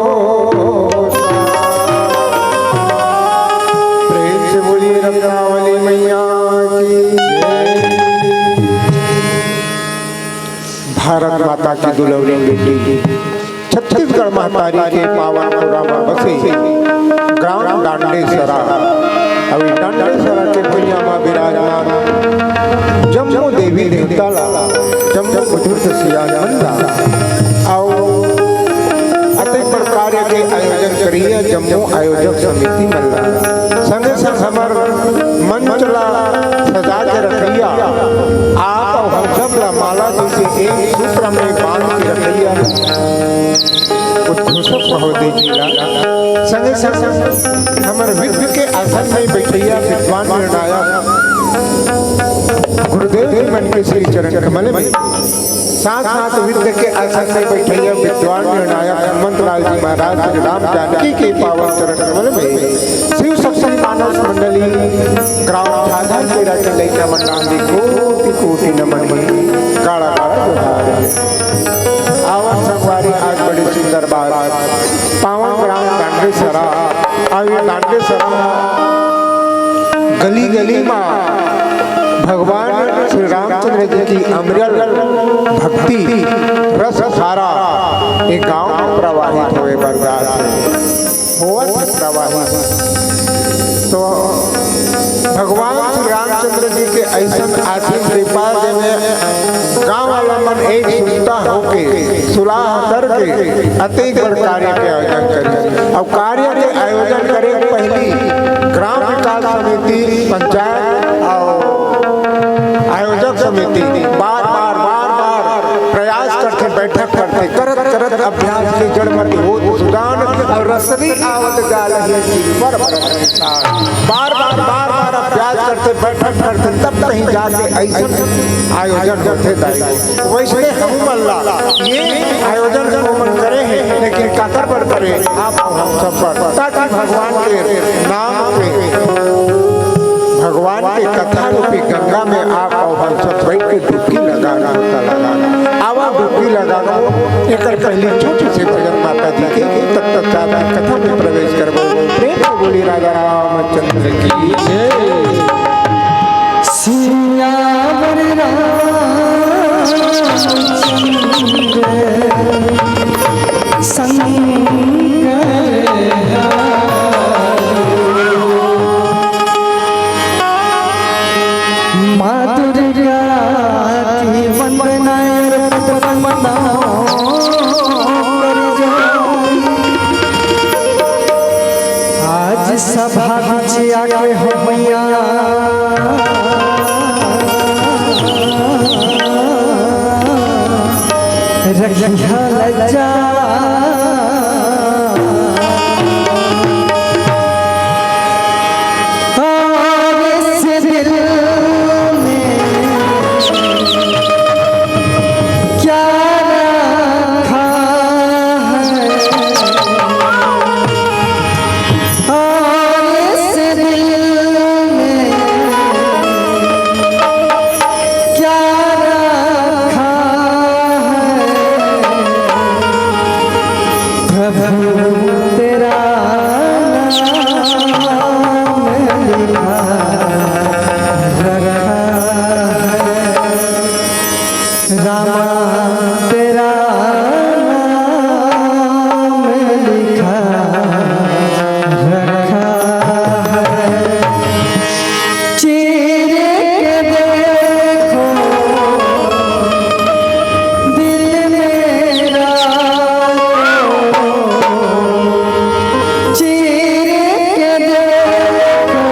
प्रेम से बोलिए रत्नावली मैया की जय। भारत माता की दुलौरी बेटी, छत्तीसगढ़ महतारी के पावन पुरा म बसे ग्राम डांडेसरा, अउ डांडेसरा के भुइयां म विराजमान जम्मो देवी देवता ला, जम्मो बुजुर्ग सियान मन ला, अउ अतेक प्रकार के आयोजन करिया जम्मो आयोजक समिति मन ला, संगे संग हमर मंच ला सजा के रखइया आप अउ हम सब ला माला जैसे एक सूत्र में बांध के रखइया उद्घोषक महोदय जी ला, संगे संग हमर विद्व के आसन में बैठइया विद्वान निर्णायक गुरुदेव जी मन के श्री चरण कमल में, साथ साथ विद्व के आसन में बैठइया विद्वान निर्णायक हनुमंत लाल जी महाराज श्री राम जानकी के पावन चरण कमल में शिव शक्ति मानस मंडली ग्राम झाझर केरा के लइका मन डांडी कोटि कोटि नमन हे, गाड़ा गाड़ा जोहार हे। आवन संगवारी, आज बड़ी सुंदर बात, पावन ग्राम डांडेसरा, अउ ये डांडेसरा गली गली मा भगवान श्री रामचंद्र जी की अमरियल भक्ति रस धारा ये गांव में प्रवाहित होए बर जात हे। होवत हे प्रवाहित। तो भगवान श्री रामचंद्र जी के अइसन आशीष कृपा देवे, गांव वाला मन एक सुरता होके सुलाह करके अतेक बड़ कार्य के आयोजन करे। अउ कार्य के आयोजन करे के पहिली ग्राम विकास समिति, पंचायत अउ आयोजक समिति बार बार बार बार प्रयास करथे, बैठक करथे, करत करत अभ्यास के जड़ मति होत सुजान अउ रसरी आवत जालहि जिन पर परत निशान। बार बार बार बार अभ्यास करथे, बैठक करथे, तब कहीं जाके अइसन आयोजन होथे दाई। वइसने हमू मन ला ये आयोजन हमू मन करे हे, लेकिन काकर बर करे, आप अउ हम सब बर, ताकि भगवान के नाम के एकर पहले छोटे से भजन माता जी के, तब तक साथ कथा में प्रवेश करबो। प्रेम से बोली राजा रामचंद्र की जय। सियावर रामचंद्र शंकर माँ दुर्गा की वंदना अर्पित करता हूँ। आज सभा बिच आके हो मैया, रखिया लज्जा। और इस दिल में क्या रखा है, और इस दिल में क्या रखा है, प्रभु तेरा नाम लिखा रखा है, रामा तेरा नाम लिखा रखा है। चीर के देखो दिल मेरा, चीर के देखो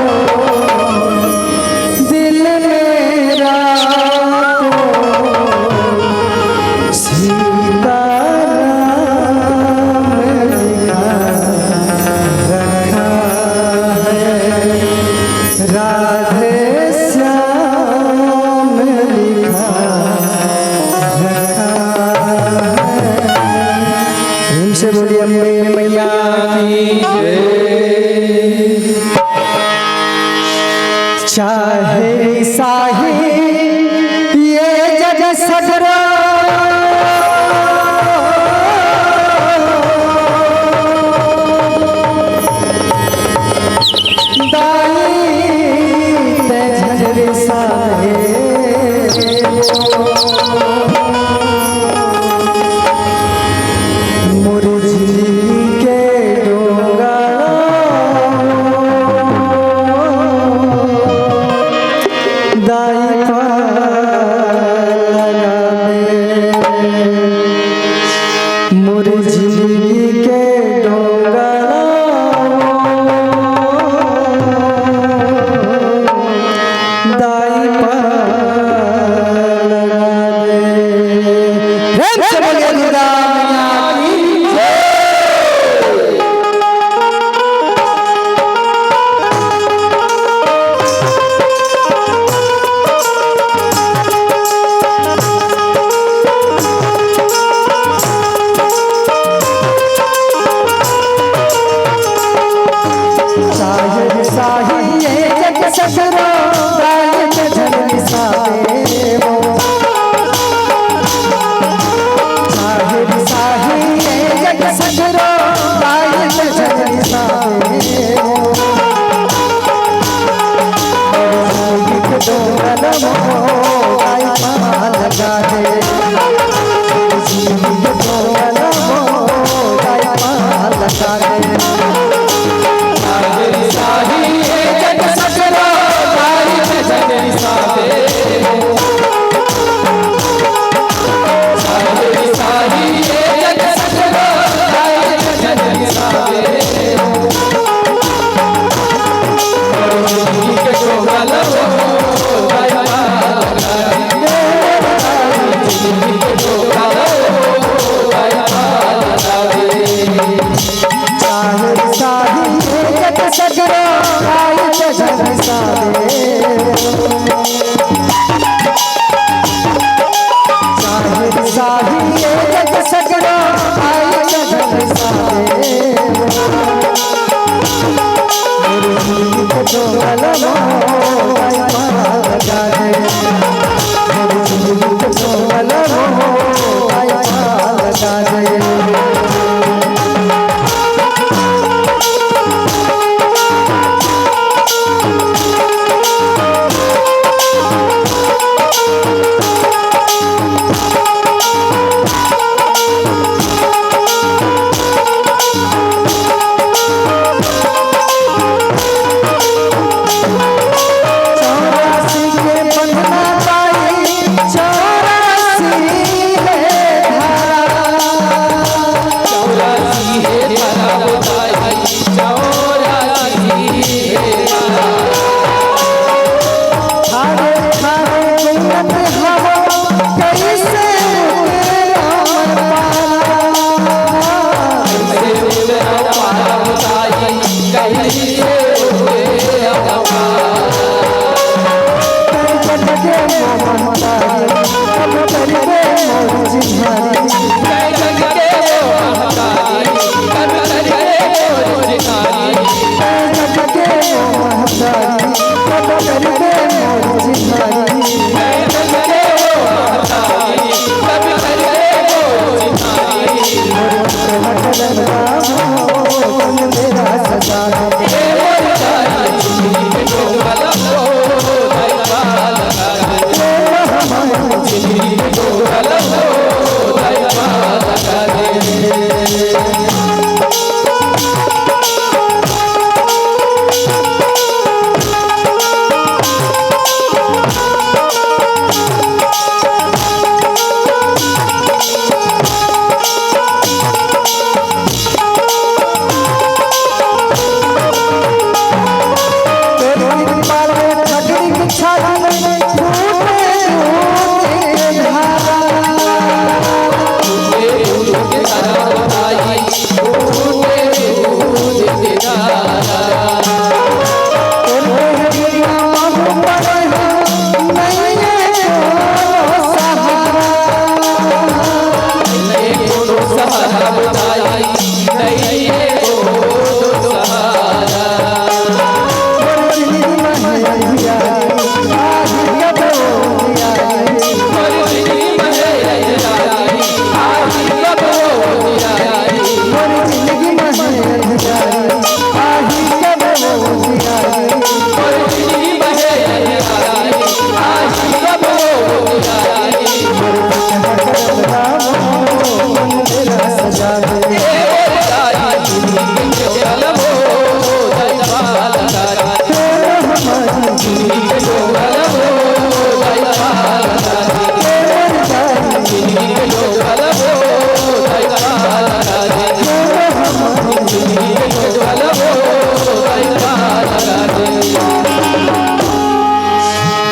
दिल मेरा, सीताराम लिखा रखा है, राधे श्याम लिखा रखा है। प्रेम से बोलिए अम्बे मैया की जय। चाहे साही ये जग सगरो, दाई ते झंझर साहे। मोर जिंदगी के डोंगा दाई पार लगा दे। मोर जिंदगी के डोंगा दाई पार लगा दे। प्रेम से बोलिए दुर्गा मैया की जय। साहिब साहिब ये जग सगरो, गायक झलसा देवो। साहिब साहिब ये जग सगरो, गायक झलसा देवो।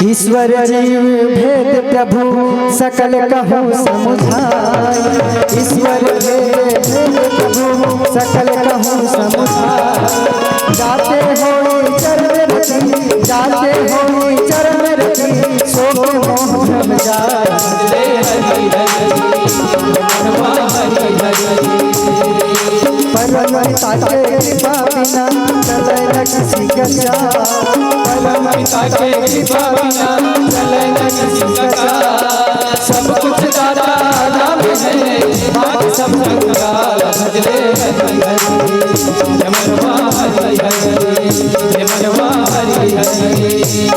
ईश्वर जीव भेद प्रभु सकल कहु समुझाय। ईश्वर भेद भेद प्रभु सकल कहु समुझाय। जाते होई चरण रति, जाते होई चरण रति, शोक मोह भ्रम जाय। परम पिता के कृपा बिना चले न किसी का चाल। परम पिता के कृपा बिना चले न किसी का चाल। सब कुछ दाता राम है, बाकी सब कंगाल। भजले हरि हरि, ये मनवा हरि हरि, ये मनवा हरि हरि।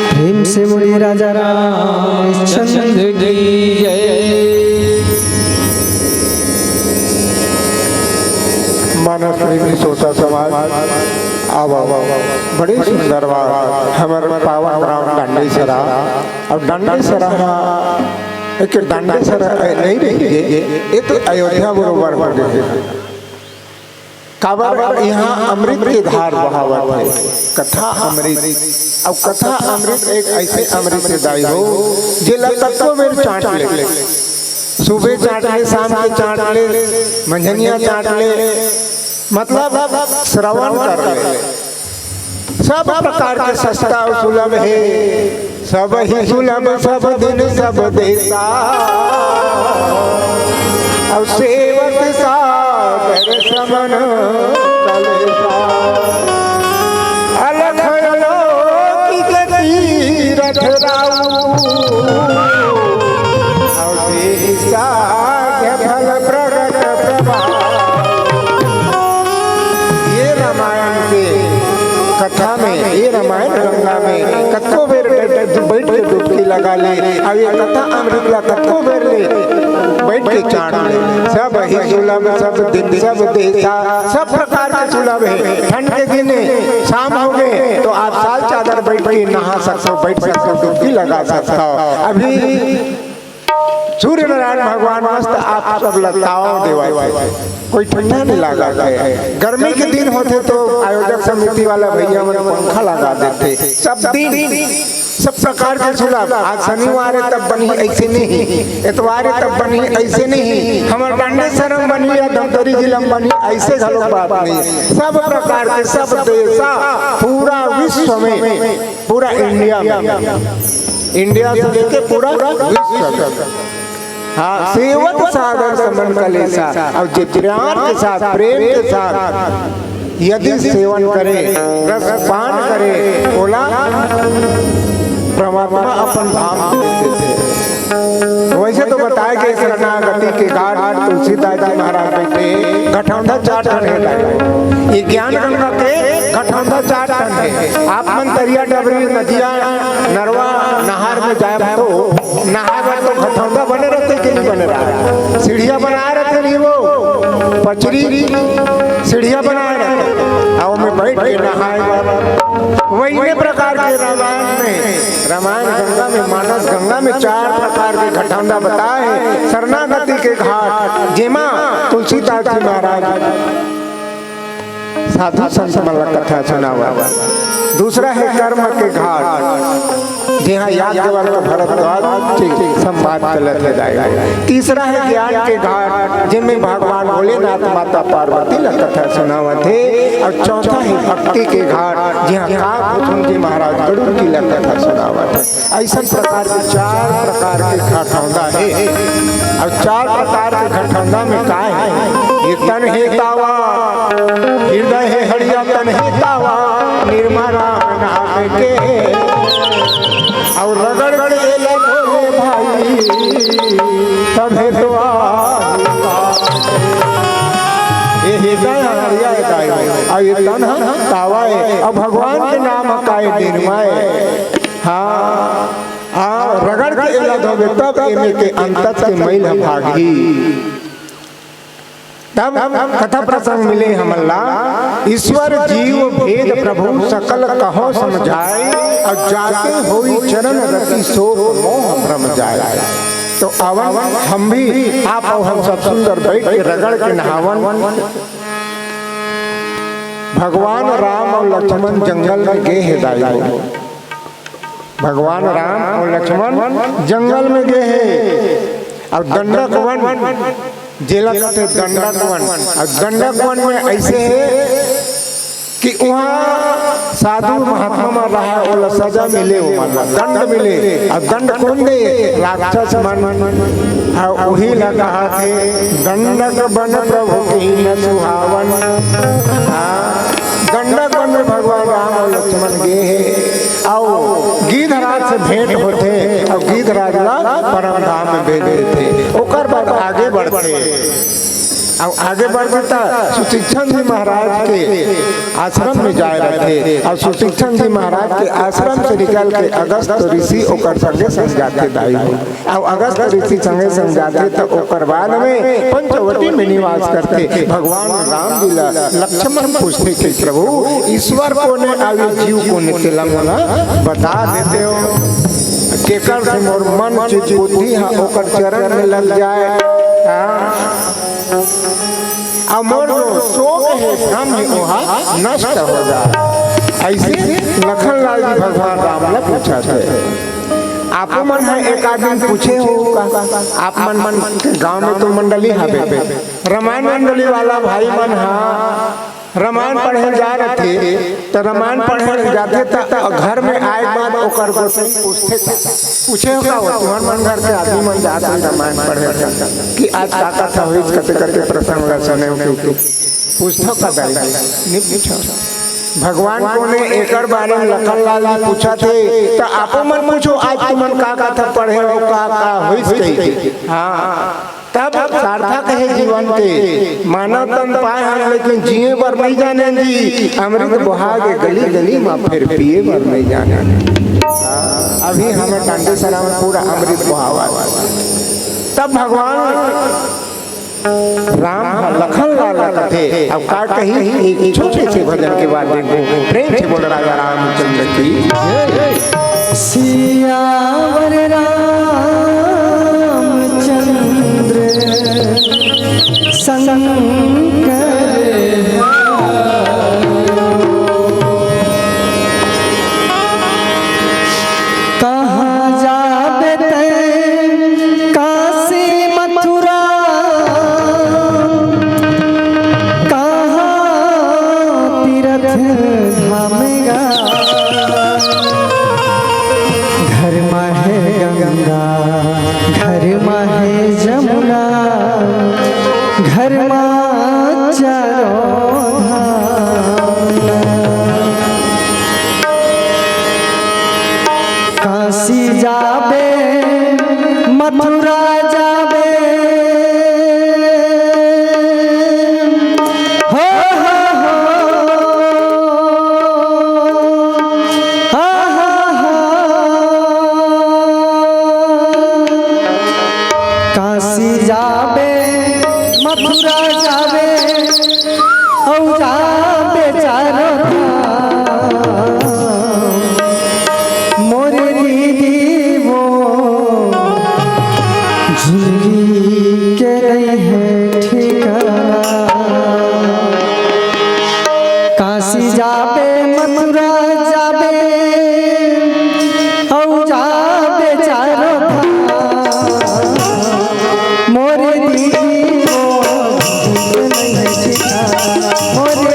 प्रेम से बोलिए राजा रामचंद्र की जय। मानस प्रेमी श्रोता समाज, आवा, आवा, बड़ी सुंदर बात। हमर पावन ग्राम डांडेसरा, अब डांडेसरा हा, एक डांडेसरा नहीं रही है, ये तो अयोध्या बरोबर हो गए। काबर यहाँ अमृत के धार बहावत है, कथा अमृत। अब कथा अमृत एक ऐसे अमृत से दाई हो, जेला कतको बेर चाट ले, सुबह चाट ले, शाम के चाट ले, मंझनिया चाट ले, मतलब श्रवण कर ले। सब प्रकार के सस्ता अउ सुलभ हे, सब ही सुलभ सब दिन सब देता। अउ सेवत सागर समन कलेसा। अलख अलौकिक तीरथ राऊ। अउ देहि साध्य फल प्रगट प्रभाव। ये रामायण के कथा में, ये रामायण गंगा में कतको बेर ड-, ड-, बैठ के डुबकी लगा ले। अब ये कथा अमृत ला कतको बेर ले बैठ के चाट ले। सब ही सुलभ, सब दिन, सब देता, सब प्रकार के सुलभ है। ठंड के दिन शाम हो गए तो आप साल चादर बैठ के नहा सकते हो, बैठ सकते हो, डुबकी लगा सकते हो। अभी सूर्य नारायण भगवान मस्त आप सब ला ताव देवत हे, कोई ठंडा नहीं लागत हे। गर्मी के दिन होथे तो आयोजक समिति वाला भैया मन पंखा लगा देथे सब दिन। सब प्रकार के सुलभ। आज शनिवार हे तब बनही, अइसे नहीं, एतवार हे तब बनही, अइसे नहीं, हमर डांडेसरा म बनही या धमतरी जिला म बनही, अइसे घलो बात नहीं। सब प्रकार के, सब देशा, पूरा विश्व में, पूरा इंडिया में, इंडिया से लेके पूरा विश्व में। हाँ, सेवत सादर समन कलेसा। अउ जे प्यार के साथ, प्रेम के साथ यदि सेवन करे, रस पान करे, ओला परमात्मा अपन धाम दे देथे। वइसे तो बताय के शरणागति के घाट तुलसीदास जी महाराज बइठे, घटौंधा चार ठन हे। ये ज्ञान गंगा के घटौंधा चार ठन हे। आप मन तरिया, डबरी, नदिया, नरवा, नहर में जाय तो नहाय बर तो घटौंधा बने रहिथे कि नहीं बने रहिथे? सीढ़िया बनाय रहिथे नहीं वो, पचरी सीढ़िया बनाय रहिथे, अउ ओमे बइठ के नहाय बर। वइसने प्रकार के रामायण में, रामायण गंगा में, मानस गंगा में चार प्रकार के घटौंधा बताय हे। शरणागति के घाट, जेमा तुलसीदास जी महाराज साधु संत मन ला कथा सुनावत। दूसरा हे कर्म के घाट, जिहां याज्ञवल्क्य भरद्वाज के संवाद चलत हे दाई। तीसरा हे ज्ञान के घाट, जेमे भगवान भोलेनाथ माता पार्वती ला कथा सुनावत हे। अउ चौथा हे भक्ति के घाट, जिहां काकभुजंग जी महाराज गरुड़ जी ला कथा सुनावत हे। अइसन प्रकार के चार प्रकार के घटौंधा हे। अउ चार प्रकार के घटौंधा में का हे? ये तन हे तावा, हृदय हे हड़िया, तन हे तावा, निरमा राम नाम के। अउ रगड़ के एला धोले भाई, तभे तो आ। ये हृदय हड़िया हे तावा, अउ ये तन ह तावा हे, अउ भगवान के नाम का ए निरमा हे। हाँ, आ, रगड़ के एला धोबे, तब एमे के अंतस के मैल ह भागही। तब कथा प्रसंग मिले हमन ला, ईश्वर जीव भेद प्रभु सकल कहो समझाय, अउ जाते होई चरण रति सोक मोह भ्रम जाय। तो आवन हम भी, आप अउ हम सब सुंदर बइठ के रगड़ के नहावन। भगवान राम अउ लक्ष्मण जंगल में गे हे दाई हो। भगवान राम अउ लक्ष्मण जंगल में गे हे, अउ दंडक वन, जेला कथे दंडक वन, अउ दंडक वन में अइसे हे कि उहां साधु महात्मा मन रहय, ओला सजा मिले, ओमन ला दंड मिले, अउ दंड कोन दे? राक्षस मन। अउ उही ला कहाथे, दंडक वन प्रभु कीन्ह सुहावन। हाँ, दंडक वन में भगवान राम अउ लक्ष्मण गे हे, अउ गीधराज से भेंट होथे, अउ गीधराज ला परम धाम में भेज देथे। ओकर बाद आगे बढ़थे, अउ आगे बढ़थे त सुशिक्षण जी महाराज के आश्रम में जाय रहिथे, अउ सुशिक्षण जी महाराज के आश्रम से निकल के अगस्त ऋषि ओकर संगे संग जाथे दाई हो। अउ अगस्त ऋषि संगे संग जाथे, त ओकर बाद में पंचवटी में निवास करथे। भगवान राम जी ला लक्ष्मण पूछथे कि प्रभु, ईश्वर कोन ए अउ जीव कोन ए, तेला मोला बता देते हो। केकर से मोर मन चित बुद्धि ह ओकर चरण में लग जाय, हाँ? अउ मोर जो शोक हे, भ्रम हे, ओहा नष्ट हो जाय। अइसे लखन लाल जी भगवान राम ला पूछथे। आपो मन ह एक आध दिन पूछे हो का? आप मन, मन के गांव में तो मंडली हवे, रामायण मंडली वाला भाई मन ह रामायण पढ़े जा रथे, त रामायण पढ़े जाथे, त घर में आए के बाद ओकर गोसाई पूछथे, त पूछे हो का, "वो तुहर मन घर के आदमी मन जात हे रामायण पढ़े, त कि आज का कथा होइस, कते कते प्रसंग ला सुने हो?" कि पूछथव का दाई? नहीं पूछव। भगवान कोन ए, एकर बारे में लखन लाल जी पूछथे, त आपो मन पूछो, "आज तुमन का कथा पढ़े हो, का, का होइस?" कहिके। हाँ, तब सार्थक हे जीवन के। मानव तन पाए हन, लेकिन जिए बर नहीं जाने जी। अमृत बोहा गे गली गली मा, फेर पिए बर नहीं जाने। अभी हमर डांडेसरा म पूरा अमृत बोहावत। तब भगवान राम ह लखन लाल ला कथे, अब का कही, एक छोटे से भजन के बाद देखबो। प्रेम से बोल राजा रामचंद्र की जय। सियावर रामचंद्र शंकर।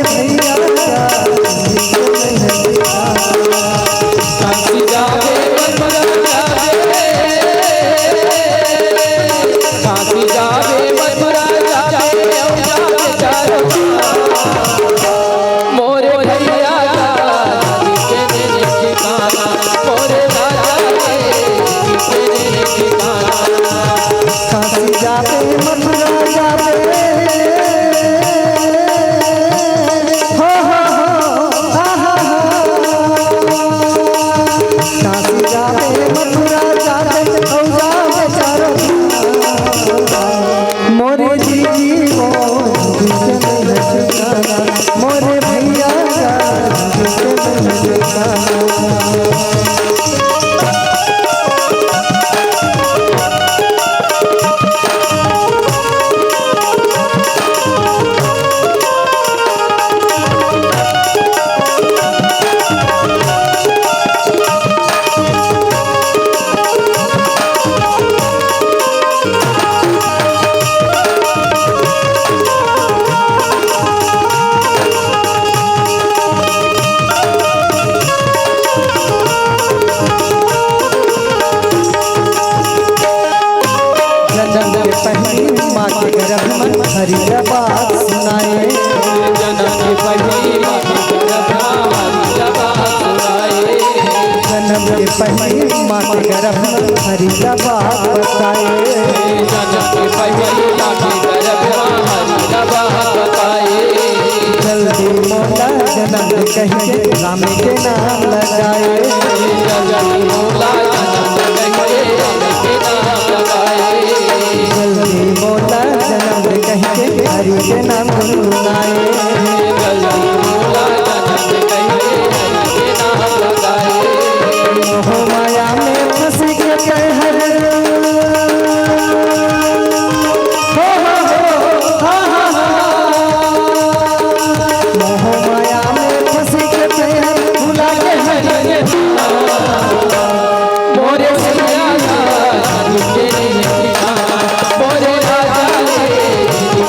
भैया का काशी जावे मथुरा जावे, काशी जावे मथुरा जावे, जावे चारों धाम। मोरे भैया का के ठिकाना, मोरे राजा के ठिकाना। काशी जावे मथुरा जावे, हो, हो, हो, हा, हा, हा। काशी जावे मथुरा जावे, औ जावे चारों धाम। मोरे जीजी मोर के नहीं ठिकाना, मोरे भैया का के नहीं ठिकाना। जनम के पहिली माँ के गर्भ में हरि का बात सुनाए। जनम के पहिली माँ के गर्भ में हरि का बात सुनाए। जनम के पहिली माँ के गर्भ में हरि का बात बताए। जनम के पहिली माँ के गर्भ में हरि का बात बताए। जल्दी मोला जनम कहि के राम के नाम लगाए। जल्दी मोला जनम कहि के राम के नाम लगाए। जल्दी मोला जनम कहि के हरि के नाम गुनगुनाए। जल्दी मोला जनम कहि के हरि के नाम लगाए। मोह माया में फंस के तैं हर हो, हो, हो, हा, हा, हा। मोह माया में फंस के तैं भुला के हरि के नाम। मोरे सैया का के नहीं ठिकाना, मोरे राजा रे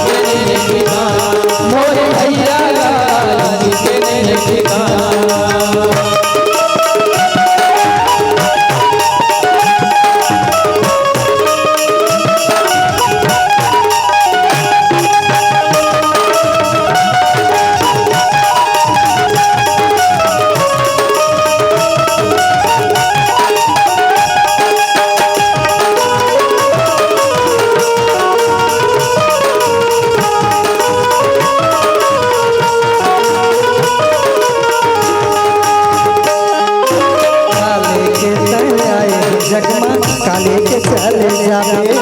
के नहीं ठिकाना, मोरे भैया का के नहीं ठिकाना। काले के तैं आए जग मा, काले के चले जाबे।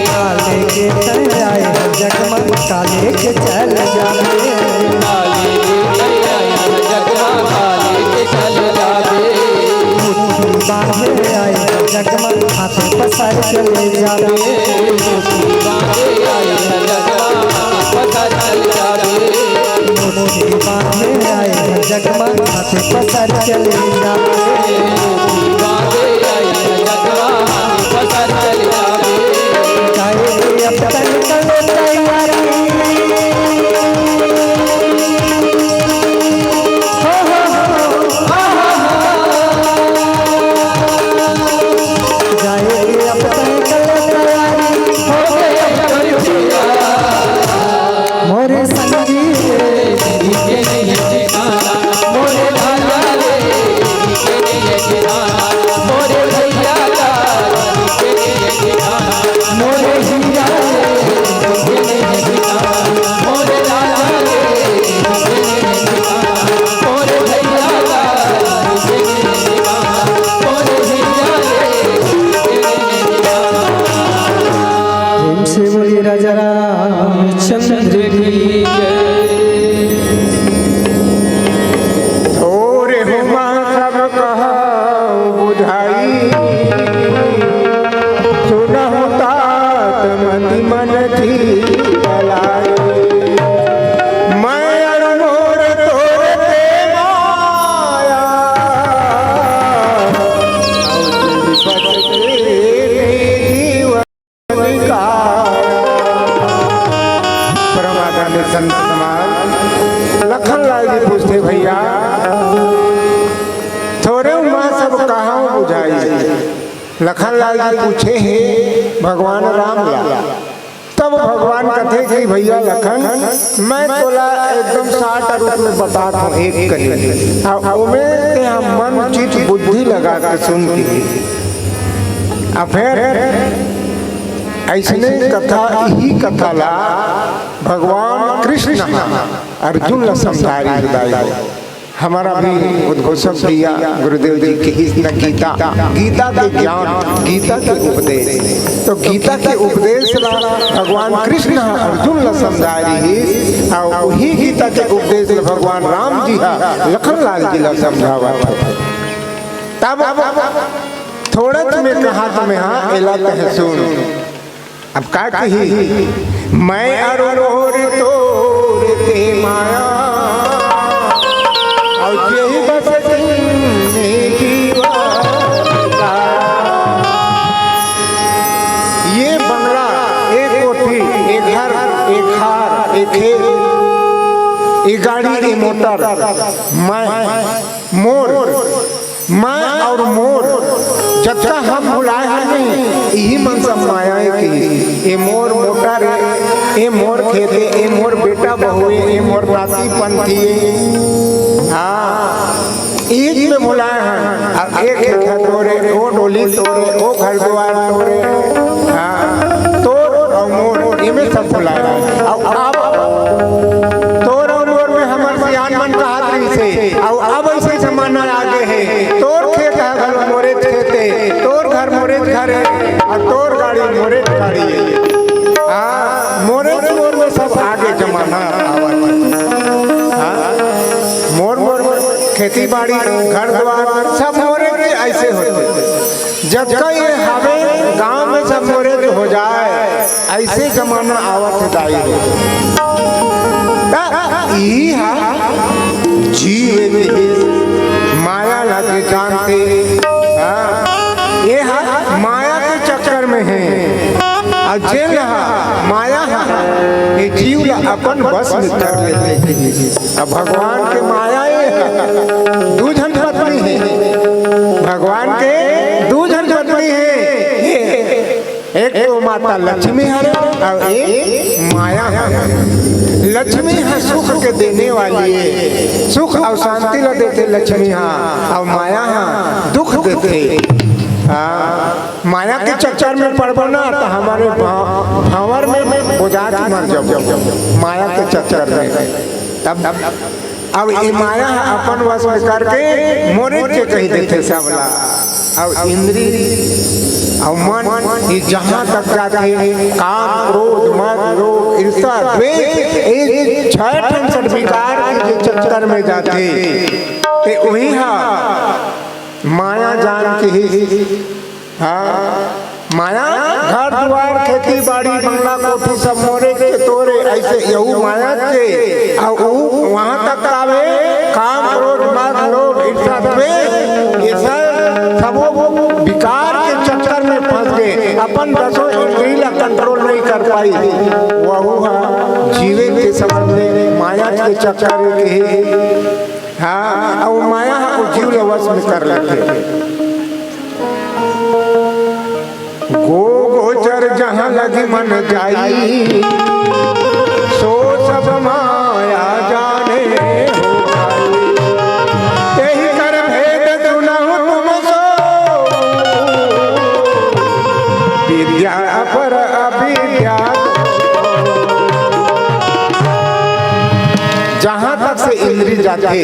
काले के तैं आए जग मा, काले के चले जाबे। मुट्ठी बांधे आए जग मा, हाथ पसार चले जाबे। मुट्ठी बांधे आए जग मा, हाथ पसार चले जाबे। जाए अब तन कल तैयारी। हो, हो, हो, हा, हा, हा। जाए अब तन कल तैयारी। हो गए अब तन मोरे संगी रे, मोरे लाला रे, मोरे भैया का, मोरे हीरा रे, मोरे लाला रे, मोरे भैया का, मोरे हीरा रे। प्रेम से बोलिए राजा रामचंद्र की जय। थोर हुमा सब कहा बुझाई, सुनहु तात मति मन थी बलाई। मैं अरु मोर ते माया, बचते जीवन का संत समाज। लखन लाल जी पूछथे, भैया, थोरे उमा सब कहाँ बुझाई? लखन लाल जी पूछे हे भगवान राम ला। तब भगवान कथे कि भैया लखन, मैं तोला एकदम साठ रूप में बतात हूँ, एक कली, अउ ओमे तेहा मन चित बुद्धि लगा के सुन के। आ फेर अइसने कथा, इही कथा ला भगवान कृष्ण ह अर्जुन ला समझाय रिहिस। हमर भी उद्घोषक भैया गुरुदेव जी किहिस न, गीता, गीता के ज्ञान, गीता के उपदेश। तो गीता के उपदेश ला भगवान कृष्ण ह अर्जुन ला समझाय रिहिस, अउ उही गीता के उपदेश ला भगवान राम जी ह लखन लाल जी ला समझावत हे। तब थोड़च में कहा तुम्हें, हाँ, एला तह सुन। अब का कही, मैं अरु मोर तोर ते माया, अउ जेहि बस तिन्हें जीवा। ये बंगला, ये कोठी, ये घर, ये खार, ये खेत, ये गाड़ी, ये मोटर, मैं, मोर, मैं अउ मोर, जतका हम भुलाय हन नहीं, इही मन सब माया ए किहिस। ए मोर मोटर ए, ए मोर खेत ए, ए मोर बेटा बहू ए, ए मोर नाती पंथी ए। हाँ, इही में भुलाय हन। अब ए खेत ह तोरे, ओ डोली तोरे, ओ घर दुवार तोरे। हाँ, तोर अउ मोर, एमे सब भुलाय हन। अब, अब तोर अउ मोर में हमर सियान मन कहत रहिसे, अउ अब अइसे जमाना आगे हे, तोर खेत ह घलो मोरेच खेत ए, तोर घर मोरेच घर ए, अउ तोर गाड़ी मोरेच गाड़ी ए। हाँ, मोरेच मोर में सब आगे जमाना आवत हे। हाँ, मोर मोर खेती बाड़ी, घर दुवार सब मोरेच, अइसे होथे। जतका ये हवे, गांव में सब मोरेच हो जाय, अइसे जमाना आवत हे दाई हो। त इही ह जीव के माया ला के जानथे। हाँ, ये ह माया के चक्कर में हे। अउ जेन ह माया ह, ये जीव ला अपन बस में कर लेथे। अब भगवान के माया ये ह, दू झन पत्नी हे। भगवान के दू झन पत्नी हे। एक तो माता लक्ष्मी हरे अउ एक माया हरे। लक्ष्मी ह सुख के देने वाली हे, सुख अउ शांति ला देथे लक्ष्मी ह, अउ माया ह दुख देथे। हाँ, माया के चक्कर में पड़बो ना त हमर भां-, भांवर में बोजा के मर जाबो, माया के चक्कर में। तब अब ये माया ह अपन वश में करके मोरेच के कहि देथे सबला। अब इंद्री अउ मन, ये जहाँ तक जाथे, काम, क्रोध, मद, लोभ, ईर्ष्या, द्वेष, ये छह ठन सत विकार के जे चक्कर में जाथे, ते उही ह माया जान के ही। हाँ, माया, घर दुवार, खेती बाड़ी, बंगला कोठी सब मोरेच के तोरे, अइसे यहू माया के। अउ उ वहाँ तक आवे, काम, क्रोध, मद, लोभ, ईर्ष्या, द्वेष, ये सब सबो विकार के चक्कर में फंस के अपन दसों इंद्री ला control नहीं कर पाई। वहू ह जीवे के समझ ले, माया के चक्कर में हे। हाँ, अउ माया ह उ जीव ला वश में कर लेथे। गो गोचर जहाँ लगी मन जाई, सो सब माया जाने हो भाई। तेहि कर भेद सुनहु तुम सो, विद्या अपर अविद्या। जहाँ तक से इंद्री जाथे,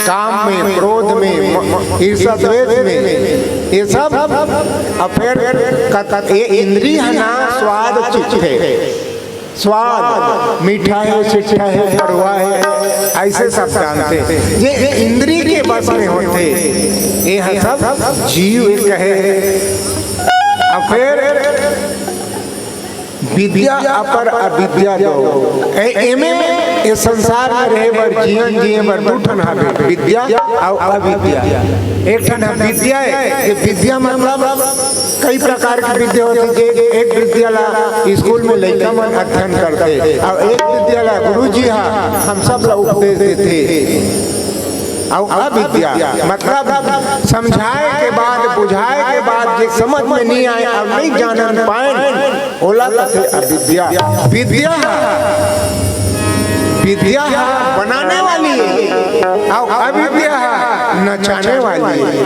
काम में, क्रोध में, म-, म-, ईर्ष्या, द्वेष में, ये सब। अउ फेर कत-, ये इंद्री ह ना स्वाद चखथे, स्वाद मीठा हे, सिट्ठा हे, कड़वा हे, अइसे सब जानथे। ये, ये इंद्री के बस में होथे, ये ह सब जीव कहे हे। अउ फेर विद्या अपर अविद्या दो। ए, एमे, ए संसार में रहे बर, जीवन जिए बर दू ठन हवे, विद्या अउ अविद्या। एक ठन ह विद्या है, ये विद्या मतलब कई प्रकार के विद्या होथे, जे एक विद्या ला स्कूल में लइका मन अध्ययन करथे, अउ एक विद्या ला गुरुजी हा हम सब ला उपदेश देथे। अउ अविद्या मतलब समझाए के बाद, बुझाए के बाद जे समझ में नहीं आए अउ नहीं जानन पाए, ओला कथे अविद्या। विद्या ह, विद्या ह बनाने वाली है, अउ अविद्या ह नचाने वाली है।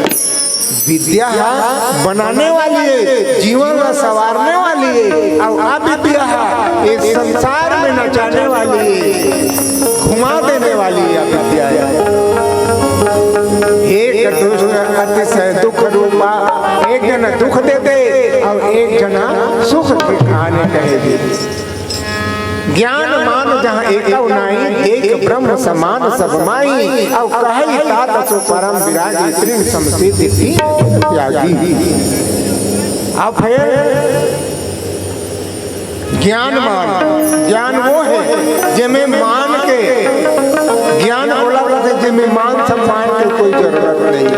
विद्या ह बनाने वाली है, जीवन ला संवारने वाली है, अउ अविद्या ह इस संसार में नचाने वाली है, घुमा देने वाली है अविद्या ह। एक दुष्ट अतिशय दुख रूपा, एक जना दुख देथे अउ एक जना सुख के कहानी कहे दे। ज्ञान मान जहाँ एकउ नाई, देख ब्रह्म समान सब माई, अउ कहइ तात सो परम विरागी, तृण सम सीधि दीन त्यागी। अब फिर ज्ञान मान, ज्ञान वो है जेमे मान के, ज्ञान बोला बोलथे जेमे मान सम्मान के कोई जरूरत नहीं।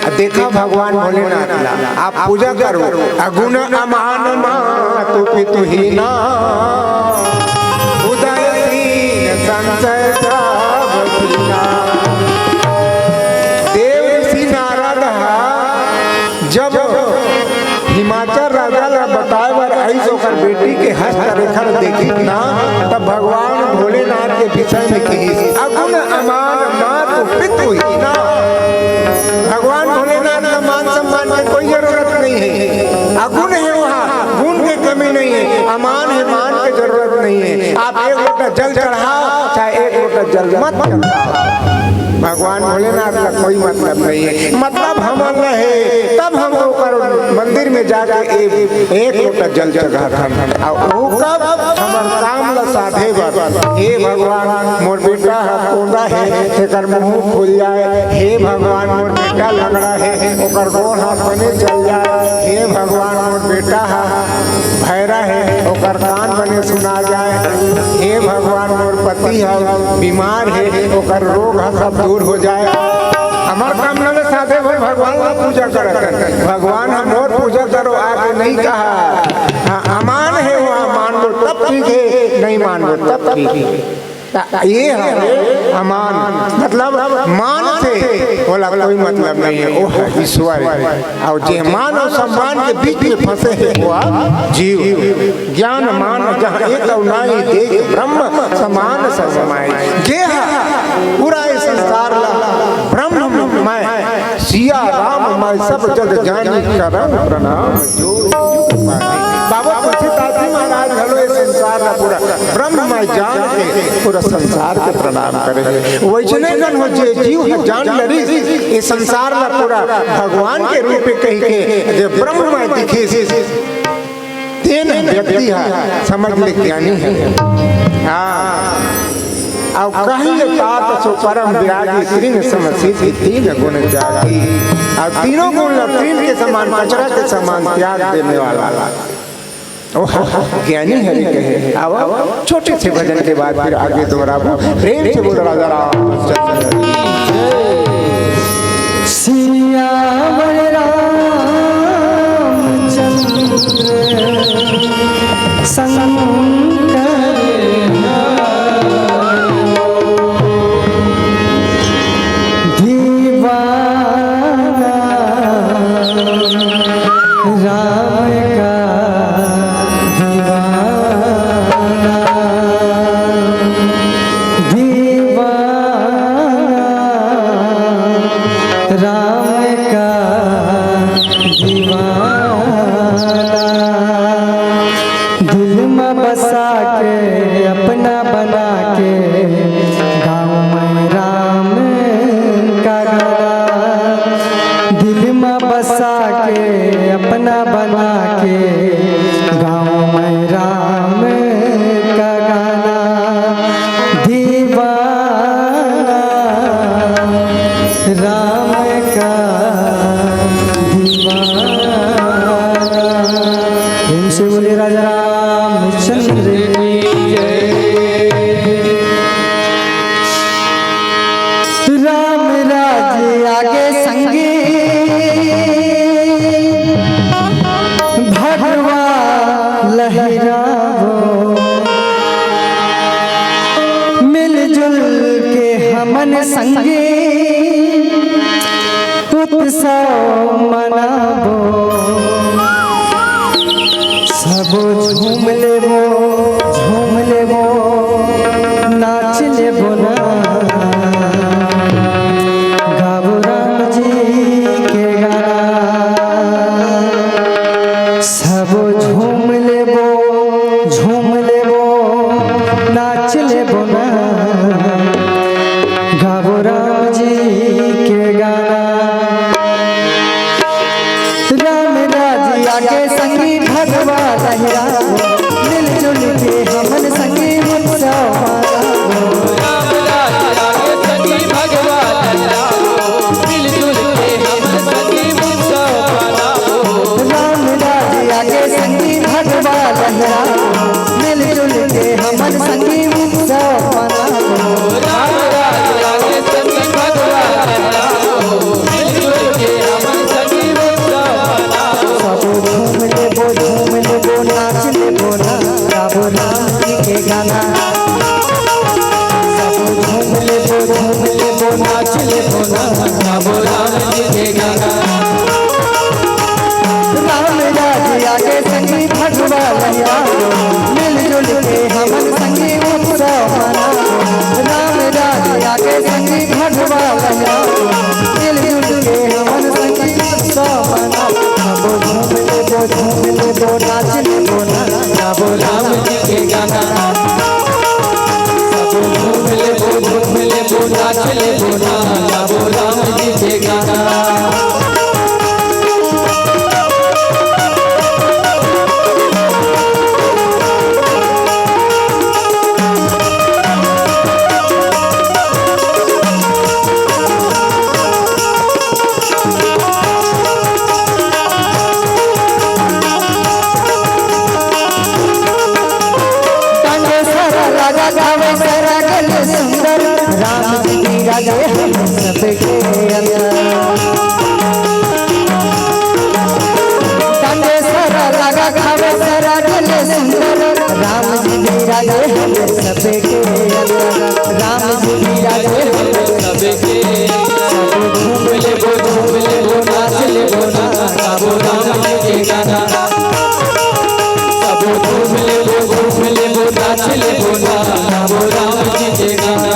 आ देखा भगवान भोलेनाथ ला, आप पूजा करो, अगुन अमान मातु पितु हीना, उदयसीन संशय सब कीना। देव ऋषि नारद हा जब हिमाचल राजा ला बताए बर आइस, ओकर बेटी के हस्तरेखा देखिस ना, तब भगवान भोलेनाथ के विषय में कहिस, "अगुन अमान मातु पितु हीना।" भगवान भोलेनाथ का मान सम्मान की कोई जरूरत नहीं है, अगुन है वहाँ, गुण की कमी नहीं है, अमान है, मान की जरूरत नहीं है। आप एक लोटा जल चढ़ाओ, चाहे एक लोटा जल मत चढ़ाओ, भगवान भोलेनाथ का कोई मतलब नहीं है। मतलब हमन ला हे, तब हम ओकर मंदिर में जाके ए-, एक लोटा जल चढ़ाथन। अउ वो कब? हमर काम ला साधे बर। हे भगवान, मोर बेटा ह कोंदा हे, तेकर मुंह फूल जाए। हे भगवान, मोर बेटा लंगड़ा हे, ओकर गोड़ हाथ बने चल जाए। हे भगवान, मोर बेटा ह भैरा हे, ओकर कान बने सुना जाए। हे भगवान, मोर पति ह बीमार हे, ओकर रोग ह सब दूर हो जाए। हमर काम ल साधे बर भगवान ला पूजा करत हन। भगवान ह मोर पूजा करो आके नहीं कहा। हाँ, अमान हे, वो मान लो तब ठीक है, नहीं मान लो तब ठीक है। त ये हवे अमान, मतलब मान से ओला कोई मतलब नहीं है, वो है ईश्वर। अउ जे मान अउ सम्मान के बीच में फंसे हे, वो जीव। ज्ञान मान जहाँ एकउ नाई, देख ब्रह्म समान सब माई। जे ह पूरा ये संसार ला ब्रह्म मैं, सिया राम मैं, सब जग जानी करन प्रणाम। बाबा तुलसीदास जी महाराज घलो ये संसार ला पूरा ब्रह्म मैं जान के पूरा संसार के प्रणाम करे हे। वइसने कन हो जे जीव ह जान डरिस, ये संसार ला पूरा भगवान के रूप में कहि के जे ब्रह्म मैं दिखिस, तेन व्यक्ति ह समझ ले ज्ञानी हे। हाँ। अउ कहिए तात सो परम विरागी, तृण सम सीधि दीन गुण त्यागी। अउ तीनों गुण ला तृण के समान, कचरा के समान त्याग देने वाला। ओह, ज्ञानी हरि कहे। आवा, छोटे से भजन के बाद फिर आगे दोहराबो। प्रेम से बोल राजा रामचंद्र की जय। सियावर रामचंद्र शंकर दीवाना राम का दीवाना, दीवाना राम का दीवाना। दिल में बसा के, अपना बना के, गाँव में राम का गाना। दिल में बसा के, अपना बना के, गाँव में राम का गाना। दीवाना राम का दीवाना। प्रेम से बोलिए राजा राम। रामचंद्र की जय। राम राज आगे संगी भगवा लहरावो, मिलजुल के हमन संगी उत्सव मनाबो। सबो झूम लेबो, झूम लेबो, नाच लेबो ना। गाबो राम जी के गाना। सबो झूम लेबो, झूम लेबो, नाच लेबो ना। गाबो राम जी के गाना। राम राज आगे संगी भगवा लहरावो, मिलजुल के हमन संगी उत्सव मनावो। राम राज आगे संगी भगवा लहरावो, मिलजुल के हमन संगी उत्सव मनावो। राम राज आगे संगी भगवा लहरावो, मिलजुल के हमन संगी उत्सव मनावो। राम राज आगे संगी भगवा लहरावो, मिलजुल के हमन संगी उत्सव मनावो। सबो झूम लेबो, झूम लेबो, नाच लेबो ना, गाबो राम जी के गाना। सबो झूम लेबो, झूम लेबो, नाच लेबो ना, गाबो राम जी के गाना। राम राज आगे संगी भगवा लहरावो, मिलजुल के हमन संगी उत्सव मनावो। राम राज आगे संगी भगवा लहरावो, मिलजुल के हमन संगी उत्सव मनावो। सबो झूम लेबो, झूम लेबो, नाच लेबो ना, गाबो राम जी के गाना। सबो झूम लेबो, झूम लेबो, नाच लेबो ना, गाबो राम जी के गाना। टांगे सारा लगा धावे सारा गले सुंदर, राम जी विराजे हम सबके अंदर। टांगे सारा लगा धावे सारा गले सुंदर, राम जी विराजे हम सबके अंदर। राम जी विराजे हम सबके अंदर। सबो झूम लेबो, झूम लेबो, नाच लेबो ना, गाबो राम जी के गाना। सबो झूम लेबो, झूम लेबो, नाच लेबो ना, गाबो राम जी के गाना।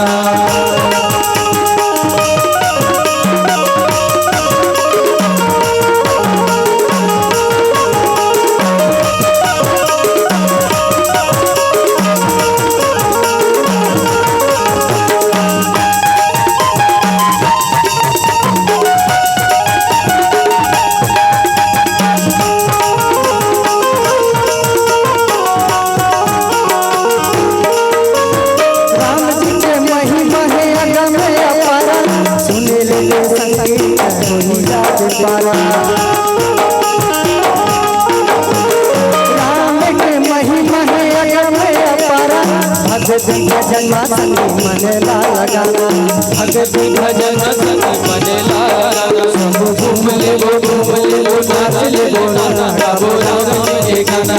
राम जी के महिमा हे अगम अपार, सुन ले संगीत होई जात पार। राम के महिमा हे अगम अपार, भक्ति भजन मा संगी मन ला लगाना। भक्ति भजन मा संगी मन ला लगाना। सबो झूम लेबो, झूम लेबो, नाच लेबो ना, गाबो राम जी के गाना।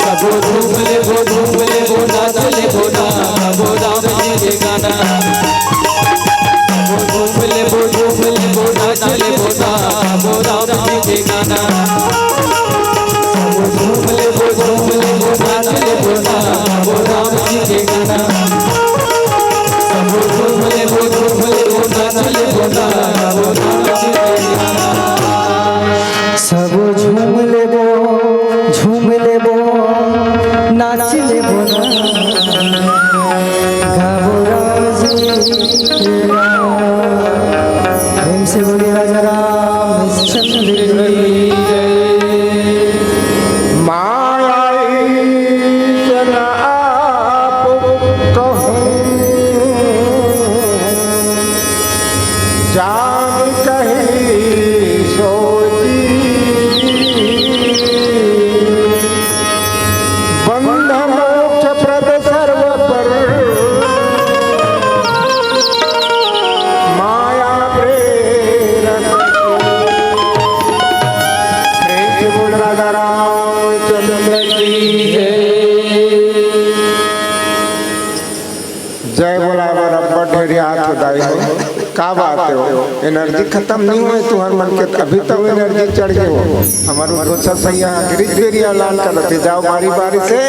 सबो झूम लेबो, झूम लेबो, नाच लेबो ना, गाबो राम जी के गाना। सबो झूम लेबो, झूम लेबो, नाच लेबो ना, गाबो राम जी के गाना। सबो झूम लेबो, झूम लेबो, नाच लेबो ना, गाबो राम जी के गाना। सबो झूम लेबो, झूम लेबो, नाच लेबो ना, गाबो राम जी के गाना। सबो झूम लेबो, झूम लेबो, नाच लेबो ना। गाबो राम जी के गाना। प्रेम से बोलिए राजा रामचंद्र की जय। माया ईश न आप कहूँ, जान कही सोची। जय बोला बर अब्बड़ ढेरिया हाथ उदाई हो। का बात है हो? एनर्जी खतम नहीं होय तुहर मन के, अभी तो एनर्जी चढ़ गे हो। हमर उद्घोषक भैया गिरिज बेरिया लान करत हे, जाओ बारी बारी से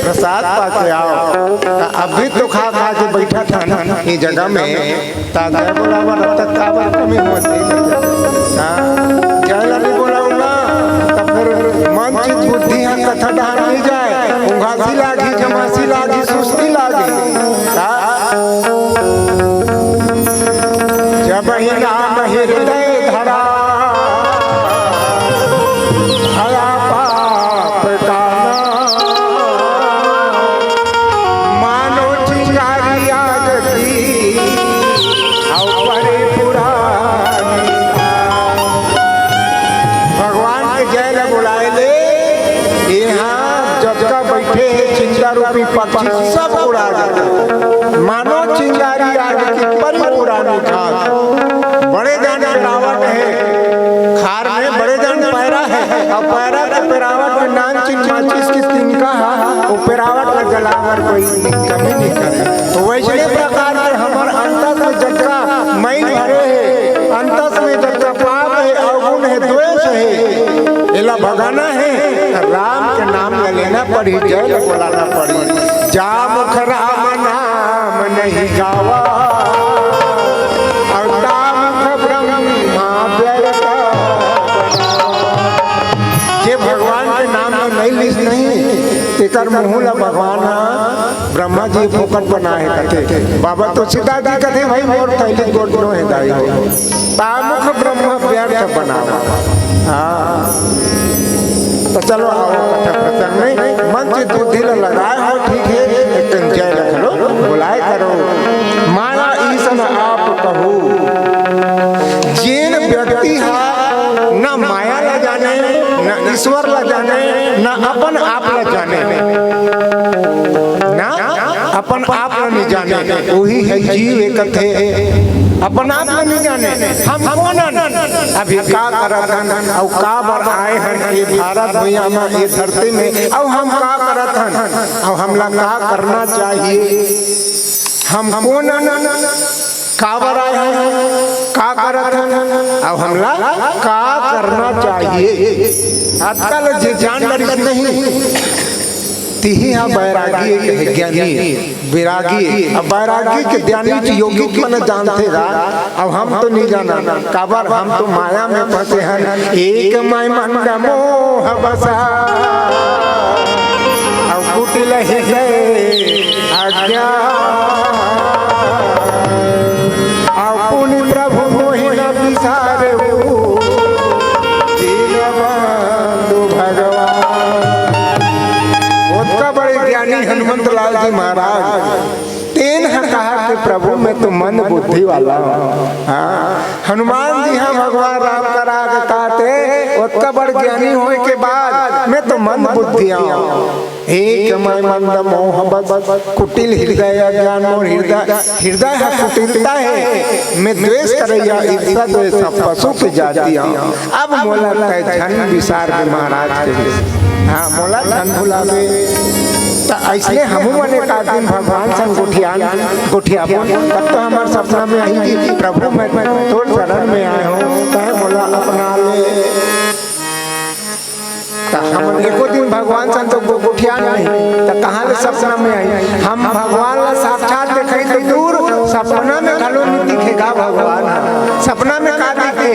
प्रसाद पाके आओ। त अभी तो खा खा के बैठा था ना ये जगह में, त जय बोला बर तक काबर कमी होत हे? हाँ, जय ला नहीं बोलाऊंगा, त फिर मन चित बुद्धि ह कथा डहर नहीं जाय, उंघासी लागी, जमासी लागी, सुस्ती लागी। हाँ? जब ही नाम हृदय धरा, भया पाप का नाश। मानो चिंगारी आग की, अउ परे पुरानी। भगवान के जय ल बोलाय ले, इहाँ जतका बइठे हे चिंता रूपी पक्षी सब उड़ा जाथे। मानो चिंगारी आग की परी पुरानी खाक। बड़े जान पेरावट हे, खार में बड़े जान पैरा हे, अउ पैरा के पेरावट में नान चिन माचिस के तिनका ह, वो पेरावट ला जलाय बर कोई कमी नहीं करे। तो वइसने प्रकार के हमर अंतस में जतका मइल भरे हे, अंतस में जतका पाप हे, अवगुण हे, द्वेष हे, एला भगाना हे, त राम के नाम ला लेना पड़ही, जय ल बोलाना पड़ही। जा मुख राम नाम नहीं गावा, अउ ता मुख ब्रह्मा व्यर्थ। जे भगवान के नाम ला नहीं लिस नहीं, तेकर मुंह ला भगवान ह, ब्रह्मा जी फोकट बनाए कथे। बाबा तुलसीदास जी कथे, भाई मोर थैली गोट नो हे दाई हो। ता मुख ब्रह्म व्यर्थ बनावा। हाँ। त चलो आओ कथा प्रसंग में, मन चित बुद्धि ल लगाय हो, ठीक हे, एक ठन जय रख लो, बोलाय करो। माया ईश न आप कहू। जेन व्यक्ति हा न माया ला जाने, न ईश्वर ला जाने, न अपन आप ला जाने, न अपन आप ला नहीं जाने, वही हे जीव। ए कथे अपन आप ला नहीं जाने, हम कोन हन, अभी का करत हन, अउ का बर आए हन ये भारत भुइयां में, ये धरती में, अउ हम का करत हन, अउ हमला का करना चाहिए, हम कोन हन, काबर आए हन, का करत हन, अउ हमला का करना चाहिए। आजकल जे जान डरिस नहीं, तिही ह बैरागी कहे, ज्ञानी, बैरागी। अब बैरागी के ज्ञानी के योगी मन जानथे गा, अब हम तो नहीं जाना, काबर हम तो माया में फंसे हन। एक मैं मंद मोह बसा, अब कुटिल हृदय अज्ञान। अपुनि प्रभु मोहि न बिसारहु, दीनबंधु भगवान। ओतका बड़े ज्ञानी हनुमंत लाल जी महाराज, तेन ह कहा कि प्रभु मैं तो मंद बुद्धि वाला हूँ। हाँ, हनुमान जी ह भगवान राम करा के कहते, ओतका बड़ ज्ञानी होय के बाद मैं तो मंद बुद्धि हूँ। एक मैं मंद मोह बस, कुटिल हृदय अज्ञान, मोर हृदय, हृदय ह कुटिलता हे, मैं द्वेष करइया, ईर्ष्या द्वेष ह पशु के जाति हूँ। अब मोला तय झन बिसार दे महाराज के। हाँ, मोला झन भुलावे। त अइसने हमू मन एक आध दिन भगवान संग गोठियान, गोठियाबो, तब तो हमर सपना में आही कि प्रभु मैं तोर शरण में आए हूँ, तय मोला अपना ले। त हमन एको दिन भगवान संग तो गो-, गोठियान नहीं, त कहाँ ले सपना में आही? हम भगवान ला साक्षात देखई तो दूर, सपना में घलो नहीं दिखे गा भगवान ह। सपना में का दिखे?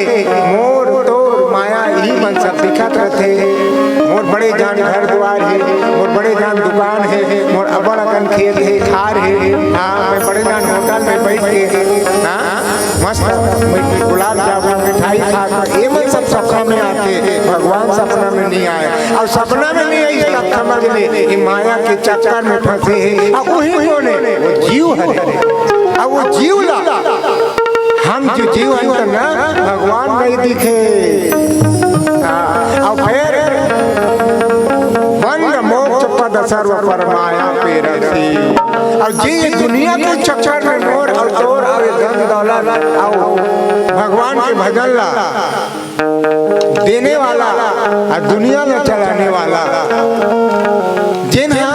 मोर तोर माया इही मन सब दिखत रथे। मोर बड़े जान घर दुवार हे, मोर बड़े जान दुकान हे, मोर अब्बड़ अकन खेत हे, खार हे। हाँ, मैं बड़े जान होटल में बइठ के, हाँ, मस्त गुलाब जामुन मिठाई खा के, ये मन सब सपना में आथे, भगवान सपना में नहीं आय। अउ सपना में नहीं आइस त समझ ले, ये माया के चक्कर में फंसे हे। अब वही कोन हे? वो जीव हरे। अब वो जीव ला, हम जो जीव हन त ना, भगवान नहीं दिखे। हाँ, अउ फेर बंद मोक्ष पद सर्व पर माया पेरसी। अउ जे ये दुनिया के चक्कर में मोर अउ तोर अउ ये धन दौलत अउ भगवान के भजन ला देने वाला अउ दुनिया ला चलाने वाला, जेन हा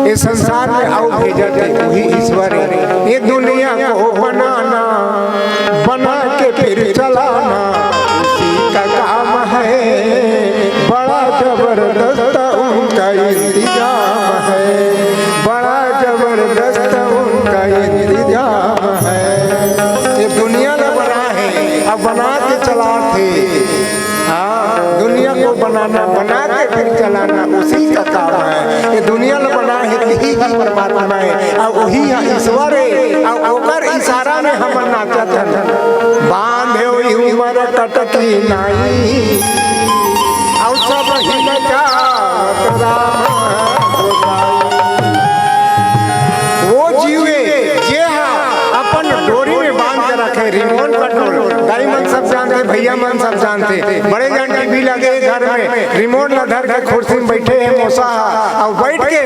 ए संसार में अउ भेजत हे, वही ईश्वर हे। ये दुनिया को बनाना, बना के फिर चलाना, उसी का काम है। बड़ा जबरदस्त उनका इंतजाम है, बड़ा जबरदस्त उनका इंतजाम है। ये दुनिया ला बना हे, अउ बना के चलात हे। हाँ, दुनिया को बनाना, बना के फिर चलाना, उसी का काम है। ये दुनिया ला बना हे, यही का परमात्मा हे, अउ वही हा ईश्वर हे, अउ ओकर इशारा में हमन नाचत हन। बांधे हुई उमर कटकी नाई, अउ सब ही नचावत राम गोसाई। वो जीव हे, जे हा अपन डोरी में बांध के रखे, remote control। दाई मन सब जानथे, भैया मन सब जानथे, बड़े जान टीवी लगे हे घर में, remote ला धर के कुर्सी में बैठे हे मोसा हा, अउ बैठ के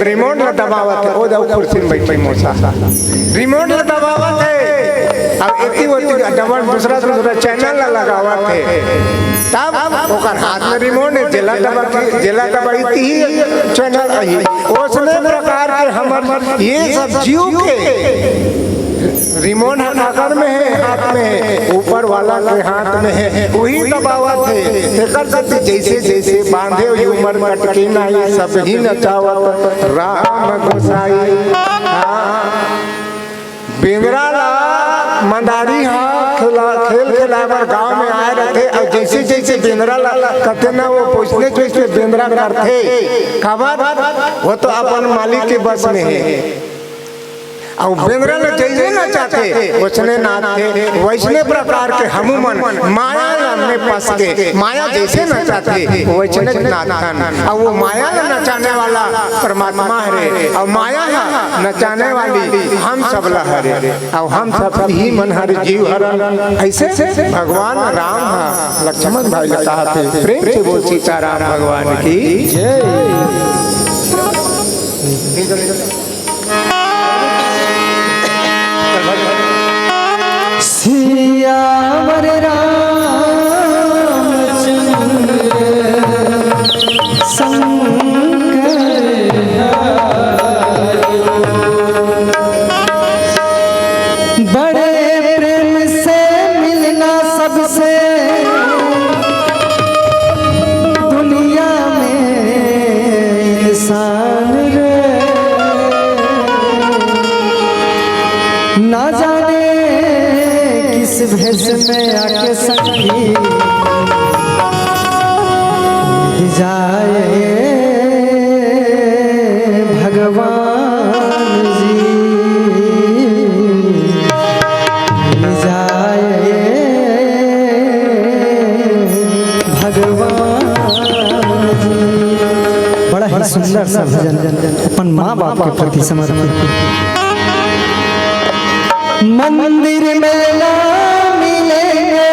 remote ला दबावत हे, ओ दऊ कुर्सी में बैठे मोसा हा, remote ला दबावत हे, अउ एती ओती डबल दूसरा दूसरा channel ला लगावत हे। तब ओकर हाथ में remote हे, जेला दबा के, जेला दबाई तिही channel आही। ओसने प्रकार के हमर ये सब जीव के remote हा काकर में हे, हाथ में हे, ऊपर वाला के हाथ में हे, वही दबावत हे। तेकर सेती जैसे जैसे बांधे हुई उमर कटकी नाई, सब ही नचावत राम गोसाई। हाँ। बेंदरा ला मंदारी हा खेला, खेल खेलाए बर गांव में आए रथे, अउ जैसे जैसे बेंदरा ला कथे ना, वो पोसने पोसने बेंदरा करथे। काबर? वो तो अपन मालिक के बस में हे। अउ बेंदरा ला जैसे नचाथे, वैसने नाचथे। वैसने प्रकार के हमू मन माया ला में फंस के, माया जैसे नचाथे, वैसने नाचथन। अउ वो माया ला नचाने वाला परमात्मा हरे, अउ माया ला नचाने वाली हम सब ला हरे, अउ हम सब ही मन हरे जीव हरन। ऐसे भगवान राम हा लक्ष्मण भाई ला कहाथे, प्रेम से बोल सीताराम भगवान की जय। सियावर रामचंद्र शंकर बड़े प्रेम से मिलना सबसे दुनिया में इंसान रे। ना जाने किस भेष में आके संगी जाए भगवान जी, जाए भगवान जी। बड़ा ही सुंदर सा भजन, अपन माँ बाप के प्रति समर्पित। मंदिर में ना मिलेंगे,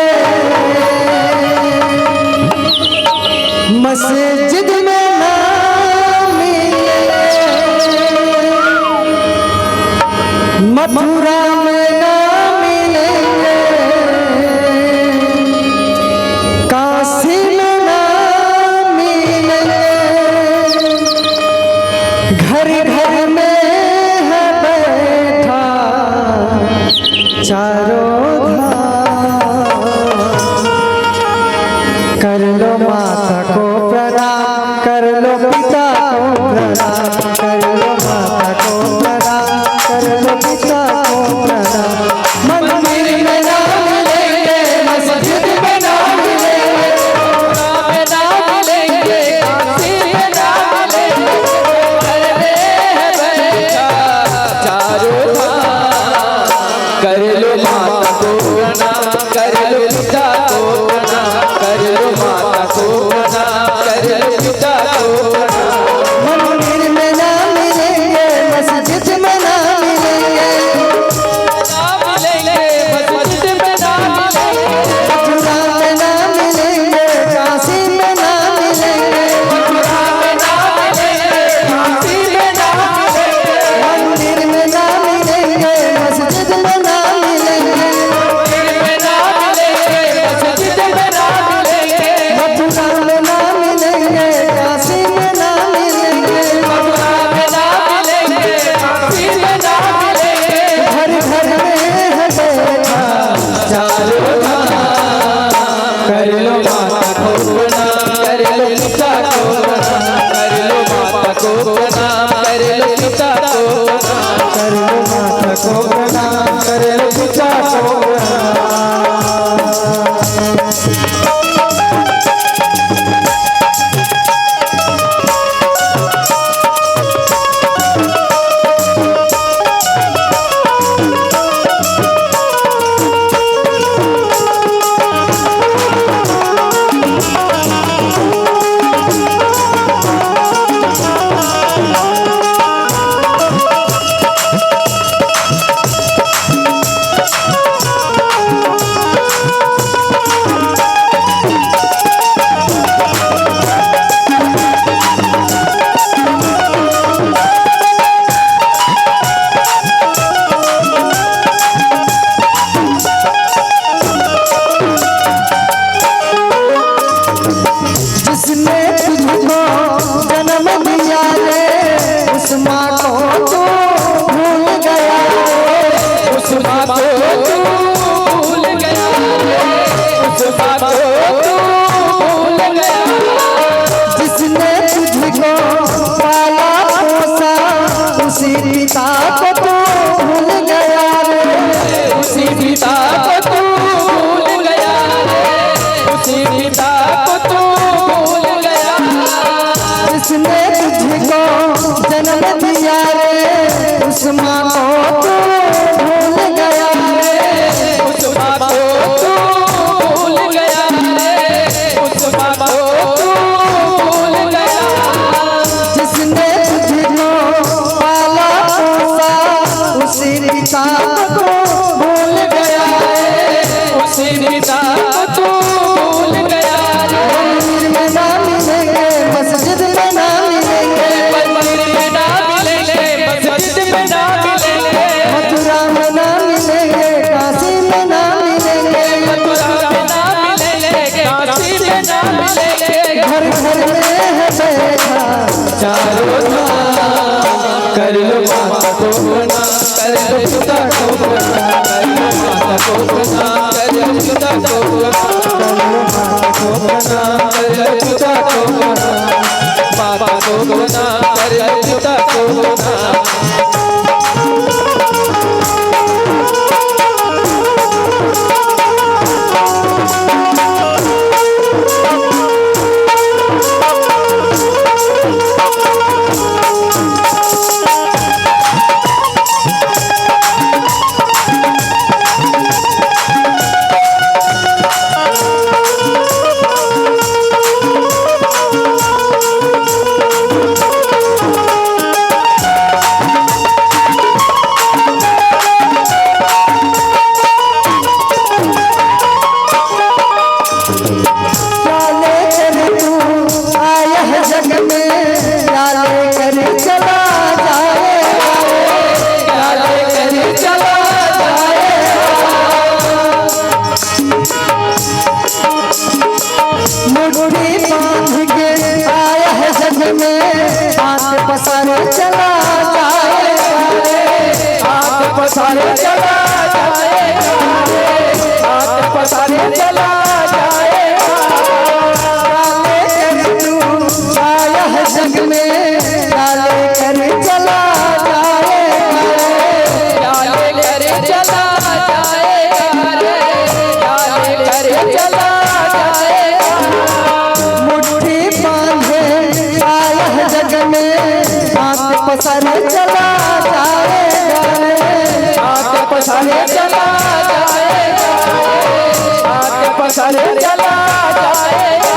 मस्जिद में ना मिलेंगे, मथुरा में ना मिलेंगे, काशी में ना मिलेंगे, घर घर में है बैठा चारों धाम। कर लो माता को प्रणाम, कर लो पिता को प्रणाम, कर लो माता को प्रणाम, कर लो पिता को प्रणाम। मंदिर में ना मिलेंगे, मस्जिद में ना मिलेंगे, मथुरा में ना मिलेंगे, काशी में ना मिलेंगे, घर में है बैठा चारों धाम। कर लो माँ प्रणाम, कर लो पिता को प्रणाम। कर लो माता को प्रणाम, कर लो पिता को प्रणाम। जिसने तुझको जन्म दिया रे, उस माँ को तू भूल गया रे। उस माँ को तू भूल गया रे, उस माँ को तू भूल गया। जिसने तुझको पाला पोसा, उसी पिता को तू भूल गया रे। उसी पिता को तू भूल गया रे, उसी पिता को तू भूल गया। जिसने तुझको जन्म दिया रे, उस माँ को तू भूल गया रे। उस माँ को तू भूल गया रे, उस माँ को तू भूल गया। जिसने तुझको पाला पोसा, उसी पिता को भूल गया रे। उसी पिता को भूल गया रे। मंदिर में ना मिलेंगे, मस्जिद में ना मिलेंगे। मंदिर में ना मिलेंगे, मस्जिद में ना मिलेंगे। मथुरा में ना मिलेंगे, काशी में ना मिलेंगे। मथुरा में ना मिलेंगे, काशी में ना मिलेंगे। घर घर में है बैठा चारों धाम। कर लो माता को प्रणाम, कर लो पिता को प्रणाम, कर लो माता को प्रणाम, कर लो पिता को प्रणाम, कर लो माता को प्रणाम, कर लो पिता को प्रणाम, माता को प्रणाम, कर लो पिता को प्रणाम। क्या लेकर तू आया है जग में, क्या लेकर चला जाएगा रे, क्या लेकर चला जाएगा। मुट्ठी बांध के आया है जग में, हाथ पसारे चला जाएगा रे, हाथ पसारे चला जाएगा रे, हाथ पसारे चला जाएगा। क्या लेकर तू आया है जग में, क्या लेकर चला जाएगा रे, क्या लेकर चला जाएगा रे, क्या लेकर चला जाएगा। मुट्ठी बांधे आया है जग में, हाथ पसारे चला जाएगा रे, हाथ पसारे चला जाएगा, हाथ पसारे चला जाएगा।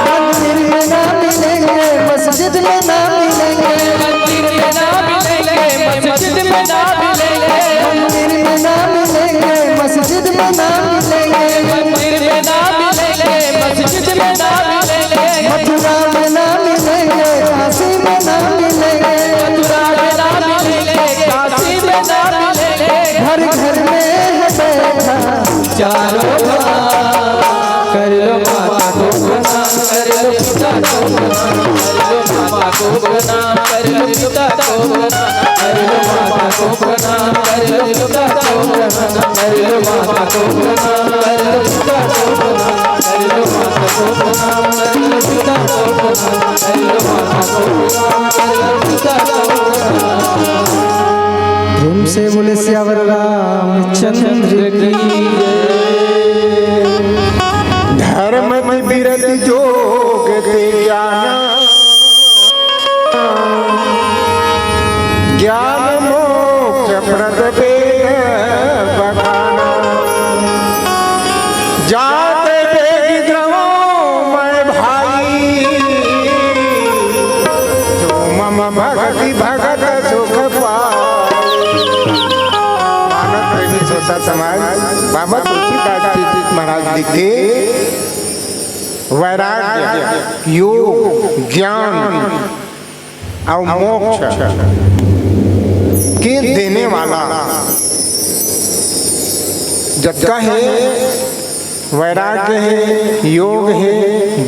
मंदिर में ना मिलेंगे, मस्जिद में ना मिलेंगे, मंदिर में ना मिलेंगे, मस्जिद में ना मिलेंगे, मंदिर में ना मिलेंगे, मस्जिद में ना मिलेंगे, मंदिर में ना मिलेंगे, मस्जिद में ना मिलेंगे। मथुरा में ना मिलेंगे, काशी में ना मिलेंगे, मथुरा में ना मिलेंगे, काशी में ना मिलेंगे। घर घर में है बैठा चारों धाम। कर लो माता को प्रणाम, कर लो पिता को प्रणाम, कर लो माता को प्रणाम, कर लो पिता को प्रणाम, कर लो माता को प्रणाम, कर लो पिता को प्रणाम, कर लो माता को प्रणाम, कर लो पिता को प्रणाम, कर लो माता प्रेम से बोले सियावर रामचंद्र की। धर्म की बिरति जोग ते ज्ञान, ज्ञान मोक्ष प्रद वेद बखाना। जात वेद द्रवों मैं भाई, जो मम भगति भगत सुख पाई। मानव प्रेमी श्रोता समाज, बाबा तुलसीदास जी महाराज लिखे, वैराग्य, योग, ज्ञान अउ मोक्ष के देने वाला जतका हे, वैराग्य हे, योग हे,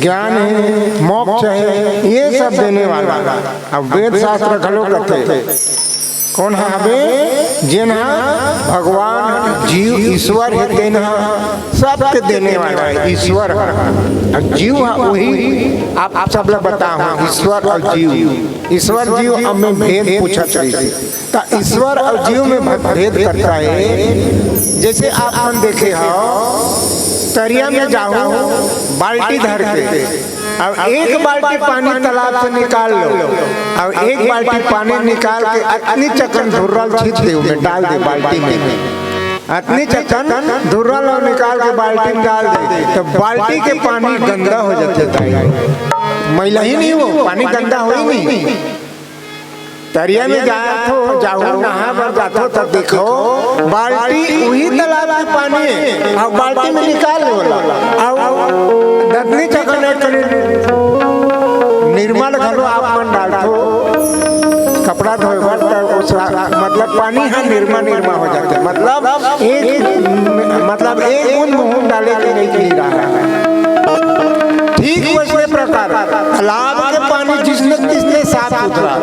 ज्ञान हे, मोक्ष हे, ये सब देने वाला। अब वेद शास्त्र घलो कथे, कोन ह हवे? जेन ह भगवान, जीव, ईश्वर हे, तेन ह सबके देने वाला हे, ईश्वर ह। अउ जीव ह वही, आप, आप सब ला बताहूं, ईश्वर अउ जीव। ईश्वर जीव अब मैं भेद पूछत रहिस। त ईश्वर अउ जीव में भ-, भेद करता हे। जैसे आप मन देखे हो, तरिया में जाहू, बाल्टी धर के, अब एक बाल्टी पानी तालाब से निकाल लो, अब एक बाल्टी पानी निकाल के अतनी चकन धुर्रल छीट दे, ओमे डाल दे बाल्टी में, अतनी चकन धुर्रल अउ निकाल के बाल्टी में डाल दे, त बाल्टी के पानी गंदा हो जाथे दाई। मैला ही नहीं हो, पानी गंदा हो ही नहीं। तरिया में जाथो, जाहू, नहाय बर जाथो, त देखो, बाल्टी उही तालाब के पानी हे, अउ बाल्टी में निकाल ले ओला, अउ दतनी चकन एक कनी निरमा ल घलो आप मन डालथो, कपड़ा धोए बर, त ओस, मतलब, पानी ह निरमा निरमा हो जाथे, मतलब, एक, मतलब, एक बूंद मुंह डाले के नहीं, नहीं रहा है। ठीक वैसने प्रकार तालाब के पानी जिसने तिसने साफ सुथरा,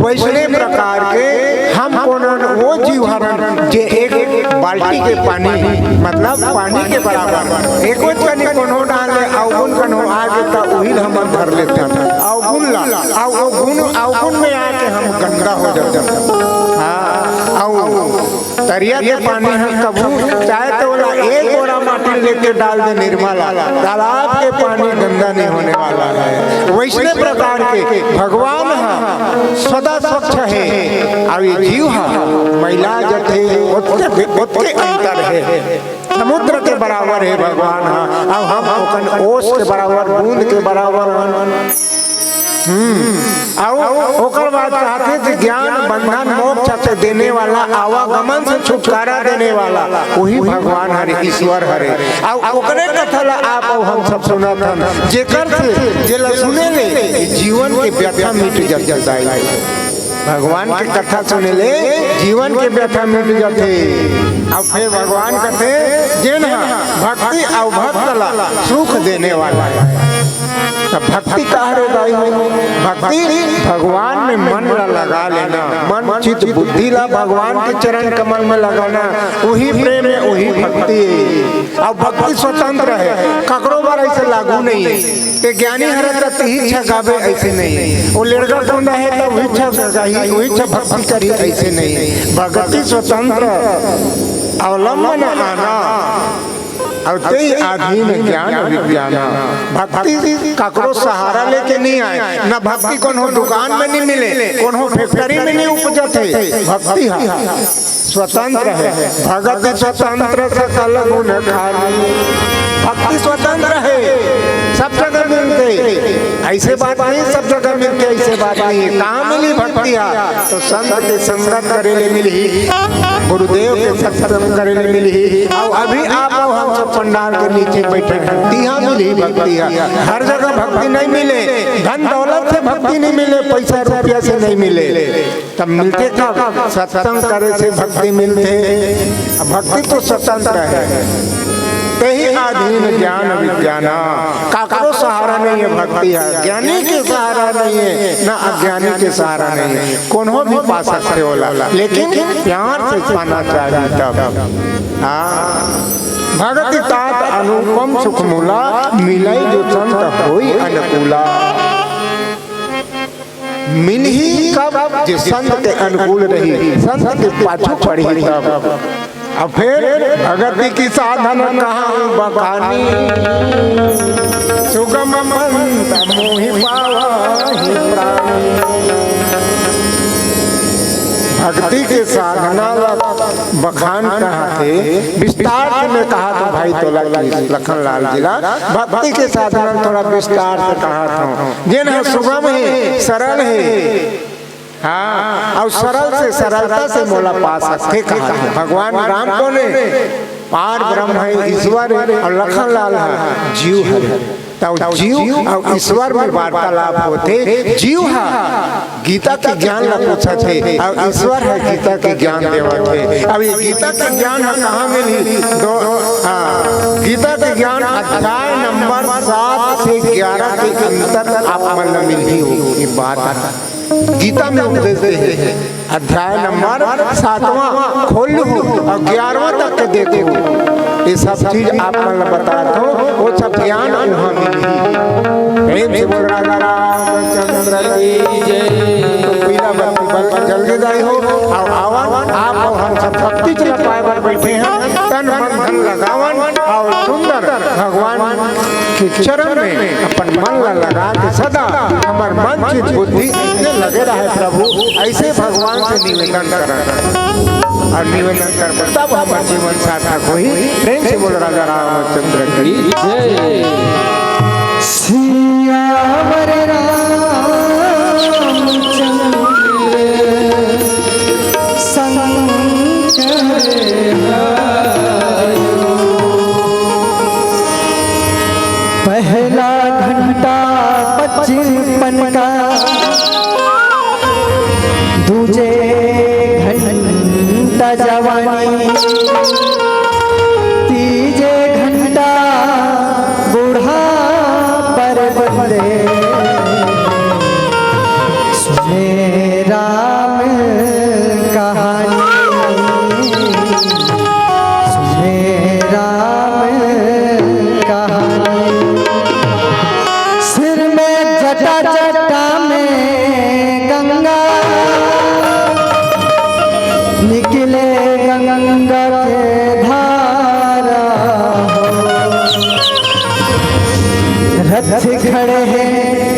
वैसने प्रकार के हम कोनन वो जीव हरन जे एक बाल्टी के पानी, मतलब पानी के बराबर, एको कनी कोनो डाल ले, अवगुण कन्हो आगे त उही ल हमन धर लेथन, अवगुण ला, अव-, अवगुण, अवगुण में आके हम गंदा हो जाथन। हाँ, अउ तरिया के पानी ह कभू चाहे त ओला एक बोरा माटी लेके डाल दे निरमा ला, तालाब के पानी गंदा नहीं होने वाला है। वैसने प्रकार के भगवान ह सदा स्वच्छ हे, अउ ये जीव ह मैला जथे, ओतके, ओतके अंतर हे। समुद्र के बराबर हे भगवान ह, अउ हम ओकन ओस के बराबर, बूंद के बराबर हन। हम्म, अउ ओकर बाद कहथे कि ज्ञान, बंधन, मोक्ष के देने वाला, आवागमन से छुटकारा देने वाला, वही भगवान हरे, ईश्वर हरे। अउ ओकरे कथा ला आप अउ हम सब सुनत हन, जेकर से, जेला सुने ले जीवन के व्यथा मिट जाथे दाई। भगवान के कथा सुने ले जीवन के व्यथा मिट जाथे। अब फिर भगवान कथे, जेन ह भक्ति अउ भक्त ला सुख देने वाला हे। त भक्ति का हरे दाई? भक्ति भगवान में मन ला लगा लेना, मन चित्त बुद्धि ला भगवान के चरण कमल में लगाना, वही प्रेम हे, वही भक्ति हे। अउ भक्ति स्वतंत्र हे, ककरो बर ऐसे लागू नहीं हे। ते ज्ञानी हरे त तिही छा गाबे, ऐसे नहीं हे। वो लेड़गा कोंदा हे त वही छा गाही, वही छा भक्ति करही, ऐसे नहीं हे। भक्ति स्वतंत्र, अवलंबन आना। अउ तेहि अधीन ज्ञान विज्ञान। भक्ति ककरो सहारा लेके नहीं आए, न भक्ति कोनो दुकान में नहीं मिले, कोनो फैक्ट्री में नहीं उपजत हे। भक्ति ह स्वतंत्र हे। भगति स्वतंत्र सकल गुण खानी। भक्ति स्वतंत्र हे, सब जगह मिलथे। ऐसे बात नहीं, सब जगह मिलथे, ऐसे बात नहीं हे। कहाँ मिली भक्ति ह? तो संत के संगत करे ले मिलही, गुरुदेव के सत्संग करे ले मिलही। अउ अभी आप अउ हम सब पंडाल के नीचे बैठे हन, तिहाँ मिलही भक्ति ह। हर जगह भक्ति नहीं मिले, धन दौलत से भक्ति नहीं मिले, पैसा रुपया से नहीं मिले। तब मिलथे कब? सत्संग करे से भक्ति मिलथे। अब भक्ति तो स्वतंत्र हे। तेहि अधीन ज्ञान विज्ञान। काकरो सहारा नहीं है भक्ति ह, ज्ञानी के सहारा नहीं है, ना अज्ञानी के सहारा नहीं है। कोनो भी पा सकथे ओला, लेकिन प्यार से पाना चाहिए तब। हाँ, भगति तात अनुपम सुख मूला, मिलइ जो संत होई अनुकूला। मिलही कब? जे संत के अनुकूल रही, संत के पाछू पड़ही तब। अब फिर भगति की साधन कहाँ बखानी, सुगम पंथ मोहि पावहि प्राणी। भक्ति के साधना ला बखान कहाँ थे, विस्तार से मैं कहा तो भाई तोला की लखन लाल जी ला, भक्ति के साधना थोड़ा विस्तार से कहा था। जेन ह सुगम हे, सरल हे, हाँ, अउ सरल से सरलता से मोला पा सकथे कहा थे। भगवान राम कोन हे? पार ब्रह्म हे, ईश्वर हे, अउ लखन लाल ह जीव हे। त जीव अउ ईश्वर में वार्तालाप होथे। जीव ह गीता के ज्ञान ला पूछत हे, अउ ईश्वर ह गीता के ज्ञान देवत हे। अब ये गीता के ज्ञान ह कहाँ मिलही? दो, हाँ, गीता के ज्ञान अध्याय नंबर सात से ग्यारह के अंतर आप मन ला मिलही हो। ये बात ह। गीता में उपदेश दे हे, अध्याय नंबर सातवां खोलहू अउ ग्यारहवां तक के देखहू, ये सब चीज आप मन ला बतात हों, वो सब ज्ञान उहाँ मिलही। प्रेम से बोल राजा रामचंद्र की जय। तो पीला बत्ती बल पर जल्दी जाई हो, अउ आवन, आप अउ हम सब भक्ति च ला पाए बर बैठे हन, तन मन धन लगावन, अउ सुंदर भगवान के चरण में अपन मन ला लगा के सदा हमर मन चित बुद्धि में लगे रहे प्रभु, ऐसे भगवान से निवेदन करन अउ निवेदन करबो तब हमर जीवन सार्थक होही। प्रेम से बोल राजा रामचंद्र की जय। सियावर रामचंद्र शंकर हरि। पहला घंटा बचपन का, दूजे घंटा जवानी, तीजे घंटा बूढ़ा पर बंदे। सुने राम कहानी, सुने राम कहानी। सिर में जटा, जटा में गंगा, निकले गंगा के धारा हो। रथ खड़े हैं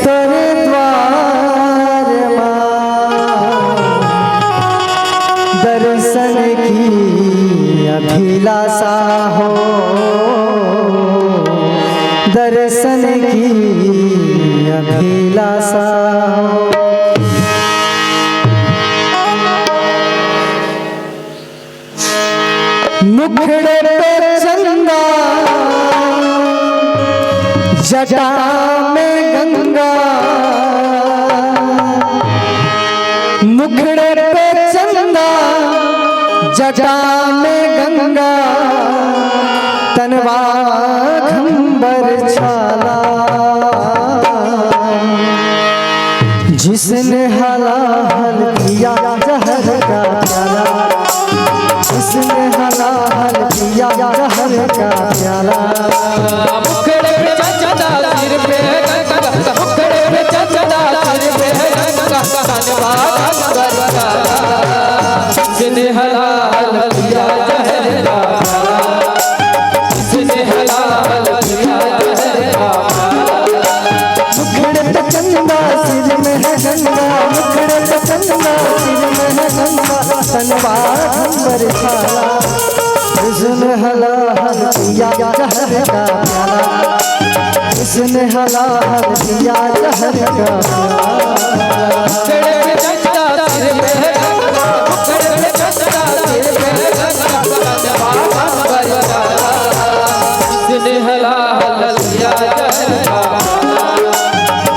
तोरे द्वार मा, दर्शन की अभिलाषा हो, दर्शन की अभिलाषा हो। मुखड़े पे चंदा, जटा में गंगा, मुखड़े पे चंदा, जटा में गंगा, तनवा घंबर छाला। जिसने हलाहल किया जहर का प्याला, जिसने हलाहल किया जहर का प्याला। मुखड़े पे चंदा, सिर पे गंगा, मुखड़े पे चंदा, सिर पे गंगा, तनवा घंबर छाला। जिसने हलाहल किया जहर का प्याला, जिसने हलाहल किया जहर का प्याला। मुखड़े पे चंदा, सिर में है गंगा, मुखड़े पे चंदा, सिर में है गंगा, तनवा घंबर छाला। हुस्न हलाहल किया जहर का प्याला, हुस्न हलाहल किया जहर का प्याला। मुखड़े पे चंदा, सिर में है गंगा, मुखड़े पे चंदा, सिर में है गंगा, तनवा घंबर छाला। जिसने हलाहल किया जहर का प्याला,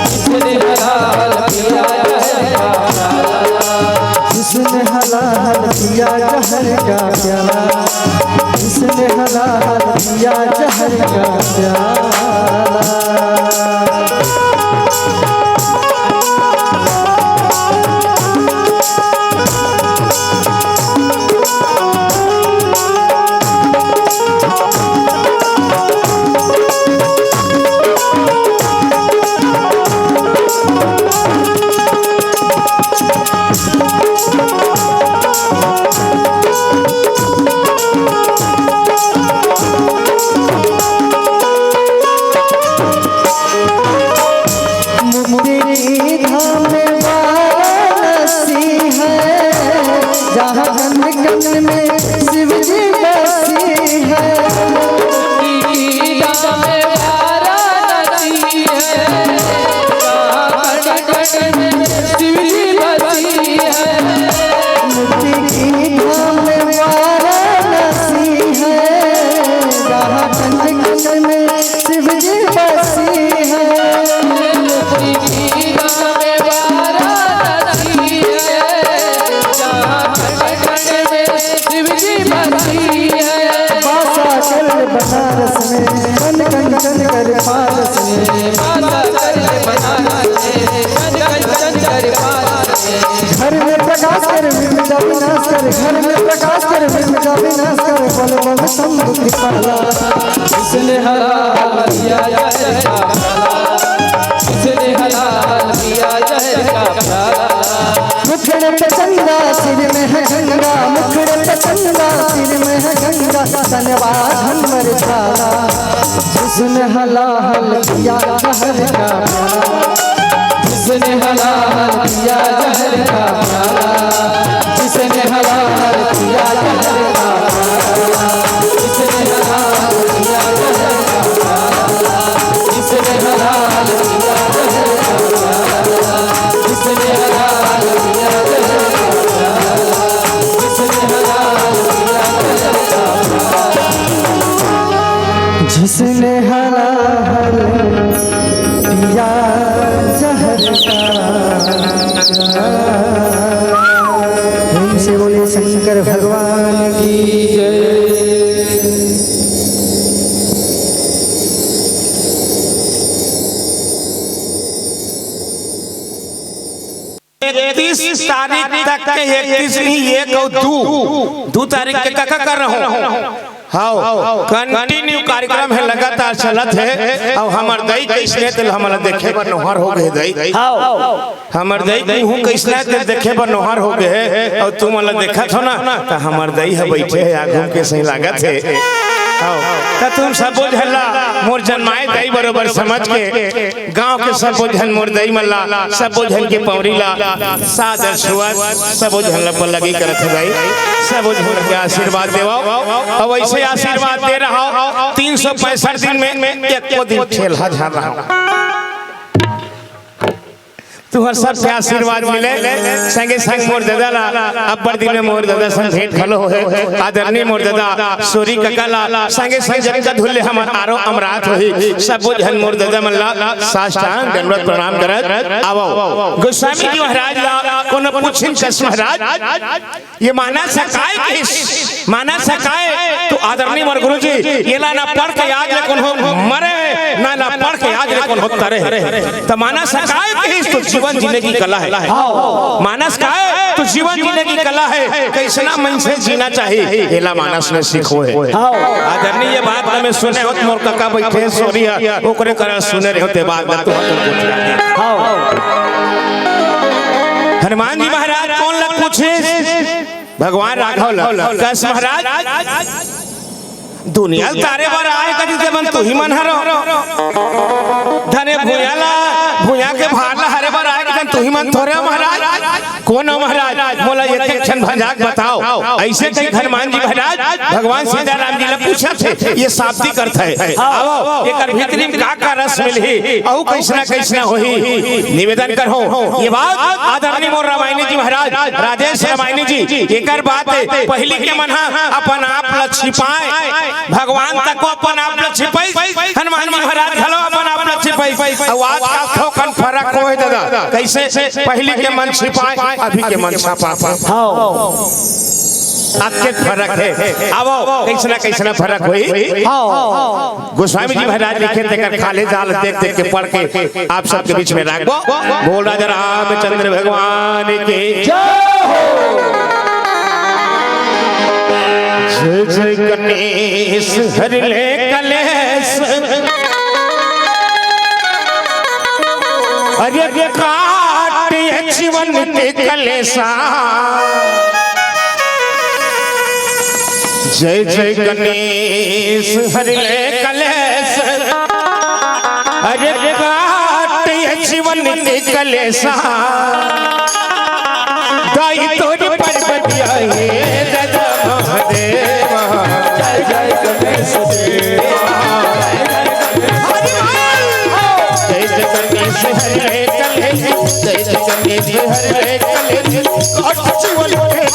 जिसने हलाहल किया जहर का प्याला। जिसने हलाल पिया जहर का प्याला, जिसने हलाल पिया जहर का प्याला। मुक्ति की धाम वाराणसी है, जहाँ कण कण में शिव जी बसी है। मुक्ति की धाम वाराणसी है, जहाँ कण कण में शिव जी बसी है। मुक्ति की धाम वाराणसी है, जहाँ कण कण में शिव जी बसी है। मुक्ति की धाम वाराणसी है, जहाँ कण कण में शिव जी बसी है। बासा कर बनारस में, कण कण चंचल कर पारस में। बासा कर बनारस में, कण कण चंचल कर पारस में। घर में प्रकाश कर, विपदा विनाश कर, घर में प्रकाश कर, विपदा विनाश कर, बल बल समृद्धि पाला। जिसने हलाल पिया जहर का प्याला, जिसने हलाल पिया जहर का प्याला। मुखड़े पे चंदा, सिर में है गंगा, मुखड़े पे चंदा, सिर में है गंगा, तन बांधन मर जाला। जिसने हलाल पिया जहर का प्याला, जिसने हलाल पिया जहर का प्याला, जिसने हलाल पिया जहर का प्याला, जिसने हलाल पिया जहर का प्याला, जिसने हलाल पिया जहर का प्याला, जिसने हलाल पिया जहर का प्याला, जिसने हलाल पिया जहर का प्याला। जिसने हलाल पिया जहर का। प्रेम से बोलिए शंकर भगवान की जय। इकतीस तारीख तक के, इकतीस नहीं, एक और दू, दू तारीख के तक कर रहा हूँ। हाँ, कंटिन्यू कार्यक्रम है, लगातार चलत है। और हमर दई कइसने तेल हमला देखे बर नोहर हो गए दई। हाँ। हमर दई तू हूँ कइसने तेल देखे बर नोहर हो गए है। और तुम मला देखत हो ना, तो हमर दई है बैठे है, आगू के सही लागत है। हाँ, तो तुम सबो झन ला मोर जनमाए दई बरोबर समझ के गांव के सबो झन मोर दई मन ला, सबो झन के पौरी ला, सादर सुअत, सबो झन ला पल्लगी करत हे भाई, सबो झन के आशीर्वाद देवव। अउ ऐसे आशीर्वाद दे रहा, तीन सौ पैंसठ दिन में एको दिन ठेलहा झन रहा। तुहर सबके आशीर्वाद मिले, संगे संग मोर ददा ला, अब्बड़ दिन में मोर ददा संग भेंट घलो होहे। आदरणीय मोर ददा सोरी कका ला, संगे संग जतका धुल्ले हमर आरो अमरात होही, सबो झन मोर ददा मन ला साष्टांग दंडवत प्रणाम करत आवव। गोस्वामी जी महाराज ला कोनो पूछिन कस महाराज, ये मानस ह काय कहिस? मानस ह काय? तो आदरणीय मोर गुरु जी, येला ना पढ़ के आज ले कोनो मरे, ना ना पढ़ के आज ले कोनो तरे। तो मानस ह काय कहिस? तो जीवन जीने की कला है। मानस काय? तो जीवन जीने की कला है। कइसना मन से जीना चाहिए, येला मानस में सीखो है। आदरणीय ये बात में सुने होत मोर कका बैठे सोरिया, ओकरे करा सुने रहे होते बात में तो हम लोग हनुमान जी महाराज कोन ला पूछे? भगवान राघव ला। कस महाराज, दुनिया ल तारे बर आए कहिथे मन तुही मन हरो। धने भुइयां ला, भुइयां के भार ला हरे बर आए कहिथे तुही मन थोरे हो महाराज। कोन हो महाराज? मोला एक एक झन भंजाक बताओ। ऐसे कही हनुमान जी महाराज भगवान सीताराम जी ला पूछत हे, ये शाब्दिक अर्थ है। आवो, एकर भीतरी में का का रस मिलही, अउ कइसना कइसना होही। निवेदन करहूं, ये बात आदरणीय मोर रामायणी जी महाराज, राजेश रामायणी जी, एकर बात पहिली के मन ह अपन आप ला छिपाए, भगवान तको अपन आप ला छिपाइस, हनुमान जी महाराज घलो अपन आप ला छिपाइस। अउ आज का थोकन फरक होय दादा, कइसे पहिली के मन छिपाय, अभी के मन छापाय। हाँ। अतेक फरक हे। आवव, कइसना कइसना फरक होही। हाँ। गोस्वामी जी महाराज लिखे, तेकर खाल्हे जाल देख देख के पढ़ के आप सबके बीच में राखबो। बोल राजा रामचंद्र भगवान की जय हो। जय जय गणेश हरि ले कलेश। अरे काट ये जीवन के कलेसा। जय जय गणेश हरि ले कलेश। अरे काट ये जीवन के कलेसा। गाई तोरी पर्वतिया हे दादा महादेवा। जय जय गणेश देवा। जय जय गणेश हरे कलेश, जय जय गणेश हरे कलेश, काट जीवन के।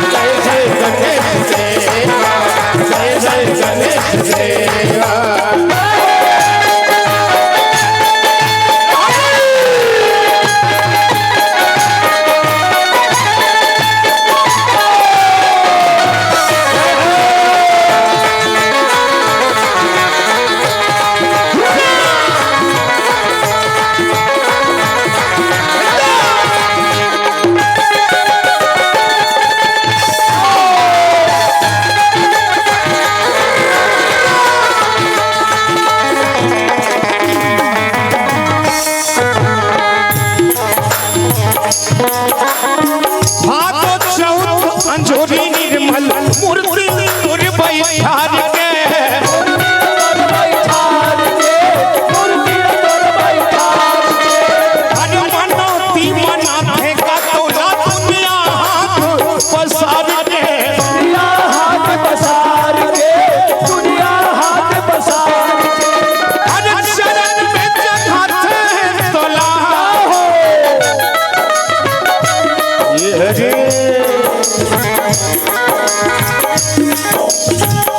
जय जय गणेश देवा, जय जय गणेश देवा। भादो चौथ अंजोरी निर्मल मूर्ति तोर बैठार के। अरे मनौती मनाथे का तोला दुनिया हाथ पसार के। दुनिया हाथ पसार के, दुनिया हाथ पसार के। अरे चरण में चढ़ाथे तोला। ये हरे।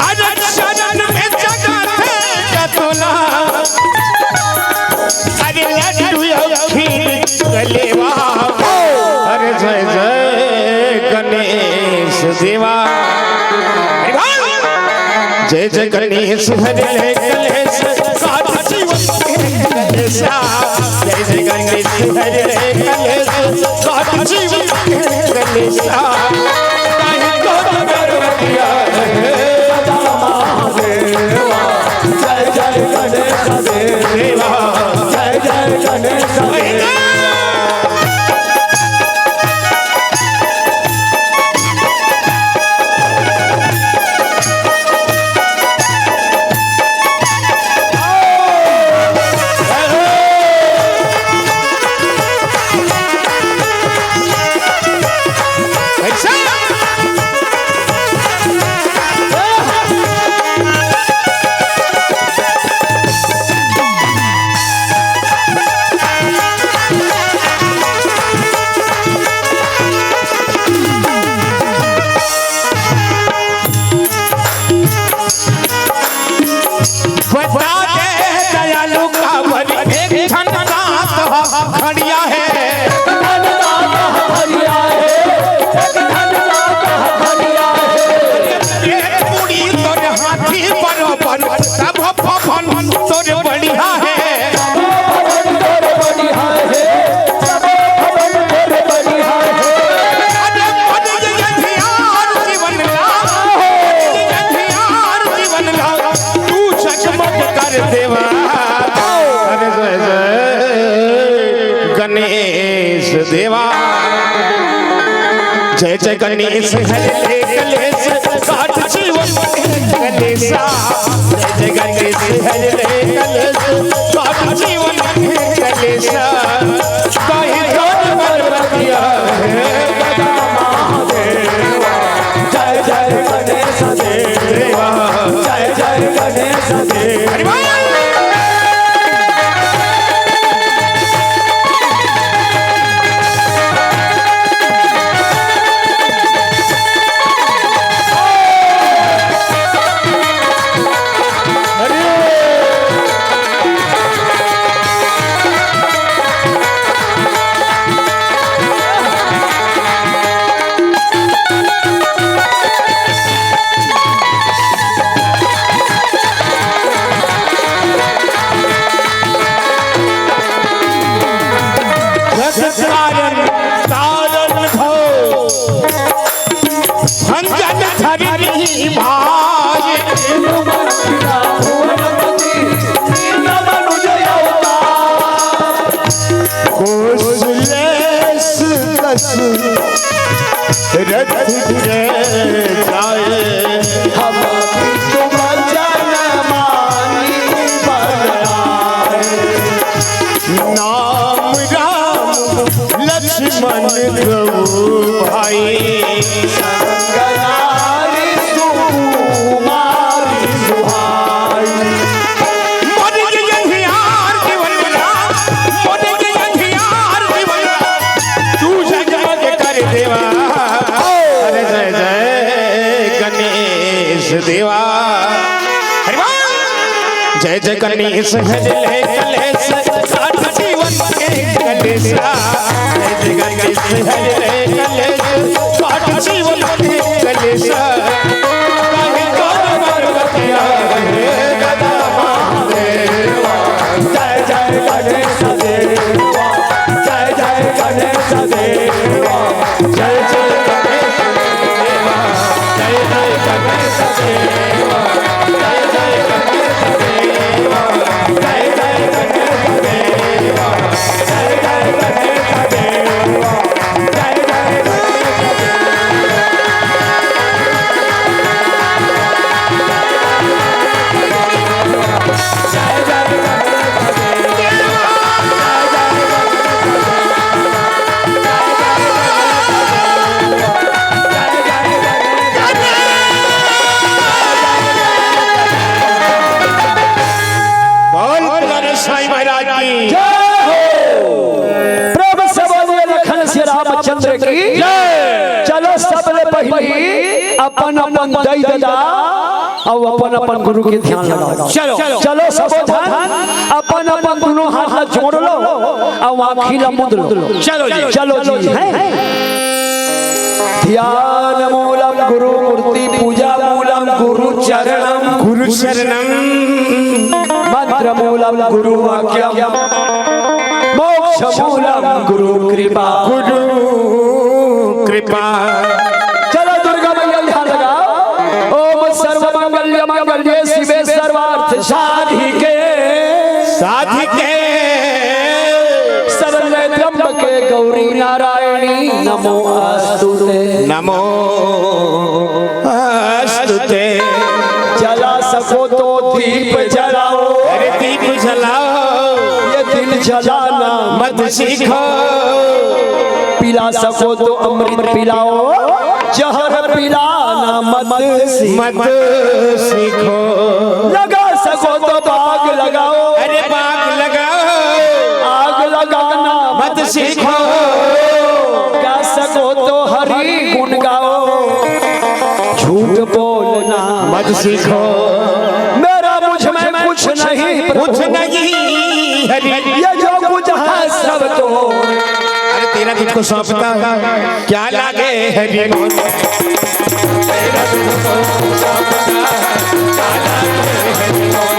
अरे चरण में चढ़ाथे तोला। अरे लड्डू अउ खीर कलेवा। अरे जय जय गणेश देवा। अरे वाह। जय जय गणेश हरे कलेश, काट जीवन के कलेशा। जय जय गणेश हरे कलेश, काट जीवन के कलेशा। काहे को गर्व किया है महादेवा। जय जय गणेश देवा, जय जय गणेश देवा। बता दे दयालु काबर एक ठन दांत ह खड़िया हे। एक मुड़ी तोर हाथी बरोबर, सब भवन तोर बढ़िया हे। अरे, अरे, ये ध्यान जीवन ला, ये ध्यान जीवन ला, तू जगमग कर देवा। अरे, जय, जय गणेश देवा। जय, जय गणेश, हरे कलेश, काट जीवन कलेशा। जय जय गणेश हरे कलेश, काट जीवन कलेशा। कहीं धन पर्वतिया है गदा महादेवा। जय जय गणेश देवा, जय जय गणेश देवा। रथ चढ़ जाए। हम भी तुम जन मानी बन आए। नाम राम लक्ष्मण गौ भाई। संग नारी सुकुमारी सुहाई। मोरे के अंधियार जीवन ला, मोरे के अंधियार जीवन ला, तू जगमग कर देवा। अरे जय जय गणेश देवा। हरि बोल। जय जय गणेश हर ले कलेश, काट जीवन के कलेश। जय जय गणेश हर ले कलेश, काट जीवन के कलेश। काहे तोर पर्वतिया रे गदा महादेवा। जय जय गणेश देवा, जय जय गणेश देवा, जय जय गणेश देवा, जय जय गणेश देवा, जय जय गणेश देवा, जय जय गणेश देवा, जय जय गणेश देवा, जय जय गणेश देवा। बोल पुराने साईं महाराज की। जय हो। प्रेम से बोलिए लखन श्री रामचंद्र की। जय। चलो सबले पहली अपन अपन दई ददा अउ अपन अपन गुरु के ध्यान लगाओ। चलो। चलो सबो झन अपन अपन दोनों हाथ ला जोड़ लो अउ आँखी ला मूंद लो। चलो जी। चलो जी, हैं? ध्यान मूलम गुरु मूर्ति, पूजा मूलम गुरु चरणम, गुरु चरणम। मंत्र मूलम गुरु वाक्यम, मोक्ष मूलम गुरु कृपा। गुरु कृपा। चलो दुर्गा मैया ध्यान लगाओ। ओम सर्व मंगल्य मंगल्ये शिवे सर्वार्थ साधिके। साधिके। शरण्ये त्र्यंबके गौरी नारायणी नमो अस्तुते। नमो अस्तुते। जला सको तो दीप जलाओ। अरे दीप जलाओ। ये दिल जलाना मत सीखो। पिला सको तो अमृत पिलाओ, जहर पिलाना मत सीखो। मत सीखो। लगा सको तो बाग लगाओ। अरे बाग लगाओ। आग लगाना मत सीखो। गा सको तो हरि गुण गाओ। झूठ बोलना मत सीखो। मेरा मुझ में कुछ नहीं प्रभु। कुछ नहीं हरि। ये जो कुछ है सब तो। अरे तेरा तुझको सौंपता हूँ, क्या लागे हरि मोर। तेरा तुझको सौंपता हूँ, क्या लागे हरि मोर।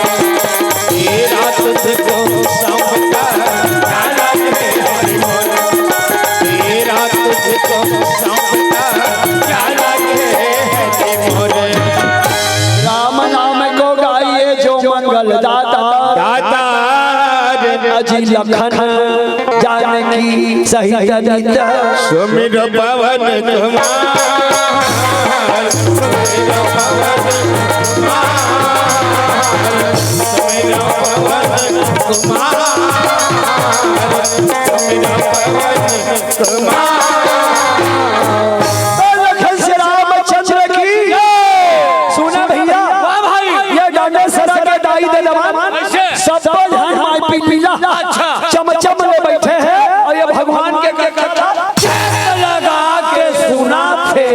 तेरा तुझको सौंपता हूँ, क्या लागे हरि मोर। तेरा तुझको सौंपता हूँ, क्या लागे हरि मोर। राम नाम को गाइए जो मंगल दाता। दाता। अजी लखन जानकी सहित नित। सुमिर पवन कुमार, सुमिर पवन कुमार, सुमिर पवन कुमार, सुमिर पवन कुमार। लखन श्री रामचंद्र की। सुना भैया, वाह भाई। ये डांडे सरा के दाई दे दमान। कैसे? सब झन माई पीला। अच्छा। चमचम ले बैठे हैं और ये भगवान के, के कथा चित लगा के सुनाथे।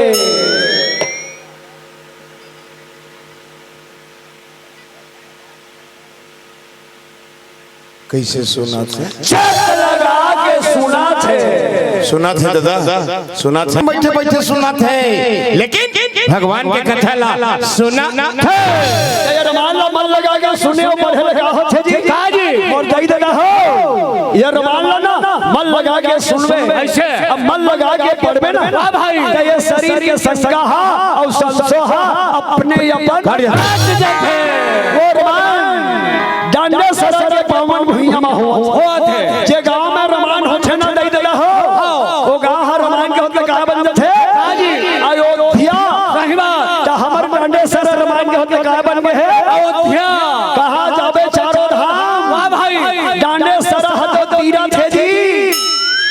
कैसे सुनाथे? चित लगा के सुनाथे। सुनाथे दादा, सुनाथे। बैठे बैठे सुनाथे, लेकिन भगवान के कथा ला सुनाथे। ये रमान ला मन लगा के सुने, पढ़े लगा होथे जी। का जी? और दई ददा हो, ये रमान ला ना मन लगा के सुनबे। ऐसे? अब मन लगा के पढ़बे ना। वाह भाई। तो ये शरीर के संगा हा और संसो हा अपने अपन। हट जा। वो रमान डांडे सरा के पावन भुइयां में हो। होत हे। जे गांव में रमान होथे ना दई ददा हो, वो गांव हा रमान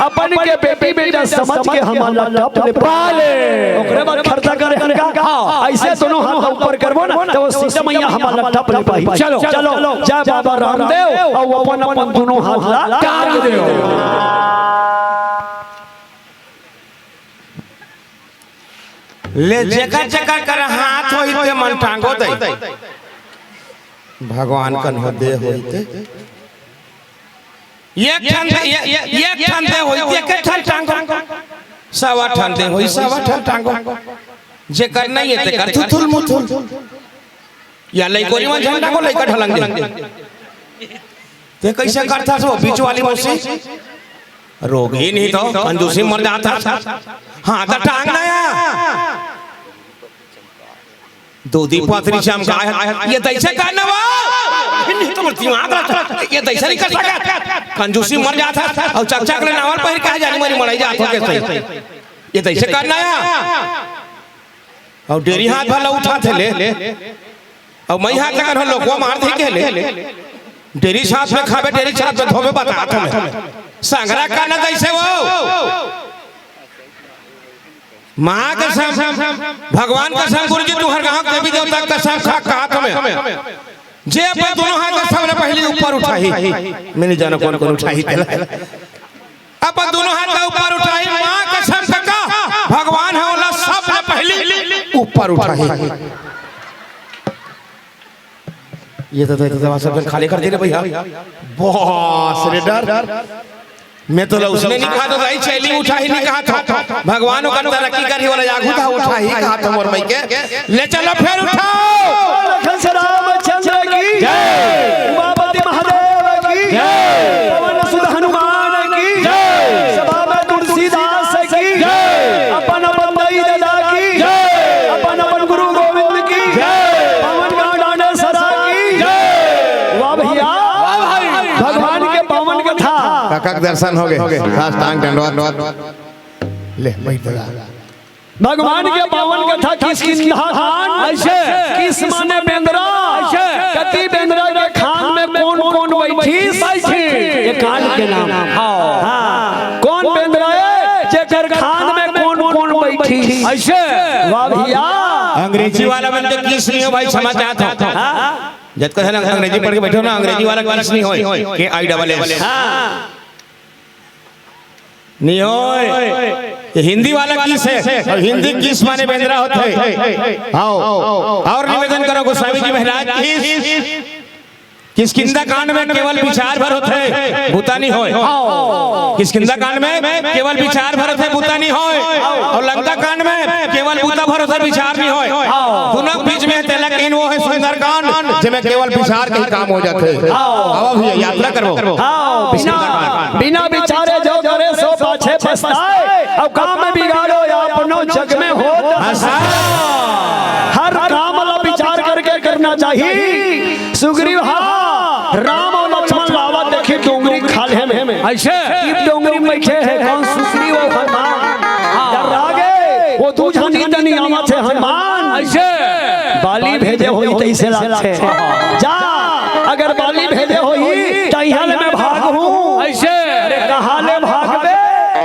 अपन के बेटी बेटा समझ के हमन ला टप ले पाले। ओकरे बाद खर्चा करे हन का? हाँ। अइसे दोनों हाथ ऊपर करबो ना, त वो सीता मैया हमन ला टप ले पाही। चलो, चलो, जय बाबा रामदेव, अउ अपन अपन दोनों हाथ ला टांग देव। ले जेकर जेकर कर हाथ होही ते मन टांगो दे। भगवान कन हो दे होही ते। एक ठन दे, ए-, ए-, एक ठन दे होही ते एक ठन टांगो। सवा ठन दे होही सवा ठन टांगो। जेकर नहीं हे तेकर थुथुल मुथुल। या लइकोरी मन झन टांगो, लइका ढलंग दे। ते कइसे करथस वो बीच वाली मौसी? रोगही नहीं तो कंजूसी मर जाथस। हाँ, त टांग ना या। दूधी पतरी चमकाय हे, ये तइसे करना वो? नहीं तो दिमाग रहता, ये तइसे नहीं कर सकत। कंजूसी मर जाथस, अउ चकचक ले नावल पहिर के जानी मरी मड़ई जात हो कइसे? ये तइसे करना या। अउ डेरी हाथ भला उठाथे ले। अउ मई हाथ लगन हो लोकवा मार दे के ले। डेरी छाप में खाबे, डेरी छाप में धोबे, बतात हमें। संगरा करना कइसे वो? माँ कसम, भगवान कसम, गुरु जी तुँहर गाँव के देवी देवता कसम खा कहत हमें। जे अपन दोनों हाथ ला सबले पहिली ऊपर उठाही। मैं नहीं जाना कोन कोन उठाही तेला। अपन दोनों हाथ ला ऊपर उठाही, माँ कसम कका, भगवान ह ओला सबले पहिली ऊपर उठाही। ये तो, तो, तो सब जन खाली कर दे रे भइया। बस रे डर। मैं तो ला उसने नहीं कहा तो दाई चैली उठाही नहीं कहा था। भगवान ओकर तरक्की करही वाला आगू था उठाही कहा था मोर मई के। ले चलो फेर उठाओ। लखन श्री रामचंद्र की जय। उमापति महादेव की जय। पवन सुत हनुमान की जय। सभा में तुलसीदास की जय। अपन अपन दाई दादा की जय। अपन अपन गुरु गोविंद की जय। पवन गांडानेश्वरा की जय। वाह भइया, वाह भाई। भगवान के पावन कथा। काका के दर्शन हो गे। साष्टांग दंडवत। ले, बैठ जा। भगवान के पावन कथा किष्किंधा कांड। अइसे। किस माने बेंदरा। अइसे। कति बेंदरा के खांध में कोन कोन बइठिस? बइठिस। ये कांड के नाम। हाँ। हाँ। कोन बेंदरा ए, जेकर खांध में कोन कोन बइठिस? अइसे। वाह भइया। अंग्रेजी वाला मन के किस नहीं हो भाई, क्षमा चाहत हँव। हाँ। जतका झन अंग्रेजी पढ़ के बइठे हो ना, अंग्रेजी वाला किस नहीं होय, K I double S। हाँ। नहीं होय। ये हिंदी वाला किस हे, अउ हिंदी किस माने बेंदरा होथे। आओ, अउ निवेदन करँव गोस्वामी जी महाराज की, किष्किंधा कांड में केवल विचार भर होथे, बूता नहीं होय। किष्किंधा कांड में केवल विचार भर होथे, बूता नहीं होय। अउ लंका कांड में केवल बूता भर होथे, विचार नहीं होय। दोनों के बीच में तेला कहिन वो हे सुंदर कांड, जेमे केवल विचार के ही काम हो जाथे। आओ भइया, यात्रा करबो। हाँ, बिना, बिना विचारे जो करे सो पाछे पछताए, अउ काम बिगाड़ो या अपनो जग में होत। हाँ, साहब। हर काम ला विचार करके करना चाहिए। सुग्रीव हा, राम अउ लक्ष्मण ला आवत देखिस डोंगरी खाल्हे में। अइसे? इब डोंगरी में बइठे हे कोन? सुग्रीव अउ हनुमान। हाँ। डर्रा गे, वो दू झन इतनी आवत हे हनुमान। अइसे? बाली भेजे होही तइसे लागथे। जा, अगर बाली भेजे होही, त इहाँ ले मैं भागहूँ। अइसे? अरे कहाँ ले भागबे?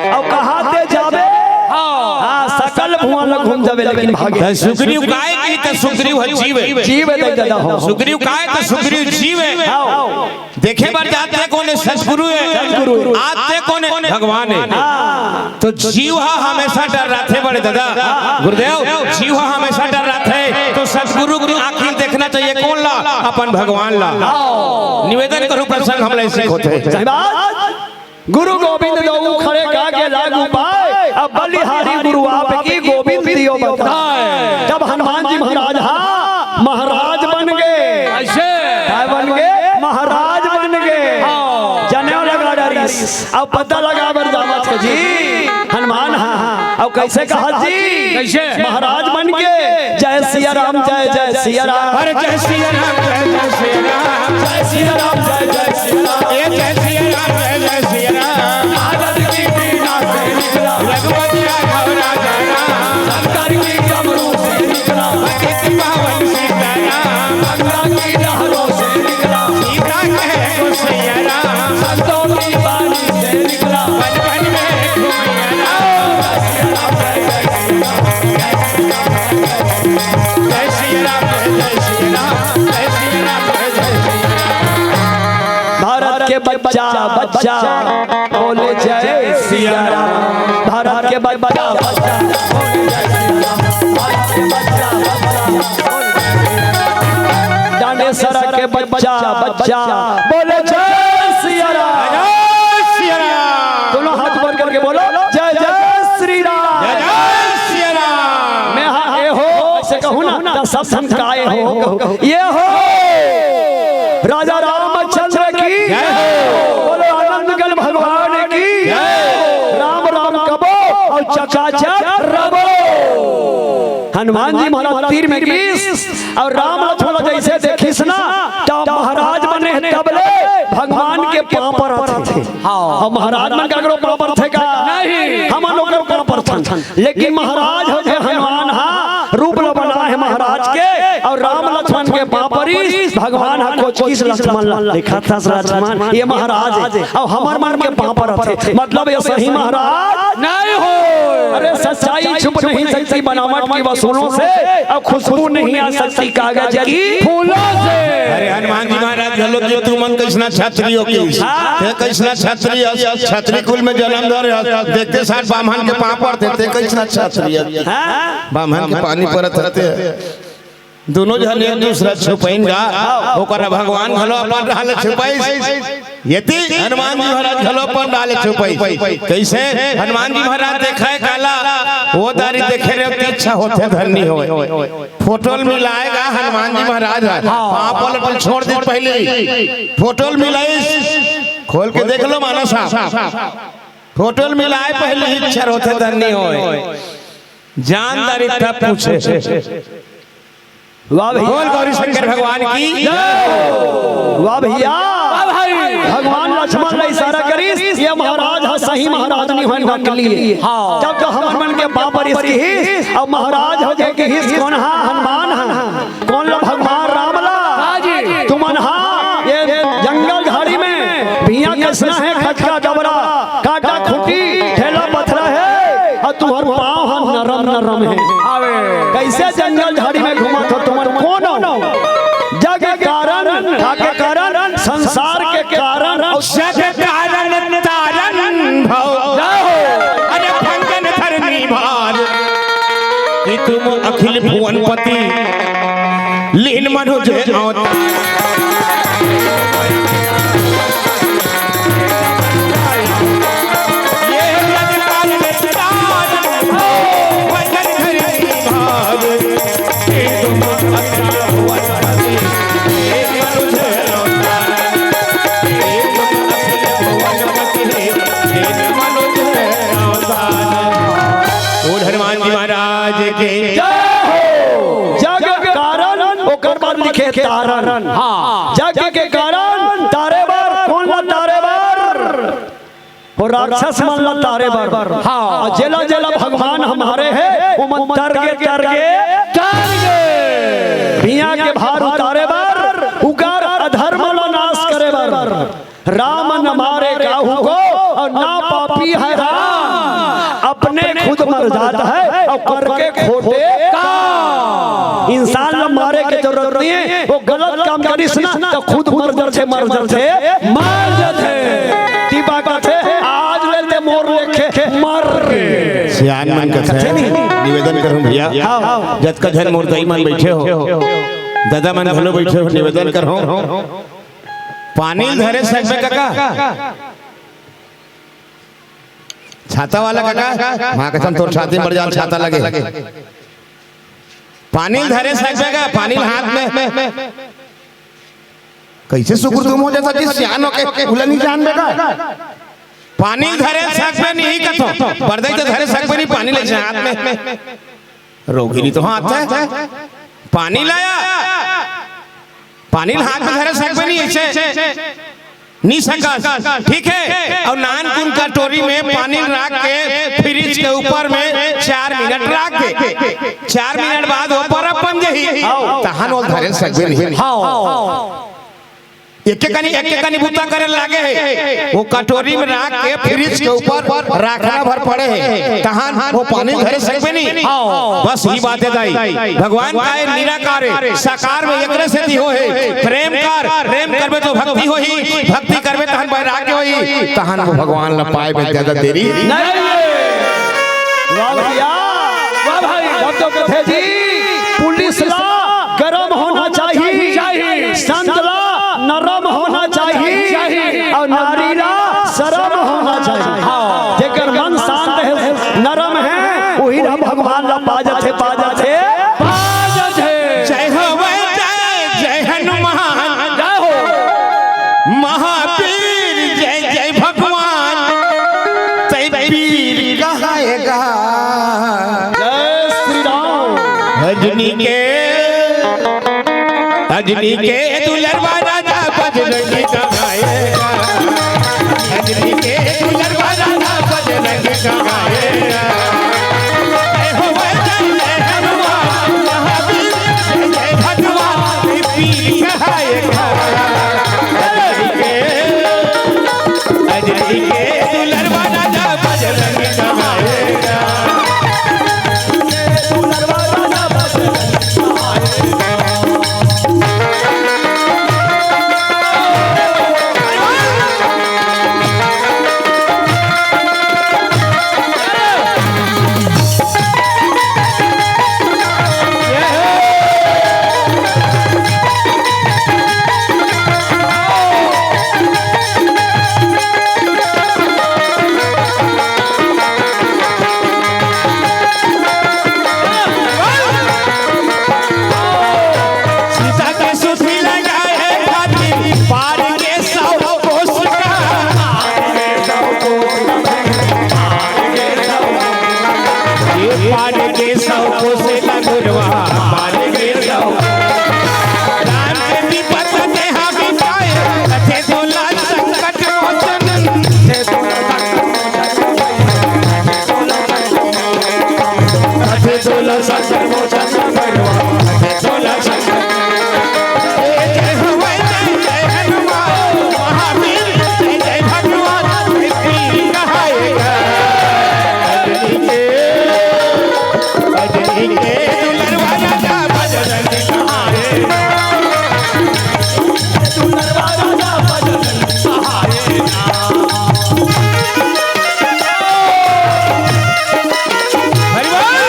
अउ कहाँ ते जाबे? हाँ। हाँ, सकल भुवन ला घूम जाबे, लेकिन भागे। त सुग्रीव काय की, त सुग्रीव ह जीव हे। जीव हे, दाई ददा हो। सुग्रीव काय, त सुग्रीव जीव हे। हाँ। देखे बर जाथे कोन हे? सतगुरु हे। सतगुरु। आथे कोन हे? भगवान हे। हाँ। त जीव ह हमेशा डर्राथे बड़े ददा। गुरुदेव, जीव ह हमेशा डर्राथे। त सतगुरु के आँखी देखना चाहिए कोन ला? अपन भगवान ला। हाँ। निवेदन करँव प्रसंग हमला अइसे होथे। सही बात। गुरु गोबिंद दऊ खड़े काके लागू पाए, अब बलिहारी गुरु आपकी गोबिंद दियो बताए। जब हनुमान जी महाराज हा, महाराज बन गे। अइसे? काय बन गे? महाराज बन गे। हाँ। जनेऊ लगा डरिस। अब पता लगा बर जावत हे जी। हनुमान, हाँ, हाँ। अब कइसे कहा जी? कइसे? महाराज बन गे। जय सिया राम, जय जय सिया राम। अरे जय सिया राम, जय जय सिया राम। जय सिया राम, जय जय सिया राम। ए जय सिया राम, जय जय सिया राम। आदत की पीड़ा से निकला। रघुपति राघव राजा राम। शंकर की डमरू से निकला। पतित पावन सीता राम। गंगा की लहरों से निकला। सीता कहे तो सिया राम। संतों की बाणी से निकला। बचपन में बच्चा बच्चा बोले जय सिया राम। भारत के बच्चा बच्चा बोले जय सिया राम। भारत के बच्चा बच्चा बोले जय सिया राम। डांडेसरा के बच्चा बच्चा बोले जय सिया राम। जय सिया राम। दोनों हाथ ऊपर करके बोलो, जय जय श्री राम। जय जय सिया राम। मैं हाँ ए हो, ऐसे कहूँ ना, तो सब धमकाए हो, कहूँ, कहूँ। ये हो राजा रामचंद्र की जय हो। बोलो आनंद गल भगवान की जय। राम राम कबो और चकाचक रबो। हनुमान जी महाराज तीर में गिस और राम लक्ष्मण जैसे देखिस ना, तो महाराज बने तबले भगवान के पाँव पर आथे। हाँ। और महाराज मन काकरो पाँव पर थे का? नहीं। हमन ओकर पाँव पर थन। लेकिन महाराज हो के हनुमान हा रूप ल बना है महाराज के, और राम लक्ष्मण के पाँव परिस भगवान हा कोचकिस लक्ष्मण ला। देखा था लक्ष्मण, ये महाराज है, और हमर मन के पाँव पर थे। मतलब ये सही महाराज नहीं हो। अरे सच्चाई छुप नहीं सकती बनावट की वसूलों से, और खुशबू नहीं आ सकती कागज की फूलों से। अरे हनुमान जी महाराज घलो कि तुमन कइसना छत्री हो कि हाँ। ते कइसना छत्री हस, छत्री कुल में जन्म धरे हस, देखते साथ बाम्हन के पाँव परथे, ते कइसना छत्री हस। हाँ। बाम्हन के पानी परत रहते। दोनों झन एक दूसरा छुपाइन गा, ओकर भगवान घलो अपन रहल छुपाइस। येती हनुमान जी महाराज घलो अपन रहल छुपाइस। कइसे? हनुमान जी महाराज देखाय काला, ओ दारी देखे रहे कि इच्छा होथे धरनी होय। फोटो ल मिलाएगा हनुमान जी महाराज ह। पाँव पलट ल छोड़ दे पहले ही। फोटो ल मिलाइस, खोल के देख लो मानस साहब। फोटो ल मिलाए पहले ही इच्छा होथे धरनी होय। जान दारी तब पूछे। वाह भैया। बोल गौरी शंकर भगवान की। वाह भैया। वाह भाई। भगवान लक्ष्मण ला इशारा करिस, ये महाराज ह, सही महाराज नहीं होय, नकली। हाँ। जब तो हमर मन के पाँव परिस किहिस, अब महाराज हो के किहिस, कौन हा? हनुमान हा। कौन ला? भगवान राम ला। हाँ जी। तुमन हा ये जंगल झाड़ी में भुइयां कइसना हे, खटका डबरा, कांटा खूंटी, ढेला पथरा हे, अउ तुम्हर पाँव ह नरम नरम हे। आवे। कइसे जंगल झाड़ी में घूमत हो तुमन? कोन हो? जग कारण, का के कारण? संसार के कारण। अउ जग कारण तारण भव। जय हो। अरे भंगन धरनी भार, कि तुम अखिल भुवनपति लीन मनुज अवतार। ये जग काल में तारण हो, भंगन धरनी भार, कि तुम अखिल भुवनपति लीन मनुज अवतार। ओ हनुमान जी महाराज के जय हो। जग कारण, ओकर बाद लिखे तारण। हाँ। जग के कारण तारे बर, कोन ला तारे बर? ओ राक्षस मन ला तारे बर। हाँ। अउ जेला जेला भगवान ह मारे हे, ओमन तर गे, तर गे, तर गे। भुइयां के भार उतारे बर, उकर अधर्म ला नाश करे बर। राम न मारे काहू को, अउ ना पापी है राम, अपने खुद मर जात है अउ करके खोटे काम। इंसान ला मारे के जरूरत नहीं है, वो गलत काम करिस ना तो खुद मर जाथे, मर जाथे, मर जाथे। टीपा कथे आज लेते मोर लेखे मर गे। सियान मन कथे, कथे नहीं। निवेदन करूं भैया, हाँ, हाँ। जतका झन मोर दाई मन बैठे हो, दादा मन घलो बैठे हो, निवेदन करूं, पानी ल धरे सकबे कका? छाता वाला कका, माँ कसम तोर छाती म बड़ जान छाता लगे। पानी ल धरे सकबे का? पानी ल हाथ में। कइसे सुकुर तुम हो जाता जी, सियान हो के उला नहीं जानबे का? पानी ल धरे सकबे नहीं कथो, बरदई तो धरे सकबे नहीं पानी ले हाथ में। रोगिनी तो हाथ है, पानी लाया, पानी ल हाथ में धरे सकबे नहीं ऐसे, नहीं सकस, ठीक है। अउ नानकुन कटोरी में पानी राख के फ्रिज के ऊपर में चार मिनट राख दे, चार मिनट बाद वो बर्फ बन जाही, तहन वो धरे सकबे नहीं। हाँ। एके कनी, एके कनी बूता करे लागे हे। वो कटोरी में राख के फ्रिज के ऊपर राखना भर पड़े हे। तहान वो पानी धरे सकबे नहीं। हाँ। बस ही बात हे दाई। भगवान का ये निराकार हे, साकार में एकरे सेती हो हे। प्रेम कर, प्रेम करबे तो भक्ति होही, भक्ति करबे तहन वैराग्य होही, तहन वो भगवान ला पाए में ज्यादा देरी नहीं। वाह भैया, वाह भाई, हम तो कहते जी, पुलिस ला गरम होना चाहिए, चाहिए। संत ला नरम होना चाहिए, चाहिए। और नारी ला शरम होना चाहिए। हाँ। जेकर मन शांत हे, नरम हे, वही ला भगवान ला पा जाथे, पा जाथे, पा जाथे। जय हो, जय, जय हनुमान। जय हो। महावीर जय जय भगवान, तै पीर कहाएगा। जय श्री राम। अंजनी के, अंजनी के दुलरवा राजा बजरंगी कहाएगा। अंजनी के दुलरवा राजा बजरंगी कहाएगा। जय हो, जय जय हनुमान, महावीर जय जय भगवान, तै पीर कहाएगा। अंजनी के दुलरवा राजा बजरंग कहाएगा। सीता के सुधी लगाए खातिर पार के सौ कोस का। ये पार के सौ कोस का गुरवा, पार के सौ। राम के विपत देहा मिटाए, रथे तोला संकट मोचन। रथे तोला संकट मोचन। जय हो, जय जय हनुमान, महावीर जय जय भगवान, पीर कहाएगा। अंजनी के, अंजनी के दुलरवा राजा बजरंग कहाएगा। दुलरवा राजा बजरंग कहाएगा। हरि बोल।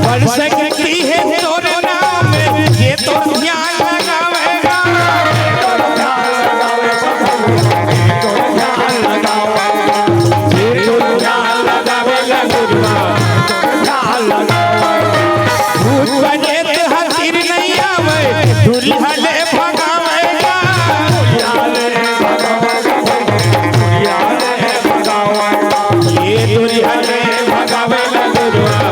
बड़ शक्ति हे तोर नाम में, जे तोर ध्यान लगावेगा। जे तोर ध्यान लगावेगा, भूत प्रेत हथिर नहीं आवे, दूरिहा ले भगावेगा। ये दुरिहा ले भगावेगा दुरिहा।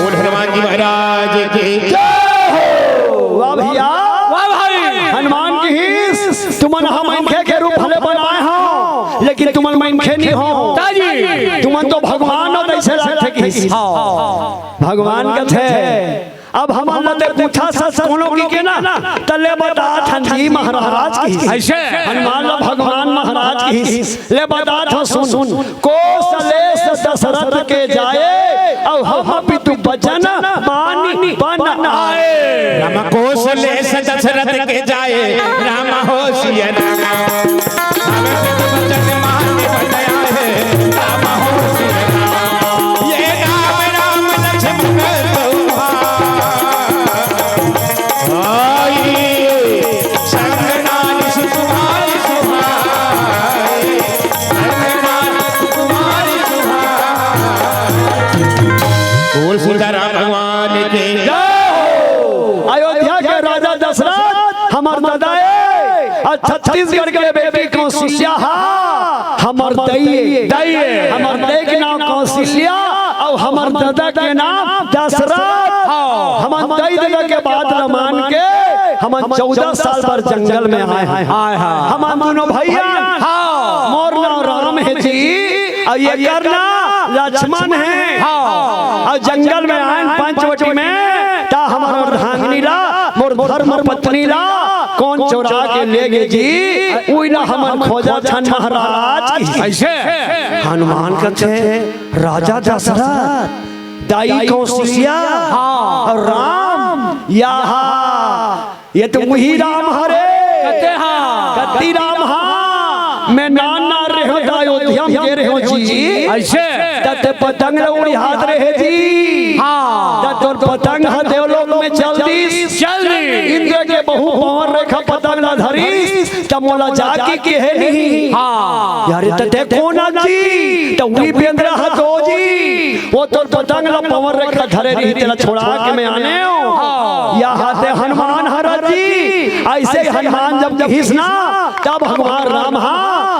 बोल हनुमान जी महाराज की। जय हो। वाह भैया। वाह भाई। हनुमान जी ही तुमन ह मनखे के रूप भले बनाए हो, लेकिन तुमन मनखे नहीं हो। ताजी। तुमन तो भगवान हो, तैसे लगथे कि हाँ। भगवान कथे, अब हमन ला ते पूछा सस कोनो की के ना, त ले बतात हन जी महाराज की। ऐसे? हनुमान ला भगवान महाराज की। ले बतात हन सुन, सुन। कोसलेस दशरथ के जाए, अउ हम पितु बचन मानी। राम कोसलेस दशरथ के जाए, राम हो सिया राम। आवे से तो वचन मान बजाए, राम हो सिया राम। ये राम राम लक्ष्मण दोहा। आई संग नारी सुकुमारी सुहाई। बोल सीताराम भगवान की। अयोध्या के राजा दशरथ हमर दादा ए, अउ छत्तीसगढ़ के बेटी कौशल्या हा हमर दई ए। दई ए। हमर दई के नाम कौशल्या अउ हमर दादा के नाम दशरथ। हाँ। हमन दई ददा के बात ल मान के हमन चौदह साल बर जंगल में आए हन। आए हन। हमन दूनों भैया, हाँ। मोर नाम राम हे जी, अउ एकर नाम लक्ष्मण हे। हाँ। अउ जंगल में आए हन पंचवटी में, त हमर अर्धांगिनी ला, मोर धर्म पत्नी ला कोन चोरा के ले गे जी, उही ला हमन खोजत हन महाराज। अइसे? हनुमान कथे, राजा दशरथ, दाई कौशल्या, हाँ। अउ राम, याहा, ये तो उही राम हरे। कते हा? कति राम हा? मैं नान नान रहेंव, त अयोध्या में गे रहेंव जी। अइसे? त ते पतंग ल उड़िहात रहे जी। हाँ। त तोर पतंग ह देवलोक में चल दिस। चल दिस। इंद्र के बहू पवन रेखा पतंग ल धरिस। त मोला जाके केहे नहीं। हाँ। यार, त ते कोन आजी? त उही बेंदरा ह तो जी। वो तोर पतंग ल पवन रेखा धरे रही, तेला छोड़ा के मैं आनेंव। हाँ। याहा ते हनुमान हरत जी। अइसे हनुमान जब किहिस ना, तब भगवान राम हा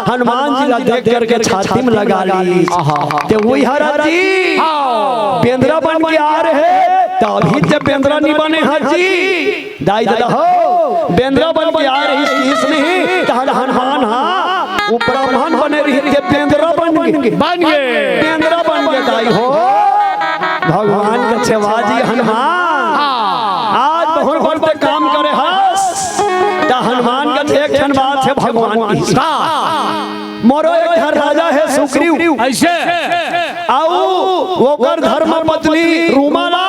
हनुमान जी ला देख करके छाती में लगा ली। आहा। ते उही हरत जी। हाँ। बेंदरा बन के आ रहे, तभी ते बेंदरा नी बने हरत जी। दाई ददा हो, बेंदरा बन के आ रहिस, किहिस नहीं, तहन हनुमान हा, वो ब्राह्मण बने रहिस, ते बेंदरा बन गे। बन गे। बेंदरा बन गे दाई हो। भगवान कथे वाह जी हनुमान। हाँ। आज बहुत बड़ ते काम करे हस। त हनुमान कथे एक ठन बात हे भगवान की। हाँ। मोरो एक घर राजा हे सुग्रीव। अइसे? अउ ओकर धर्म पत्नी रूमाला।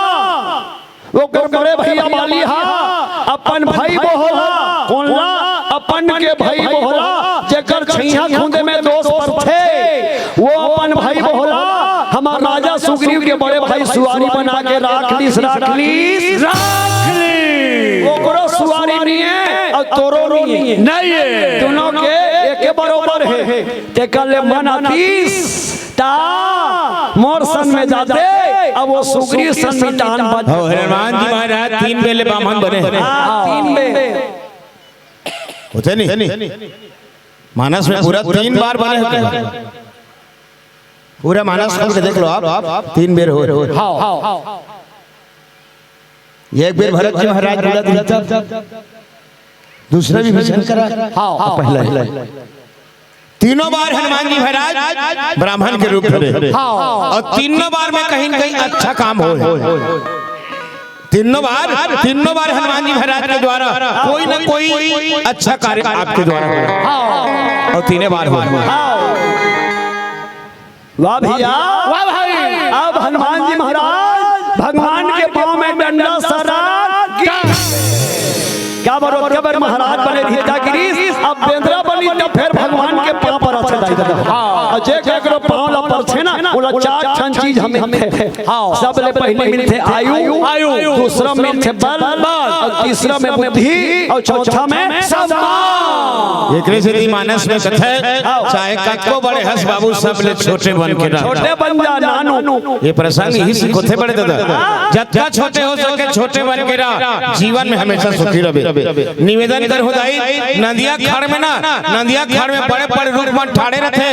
ओकर बड़े भैया बाली हा अपन भाई बोहला, कोन ला? अपन के भाई बोहला, जेकर छइहां खुंदे में दोस परथे, वो अपन भाई बोहला हमर राजा सुग्रीव के बड़े भाई सुवारी बना के राख लिस, राख लिस। राख लिस। ओकरो सुवारी नइये अउ तोरो नइये। नइये। दूनों के एके बरोबर हे। तेकर ले मन आतिस। ता मोर संग में जाते, अब वो सुग्रीव संग मितान बन। हो, हनुमान जी महाराज तीन बेर ले बामन बने। हाँ, तीन बेर। होथे नहीं? मानस में पूरा तीन बार बने होथे। पूरा मानस खोल के देख लो आप, तीन बेर हो। हाँ, हाँ। एक बेर भरत जी महाराज बोला था, दूसरा विभीषण करा, हाँ, हाँ। पहला ही। तीनों बार हनुमान जी महाराज ब्राह्मण के रूप धरे। हाँ। और तीनों बार में कहीं न कहीं अच्छा काम होय। तीनों बार, तीनों बार हनुमान जी महाराज के द्वारा कोई ना कोई अच्छा कार्य आपके द्वारा हो। हाँ। और तीनों बार हो। हाँ। वाह भैया। वाह भाई। अब हनुमान जी महाराज भगवान के पाँव में डंडा सरा के क्या बार, क्या बार महाराज बने रहिस, अब बेंदरा बनी तब फेर भगवान के पाँव परथे दाई ददा। हाँ। अउ जे केकरो पाँव ला परथे ना, ओला चार ठन चीज हमें मिलथे। हाँ। सबले पहिली मिलथे आयु, आयु। दूसरा मिलथे बल, बल। अउ तीसरा में बुद्धि, अउ चौथा में सम्मान। एकरे सेती मानस में कथे, चाहे कतको बड़े हस बाबू, सबले छोटे बन के रह। छोटे बन जा, नानू। ये प्रसंग इही सिखोथे बड़े ददा। जतका छोटे हो सके, छोटे बन के रह। जीवन में हमेशा सुखी रहे। निवेदन करहूं दाई, नदिया खाड़ में ना, नदिया खाड़ में बड़े-बड़े रूख मन ठाढ़े रथे,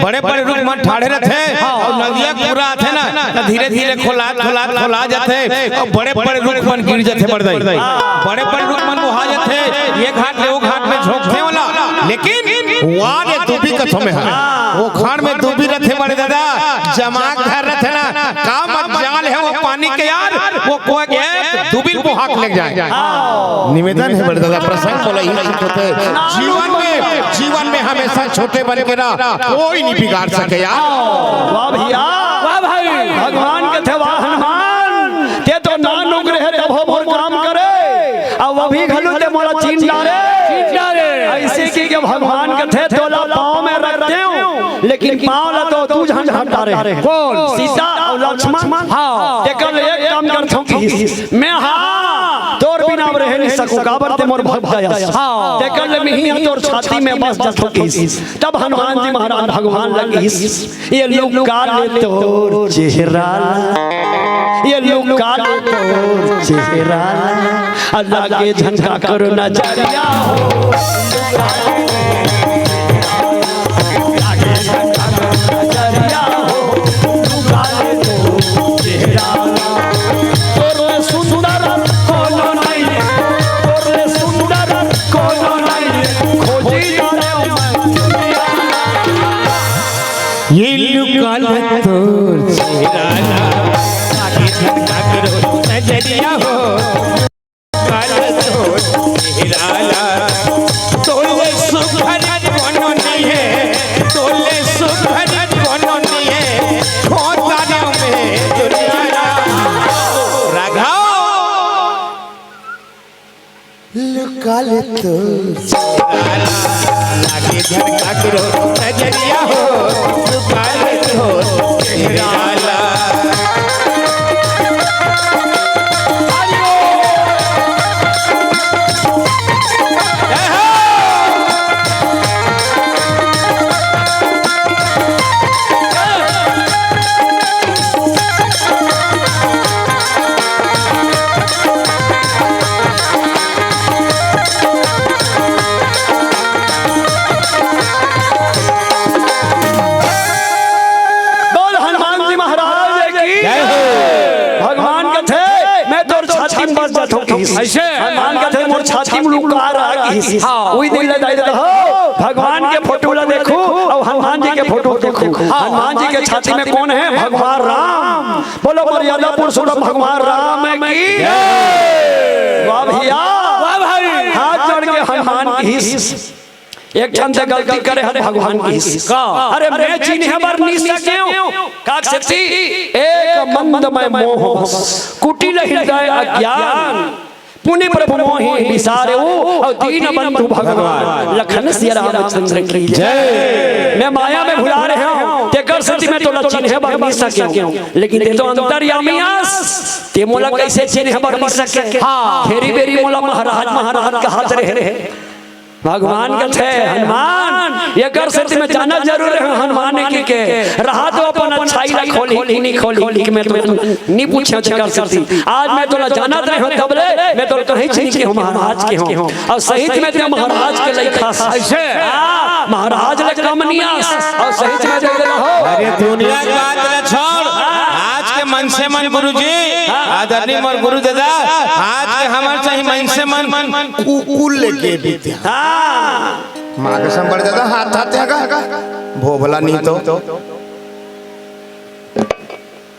बड़े-बड़े रूख मन ठाढ़े रथे, अउ नदिया पूरा आथे ना, त धीरे-धीरे खोलात, खोलात, खोला जाथे, अउ बड़े-बड़े रूख मन गिर जाथे बड़े दाई। बड़े-बड़े रूख मन बोहा जाथे, ये घाट ले वो घाट में झोंकथे ओला, लेकिन वार ये दूबी कथों में हे, वो खाड़ में दूबी रथे बड़े ददा, जमा घर रथे ना, का मजाल हे वो पानी के यार, वो कोई के दुबिल बोहा के ले जाए। निवेदन हे बड़े ददा, प्रसंग बोला ही नहीं होते। जीवन में, जीवन में हमेशा छोटे बन के रह, कोई नहीं बिगाड़ सके यार। वाह भैया। वाह भाई। भगवान कथे वाह हनुमान, ते तो नान उगरे हे तभो मोर काम करे। चिन डारे। चिन डारे। अइसे कि, कि भगवान कथे, "तोला पाँव में रख देंव, लेकिन पाँव ला तो तू झन हटा रे।" कोन? सीता अउ लक्ष्मण। हाँ। तेकर ले एक काम करथंव किहिस, "मैं हा तोर बिना अब रहे नइ सकंव, काबर ते मोर भक्त अस।" हाँ। तेकर ले मिही तोर छाती में बस जाथंव किहिस। तब हनुमान जी महाराज भगवान ला किहिस, "ये लुका ले तोर चेहरा ला, ये लुका ले तोर चेहरा ला, आ लागे झन काकरो नजरिया हो, लागे झन काकरो नजरिया हो, लुका ले तोर चेहरा ला।" तोर ले सुंदर कोनो नइ, तोर ले सुंदर कोनो नइ, खोजी जाने ये लुका ले तोर चेहरा ला, आगे झन काकरो नजरिया हो। लुका ले तोर चेहरा ला, तोर ले सुघर कोनो नइ हे, तोर ले सुघर कोनो नइ हे, खोता रे में दुनिया ला। राघव। लुका ले तोर चेहरा ला, लागे झन काकरो नजरिया हो, लुका ले तोर चेहरा ला। बोल हनुमान जी महाराज की। जय हो। भगवान कथे, "मैं तोर छाती में बस जाथंव किहिस।" अइसे? हनुमान कथे, "मोर छाती में लुका रहा किहिस।" हाँ। उही दिन ले दाई ददा हो, भगवान के फोटो ला देखहू अउ हनुमान जी के फोटो देखहू। हाँ। हनुमान जी के छाती में कोन हे? भगवान राम। बोलो मर्यादा पुरुषोत्तम भगवान राम की। जय। वाह भइया। वाह भाई। हाथ जोड़ के हनुमान किहिस, "एक ठन ते गलती करे हस भगवान किहिस।" का? "अरे मैं चिन्हे बर नइ सकेंव।" का सेती? "एक मंद मय मोह, कुटिल हृदय अज्ञान, पुनि प्रभु मोहि बिसारेउ, अउ दीन बंधु भगवान, लखन सिया रामचंद्र की जय।" मैं माया में भुला रहेंव, तेकर सेती मैं तोला चिन्हे बर नइ सकेंव, लेकिन ते तो अंतर्यामी अस, ते मोला कइसे चिन्हे बर नइ सके? हाँ। घेरी बेरी मोला महाराज, महाराज कहत रहे। भगवान कथे, "हनुमान, एकर सेती मैं जानत जरूर रहेंव हनुमान के, के रहा तो अपन अच्छाई ला खोलही कि नइ खोलही, कि मैं तो नइ पूछेंव तेकर सेती। आज मैं तोला जानत रहेंव, तब ले मैं तोला कहेंव चिन्हे के हंव, महाराज के हंव। अउ सही में ते महाराज के लइका अस।" अइसे? हाँ, महाराज ले कम नइ अस। अउ सही में ते रहो। अरे दुनिया के बात ला छोड़। आज के मनसे मन गुरुजी, आदरणीय मोर गुरु दादा, आज के हमर चाही मनसे मन कुकुर लेके बीते। हाँ। माँ कसम बड़ दादा, हाथ हाथ का भोभला नइ तो।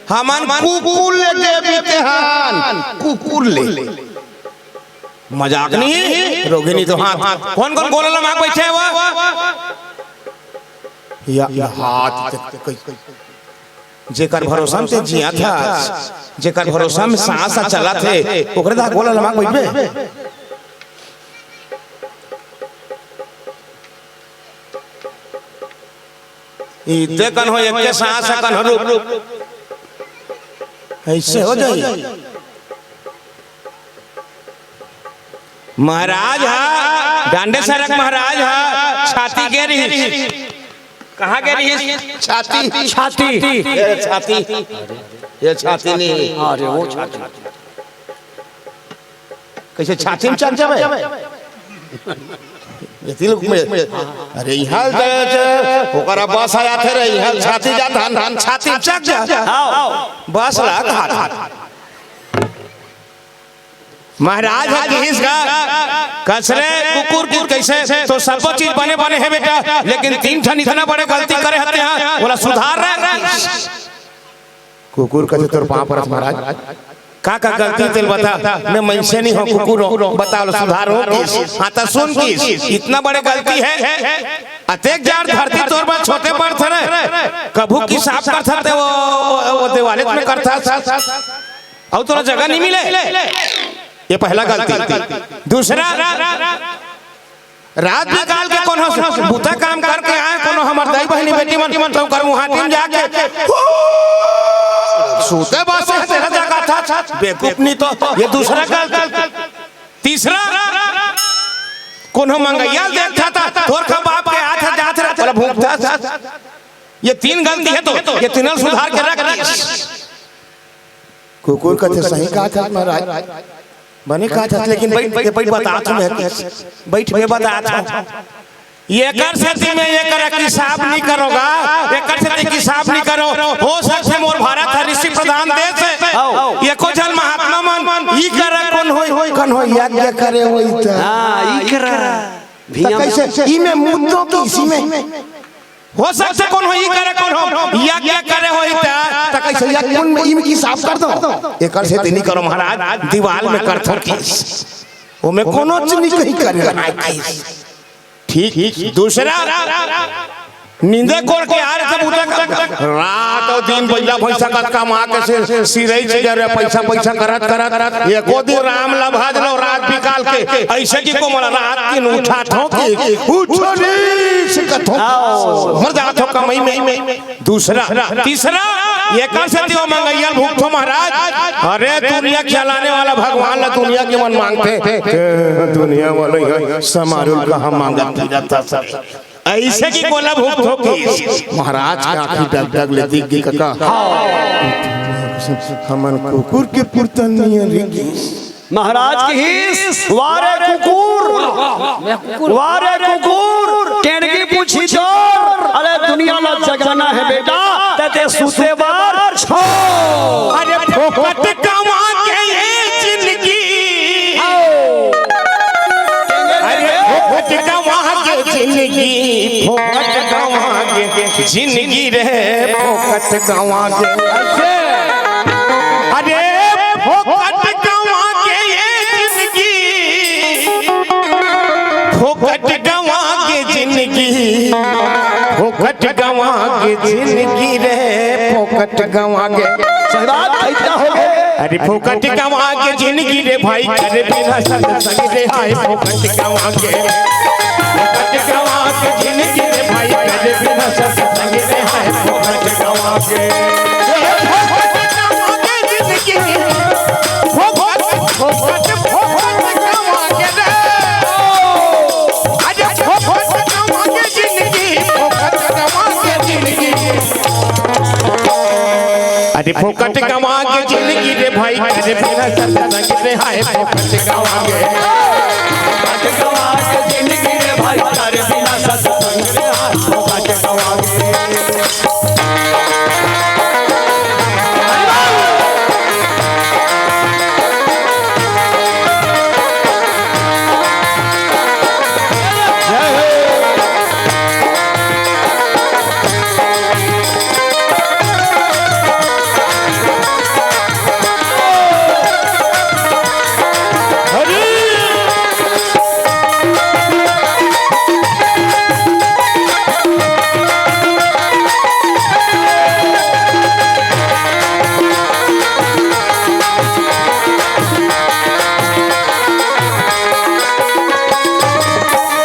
हमन कुकुर लेके बीते हन, कुकुर ले। मजाक नइ, रोगे नइ तो हाथ। कोन कोन गोला लमा के बइठे हव? या, या हाथ। जेकर भरोसा में ते जियत हस, जेकर भरोसा में सांस ह चलत हे, ओकरे दहा गोला लमा के बइठबे। इते कन हो, एके सांस ह कन हो रुक। अइसे हो जाही। महाराज हा, डांडे सरक महाराज हा, छाती गे रिहिस। कहाँ गे रिहिस? छाती। छाती। ये छाती। ये छाती नहीं। अरे वो छाती। कइसे छाती में चढ़ जाबे? ये तिलक में। अरे इहाँ दे, ओकरा बस आया थे रे, इहाँ छाती जात हन, छाती में चढ़ जा। आओ। बस ला, हाथ, हाथ। महाराज ह किहिस का, कस रे कुकुर की कइसे तो सबो चीज बने बने हे बेटा, लेकिन तीन ठन इतना बड़े गलती करे हते हैं, ओला सुधार रे। कुकुर कथे तोर पाँव परत महाराज, का का गलती तेल बता, मैं मनसे नहीं हूँ कुकुर हूँ, बता ओला सुधार हो किहिस, हाँ त सुन किहिस, इतना बड़े गलती हे, अतेक जार धरती तोर बर छोटे पड़थे रे, कभू की साफ करथस ते वो, वो देवाले में करथस। अउ तोला जगह नहीं मिले। ये पहला गलती। दूसरा, रात बिकाल के कोनो बुता काम करके आए, कोनो हमर दाई बहिनी बेटी मन, तो ओकर मुहाटी में जाके सूते बसे तेरा जगह था, बेवकूफ नहीं तो। ये दूसरा गलती। तीसरा, कोनो मंगैया ल देखता था, तोर का बाप के हाथ जात रहा, बोला भूखता था। ये तीन गलती है, तो ये तीनों सुधार के रख। कुकुर कथे सही कहा था महाराज, बने कहा था, लेकिन बैठ के बैठ बता तू, मैं बैठ में बता था। ये कर सेती में ये कर कि साफ नहीं करोगा, ये कर सेती कि साफ नहीं करो। हो सकथे मोर भारत ह ऋषि प्रधान देश है। ये को जन महात्मा मन ई कर कौन होई, होई कौन होई, यज्ञ करे होई त। हाँ, ई कर। त कैसे ई में मुद्दों की इसी में हो सकथे कोनो ई करे, कोनो यज्ञ करे होई त, त कैसे यज्ञ कुंड में इम की साफ कर दो। एकर सेती नहीं करो महाराज, दीवाल में करथो किस। ओमे कोनो चीज नहीं कहीं करे रहा किस। ठीक, दूसरा, नींदे कोड़ के आ रहे थे बूता कर। रात और दिन बइला भैंसा का कमा के से सिरई चिजर पैसा, पैसा करत, करत, एको दिन राम ला भज लो रात बिकाल के, ऐसे कि को मोला रात की उठा ठोकी, उठो रे से कथो। मर जात हो कमाई में। दूसरा, तीसरा, ये कर सेती हो मंगैया भूखथो महाराज। अरे दुनिया खिलाने वाला भगवान ला दुनिया के मन मांगथे। दुनिया वाले हैं, समारुल कहाँ मांगत फिरत था सब। ऐसे कि कोला भूखथो किस। महाराज के आँखी डग डग ले दिख गई कका। हमन कुकुर के पुरतन नियन रिकिस। महाराज कहिस, "वारे कुकुर, वारे कुकुर, टेंडगी पूछी तोर, अरे दुनिया ला जगाना है बेटा, ते ते सूते बार छो।" अरे फोकट कमा के ये जिंदगी। अरे फोकट गंवा के जिंदगी, फोकट गंवा के जिंदगी रे, फोकट गंवा के। अरे फोकट गंवा के ये जिंदगी, फोकट गंवा के जिंदगी, फोकट गंवा के जिंदगी रे, फोकट गंवा के। सही बात, ऐसा हो गए। अरे फोकट गंवा के जिंदगी रे भाई, करे बिना सत्संग रे हाय, फोकट गंवा के। फोकट गंवा के जिंदगी रे भाई, करे बिना सत्संग रे हाय, फोकट गंवा के। फोकट गंवा के जिंदगी, फोकट, फोकट, फोकट गंवा के रे। अरे फोकट गंवा के जिंदगी, फोकट गंवा के जिंदगी। अरे फोकट गंवा के जिंदगी रे भाई, करे बिना सत्संग रे हाय, फोकट गंवा के। फोकट गंवा के जिंदगी रे भाई, करे बिना सत्संग रे हाय, फोकट गंवा के।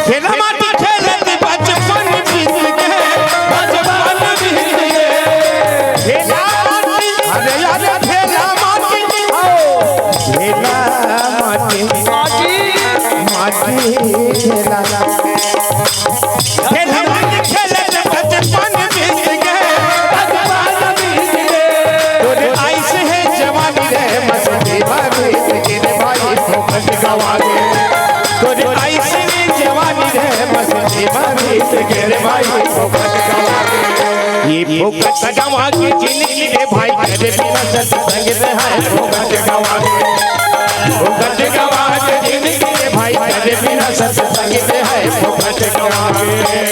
खेला माटी खेलत बचपन बीत गे, बचपन बीत गे। खेला माटी, अरे यार, खेला माटी, खेला माटी, माटी खेला। खेला माटी खेलत बचपन बीत गे, बचपन बीत गे। तोरे आइस हे जवानी रे, मस्ती बा बीत गे रे भाई, फोकट गंवा गे। तोरे आइस हे जवानी रे, मस्ती बा बीत गे रे भाई, फोकट गंवा गे। ये फोकट गंवा के जिंदगी रे भाई, करे बिना सत्संग रे हाय, फोकट गंवा गे। फोकट गंवा के जिंदगी रे भाई, करे बिना सत्संग रे हाय, फोकट गंवा गे।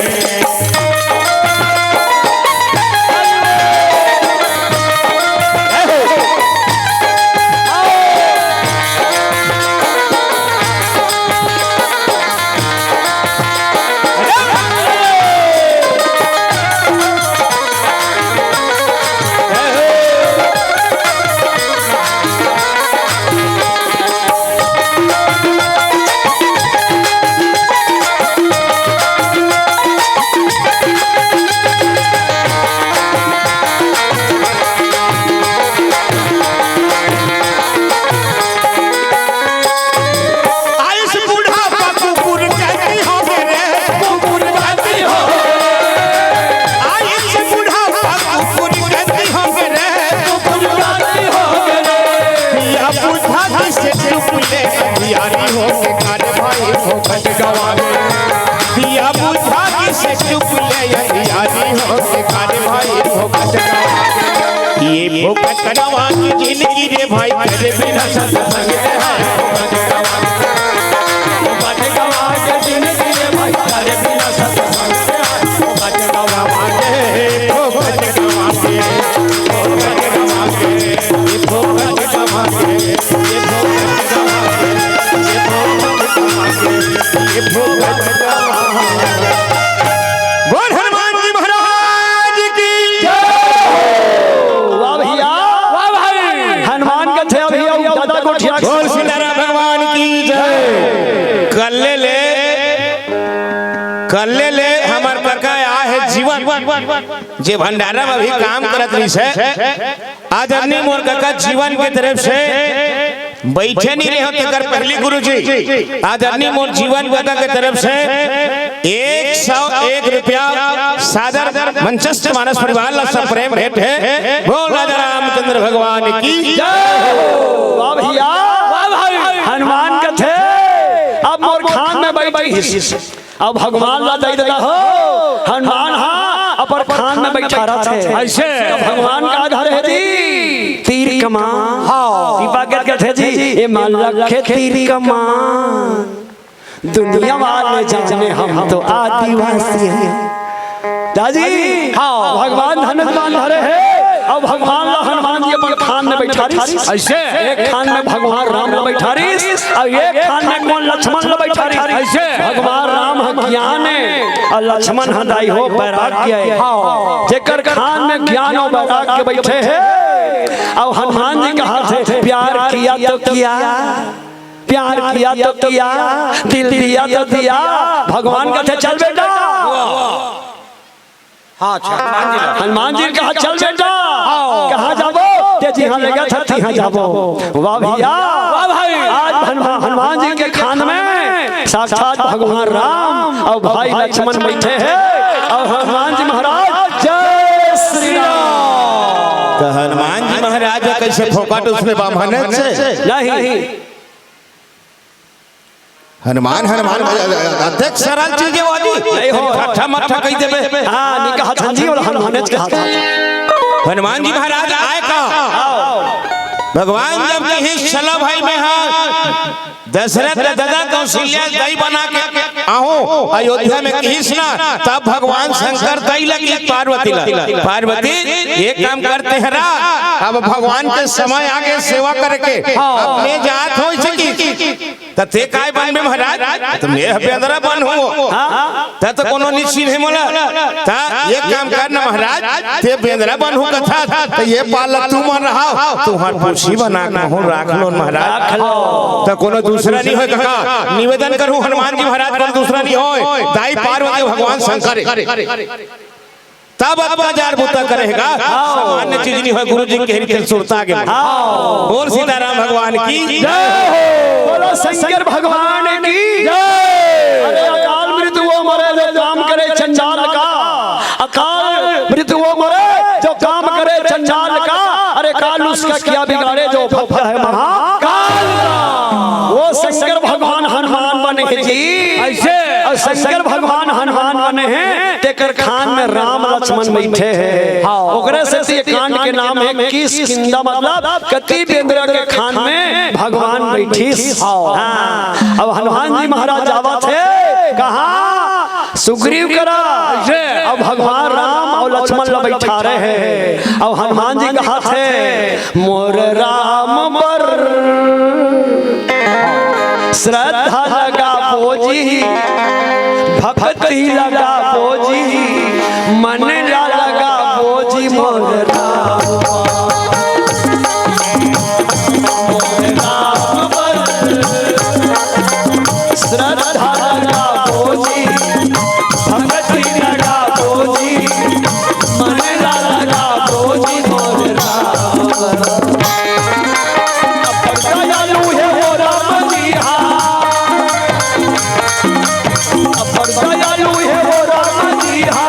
अरे भाई, फोकट गवा के, ये फोकट गवा के जिंदगी रे भाई, तेरे बिना सत्संग के है। फोकट गवा के जिंदगी रे भाई, तेरे बिना सत्संग के है। फोकट गवा के, फोकट गवा के, फोकट गवा के, ये फोकट गवा के, ये फोकट गवा के, ये फोकट गवा के, ये फोकट गवा के। बोल हनुमान जी महाराज की जय। वाह भैया, वाह भाई। हनुमान कथे अभी अउ दादा गोठिया। बोल सीताराम भगवान की जय। कल्ले ले, कल्ले ले हमर कका आए हे जीवन, जे भंडारा में अभी काम करत रहिस हे। आदरणीय मोर कका जीवन के तरफ से बइठे नइ रहेंव, तेकर पहिली गुरुजी आदरणीय मोर जीवन कका के तरफ से एक सौ एक रुपया सादर मंचस्थ मानस परिवार ला सप्रेम भेंट हे। बोल राजा रामचंद्र भगवान की जय। वाह भैया, वाह भाई। हनुमान कथे, अब मोर खान में बइठिस। अब भगवान ला दई देता हो, हनुमान हा अपन खान में बइठा रथे। अइसे? तो भगवान का धरे हे जी? तीर कमान। हाँ। दीपा के कथे जी, ए मान रखे तीर कमान। दुनिया वाले जाने हम तो आदिवासी हैं। दाजी, हाँ। भगवान धनुष बाण धरे हे, अउ भगवान ला हनुमान जी अपन खान में बइठारिस। अइसे? एक खान में भगवान राम ला बइठारिस, अउ एक खान में कोन लक्ष्मण ला बइठारिस। अइसे? भगवान राम ह ज्ञान हे, अउ लक्ष्मण ह दाई हो वैराग्य हे। हाँ। जेकर खान में ज्ञान अउ वैराग्य बइठे हे, अउ हनुमान जी कहाथे, प्यार किया तो किया, प्यार किया तो किया, दिल दिया तो दिया। भगवान कथे, चल बेटा। हाँ, अच्छा, हनुमान जी ला। हनुमान जी कहा, "चल बेटा।" हाँ। कहाँ जाबो? ते जिहाँ लेगथे, तिहाँ जाबो। वाह भैया। वाह भाई। आज हनुमान, हनुमान जी के खान में साक्षात भगवान राम अउ भाई लक्ष्मण बइठे हे अउ हनुमान जी महाराज, जय श्री राम। तो हनुमान जी महाराज कइसे फोकट उसने बाम्हन से? नहीं। हनुमान, हनुमान, अध्यक्ष सरल चीज हे वो जी। नहीं हो। ठट्ठा मट्ठा कहि देबे। हाँ, नहीं कहा था जी, वो हनुमाने च कहा था। हनुमान जी महाराज आए का? भगवान जब कहिस, "चला भाई, मैं हा दशरथ के ददा कौशल्या दाई बना के आहूं अयोध्या में," कहिस ना, तब भगवान शंकर दाई लगी पार्वती ला, "पार्वती, एक काम करते हैं रा, अब भगवान के समय आगे सेवा करके अपने जात हो सकी।" त ते काय बनबे महाराज? त मैं ह बेंदरा बनहूं। हाँ। त तो कोनो नइ चिन्हे मोला। त एक काम कर ना महाराज, ते बेंदरा बनहूं कथा, त ये पालक तुमन रहा, तुंहर पूछी बना कहूं राख लोन महाराज। त कोनो दूसरा नइ होय कका, निवेदन करहूं हनुमान जी महाराज, कोनो दूसरा नइ होय, दाई पार्वती भगवान शंकर। तब अतका जार बूता करे हे गा। हाँ। सामान्य चीज नइ होय, गुरु जी के हिरखिन सुरता के। हाँ। बोल सीताराम भगवान की जय हो। बोलो शंकर भगवान की जय। अरे अकाल मृत्यु वो मरे जो काम करे चंडाल का, अकाल मृत्यु वो मरे जो काम करे चंडाल का। अरे काल उसका क्या बिगाड़े जो भक्त है महाकाल का। वो शंकर भगवान हनुमान बने हैं जी। अइसे? अउ शंकर भगवान हनुमान बने हैं, तेकर खान में राम लक्ष्मण बइठे हे। हाँ। ओकरे सेती ये कांड के नाम हे किष्किंधा, मतलब कति बेंदरा के खान में भगवान बइठिस। हाँ। अब हनुमान जी महाराज जावत हे, कहाँ? सुग्रीव करा। अउ भगवान राम अउ लक्ष्मण ला बइठारे हे। अउ हनुमान जी कहाथे, मोर राम बर श्रद्धा लगाबो जी, भक्ति लगाबो जी, मन ला लगाबो जी मोर राम। मोर राम बर श्रद्धा लगाबो जी, भक्ति लगाबो जी, मन ला लगाबो जी मोर राम। अब्बड़ दयालु हे वो राम जी हा। अब्बड़ दयालु हे वो राम जी हा।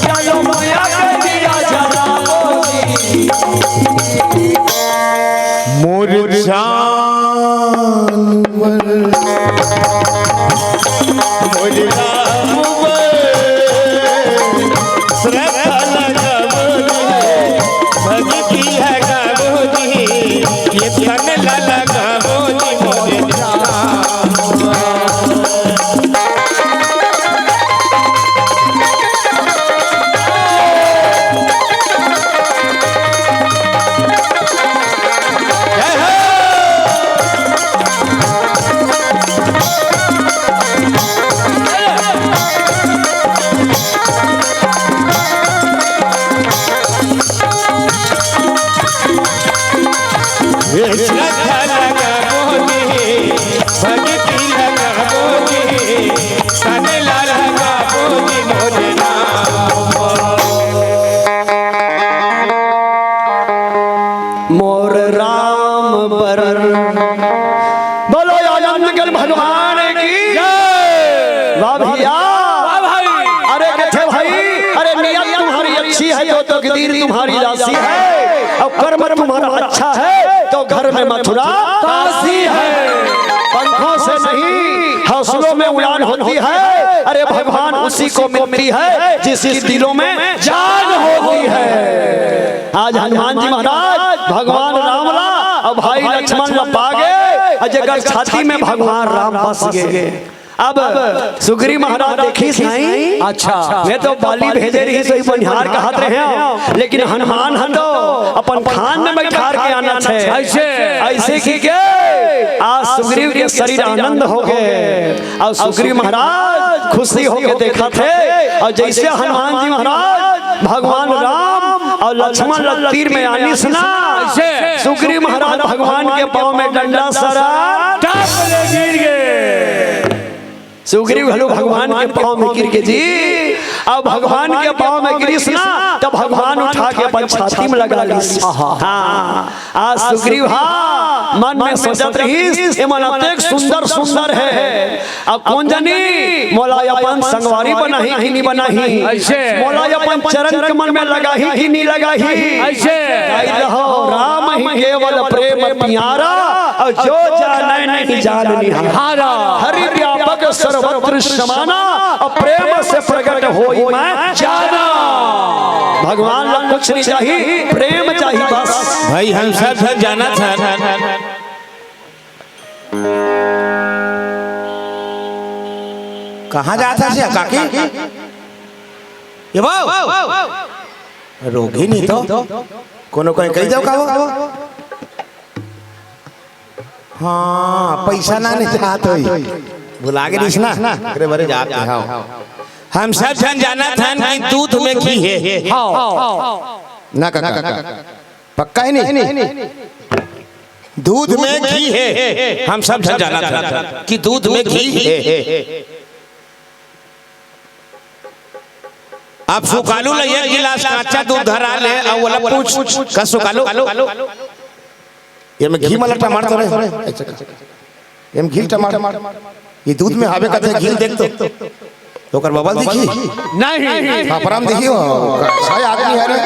चलो मया करिया जरा ओ जी। मोर जानवर, मोर जानवर, श्रद्धा श्रद्धा लगाबो जी, भक्ति लगाबो जी, तन ला लगाबो जी मोरे राम। मोर राम बर। बोलो आनंद कर भगवान की। जय। वाह भैया। वाह भाई। अरे कहते भाई, अरे नियत तुम्हारी अच्छी है तो तकदीर तुम्हारी राशि है, और कर्म तुम्हारा अच्छा है तो घर में मथुरा काशी है। पंखों से नहीं, हौसलों में उड़ान होती है। अरे भगवान उसी को मिलती है जिसकी दिलों में जान होती है। आज हनुमान जी महाराज भगवान राम ला और भाई लक्ष्मण ला पागे, और जेकर छाती में भगवान राम बस गए। अब सुग्रीव महाराज देखिस नहीं, अच्छा। मैं तो बाली भेजे रहिस, वही बनिहार कहत रहे हो, लेकिन हनुमान ह तो अपन खान में बैठार के आना छे। ऐसे? ऐसे कि के आज सुग्रीव के शरीर आनंद हो गए, और सुग्रीव महाराज खुशी होके देखत हे, और जैसे हनुमान जी महाराज भगवान राम और लक्ष्मण ला तीर में आनिस ना, ऐसे? सुग्रीव महाराज भगवान के पाँव में डंडा सरा टप ले गिर गए। सुग्रीव घलो भगवान के पाँव में गिर के जी, अब भगवान के पाँव में गिरिस ना, तब भगवान उठा के अपन छाती में लगा लिस। हाँ, आज सुग्रीव हा मन में सोचत रहिस, "एमन अतेक सुंदर सुंदर हे, अब कोन जनी मोला अपन संगवारी बनाही कि नी बनाही, ऐसे। मोला अपन चरण कमल में लगाही कि नी लगाही।" ऐसे। कहि दहो, राम ही केवल प्रेम प्यारा, और जो जाने नहीं जान निहारा। हारा। हरि व्यापक सर्वत्र समाना, और प्रेम से प्रगट होई मैं जाना। भगवान ला कुछ नहीं चाही, प्रेम चाही बस। भाई, हम सब झन जानत हन। कहाँ जात हस या काकी? ये बाऊ, रोगी नहीं तो कोनो कोई कही जाओ का वो? हाँ, पैसा ना नहीं चाहत होई। भुला गे दिस ना? एकरे बरे जात हे, हाँ। हम सब झन जानत हन कि दूध में घी हे। हाँ। ना काका, पक्का हे नहीं? दूध में घी हे, हम सब झन जानत हन कि दूध में घी हे। अब सुकालू ला एक गिलास काचा दूध धरा ले, अउ ओला पूछ, "का सुकालू, एमे घी मला टमाटर तो रहे?" "एमे घी टमाटर, ये दूध में हावे कथे घी देख तो।" तो ओकर बबल दिखी? नहीं। खपरम दिखी हो, कइसा आदमी हे रे?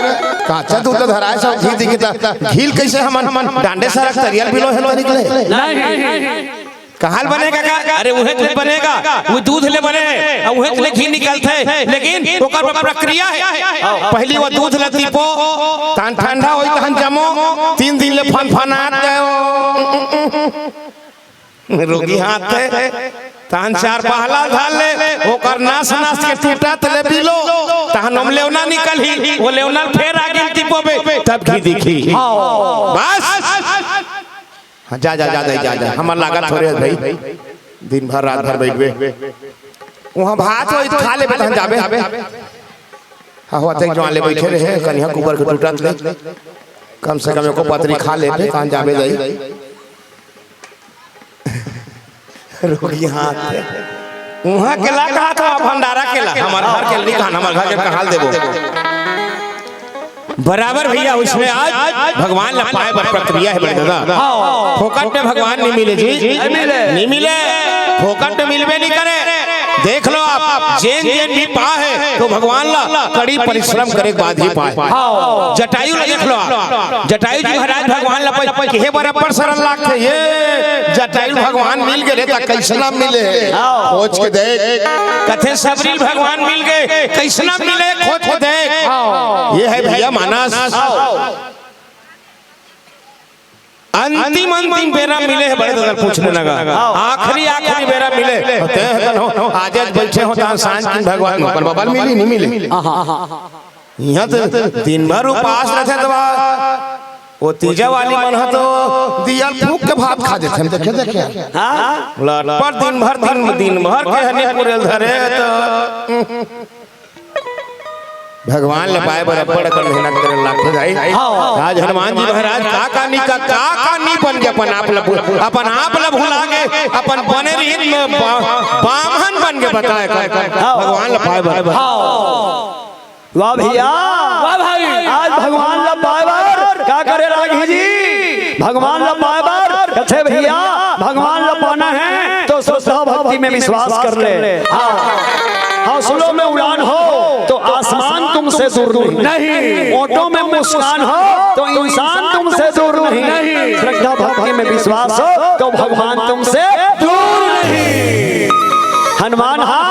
काचा दूध ला धराए से घी दिखी त घी कइसे हमन डांडे सरक तरियल बिलो हे तो निकले? नहीं। कहाँ ले बनेगा का? अरे उहेच ले बनेगा, वो दूध ले बने, अउ उहेच ले घी निकलथे, लेकिन ओकर बर प्रक्रिया हे। पहली वो दूध ला तीपो, तहन ठंडा होई, तहन जमो, तीन दिन ले फनफनात गयो। रोगी हाथ हे, तहन चार पहला धर ले, ओकर नस नस के टूटत ले बिलो, तहन ओम लेवना निकलही, वो लेवना फेर आगे तीपोबे, तब घी दिखी। बस। हाँ, जा, जा, जा, जा, जा, जा। हमर लागत थोरे हे भाई, दिन भर रात भर बैठबे। उहाँ भात होई त खा लेबे, तहन जाबे। हाँ, होते जवान ले बैठे रहे, कनिहा कुबर के टूटत ले। कम से कम एको पतरी खा लेबे, तहन जाबे जाई। रोगी हाथ। उहाँ के ला कहा था, भंडारा के ला। हमर घर के नी कहा, हमर घर के कहा ल देबो। बराबर भैया, उसमें आज भगवान ला पाए बर प्रक्रिया हे बड़े दादा। हाँ। फोकट में भगवान नहीं मिले जी। नहीं मिले। नहीं मिले। फोकट में मिलबे नहीं करे। देख लो आप, जेन जेन भी पा हे, तो भगवान ला कड़ी परिश्रम करे के बाद ही पाए। हाँ। जटायु ला देख लो आप। जटायु जी महाराज भगवान ला पै-, केहे बराबर शरण लागथे। ये जटायु भगवान मिल गे रे, त कइसना मिले? हाँ। खोज के देख। कथे सबरी ल भगवान मिल गे, कइसना मिले? खोज के देख। हाँ। ये हे भैया मानस। हाँ। अंतिम, अंतिम बेरा मिले हे बड़े दादा ल पूछने लगा। हाँ। आखिरी, आखिरी बेरा मिले। ते हतन हो, आज, आज बैठे हो, तहाँ सांझ किन भगवान, पर बबल मिली, नहीं मिली। हाँ, हाँ, हाँ। इहाँ तो दिन भर उपास रथे दवा। वो तीजा वाली मन ह तो दिया ल फूंक के भात खा देथे। देखे, देखे। हाँ? लटपट दिन भर, दिन, दिन भर के हनी कुरेल धरे तो। भगवान ल पाए बर अब्बड़ अकन मेहनत करे लागथे भाई। हाँ। आज हनुमान जी महाराज का का नी का, का का नी बन के अपन आप ल भू-, अपन आप ल भुला के अपन बने रीत में बा-, बामन बन के बताए कर, हाँ। भगवान ल पाए बर। हाँ। वाह भैया। वाह भाई। आज भगवान ल पाए बर का करे लागही जी? भगवान ल पाए बर कथे भैया, भगवान ल पाना है तो श्रद्धा भक्ति में विश्वास कर ले। हाँ। हौसलों में उड़ान हो तो आसमान तुमसे दूर नहीं। नहीं। ओंठों में मुस्कान हो तो इंसान तुमसे दूर नहीं। नहीं। श्रद्धा भक्ति में विश्वास हो तो भगवान तुमसे दूर नहीं। हनुमान हा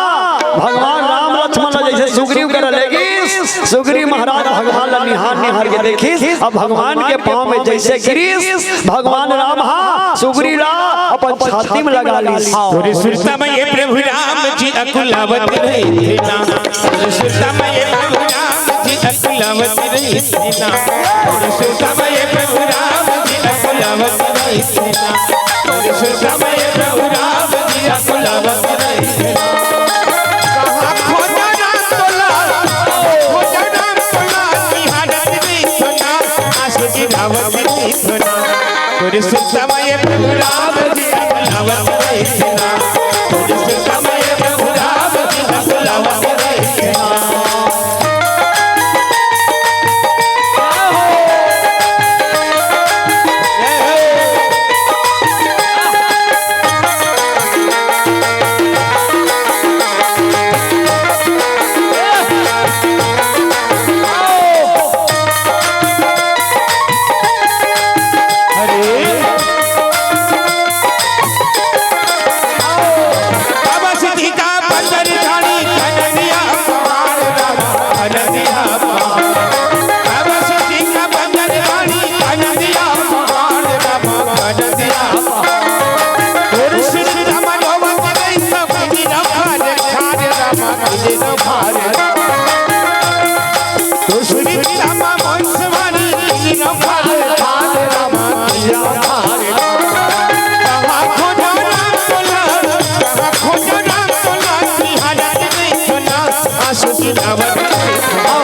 भगवान राम लक्ष्मण ला जैसे सुग्रीव करा लेगिस, सुग्रीव महाराज भगवान ला निहार निहार के देखिस, अब भगवान के पाँव में जैसे गिरिस, भगवान राम हा सुग्रीव ला अपन छाती में लगा लिस। तोरे सुरता में ये प्रभु राम जी अकुलावत रहिथे ना। तोरे सुरता में ये प्रभु राम जी अकुलावत रहिथे ना। तोरे सुरता में ये प्रभु राम जी अकुलावत रहिथे ना। तोरे सुरता में ये प्रभु राम जी अकुलावत रहिथे ना। कहाँ खोजा राम तोला, खोजा राम तोला, निहारत रहिथे ना, आँसू गिरावत रहिथे ना। तोरे सुरता में ये प्रभु राम जी अकुलावत रहिथे ना। तोरे सुरता में ये प्रभु राम जी अकुलावत रहिथे ना। अरे। बाबा सिद्धि का बंदर झाड़ी, कनरिया पहाड़ रामा, कनरिया पहाड़। बाबा सिद्धि का बंदर झाड़ी, कनरिया पहाड़ रामा, कनरिया पहाड़। तोर सुरता में रोवत रही सब, गिरफ्तार खार रामा, गिरफ्तार। तोर सुरता में वंशवाणी, गिरफ्तार खार रामा, गिरफ्तार। कहाँ खोजा राम तोला, कहाँ खोजा राम तोला, निहारत रहिथे ना, आँसू गिरावत रहिथे ना।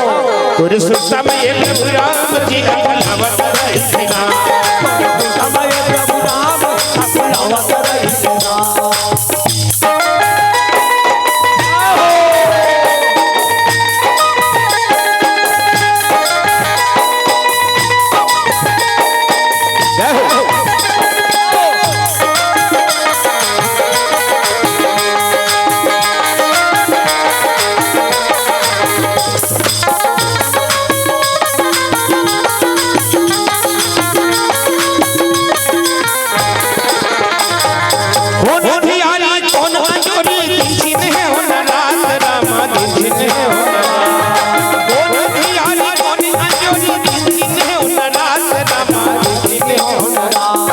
तोरे सुरता में ये प्रभु राम जी अकुलावत रहिथे ना। तोरे सुरता में ये प्रभु राम अकुलावत रहिथे ना। कोन अंधियारी, कोन अंजोरी, दिन दिन हे हो न रात रामा, दिन दिन हे हो न रात। कोन अंधियारी, कोन अंजोरी, दिन दिन हे हो न रात रामा, दिन दिन हे हो न रात।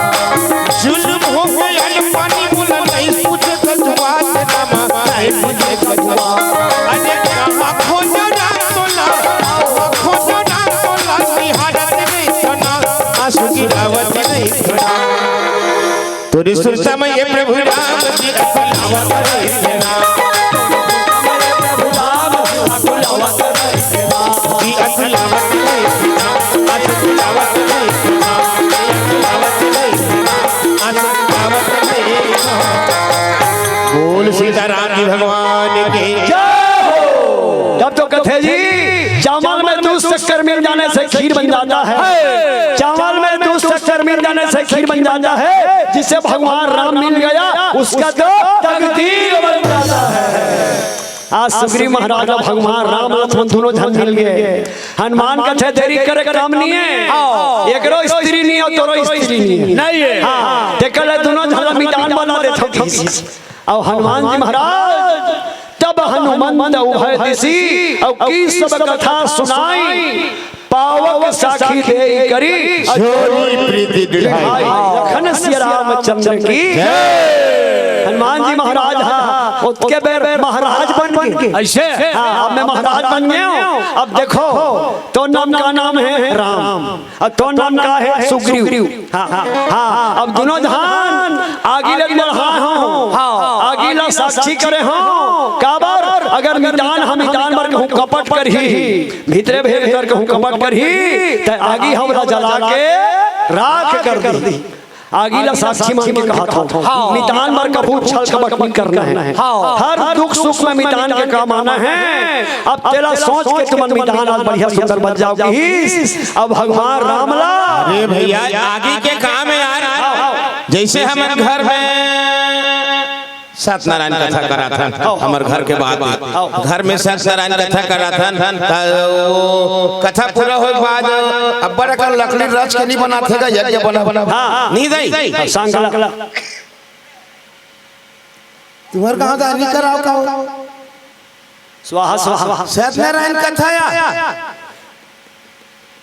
जुल्म हो गया पानी मुला, नहीं पूछे कछु बात रामा, नहीं पूछे कछु बात। अरे कहाँ खोजा राम तोला, कहाँ खोजा राम तोला, निहारत रहिथे ना, आँसू गिरावत रहिथे ना। तोरे सुरता में ये प्रभु राम जी अकुलावत रहिथे ना। जी अकुलावत रहिथे ना, अकुलावत रहिथे ना, अकुलावत रहिथे ना, अकुलावत रहिथे ना। बोल सीताराम जी भगवान की। जय हो। तब तो कथे जी, चावल में दूध शक्कर मिल जाने से खीर बन जाता है। चावल में दूध शक्कर मिल जाने से खीर बन जाता है। जिसे भगवान राम मिल गया, उसका तो तकदीर बन जाता है। आज सुग्रीव महाराज ला भगवान राम लक्ष्मण दोनों झन मिल गए। हनुमान कथे देरी करे काम नहीं है। एकरो स्त्री नहीं है, तोरो स्त्री नहीं है। नहीं है। हाँ, तेकर ले दोनों झन ला मितान बना देथे। अउ हनुमान जी महाराज तब हनुमंत उभय दिसी, अउ की सब कथा सुनाई, पावक साखी देई करी, अजोरी प्रीति दृढ़ाई। लखन सिया रामचंद्र की जय। हनुमान जी महाराज हा ओतके बेर महाराज बन के। ऐसे? हाँ, अब मैं महाराज बन गया हूँ। अब देखो, तो नाम का नाम है राम, और तो नाम का है सुग्रीव। हाँ, हाँ, अब दोनों धान आगी ले बढ़ा हो, हाँ, आगी ला साक्षी करे हो। काबर? अगर मितान हम मितान बर कहूँ कपट करही, भीतरे भीतर कहूँ कपट करही, त आगी हमला जला के राख कर दी। आगी ला साक्षी मान के कहत हूँ, हाँ। मितान बर कभू छल कपट नहीं करना है। हाँ। हर दुख सुख में मितान के काम आना है। अब तेला सोच के तुमन मितान आज बढ़िया सुंदर बन जाओ कहिस। अब भगवान राम ला। अरे भैया, आगी के काम है यार। जैसे हमन घर में सत्यनारायण कथा कराथन, हमर घर के बात है। घर में सत्यनारायण कथा कराथन, त वो कथा पूरा होए के बाद अब्बड़ अकन लकड़ी रच के नहीं बनाथे गा, यज्ञ बना, बना। हाँ। नहीं दई। हाँ, सांगला। तुम्हर कहाँ था? नहीं कराओ, कहो। स्वाहा, स्वाहा। सत्यनारायण कथा या।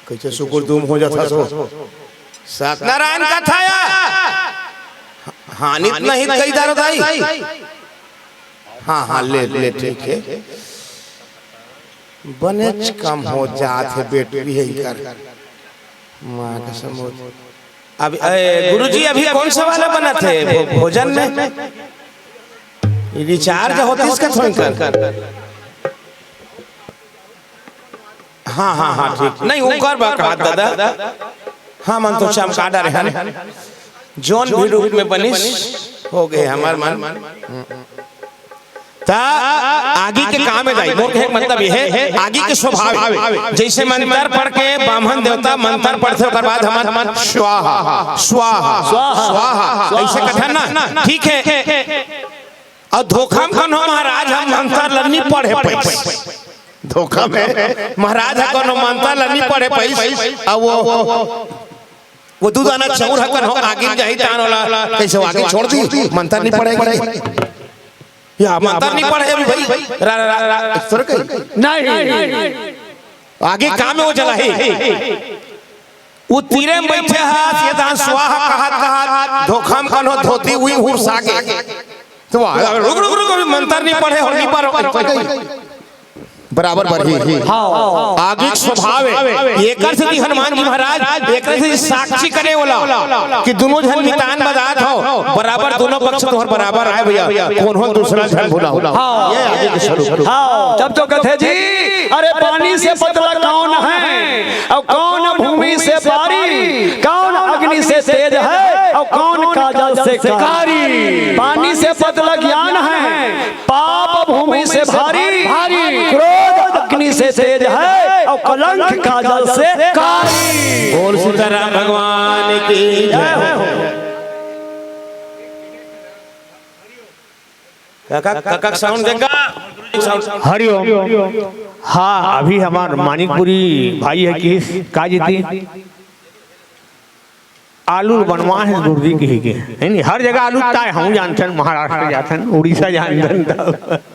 कैसे सुकुल तुम हो जाता सो। सत्यनारायण कथा या। हानि नहीं कही दारो दाई। हाँ, हाँ, ले, ले, ठीक है। बनेच कम हो जात है, बैटरी है इकर। माँ कसम हो। अब, ए, गुरुजी, अभी कौन सा वाला बना थे भो-, भोजन में? रिचार्ज होतिस का थोड़ी कर? हाँ, हाँ, हाँ, ठीक। नहीं, ओकर बा कहा दादा। हाँ, मन तो चमका डरे हन। जौन भी रूप में बनिस, हो गए हमार मन। त आगी के काम है दाई, मोर कहे के मतलब ये है, आगी के स्वभाव है। जैसे मंत्र पढ़ के ब्राह्मण देवता मंत्र पढ़थे, ओकर बाद हमन स्वाहा, स्वाहा, स्वाहा, स्वाहा, ऐसे कथन ना, ठीक है। और धोखा में कौन हो महाराज, हम मंत्र ल नहीं पढ़े पैस। धोखा में महाराज ह कोनो मंत्र ल नहीं पढ़े पैस। अब वो, वो दू दाना चाउर ह कौन हो आगे जाही तान वाला, कैसे वो आगे छोड़ दी, मंत्र नहीं पढ़ेगी। या मंत्र नहीं पढ़े अभी भाई। रा, रा, रा, रा, इस तरह के। नहीं। आगे काम में वो चला है। वो तीरे में बैठे हा, ये दान स्वाहा कहत, कहत, धोखा में कौन हो धोती हुई हुरसा के। तो वाह, रुक, रुक, रुक, अभी मंत्र नहीं पढ़े हो, नहीं पढ़ो। बराबर बरही। हाँ। आगी के स्वभाव है। एकर सेती हनुमान जी महाराज, एकर सेती साक्षी करे वाला कि दोनों झन मितान बजात हो, बराबर दोनों पक्ष तोहर बराबर आए भैया, कोनो दूसरा झन भुला हो। हाँ। ये आगी के स्वरूप। हाँ। तब तो कथे जी, अरे पानी से पतला कौन है, और कौन भूमि से भारी, कौन अग्नि से तेज है, और कौन काजल से कारी। पानी से पतला ज्ञान है, पाप भूमि से भारी, भारी। क्रोध अग्नि से तेज है और कलंक काजल से कारी। बोल सीताराम भगवान की जय हो। काका, काका साउंड देगा? साउंड। हरिओम। हाँ, अभी हमार मानिकपुरी भाई है कि का जीती? आलू बनवा है गुरुजी कही के, है नी? हर जगह आलू ताय, हम जानथन, महाराष्ट्र जाथन, उड़ीसा जानथन, तब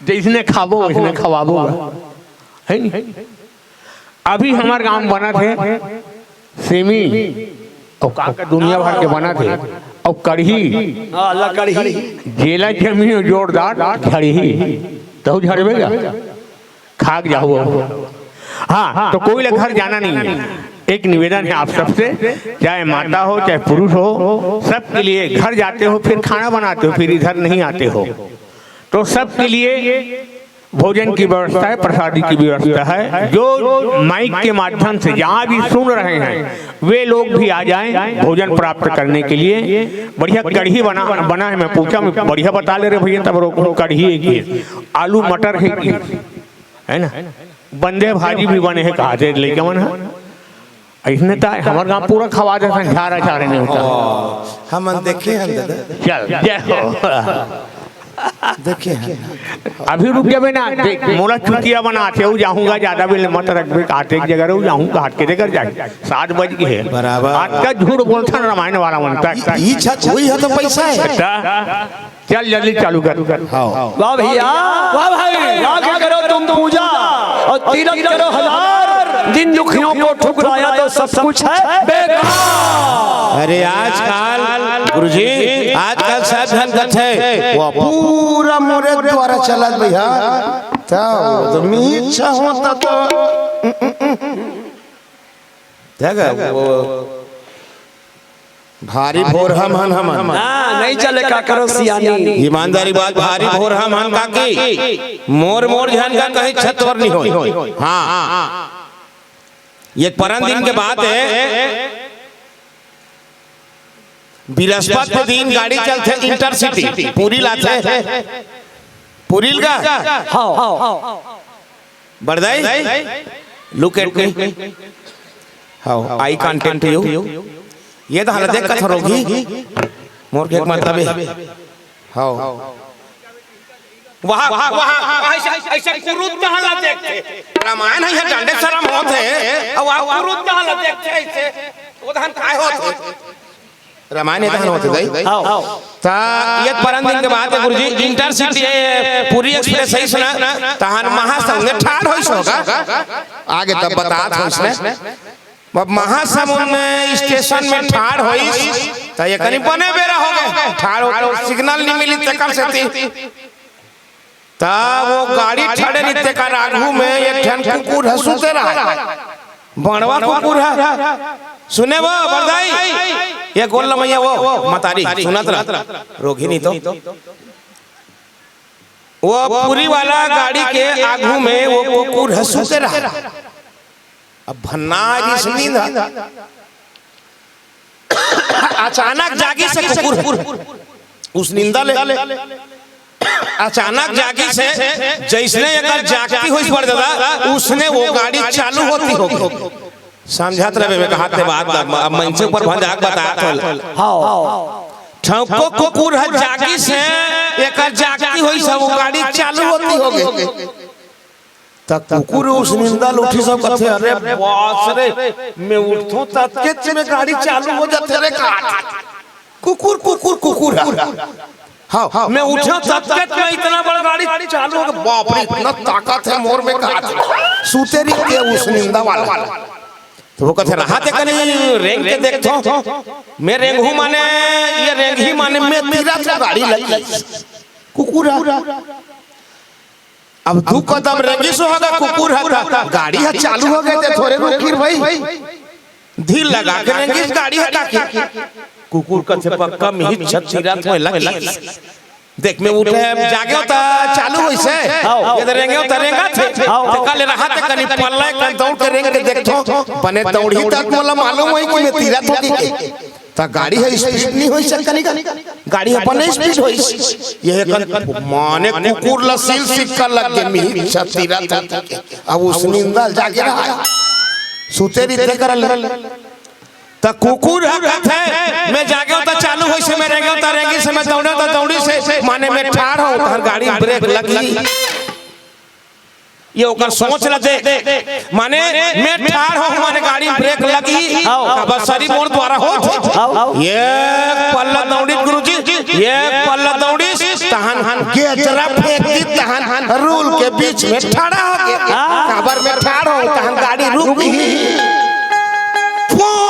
जैसने खाबो वैसने खवाबो, है नी? अभी हमार गांव बनत हे सेमी, और का का दुनिया भर के बनत हे, और कढ़ी, हाँ, लकड़ी। जेला जमी हो जोरदार झड़ही, तहु झड़बे का? खाक जाहू अब। हाँ, तो कोई ले घर जाना नहीं है। एक निवेदन है आप सबसे, चाहे माता हो, चाहे पुरुष हो, सबके लिए घर जाते हो, फिर खाना बनाते हो, फिर इधर नहीं आते हो। तो सबके लिए भोजन की व्यवस्था है, प्रसादी की व्यवस्था है। जो माइक के माध्यम से जहाँ भी सुन रहे हैं, वे लोग भी आ जाएं भोजन प्राप्त करने के लिए। बढ़िया कढ़ी बना, बना है, मैं पूछा, मैं बढ़िया बता ले रहे भैया, तब रोको, कढ़ी है कि आलू मटर है कि, है ना? बंदे भाजी भी बने हे, कहा थे लइका मन ह। अइसने त हमर गांव पूरा खवा देथन, झारा झारे नहीं होता। हमन देखे हन दादा। चल, जय हो। देखे हन। अभी रुक जाबे ना, देख, मोला चुतिया बनाथे, अउ जाहूंगा, ज्यादा बेल मत रखबे, काटे एक जगह रहू, जाहूंगा, हट के देकर जाए। सात बज गए हे। बराबर। आज का झूठ बोलथन रामायण वाला मन तक। ई छत हुई है तो पैसा है। बेटा, चल जल्दी चालू कर। हाँ। वाह भैया, वाह भाई, यज्ञ करो तुम पूजा और तीरथ करो हजार, जिन दुखियों को ठुकराया तो सब कुछ है बेकार। अरे आजकल गुरुजी, आजकल सब झन कथे, वो पूरा मोरे द्वारा चलत भैया। त वो तो मीछा होता तो, देखा वो भारी भोर हम हन हमन। हाँ, नहीं चले का करो सियानी। ईमानदारी बात, भारी भोर हम हन काकी। मोर मोर झन का कहीं छतवर नहीं होई। हाँ, ये परन दिन के बात है। बिरस्पत के दिन गाड़ी चलथे इंटरसिटी, पूरी लाथे। पूरी लगा? हाँ। बड़दाई, look at me। हाँ, eye contact you। ये तो हालत देख कथर होगी। मोर के एक मतलब है। हाँ। वहाँ, वहाँ, वहाँ, ऐसे, ऐसे कुरुद कहाँ ला देखथे? रामायण है, यहाँ डंडे शरम होत है। अब वहाँ कुरुद कहाँ ला देखथे ऐसे? वो धान काय होत है? रामायण ये धान होत है, दाई? हाँ। ता ये परन दिन के बात है, गुरुजी, इंटरसिटी है, पूरी एक्सप्रेस है, सुना? तहन महासमुंद में ठाड़ होइस होगा। आगे तब बतात होइस ने। अब महासमुंद में स्टेशन में ठाड़ होइस, त ये कनी बने बेरा हो गए। ठाड़ हो, सिग्नल नहीं मिली, तेकर सेती। त वो गाड़ी ठड़े नहीं, तेकर आगू में एक ठन कुकुर ह सुते रहा। बड़वा कुकुर ह। सुने वो, बड़दाई, ये गोल लमैया वो, मतारी, सुनत रह, रोगी नहीं तो। वो पूरी वाला गाड़ी के आगू में वो कुकुर ह सुते रहा। अब भन्ना आगी सुनींद ह। अचानक जागिस कुकुर ह। उसनिंदा ले। अचानक जागिस, जइसने एकर जागती होइस बड़ दादा, उसने वो गाड़ी चालू होती होगी। समझत रहे मैं कहा ते बात, अब, अब मंच ऊपर भंजाक बतात होल। हाँ। ठौको कुकुर ह जागिस, एकर जागती होइस, वो गाड़ी चालू होती होगी। त कुकुर उसनिंदा ले उठिस अउ कथे, "अरे बास रे, मैं उठथों ततकेच में गाड़ी चालू हो जाथे रे का?" कुकुर, कुकुर, कुकुर ह। हाँ, मैं उठथों ततकेच में इतना बड़ गाड़ी चालू हो गया। बाप रे, इतना ताकत है मोर में का? सुते रहिथे उसनिंदा वाला। त वो कथे, "रहा ते कनी रेंग के देखथों।" मैं रेंगहूँ माने, ये रेंगही माने मैं तीरथों गाड़ी लगी। कुकुर ह। अब दू कदम रेंगिस होगा कुकुर ह, गाड़ी ह चालू हो गए ते थोरे रुकिर भाई। धीर लगा के रेंगिस गाड़ी ह ताकि कुकुर कथे पक्का मिहित छत्तीरा थोए लगी। देख मैं उठे जागे हो त चालू होइसे। हाँ। ये तो रेंगे हो त रेंगा थे। हाँ। त काले रहा ते कनी पल्ला कन दौड़ के रेंग के देखथों। बने दौड़ही तक मोला मालूम होई कि मैं तीरथों कि के। त गाड़ी ह स्पीड नहीं होइस कनी का, गाड़ी ह बने स्पीड होइस। ये कन माने कुकुर ल सील सिक्का लग गे, मिहित छत्तीरा था। अब उसनिंदा ले जागे रहा, सुते रहिथे कर ले। त कुकुर ह कथे, "मैं जागे हो त चालू होइसे, मैं रेंगे हो त रेंगिस, मैं दौड़े हो त दौड़िस, माने मैं ठाड़ हों, तहर गाड़ी ब्रेक लगी।" ये ओकर सोच ल दे, माने मैं ठाड़ हों, माने गाड़ी ब्रेक लगी, हाँ। काबर सरी मोर द्वारा होत हे। हाँ। ये पल्ला दौड़िस गुरुजी, ये पल्ला दौड़िस, तहन गेजरा फेंक दिस, तहन रूल के बीच में ठड़ा हो गे। हाँ। काबर मैं ठाड़ हों, तहन गाड़ी रुकही। पों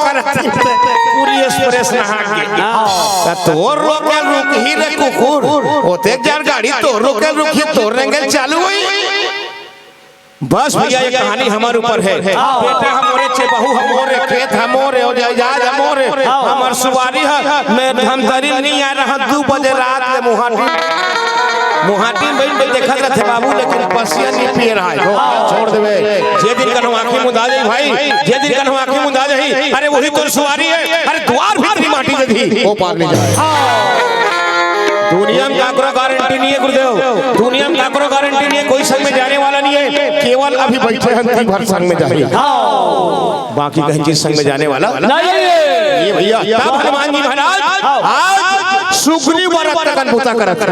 करत पूरी एक्सप्रेस नहा गे। हाँ। त तोर रोके रुकही रे कुकुर, ओते जर गाड़ी तोर रोके रुकही, तोर रेंगे चालू होई। बस भैया, ये कहानी हमर ऊपर हे। हाँ। बेटा हमरे चे, बहू हमरे, खेत हमरे, अउ जायदाद हमरे। हाँ। हमर सुवारी ह, मैं धमतरी नहीं आ रहा, दू बजे रात ले मुहाटी, मुहाटी में बैठ के देखत रहिथे बाबू, लेकिन पसिया नहीं पिए रहा हे। छोड़ देबे। जे दिन कन आँखी मुंदा जाही भाई, जे दिन कन आँखी मुंदा जाही, अरे वही तोर सुवारी हे, अरे दुवार भीतरी माटी दे दिही, ओ पार नहीं जाय। दुनिया में काकरो गारंटी नहीं हे गुरुदेव, दुनिया में काकरो गारंटी नहीं हे, कोई संग में जाने वाला नहीं हे, केवल अभी बैठे हन, दिन भर संग में जाही। हाँ। बाकी कहीं चीज संग में जाने वाला नहीं। ये भैया, तब हनुमान जी महाराज आज सुग्रीव बर अतकन बूता करत हे।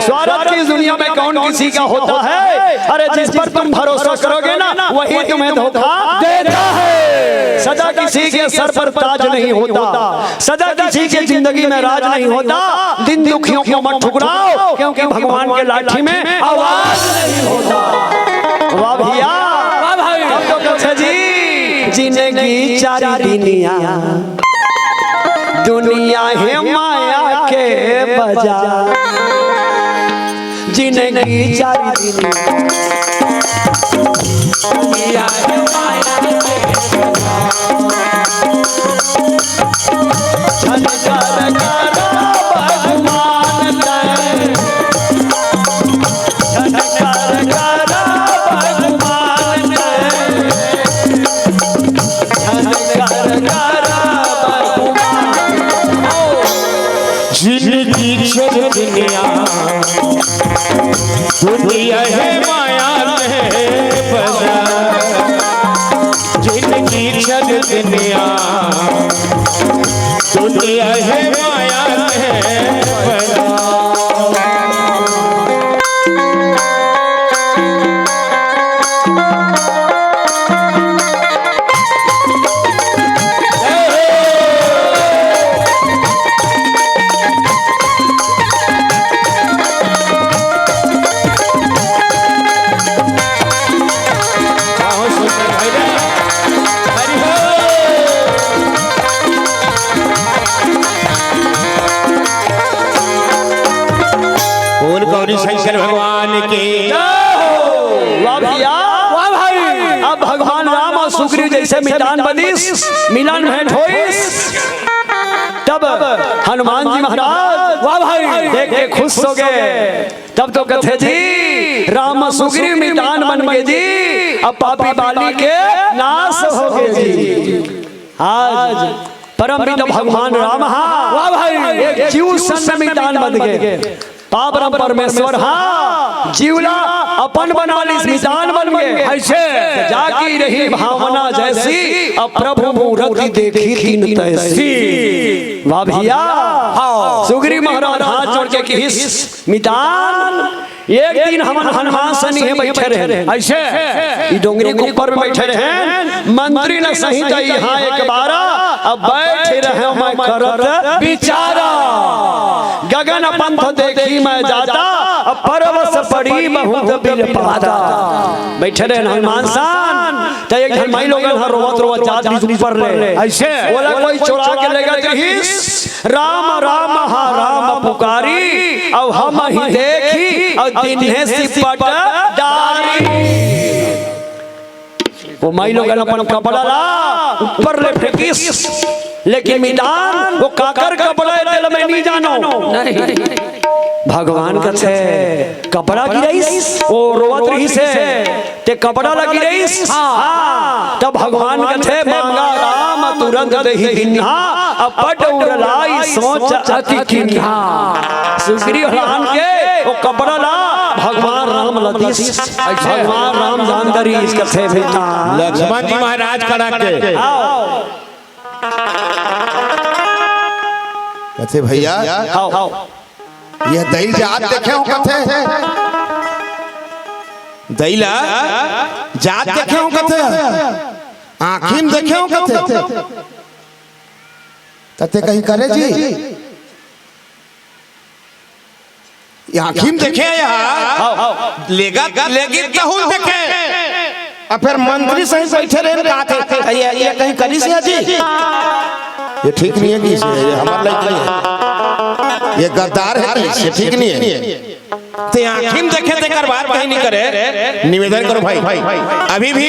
स्वार्थ की दुनिया में कौन किसी का होता है? अरे जिस पर तुम भरोसा करोगे ना, वही तुम्हें धोखा देता है। सदा किसी के सर पर ताज नहीं होता, सदा किसी के जिंदगी में राज नहीं होता। जिन दुखियों को मत ठुकराओ, क्योंकि भगवान के लाठी में आवाज नहीं होता। वाह भैया। जिंदगी चार दुनिया, दुनिया है माया के बाजार। जिंदगी चार दुनिया, दुनिया है माया के बाजार। झनकार करा भगवान तैं, झनकार करा भगवान तैं, झनकार करा भगवान। जिंदगी चार दुनिया, दुनिया है माया के बाजार। जिंदगी चार दुनिया, दुनिया है माया के बाजार। बोल गौरी शंकर भगवान की। वाह भैया, वाह भाई। अब भगवान राम अउ सुग्रीव जइसे मितान बनिस, मिलन भेंट होइस, तब हनुमान जी महाराज, वाह भाई, देख के खुश होगे। तब तो कथे जी, राम सुग्रीव मितान बनगे जी, अब पापी बाली के नाश होगे जी। आज परमपिता भगवान राम हा, वाह भाई, एक जीव संग मितान बनगे। पाप परम परमेश्वर हा, जीव ला अपन बना लिस, मितान बनगे। अइसे? जाकी रही भावना जैसी, अब प्रभु मूरति देखी तिन तैसी। वाह भैया, सुग्रीव महाराज हाथ जोड़ के किहिस, मितान, एक दिन हमन हनुमान सनिहे बइठे रहेन। अइसे? ई डोंगरी के ऊपर में बइठे रहेन। मंत्री न सही त इहाँ एक बारा, अब बइठे रहेंव मैं करत बिचारा। गगन पंथ देखी मैं जाता, अब परवस पड़ी बहुत बिलपाता। बइठे रहेन हनुमान सन, त एक झन माईलोगन ह रोवत रोवत जात रहिस ऊपर ले। अइसे? ओला कोई चोरा के लेगत रहिस। राम राम हा राम पुकारी, अउ हमहि देखी, अउ दीन्हे सिपट डारी। ओ माईलोगन अपन कपड़ा ला ऊपर ले फेंकिस, लेकिन मितान ओ काकर कपड़ा ए तेला मैं नइ जानों। नहीं। भगवान कथे कपड़ा गिरइस, ओ रोवत रहिस हे। ते कपड़ा ला गिरइस? हाँ। हाँ। तब भगवान कथे, "मांगा राम तुरंत देहि दीन्हा, अब पट उरलाई सोच अति कीन्हा।" सुग्रीव हलान के ओ कपड़ा ला भगवान राम ला दिस। भगवान राम जान डरिस कथे बेटा। लक्ष्मण जी महाराज करा के। आओ। कथे भैया, आओ। ये दई जात देखे हो कथे? दई ला जात देखे हो कथे? आँखी म देखे हो कथे? त ते कही करे जी, ये आँखी म देखे हे यार, लेगा, लेगी तहूँ देखे। अब फेर मंत्री सही बइठे रहे, कहा थे, ये, ये कहीं करिस हे जी? ये ठीक नहीं है कि इसे, ये हमार लायक नहीं है। ये गद्दार है कि इसे ठीक नहीं है। ते आँखी म देखे तेकर बात कहीं नहीं करे। निवेदन करो भाई, अभी भी,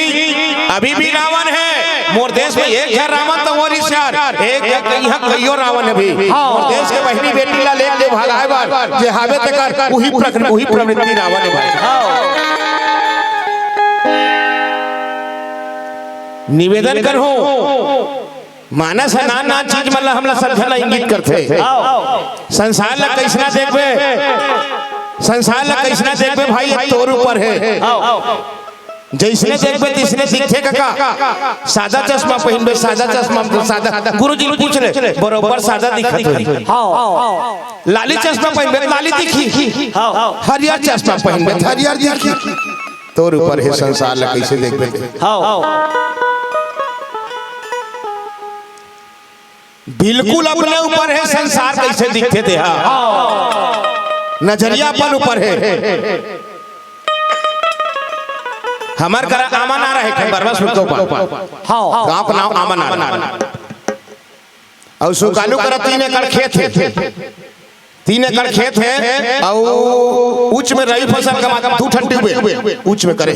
अभी भी रावण है। मोर देश में एक झन रावण त वो रिस यार, एक, एक यहाँ कइयो रावण हे भी। हाँ। मोर देश के बहिनी बेटी ला लेके भगाए बर जे हावे तेकर उही प्रकृ-, उही प्रवृत्ति रावण हे भाई। निवेदन करहूँ, मानस ह नान नान चीज मन ला हमला समझे ला इंगित करथे। आओ। संसार ला कइसना देखबे, संसार ला कइसना देखबे भाई, ये तोर ऊपर हे। आओ। जइसने देखबे तइसने दिखथे कका। सादा चश्मा पहिनबे, सादा चश्मा, सादा। गुरुजी ल पूछ ले, बरोबर सादा दिखत होही। हाँ। लाली चश्मा पहिनबे, लाली दिखही। हाँ। हरियर चश्मा पहिनबे, हरियर दिखही। तोर ऊपर हे संसार ला कइसे देखबे। हाँ। बिल्कुल अपने ऊपर हे, संसार कइसे दिखथे तेहा। नजरिया अपन ऊपर हे। हमर करा आमा नार हे, बरवा सुरतो पा। हाँ। गांव का नाम आमा नार हे। अउ सुकालू करा तीन एकड़ खेत हे, तीन एकड़ खेत हे, अउ उच्च में रबी फसल कमाथे, दू ठन ट्यूबवेल उच्च में करे,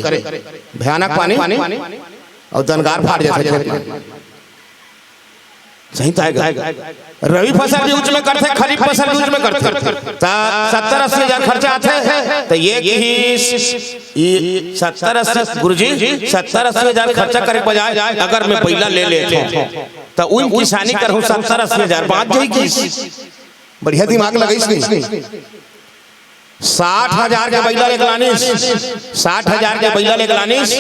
भयानक पानी, अउ दनगार फाट जाथे खेत में। सही त आय गा। रबी फसल भी उच्च में करथे, खरीफ फसल भी उच्च में करथे। त सत्तर अस्सी हजार खर्चा आथे, त ये कि ई सत्तर अस्सी, गुरुजी, सत्तर अस्सी हजार खर्चा करे के बजाय अगर मैं बइला ले लेथों, त उन किसानी करहूं, सत्तर अस्सी हजार बांच जाही किस। बढ़िया दिमाग लगाइस नहीं। साठ हजार के बइला लेके लानिस, साठ हजार के बइला लेके लानिस।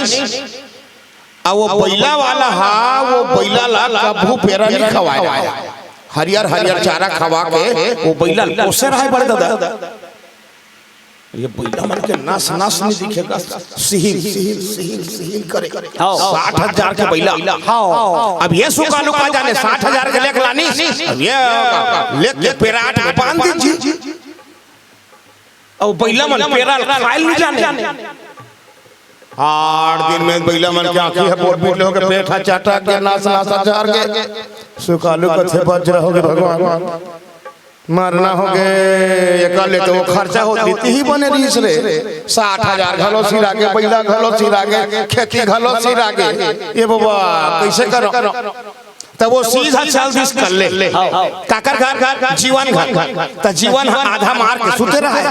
अउ वो बइला वाला हा, वो बइला ला कभू पेरा नहीं खवाय राहय। हरियर हरियर चारा खवा के वो बइला ल पोसे राहय बड़े ददा। ये बइला मन के नस नस नहीं दिखे गा, सिहिल सिहिल सिहिल सिहिल करे। हाँ। साठ हजार के बइला। हाँ। अब ये सुकालू का जाने, साठ हजार के लेके लानिस, अब ये लेके पेराट में बांध दीजिए। अउ बइला मन पेरा ल खाय ल नहीं जाने। आठ दिन में बइला मन के आंखी ह पोट पोट ले होके पेट ह चटक के नस नस झर के। सुकालू कथे, बच रहोगे भगवान, मरना होगे, एकर ले तो वो खर्चा होत रीति ही बने रहिस रे। साठ हजार घलो सिरा गे, बइला घलो सिरा गे, खेती घलो सिरा गे। ए बबा, कइसे करो? त वो सीधा चल दिस कल्ले। काकर घर? जीवन घर। त जीवन ह आधा मार के सुते रहय।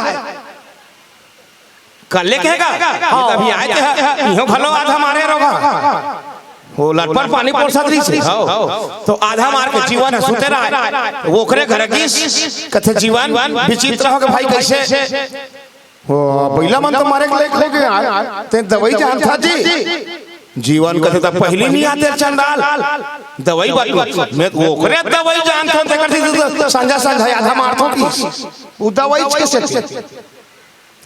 कल्ले कहे गा, ये त अभी आय ते ह, इहों घलो आधा मारे रहोगा। वो लटपट पानी परोसत रहिस हे। त आधा मार के जीवन ह सुते रहय। वो ओकरे घर गिस, कथे, जीवन, विचित्र होगे भाई, कइसे? ओ, बइला मन तो मरे के लेक होगे यार। तें दवई जानथा जी? जीवन कथे, त पहिली नहीं आते चंडाल। दवई बात में ओकरे दवई जानथों, तेकर से तो संझा संझा आधा मारथों कि। वो दवई कइसे?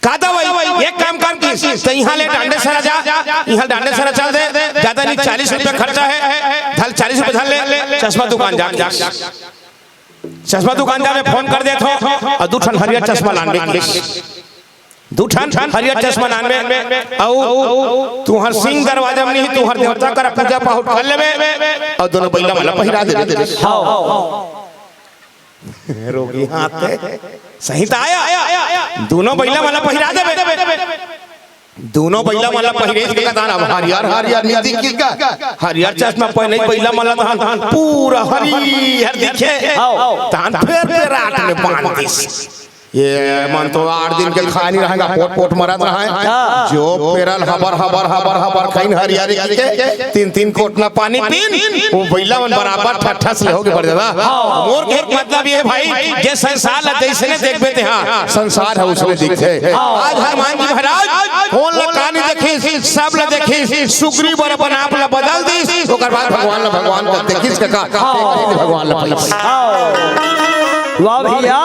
का दवई? एक काम कर कि त इहां ले डांडे सरा जा, इहां डांडे सरा चल दे, जादा नहीं, चालीस रुपया खर्चा हे, धर चालीस रुपया धर ले, चश्मा दुकान जा। चश्मा दुकान जा, मैं फोन कर देथों, अउ दू ठन हरियर चश्मा लानबे। दू ठन हरियर चश्मा लानबे, अउ तुंहर सिंग दरवाजा में नहीं, तुंहर देवता करा पूजा पाठ कर लेबे, अउ दूनों बइला मन ला पहिरा देबे। हाँ। रोगी हाथ हे। सही त आय, दूनों बइला मन ला पहिरा देबे। दूनों बइला मन ला पहिरे के कथन, अब हरियर, हरियर नहीं दिखही गा। हरियर चश्मा पहिने बइला मन ला तहन पूरा हरियर दिखे। तहन फेर पेराट में बांध दिस। ये मन तो आठ दिन के खाय नहीं रहय गा, पोट पोट मरत रहय। हाँ। जो पेरा ल हबर हबर हबर हबर खाइन हरियर के तीन तीन कोटना पानी पीन, वो बइला मन बराबर ठठस ले होगे बड़े ददा। हाँ। मोर के मतलब ये भाई, जे संसार ला जइसने देखबे ते, हाँ, संसार ह उसने दिखथे। आज हनुमान जी महाराज कोन ला का नहीं देखिस, सब ला देखिस, सुग्रीव बर अपन आप ला बदल दिस, ओकर बाद भगवान ला भगवान कथे, देखिस कका, देखिस भगवान ला पहिली। वाह भैया,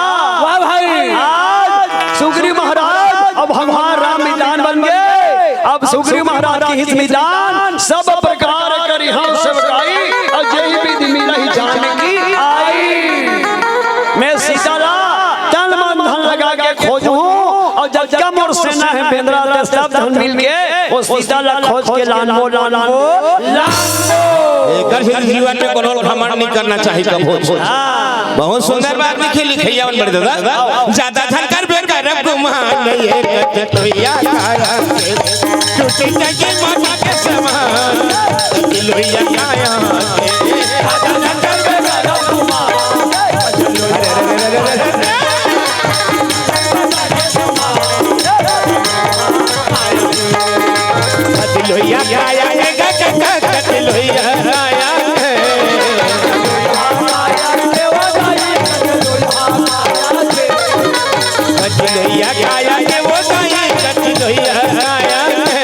वाह भाई। आज सुग्रीव महाराज अब भगवान राम मितान बन गे। अब सुग्रीव महाराज के हित मितान, सब प्रकार करिहौं सेवकाई, अउ जेहि विधि मिलही जानकी आई। मैं सीता ला तन मन धन लगा के खोजहूं, अउ जतका मोर सेना हे बेंदरा ते सब झन मिल के वो सीता ला खोज के लानबो, लानबो, लानबो। एकर से जीवन में कोनो घमंड नहीं करना चाहिए कभू। हाँ। बहुत सुंदर बात लिखे लिखइया मन बड़े ददा। जादा झन करबे करब गुमान, ये कथलोइया काया से टूटी जाके माटी के समान। कथलोइया काया से जादा झन करबे करब गुमान। कथलोइया काया रे गा गा गा, कथलोइया काया रे। कथलोइया काया रे, वो काया, कथलोइया काया रे।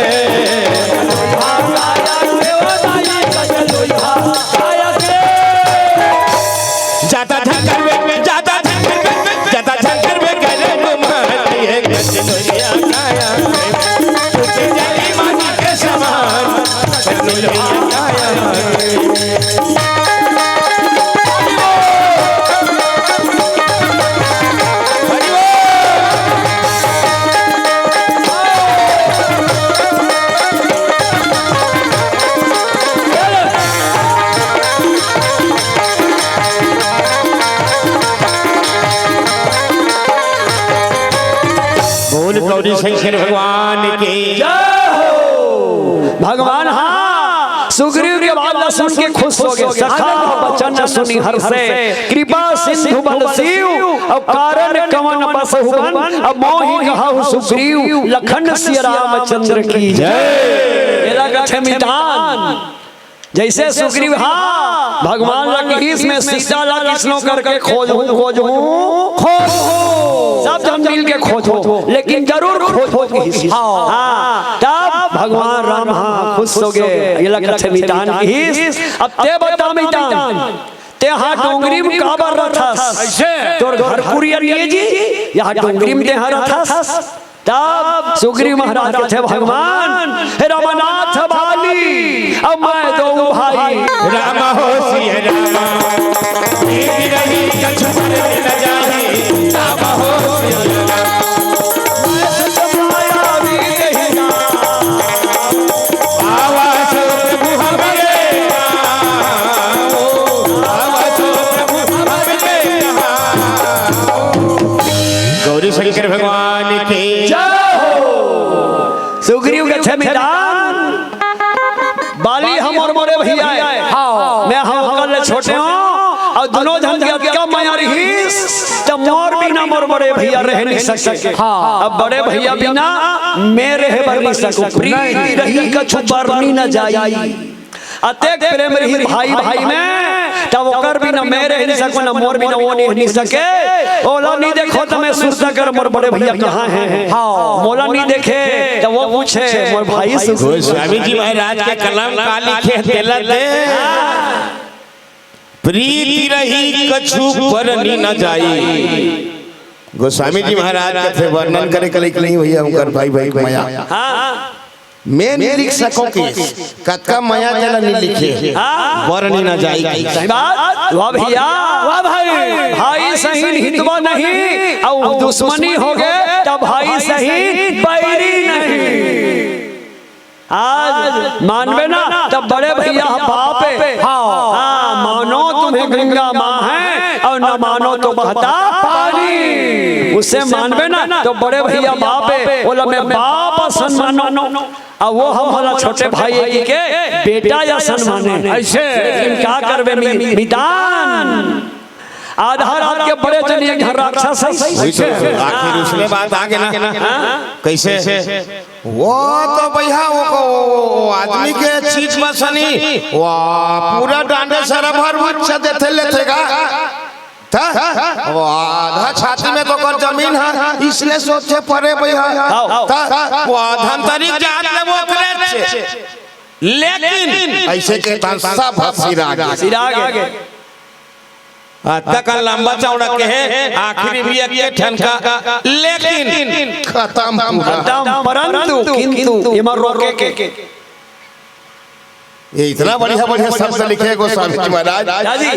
जादा झन करबे, जादा झन करबे, जादा झन करबे करब गुमान, ये कथलोइया काया रे। टूटी जाही माटी के समान, कथलोइया काया रे। शंकर भगवान की जय हो। भगवान, हाँ, सुग्रीव के बात ला सुन के खुश हो गए। सखा वचन सुनि हर्षे, कृपा सिंधु बल शिव, अब कारण कवन बसहु बन, अब मोहि कहु सुग्रीव, लखन सिय रामचंद्र की जय। एला कथे मितान। जइसे सुग्रीव, हाँ, भगवान ला कहिस, मैं सीता ला कइसनो करके खोजहूँ, खोजहूँ, खोजहूँ। सब झन मिल के खोजहूँ, लेकिन जरूर खोजहूँ कहिस। हाँ। हाँ, तब भगवान राम, हाँ, खुश हो गए। एला कथे मितान कहिस, अब तें बता मितान, तें हा डोंगरी म काबर रथस? कइसे? तोर घर कुरिया नइ हे जी, एहा डोंगरी म तें हा रथस। तब सुग्रीव महाराज कथे, भगवान, हे रमानाथ बाली, अब मैं दोऊ भाई। राम हो सिय राम, एक रही कछु पर न जाही। राम हो सिय राम, मैं सुत पाया भी नहीं। आवा सो प्रभु हमरे राम, आवा सो प्रभु हमरे राम। गौरी शंकर भगवान की जय हो। सुग्रीव कथे, मितान, बाली हा मोर बड़े भइया हे। हाँ। मैं हा ओकर ले छोटे हों, अउ दूनों झन के अतका मया रिहिस, त मोर बिना मोर बड़े भइया रह नइ सके। हाँ। अब बड़े भइया बिना मैं रहे बर नइ सकूँ। प्रीति रही कछु बरनी न जाई। अतेक प्रेम रही भाई भाई में, तब ओकर बिना मैं रह नइ सकूँ, न मोर बिना वो रह नइ सके। ओला नइ देखों त मैं सुरता कर मोर बड़े भइया कहाँ हे? हाँ। मोला नइ देखे त वो पूछे मोर भाई सुग्रीव। गोस्वामी जी महाराज के कलम का लिखे हे तेला दे। प्रीति रही कछु बरनी न जाई। गोस्वामी जी महाराज कथे वर्णन करे के लायक नइ हे भइया, उनकर भाई भाई के मया। हाँ। मैं नइ लिख सकूँ कि कतका मया तेला नइ लिखे। हाँ। बरनी न जाई। सही बात। वाह भइया। वाह भाई। भाई सही हितवा नहीं, अउ दुश्मनी होगे त भाई सही बैरी नहीं। आज मानबे ना, त बड़े भइया बाप हे। हाँ। हाँ, मानो तुम्हें गंगा माँ है और न मानो तो बहता पानी। उसे मानबे ना, त बड़े भइया बाप हे, ओला मैं बाप असन मानों। अउ वो हमला छोटे भाई हे कहिके बेटा असन माने। अइसे। लेकिन का करबे मि-, मितान? आधा रात के बड़े जन एक झन राक्षस हे। वही तो, आखिर उसमें बात आ गे ना। हाँ? कइसे? वो तो भइया, वो, वो, वो आदमी के चीज बस नइ, वो पूरा डांडे सारा भर उच्च देथे लेथे गा। त वो आधा छाती में तो ओकर जमीन हे, इसने सोचे परे भइया। हाँ। त वो धमतरी जात ले वो करे छे। लेकिन अइसे के तन सब सिरा गे। सिरा गे। अतका लंबा चौड़ा कहे, आखिरी भी एक ठन का, लेकिन खतम पूरा। खतम, परंतु, किंतु, एमा रोके के। ये इतना बढ़िया, बढ़िया शब्द लिखे गोस्वामी जी महाराज। हाँ जी।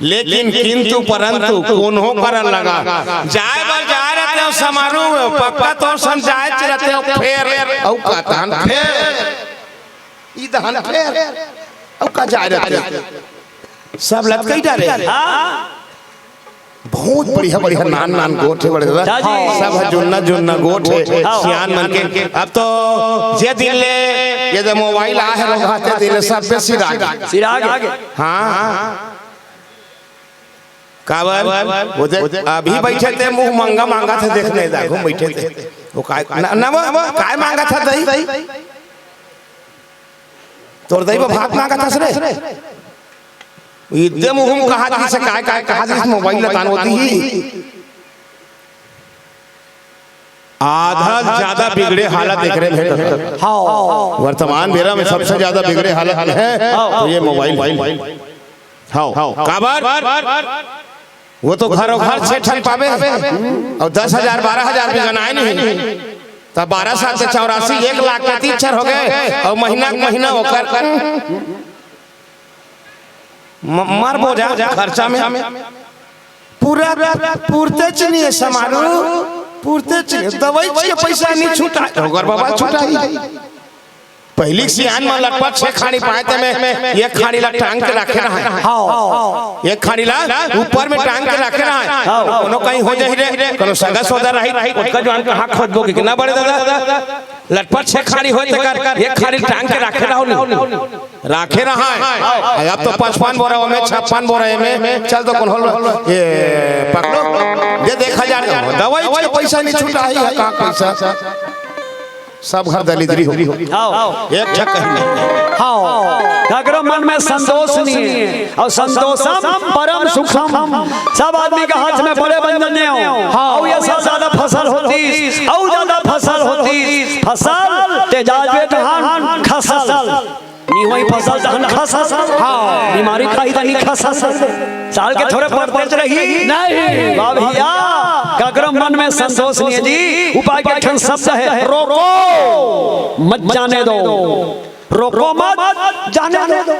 लेकिन, किंतु, परंतु, कोनो करन लगा। जाय बर जाय रहितेंव समारोह में, पक्का तोर संग जायच रहितेंव, फेर, अउ कतन फेर। ई दहन फेर, अउ का जाय रहितेंव। सब लतकई डारे। हाँ। बहुत बढ़िया, बढ़िया नान, नान गोठ हे बड़े दादा। हाँ जी। सब हे जुन्ना, जुन्ना गोठ हे, हाँ। सियान मन के। अब तो जे दिन ले ये जो मोबाइल आय हे, लोग आते दिन ले सब पे सिरा गे। सिरा गे। हाँ। काबर? वो देख, अभी बइठे ते मुंह मंगा मांगा थे, देखने जा, घूम बइठे ते। वो काय, न, न वो, वो काय मांगा था दई? तोर दई वो भात मांगा था सरे? इतने मुंह में कहा दिस, काय, काय कहा दिस, मोबाइल लतान होती ही। आधा ज्यादा बिगड़े हालत देख रहे हैं। हाँ। वर्तमान बेरा में सबसे ज्यादा बिगड़े हालत में है, हाँ। तो ये मोबाइल। हाँ। काबर? वो तो घरों घर छह ठन पाबे, अउ दस हजार, बारह हजार भी गनाए नहीं। तब बारह सात से चौरासी, एक लाख के तीन चार हो गए, अउ महीना, महीना ओकर म-, मरबो जा खर्चा में। पूरा पुरतेच नइ हे समारू, पुरतेच नइ हे। दवाई के पैसा नइ छूटा, ओकर बाबा छूटा ही। पहिली सियान मन लटपट छे खानी पाए ते में एक खानी ला टांग के राखे रहय। हाँ। एक खानी ला ऊपर में टांग के राखे रहय। हाँ। कोनो कहीं हो जाही रे, कोनो सगा सोदा रही, ओतका जुवान कहाँ खोजबो कि ना बड़े दादा? लटपट छे खानी होय तेकर एक खानी टांग के राखे रहो नी। राखे रहय। अब तो पचपन बोरा ओमे, छप्पन बोरा एमे, चल तो कौन होल, ये पकड़ो, दे दे एक हजार, दवाई के पैसा नहीं छूटा है, का पैसा? सब घर दलिद्री हो। हाँ। एक ठक कहीं नहीं। हाँ। काकरो मन में संतोष नहीं है। और संतोषम परम सुखम। सब आदमी के हाथ में बड़े बन जाने हो। हाँ। और ये सब ज्यादा फसल होती, और ज्यादा फसल होती। फसल ते जाजबे तहान खसल। नी होई फसल तहन खसल। हाँ। बीमारी खाही त नी खसल। साल के थोड़े पड़ते रही। नहीं। वाह भैया, काकरो मन में संतोष नहीं है जी। उपाय के ठन शब्द है, रोको, मत जाने दो। रोको मत जाने दो।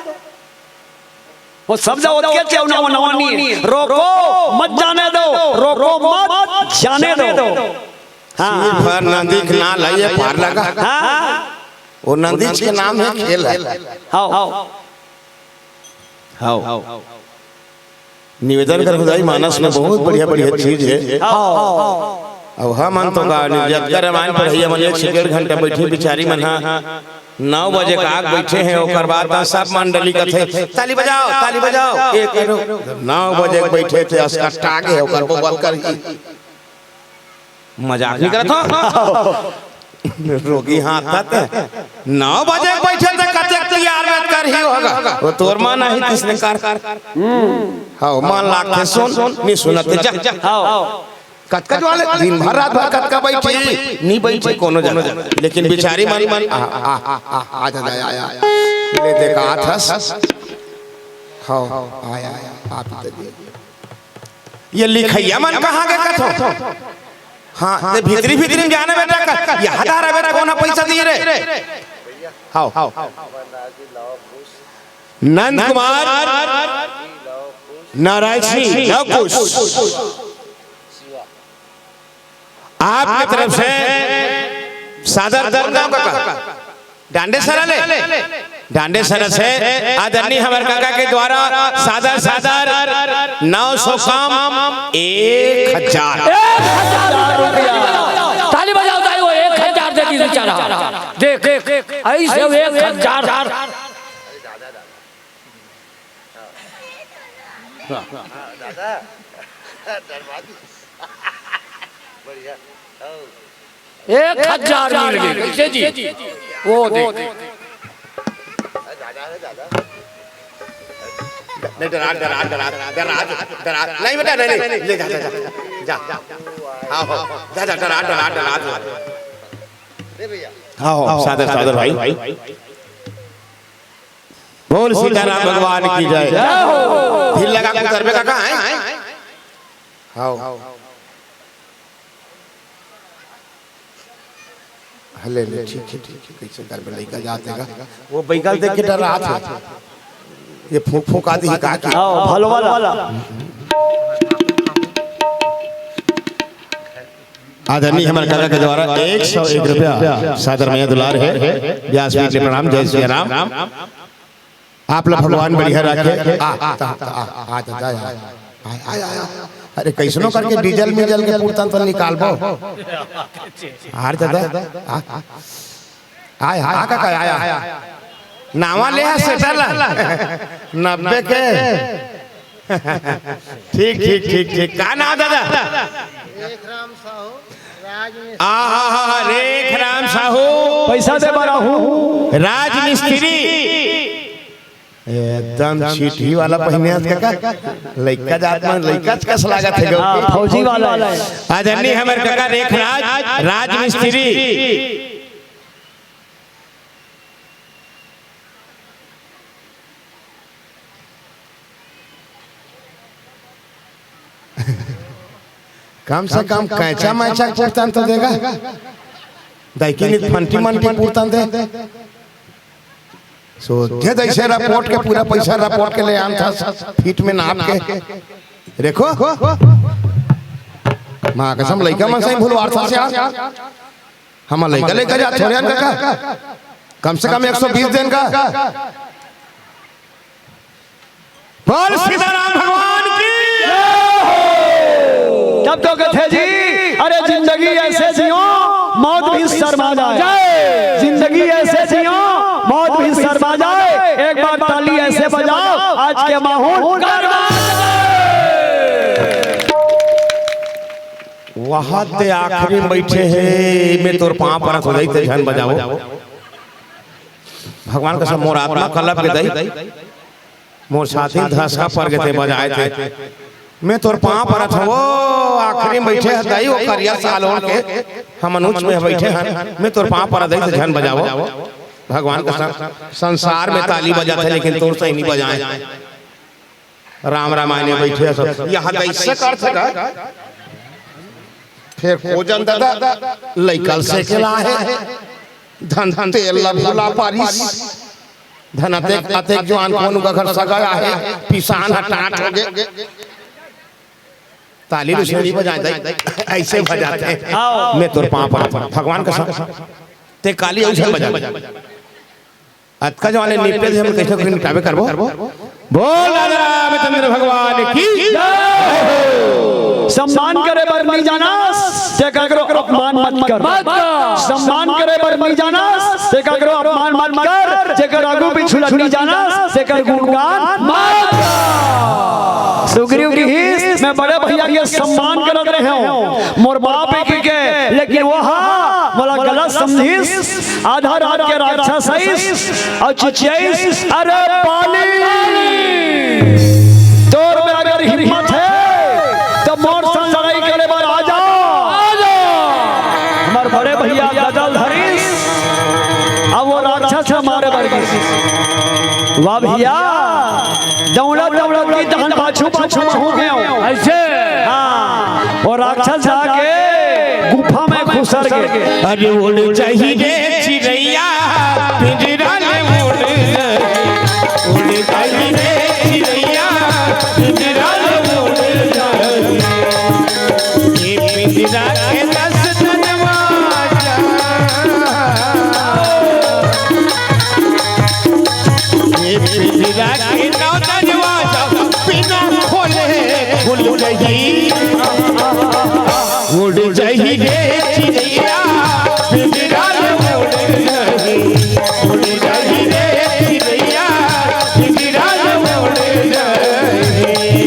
वो शब्द ओतके चेवना वो नवा नहीं है। रोको मत जाने दो, रोको मत जाने दो। हाँ। सिर भर नदी के ना लाइए पार लगा। हाँ। वो नदी के नाम है खेल है। हाँ। हाँ। निवेदन कर खुदाई मानस में बहुत बढ़िया बढ़िया चीज है। हाँ। अब हमन तो का नहीं, जब कर रामायण पढ़ैया मन एक से डेढ़ घंटा बैठी बिचारी मन हा, नौ बजे का आग बैठे हैं, ओकर बाद ना सब मंडली कथे, "ताली बजाओ, ताली बजाओ।" एक करो, नौ बजे के बैठे थे, अस्कट्टा के ओकर बबल कर ही। मजाक नहीं करत हो। रोगी हाथ तक नौ बजे के बैठे थे, कते तैयार में कर ही होगा। वो तोर माँ नहीं किसने कर। हाँ, मान लाग के सुन, नहीं सुनत जा। हाँ। कतका ज्वाले दिन भर रात भर कतका बैठी, नहीं बैठी कोनो जगह। लेकिन बिचारी मन, मन, आ, आ, आ, आ, आ, जा, जा, जा, जा। ले देखा हाथ हस। हाँ, आया, आया, आप ही तो ये। ये लिखैया मन कहाँ के कथो? हाँ, ये भीतरी भीतरी में जाना बेटा का, याद आ रहा बेटा, कौन पैसा दिए रे? हाँ। नंद कुमार नारायण सिंह लव कुश। आपके तरफ से सादर, कौन गांव का? डांडेसरा ले। डांडेसरा से आदरणीय हमर काका के द्वारा सादर, सादर नौ सौ कम एक हजार। एक हजार रुपया। ताली बजाओ, ताली, वो एक हजार दे दी बेचारा। देख, देख, ऐसे एक हजार। एक हजार मिल गए, कैसे जी? वो देख। नहीं, डरा, डरा, डरा, डरा, डरा, नहीं बेटा, नहीं, नहीं, ले जा, जा, जा, जा। हाँ, हाँ, जा, जा, डरा, डरा, डरा, डरा। हाँ, हाँ, सादर, सादर भाई। बोल सीताराम भगवान की जय। जय हो। फिर लगा कुतरबे का कहाँ है? हाँ। हले ले, ठीक है, ठीक है, कैसे करबे, लइका जात हे का? वो बैगल देख के डर रहा था। ये फूंक फूंक आदि ही का की? आओ, भलो वाला। आदरणीय हमर काका के द्वारा एक सौ एक रुपया सादर मया दुलार है। व्यासपीठ ले प्रणाम, जय सिया राम। आप ला भगवान बढ़िया रखे। आ, आ, आ, आ, आ, दादा, आ, आ, आ, आ, आ। अरे, कैसनो करके डीजल मीजल के पुरतन तो निकालबो। हार दादा, आ, आ, आ, आ, काका, आ, आ, आ। नावा ले आ, सेटल। नब्बे के। ठीक, ठीक, ठीक, ठीक। का नाव दादा? रेखराम साहू, राजमिस्त्री। आहा, हा, हा, रेखराम साहू। पैसा दे बर आहूं। राजमिस्त्री। एकदम चीटी वाला पहिने हस काका। लइका जात मन, लइका कस लागत हे गो। हाँ, फौजी वाला है। आदरणीय हमर काका रेखराज, राजमिस्त्री। कम से कम कैंचा मैचा के पुरतन तो देगा। दाई के नित फंटी मंटी पुरतन दे। सोझे जैसे रिपोर्ट के पूरा पैसा रिपोर्ट के ले आन था, फीट में नाप के। देखो, माँ कसम, लइका मन सही भुलवार था से यार। हम लइका लेकर जा छोड़े आन काका। कम से कम एक सौ बीस दिन का। बोल सीताराम भगवान की। तब तो कथे जी, अरे जिंदगी ऐसे जियो, मौत भी शर्मा जाए। जिंदगी ऐसे जियो, मौत भी शर्मा जाए। एक बार ताली ऐसे बजाओ, आज के माहौल गरमा जाए। वहां ते आखिरी में बैठे हे, मैं तोर पांव परत हों, ते झन बजाओ। भगवान कसम, मोर आत्मा कलप गे दाई, मोर छाती धसका पर गे ते बजाए ते। मैं तोर पांव परत हों, आखिरी में बैठे हे दाई, वो करिया साल ओढ़ के, हम ऊंच में बैठे हन, मैं तोर पांव परत दाई, ते झन बजाओ। भगवान कसम, संसार में ताली बजाथे, लेकिन तोर सही नहीं बजाए। राम रामायण में बैठे सब, यहाँ तो ऐसे करथे का? फिर खोजन दादा, लइका ल सेके ला हे, धन धन तेल ला भुला पारिस, धन अतेक, अतेक जुआन कोनो का घर सगा हे, पिसान ह टाट हो गे। ताली ल उसने नहीं बजाए दाई, ऐसे बजाथे। आओ। मैं तोर पांव परत हों, भगवान कसम, ते काली अइसे बजा। अतका जवान निपटे से हम कैसे कोई निपटाबे करबो? बोल राजा रामचंद्र भगवान की। सम्मान करे बर नहीं जाना, ते काकरो अपमान मत कर। मत कर। सम्मान करे बर नहीं जाना, ते काकरो अपमान मत कर। जेकर आगू पीछू ला नहीं जाना, तेकर गुणगान मत कर। सुग्रीव कहिस, मैं बड़े भैया के सम्मान करत रहे हों, मोर बाप एक के, लेकिन वो हा मोला गलत समझिस। आधा रात के राक्षस आइस अउ चिचियाइस, "अरे बाली, तोर में अगर हिम्मत हे त मोर संग लड़ाई करे बर आ जा।" हमर बड़े भैया गदा ल धरिस, अब वो राक्षस ल मारे बर गिस। वाह भैया, दौड़त दौड़त की तहन पाछू पाछू में हो गए हो। ऐसे? हाँ, वो राक्षस जाके गुफा में खुसर गए। अरे उड़ जाही रे चिरैया, पिंजरा ले उड़ जाही। उड़ जाही रे चिरैया, पिंजरा ले उड़ जाही। ये पिंजरा के दस दरवाजा, ये पिंजरा के नौ दरवाजा बिना खोले खुल गई। उड़ जाही रे चिड़ैया, पिंजरा ले उड़ जाही। उड़ जाही रे चिड़ैया, पिंजरा ले उड़ जाही।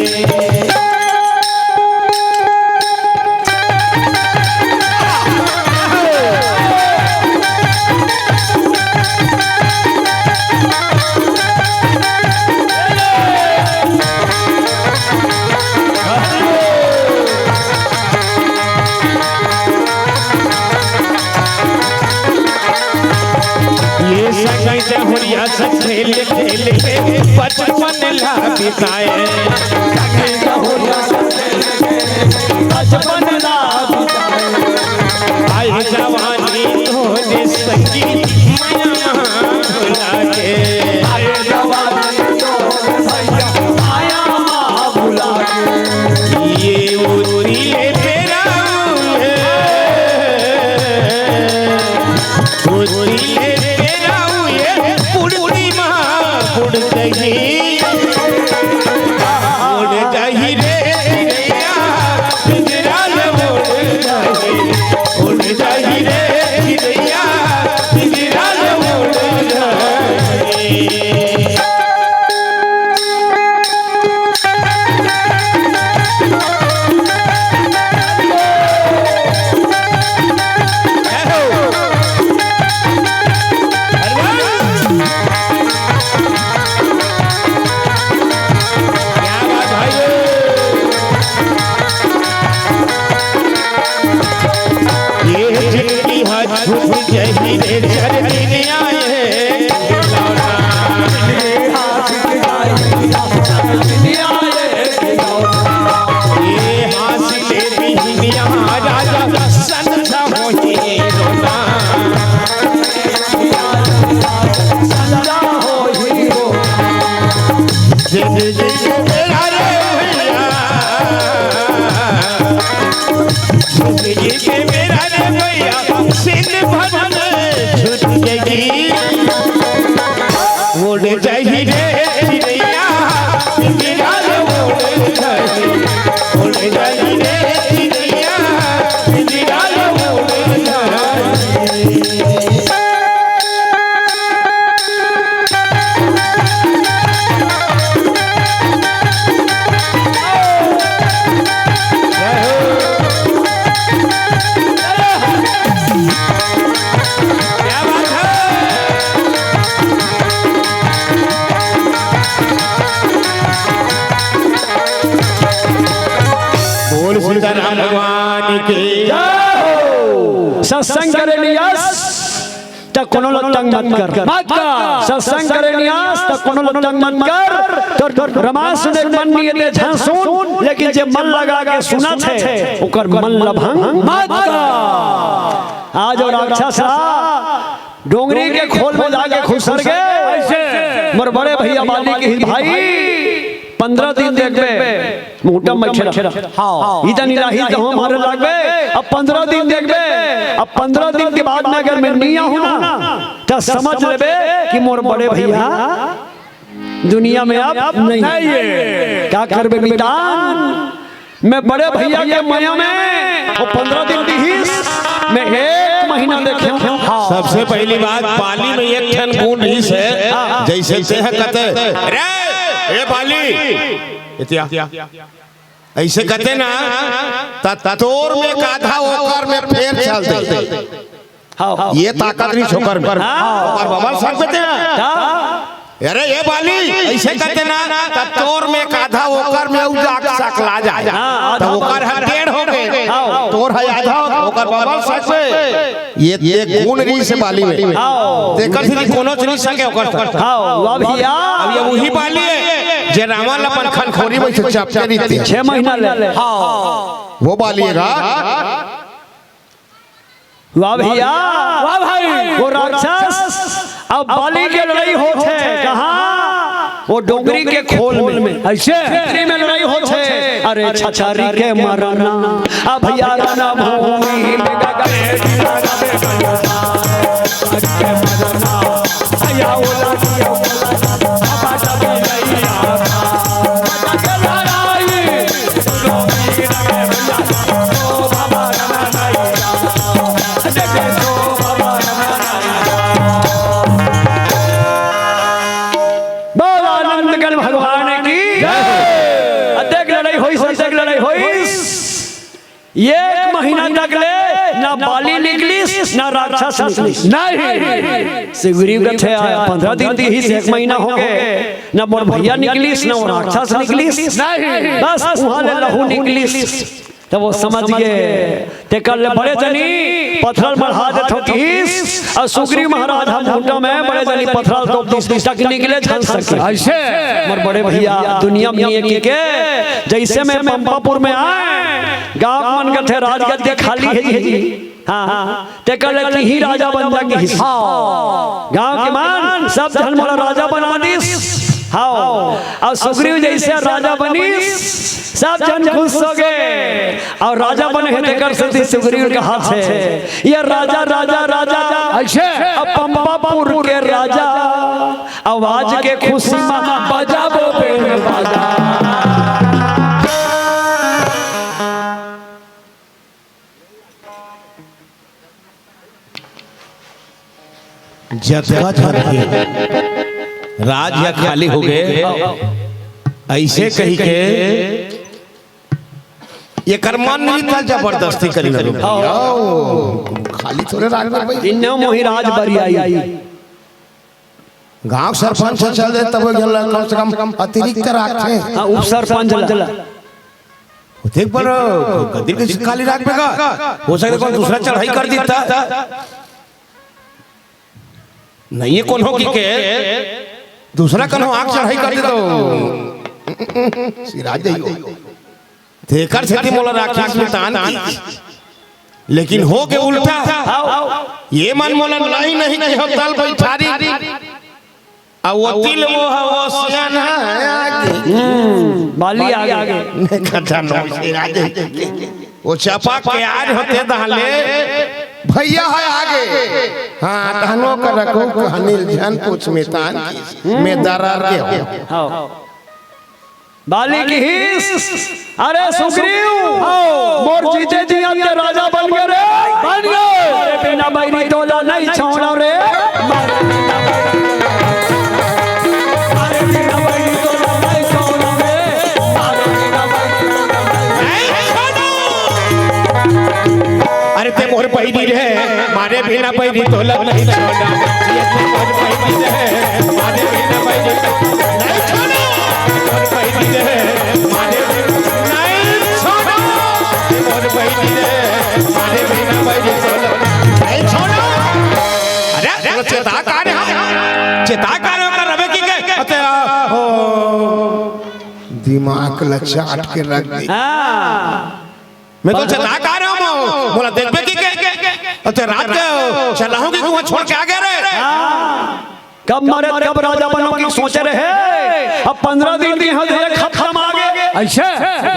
ये संगई जहुरिया संग खेल खेल के बचपन ला बिताए। संगई जहुरिया संग खेल के बचपन ला बिताए। आई जवानी तोरे संगी माया भुला के। आए जवानी तोरे भैया माया भुला के। ये उर्मी ले बेरा उर्मी ले बेरा ये पूर्णिमा बुड़ गई। उड़ गई रे चिड़िया, पिंजरा ले उड़ गई। उड़ गई रे उड़ जाही रे चिड़ैया, बिंदिया लो उड़ जाही। उड़ जाही रे चिड़ैया, बिंदिया लो उड़ जाही। क्या बात है? बोल सीताराम भगवान की। सत्संग करे नियस, त कोनो ल तंग मत कर। मत कर। सत्संग करे नियस, त कोनो ल तंग मत कर। तोर रमास सुने के मन नइ हे ते झन सुन, लेकिन जे मन लगा के सुनत हे, ओकर मन ल भंग मत कर। आज ओ राक्षस ह डोंगरी के खोल में जाके खुसर गे। कैसे? मोर बड़े भैया बाली के ही भाई, पंद्रह दिन देखबे, मुहूटा में खेला। हाँ। इतनी राही तो हम मारे लागबे, अब पंद्रह दिन देखबे, अब पंद्रह दिन के बाद में अगर मैं नइ आहूँ ना, त समझ लेबे कि मोर बड़े भैया दुनिया में अब नइ हे। नइ हे। का करबे मितान? मैं बड़े भैया के मया में वो पंद्रह दिन दिहिस, मैं एक महीना देखे हूँ। हाँ। सबसे पहली बात, बाली में एक ठन गुण रिहिस हे, हाँ। जैसे तेह कथे, "रे, ए बाली, इतिया, ऐसे कथे ना, त तोर में एक आधा ओकर में फेर चल दे।" हाँ, हाँ। ये ताकत रिहिस ओकर में। हाँ। ओकर बबल सकबे तें। हाँ। अरे ए बाली, ऐसे कथे ना, त तोर में एक आधा ओकर में अउ जाके सकला जाए। हाँ, त आधा ओकर ह डेढ़ होगे। हाँ। तोर ह आधा, ओकर बबल सकबे। ये, ये गुण रिहिस हे बाली में। हाँ। तेकर से कोनो चीज नइ सके ओकर से। हाँ, वाह भैया। अब ये उही बाली हे, जे रावण ल अपन खनखोरी में से चपके रहिथे। छह महीना ले। हाँ। वो बाली हे गा। वाह भैया। वाह भाई। वो राक्षस, अब बाली के लड़ाई होथे। कहाँ? वो डोंगरी के खोल में। ऐसे? डोंगरी में लड़ाई होथे। अरे छछरी के मरना, अब भैया रणभूमि में गगन। बोल आनंद गण भगवान की। अतेक लड़ाई होइस, अतेक लड़ाई होइस। एक महीना तक ले ना बाली निकलिस, ना राक्षस निकलिस। नहीं। सुग्रीव कथे, "पंद्रह दिन दिहिस, एक महीना होगे, ना मोर भैया निकलिस, ना वो राक्षस निकलिस।" नहीं। बस उहाँ ले लहू निकलिस। तब वो समझ गे, तेकर ले बड़े जनी पथरा ल मढ़ा देथों किहिस, अउ सुग्रीव महाराज ह मुहूटा में बड़े जनी पथरा ल तोप दिस, ताकि निकले झन सके। ऐसे? मोर बड़े भैया दुनिया में नइ हे कहिके, जैसे मैं पंपापुर में आए, गाँव मन कथे राजगद्दी खाली हे जी। हाँ, हाँ। तेकर ले तिही राजा बन जा किहिस। हाँ। गाँव के मन सब झन मोला राजा बना दिस। हाँ। अउ सुग्रीव जैसे राजा बनिस, सब झन खुश होगे। अउ राजा बने हे तेकर सेती सुग्रीव कहाथे, "ये राजा, राजा, राजा।" ऐसे? अब पंपापुर के राजा, अउ आज के खुशी में बजाबो बेल बाजा। जतका झन के राज ह खाली होगे, ऐसे कहिके एकर मन नइ था, जबरदस्ती करे लगो। खाली थोरे राज बर भाई। इन्नो मोही राज बरियाई। गांव सरपंच चल दे, तब एक झन ला कम से कम अतिरिक्त राखथे। हाँ, उप सरपंच ला। देख पर गद्दी के खाली राखबे का? हो सकथे कोनो दूसरा चढ़ाई कर देथे। नइ हे कोनो कहिके, दूसरा कोनो आके चढ़ाई कर देथे त सिरा जइयो। तेकर सेती मोला राखिस मितान की। लेकिन होगे उल्टा। ये मन मोला नहीं, नहीं कहे तल बइठारी। अउ वो तिल वो ह, वो सियान ह, आगे। हम्म, बाली आगे। नहीं कथा नो, सिरा जइयो। वो चपा के आज होथे तहाँ ले। भैया हे आगे। हाँ, तहनो कर रखो कहानी ल झन पूछ, मैं तान की, मैं दरार के हूँ। हाँ। बाली किहिस, "अरे सुग्रीव, मोर जीजे जी आज के राजा बन गे रे, बन गे। अरे बिना बैरी तोला नहीं छोड़ो रे।" अरे ते मोर बहिनी रे, मारे बिना बहिनी तोला नहीं छोड़ा। ये ते मोर बहिनी रे, मारे बिना बहिनी नहीं छोड़ा। मोर बहिनी रे, मारे बिना नहीं छोड़ा। ये मोर बहिनी रे, मारे बिना बहिनी तोला नहीं छोड़ा। अरे, चेता का रे हम? चेता का रे कर रबे की के? अते, ओ, दिमाग ल चाट के रख दे। हाँ। मैं तो चेता का रहा हूँ, मोला देखबे की के? अच्छा, रात के चला हूँ कि कुआं छोड़ के आ गया रे? हाँ। कब मरे, कब राजा बनो की सोचे रहे। अब पंद्रह दिन के यहाँ एक हफ्ता में आ गए। ऐसे?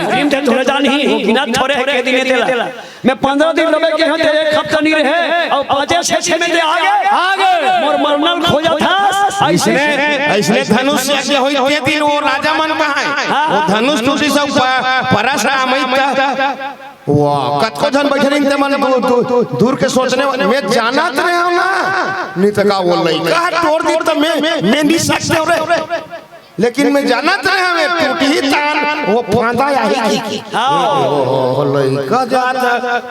दिन थे थोड़े जान ही, गिना थोड़े है के दिन तेला। मैं पंद्रह दिन रबे के यहाँ एक हफ्ता नहीं रहे, और पाँचे छह, छह में ते आ गए। आ गए। मोर मरनल खोजा था। ऐसने, ऐसने धनुष यज्ञ होई ते दिन वो राजा मन कहाँ है? हाँ। वो धनुष टूटी सब प-, परस राम ही था। वाह, कतको झन बैठे रहिन ते मन दू-, दू-, दूर के सोचने वाले, मैं जानत रहे हूँ ना, नहीं तो का वो लइका टोर दी तो मैं, मैं नहीं सकते हो रे। लेकिन मैं जानत रहे हूँ, मैं टूट ही तान, वो फांदा यही की। हाँ। ओ, लइका जात,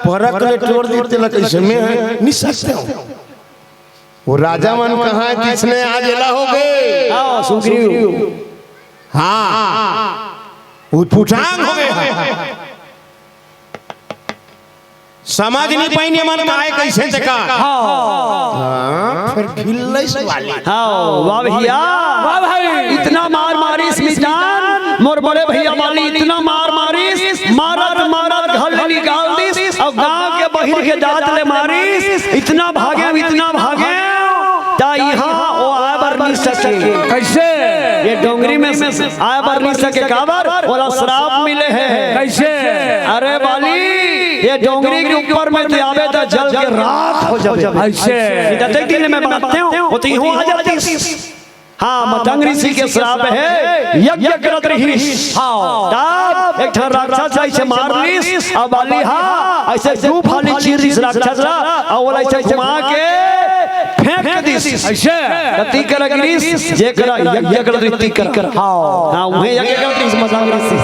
परक ले टोर दी ते लगे से मैं नहीं सकते हो। वो राजा मन कहाँ किसने आज एला हो गए? हाँ, सुग्रीव। हाँ, वो पुटांग हो गए। समझ नहीं पाइन ये मन काय कैसे ते का। हाँ। हाँ, फिर भिल्लैस वाली। हाँ, वाह भैया। वाह भाई। इतना मार मारिस मितान, मोर बड़े भैया वाली इतना मार मारिस, मारत मारत घर ले निकाल दिस, और गांव के बहिर के जात ले मारिस, इतना भागे, इतना भागे, ता यहाँ वो आए बर नहीं सके। कैसे? ये डोंगरी में से आए बर नहीं सके, काबर? ओला श्राप मिले है। कैसे? अरे बाली, ये डोंगरी के ऊपर में ते आवे त जल के राख हो जावे। ऐसे। सीधा तक दिन में बांटते हो, वो तो यूं आ जाती। हाँ, मतंग ऋषि के श्राप है, यज्ञ करत रहिस। हाँ। तब एक ठन राक्षस ऐसे मार लिस, अब बाली हा ऐसे दू फाली चीर दिस राक्षस ला, और ओला ऐसे घुमा के फेंक दिस। ऐसे। त तीकर गिरिस, जेकरा यज्ञ करत रहिस तीकर। हाँ। हाँ, उहे यज्ञ करत रहिस मतंग ऋषि।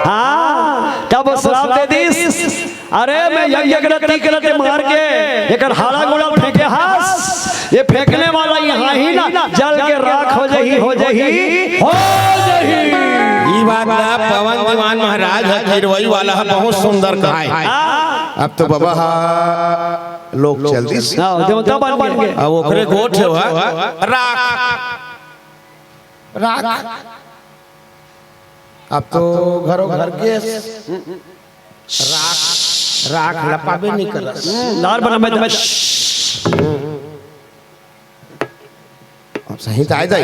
हाँ, तब श्राप दे दिस। अरे मैं यज्ञ करत तीकर ते मार के एकर हाला गोला फेंके हस, ये फेंकने वाला यहाँ ही ना जल के राख हो जाही, हो जाही, हो जाही। ई बात ला पवन दीवान महाराज ह, किरवई वाला ह, बहुत सुंदर कहाय। हाँ। अब तो बाबा हा लोग चल दिस। हाँ, देवता बन गए। अब ओकरे गोठ हे, राख, राख। अब तो घरो घर गैस। राख, राख लपाबे नहीं करस। लार बना मैं, मैं अब सही तो आए जाए।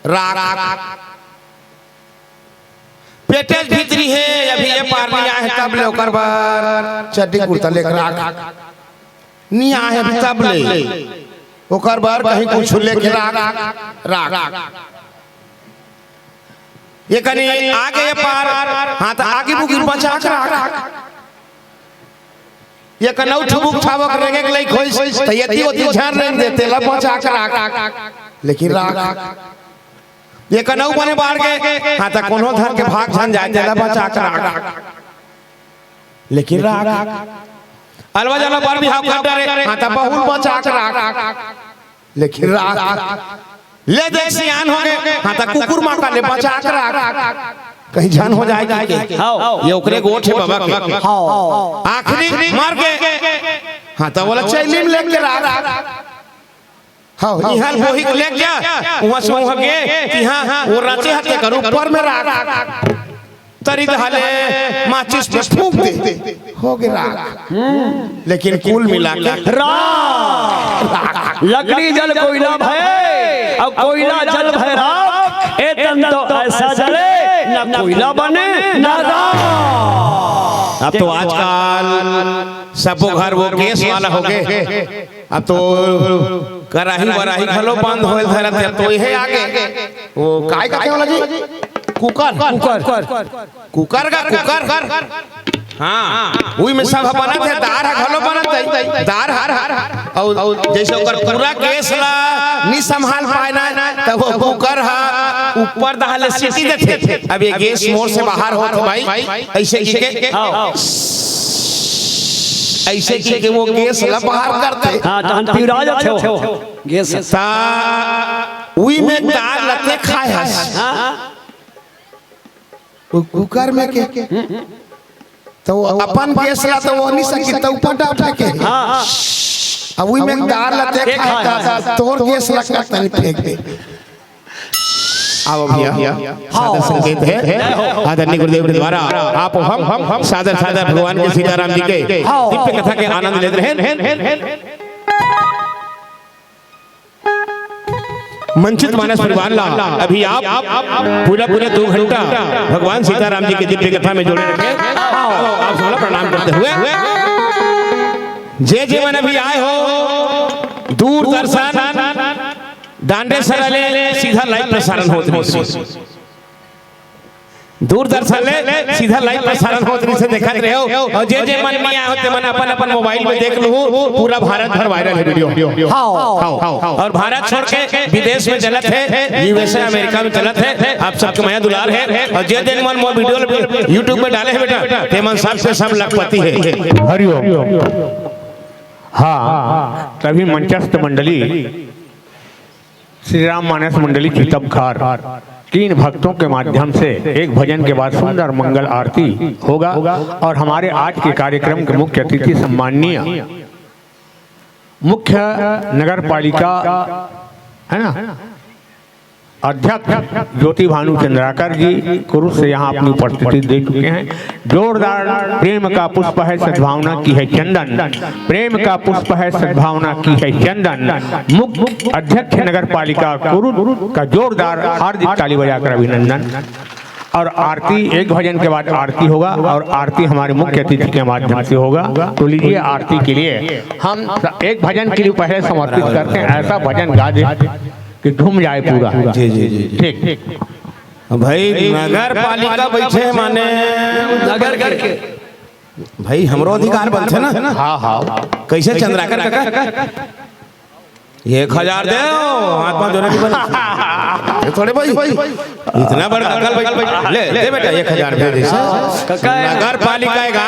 राख। पेटेच भीतरी हे, अभी ये पार नहीं आए, तब ले ओकर बर चड्डी कुर्ता लेके राख। नहीं आए अभी तब ले। ओकर बर कहीं कुछ लेके राख, राख। ये कनी आगे ये पार, हाँ, तो आगे बुगिर बचा के राख। ये कनऊ ठुबुक ठाबक रेंगे के लइक होइस, तो ये ती ओती झन रेंग दे, तेला बचा के राख। लेकिन राख। ये कनऊ बने बाढ़ के, हाँ, तो कोनो धर के भाग झन जाए, तेला बचा के राख। लेकिन राख। अलवा जला बर बिहाव कर डरे, हाँ, तो बहुल बचा के राख। लेकिन राख। ले देख सियान हो गए, हाँ, तो कुकुर माँ का ले बचा के राख। कहीं झन हो जाए कि के। हाँ। ये ओकरे गोठ हे बाबा के। हाँ। आखिरी मर के, हाँ, तो बोला चैली में लेके राख। हाँ, इहाँ बोही के लेके जा, वहाँ से वहाँ गे, कि हाँ, वो राचे हत्या कर ऊपर में राख। तरी दहाले माचिस में फूंक दे, हो गए राख। लेकिन कुल मिला के राख। लकड़ी जल कोइला भय, अब कोइला जल भय राख। ए तन तो ऐसा जले, ना कोइला बने, ना राख। अब तो आजकल सबो घर वो गैस वाला हो गए। अब तो कराही वराही घलो बंद होए धरत है, तो यह आगे वो काय कहते वाला जी, कुकर, कुकर, कुकर का कुकर। हाँ, वही में सब बनत है, दार ह घलो बनत है, दार ह। और जैसे ओकर पूरा गैस ला नहीं संभाल पाए ना, तो वो कुकर ह ऊपर दहा ले सीटी देथे। अब ये गैस मोर से बाहर होत भाई, ऐसे की के ऐसे की के वो गैस ला बाहर करथे। हाँ, तहन पिवरा जाथे वो गैस। ता उही में दार लते खाए हस। हाँ। वो कुकर में के, तो वो अपन गैस ला तो वो नहीं सकी, तो ऊपर डाल फेंके। हाँ। अब उही में दार लते खाए, ता तोर गैस ला कतनी फेंक दे। आओ भैया, सादर संकेत है। आदरणीय गुरुदेव के द्वारा आप हम, हम सादर, सादर भगवान के सीताराम जी के दिव्य कथा के आनंद लेत रहे। मंचित मानस परिवार ला अभी आप पूरा, पूरा दो घंटा भगवान सीताराम जी के दिव्य कथा में जोड़े रखे। आओ, आप सबला प्रणाम करते हुए, जे जे मन अभी आए हो, दूरदर्शन डांडेसरा ले सीधा लाइव प्रसारण होत रहिस। दूरदर्शन ले सीधा लाइव प्रसारण होत रहिस, देखत रहे हो। और जे जे मन नहीं आए हो, ते मन अपन अपन मोबाइल में देख लू, पूरा भारत भर वायरल है वीडियो। हाँ। हाँ। और भारत छोड़ के विदेश में चलत है, यूएसए अमेरिका में चलत है, आप सबके मया दुलार है। और जे जे मन मोर वीडियो YouTube में डाले हैं बेटा, ते मन सबसे सब लखपति है। हरिओम। हाँ, तभी मंचस्थ मंडली श्री राम मानस मंडली चितमखार की इन भक्तों के माध्यम से एक भजन के बाद सुंदर मंगल आरती होगा। और हमारे आज के कार्यक्रम के मुख्य अतिथि सम्माननीय मुख्य नगर पालिका, है ना, अध्यक्ष ज्योति भानु चंद्राकर जी कुरुद से यहाँ अपनी उपस्थिति दे चुके हैं। जोरदार प्रेम का पुष्प है सद्भावना की है चंदन, प्रेम का पुष्प है सद्भावना की है चंदन। मुख्य अध्यक्ष नगर पालिका कुरुद का जोरदार हार्दिक ताली बजाकर अभिनंदन। और आरती, एक भजन के बाद आरती होगा और आरती हमारे मुख्य अतिथि के माध्यम से होगा। तो लीजिए, आरती के लिए हम एक भजन के लिए पहले समर्पित करते हैं, ऐसा भजन गा दे कि घूम जाए पूरा। जी, जी, जी, जी। ठीक। भाई, नगर पालिका बैठे माने नगर करके। भाई, हमरो अधिकार बनथे ना। हाँ, हाँ। कैसे चंद्राकर काका? एक हजार दे, हाथ में जोरे नहीं बने। ये थोड़े भाई, इतना बड़ा अकल भाई, ले, ले बेटा, एक हजार दे दे। काका है। नगर पालिका है का?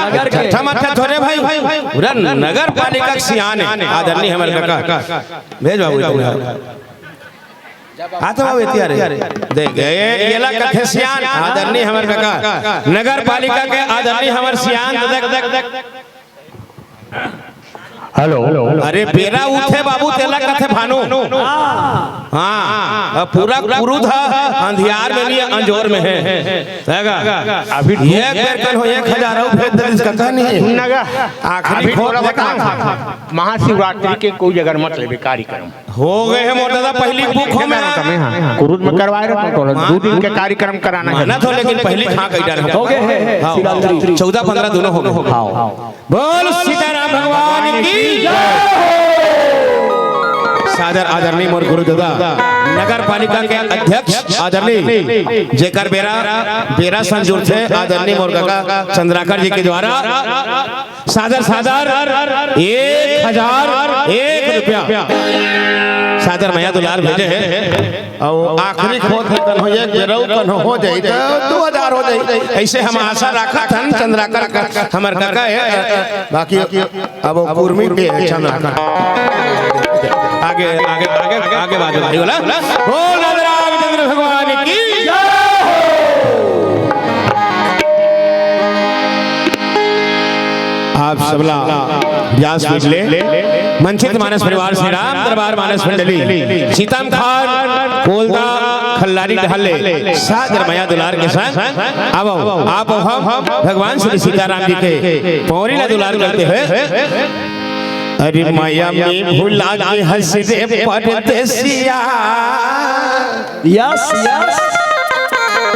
नगर के। अच्छा, मत थोड़े भाई, पूरा नगर पालिका के सियान है, आदरणीय हमर काका। भेज बाबू, इतना। आ तो बाबू, एतिया रे। देख, ये, ये ला कथे सियान, आदरणीय हमर काका। नगर पालिका के आदरणीय हमर सियान, देख, देख, देख। हेलो। अरे, बेरा उठे बाबू, तेला कथे भानु। हाँ, अब पूरा कुरुद ह, अंधियार में भी अंजोर में है। हैगा? अभी एक बेर कन हो, एक हजार अउ भेज दे, इसका कहा नहीं। नगा। आखिरी अभी खोल थोड़ा देखा। बताओ, महाशिवरात्रि के कोई जगह मत लेबे कार्यक्रम। हो गए हैं मोर दादा, पहली बुक हो मैं। हाँ, हाँ, कुरुद में करवाए रहे तो हाँ। दो दिन के कार्यक्रम कराना है। माना तो, लेकिन पहली खा गई डाल हो गए हैं हाँ। शिवरात्रि। चौदह पंद्रह दोनों हो गए। हाँ। बोल सीताराम भगवान की जय हो। सादर आदरणीय मोर गुरु दादा नगर पालिका के अध्यक्ष आदरणीय जेकर बेरा, बेरा संजुर थे आदरणीय मोर काका चंद्राकर जी के द्वारा सादर, सादर एक हजार एक रुपया सादर मया दुलार भेजे हैं। और आखिरी खोज है, कन्हो एक बेरऊ कन्हो हो जाई तो दो हजार हो जाई। ऐसे हम आशा रखा था चंद्राकर का, हमर काका है, बाकी अब वो कुर्मी पे है चंद्राकर। आगे, आगे, आगे, आगे बाजू भाई बोला, बोल राम चंद्र भगवान की जय हो। आप सबला व्यासपीठ ले मंचित मानस परिवार श्री राम दरबार मानस मंडली सीतम खान कोलदा खल्लारी ढाले सादर मया दुलार के संग अब आप हम भगवान श्री सीताराम जी के पौरी ला दुलार करते हुए अरे मया में भुला के हंस रे परदेसिया। Yes, yes.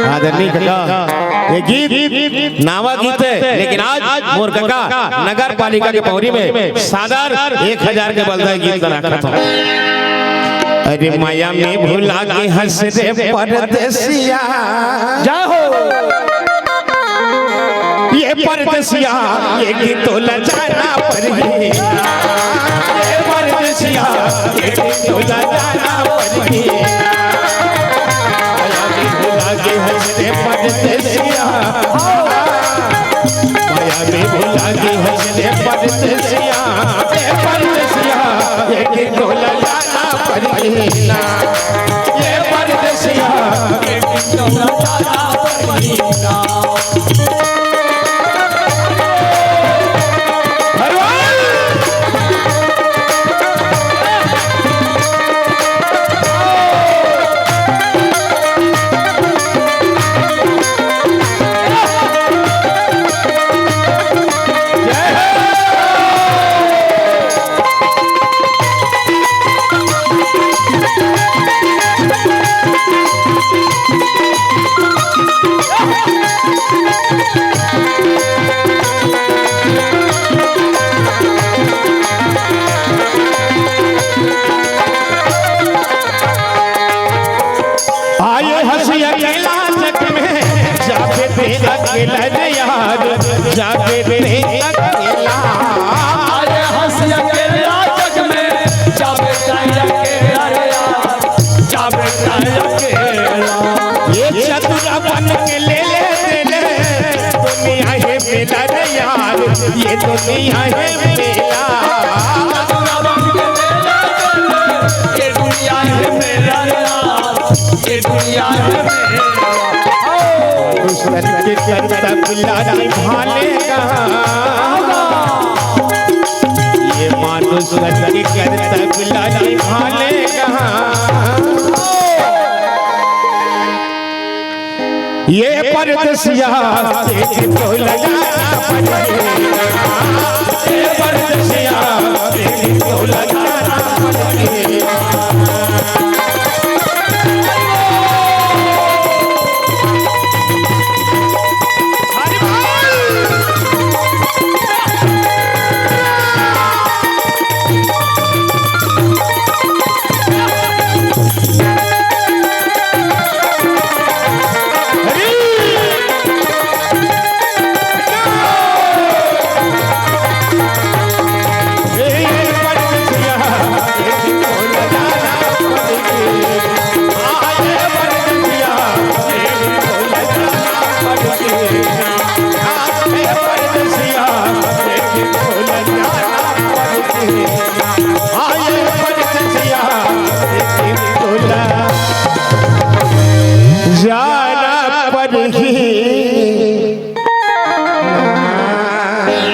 आदरणीय काका ये गीत नावा गीत है, लेकिन आज मोर कका नगर पालिका के पौरी में सादर एक हजार के बलदा गीत ला राखत हंव। अरे मया में भुला गे हस रे परदेसिया। जय हो। ये परदेसिया, ये गीत तोला जाना परही। ये परदेसिया, ये गीत तोला जाना परही। मया में भुला गे हस रे परदेसिया। मया में भुला गे हस रे परदेसिया। ए परदेसिया, ये गीत तोला जाना परही ना। ये परदेसिया, ये गीत तोला जाना परही ना। आए हंसी अकेला जग में, जाबे ते अकेला रे यार, जाबे ते अकेला। आए हंसी अकेला जग में, जाबे ते अकेला रे यार, जाबे ते अकेला। ये चतुरा बन के ले ले, ले ले, दुनिया है मेला रे यार, ये दुनिया है मेला। ये दुनिया है मेला यार, ये दुनिया है मेला। मानुष तन के करतब लाली भाले कहाँ, ये मानुष तन के करतब लाली भाले कहाँ। ये परदेसिया, तेरी तो लगाना पड़ेगा। ये परदेसिया, तेरी तो लगाना पड़ेगा। जाना पड़ही।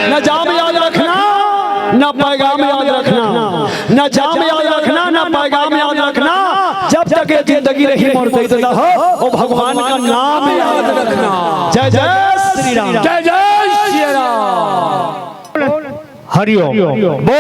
न जाम याद रखना, न पैगाम याद रखना, न जाम याद रखना, न पैगाम याद रखना। जब तक ये जिंदगी रही मोर दई ददा हो, ओ भगवान का नाम याद रखना। जय जय श्री राम। जय जय श्री राम। हरिओम।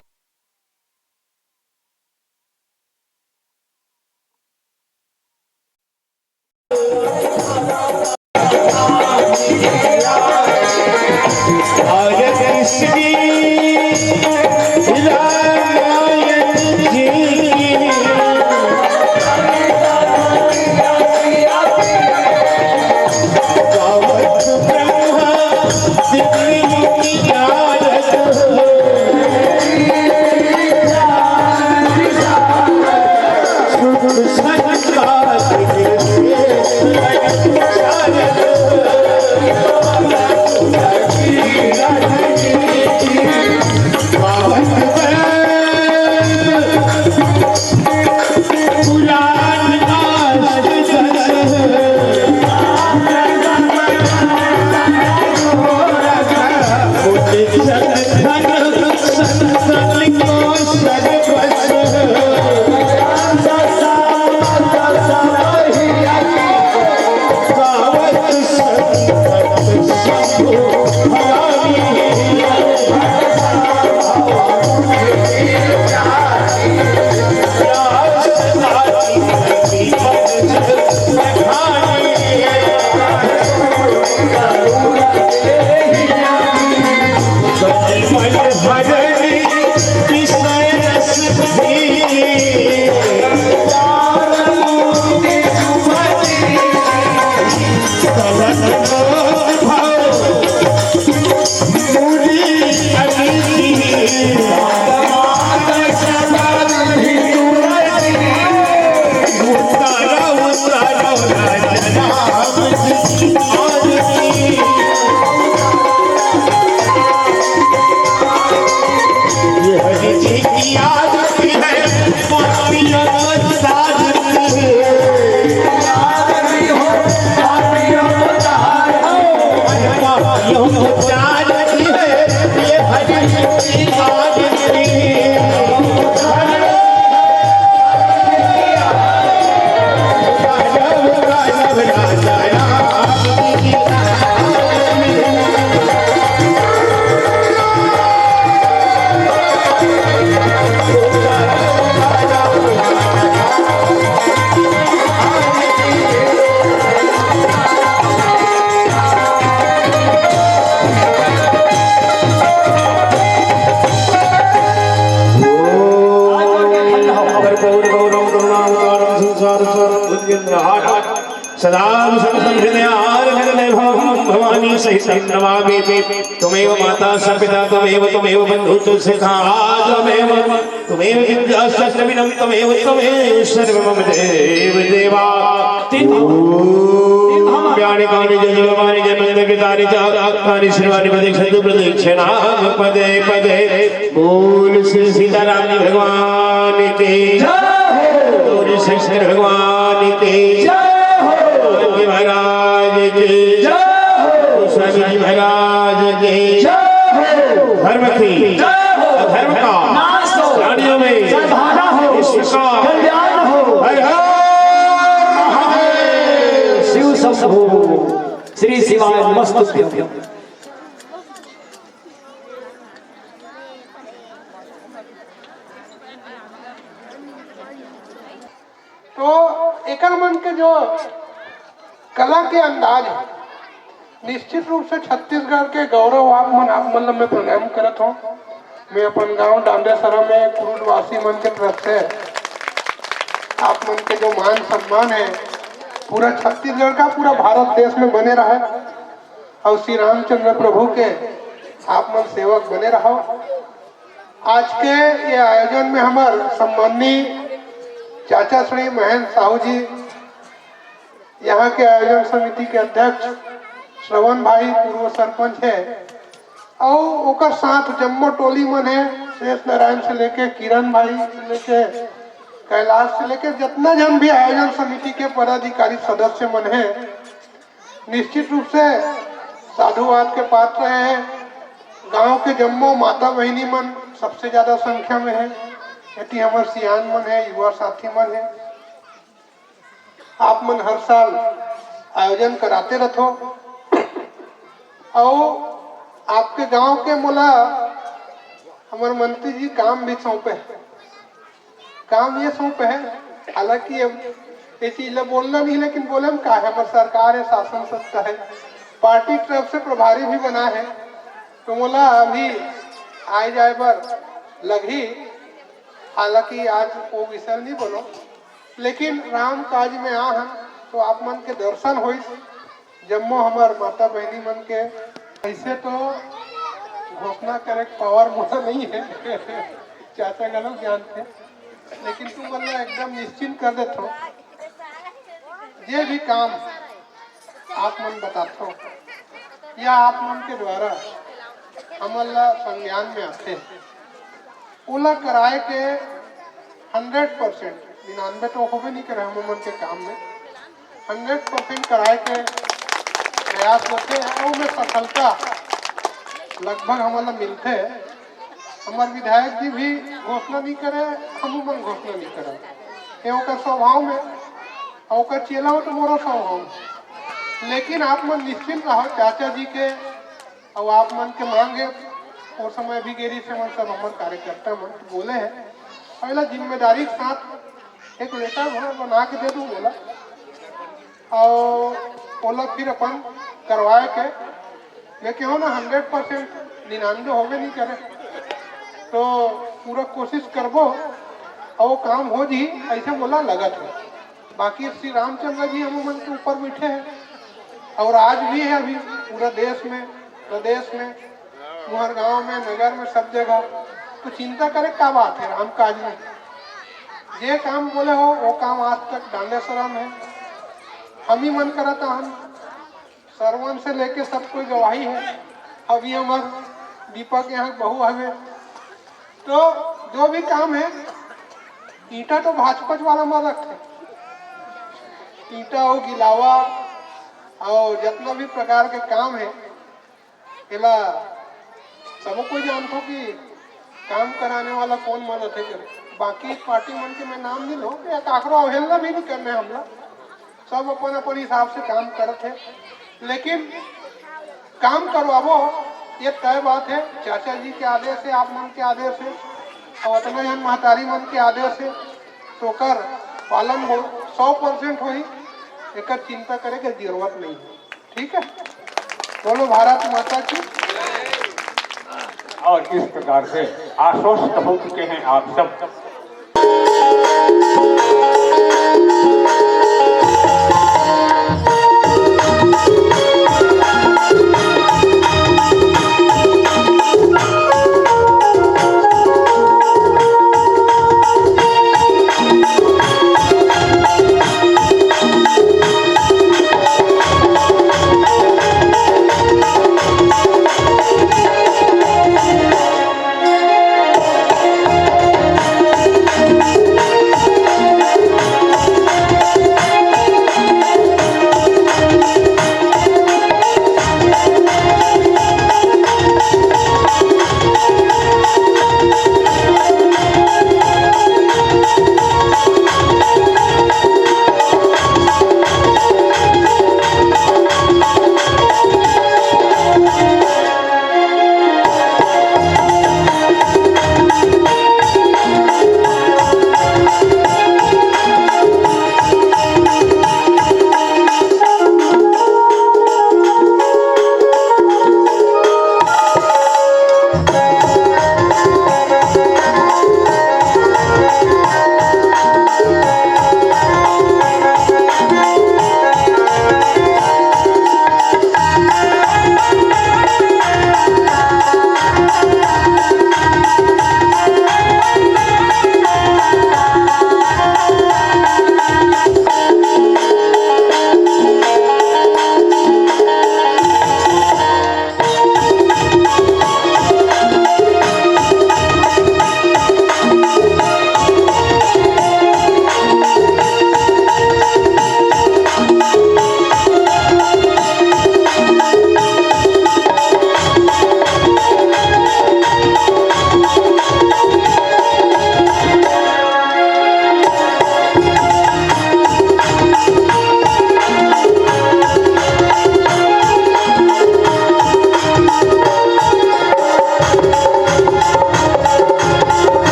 उद्विग्नहार सदा संसंहृदयार वैभवं भवानी सहितं नमामि। त्वमेव माता स पिता त्वमेव त्वमेव बन्धु च सखा। त्वमेव त्वमेव विद्या च द्रविणं त्वमेव त्वमेव सर्वं मम देव देवा। तीन धाम। तीन धाम। ॐ यानि कानि च सर्वाणि च मन्त्रकृतानि च तानि सर्वाणि प्रदक्षन्तु प्रदक्षिणां पदे पदे। बोल श्री सीताराम जी भगवान की। जय हो। बोल शंकर भगवान की। जय हो। हनुमान जी महाराज की। जय हो। स्वामी जी महाराज की। जय हो। धर्म की। जय हो। अधर्म का। नाश हो। प्राणियों में। सद्भावना हो। विश्व का। कल्याण हो। हर हर महादेव। शिव शंभो। श्री शिवाय नमस्तुभ्यं। तो एकर मन के जो कला के अंदाज है, निश्चित रूप से छत्तीसगढ़ के गौरव आप मन, आप मन ला मैं प्रणाम करत हूँ। मैं अपन गांव डांडेसरा में कुरुडवासी मन के तरफ से आप मन के जो मान सम्मान है, पूरा छत्तीसगढ़ का, पूरा भारत देश में बने रहे। और श्री रामचंद्र प्रभु के आप मन सेवक बने रहो। आज के ये आयोजन में हमार सम्माननीय चाचा श्री महेंद्र साहू जी, यहाँ के आयोजन समिति के अध्यक्ष श्रवण भाई, पूर्व सरपंच है, और ओकर साथ जम्मो टोली मन है, शेष नारायण से लेके किरण भाई से लेके कैलाश से लेके जितना जन भी आयोजन समिति के पदाधिकारी सदस्य मन है, निश्चित रूप से साधुवाद के पात्र है। गांव के जम्मो माता बहिनी मन सबसे ज्यादा संख्या में है, यदि हमार सियान मन है, युवा साथी मन है, आप मन हर साल आयोजन कराते रथो। और आपके गांव के मोला हमार मंत्री जी काम भी सौंपे है, काम ये सौंपे है। हालांकि अब ये चीज ला बोलना नहीं, लेकिन बोले हम का है, हमार सरकार है, शासन सत्ता है, पार्टी की तरफ से प्रभारी भी बना है, तो मोला अभी आए जाए बर लगही। हालांकि आज वो विषय नहीं बोलो, लेकिन राम काज में आ हन तो आप मन के दर्शन होइस, जम्मो हमार माता बहिनी मन के। ऐसे तो घोषणा करे के पावर मोला नहीं है, चाचा गलत जानते, लेकिन तुम मन ला एकदम निश्चिंत कर देथो। जे भी काम आप मन बताथो या आप मन के द्वारा हमन ला संज्ञान में आथे, ओला कराए के हंड्रेड परसेंट, निन्यानवे तो होबे नहीं करे हम मन के काम में, हंड्रेड परसेंट कराए के प्रयास होथे और ओमे सफलता लगभग हमन ला मिलथे। हमार विधायक जी भी घोषणा नहीं करे, हम मन घोषणा नहीं करे, ये ओकर स्वभाव में, और ओकर चेला हो तो मोरो स्वभाव में। लेकिन आप मन निश्चिंत रहो, चाचा जी के और आप मन के मांग है, वो समय भी गेरी से मन सब हमर कार्यकर्ता मन तो बोले हैं, पहला जिम्मेदारी के साथ एक लेटर भर बना के दे दूं बोला, और ओला फिर अपन करवाए के, मैं कहूँ ना हंड्रेड परसेंट, निन्यानवे होबे नहीं करे, तो पूरा कोशिश करबो और वो काम हो जी, ऐसे मोला लगत है। बाकी श्री रामचंद्र जी हम मन के ऊपर बैठे हैं और आज भी है अभी पूरा देश में, प्रदेश में, तुहर गांव में, नगर में, सब जगह। तो चिंता करे का बात है राम काज में? जे काम बोले हो वो काम आज तक डांडेसरा में हम ही मन करत हन। सरवन से लेके सब कोई गवाही है। अभी हमर दीपक यहाँ बहू हवे, तो जो भी काम है, ईंटा तो भाजपच वाला मन रखथे, ईंटा हो, गिलावा और जितना भी प्रकार के काम है, एला सबो कोई जानथो कि काम कराने वाला कौन मन रथे करे। बाकी पार्टी मन के मैं नाम नहीं लूँ, या काकरो अवहेलना भी नहीं करना है हमला। सब अपन अपन हिसाब से काम करत है, लेकिन काम करवाबो, ये तय बात है। चाचा जी के आदेश है, आप मन के आदेश है, और अतना जन महतारी मन के आदेश है, तो ओकर पालन हो, सौ परसेंट होही, एकर चिंता करे के जरूरत नहीं है। ठीक है, बोलो भारत माता की। और इस प्रकार से आश्वस्त हो चुके हैं आप सब।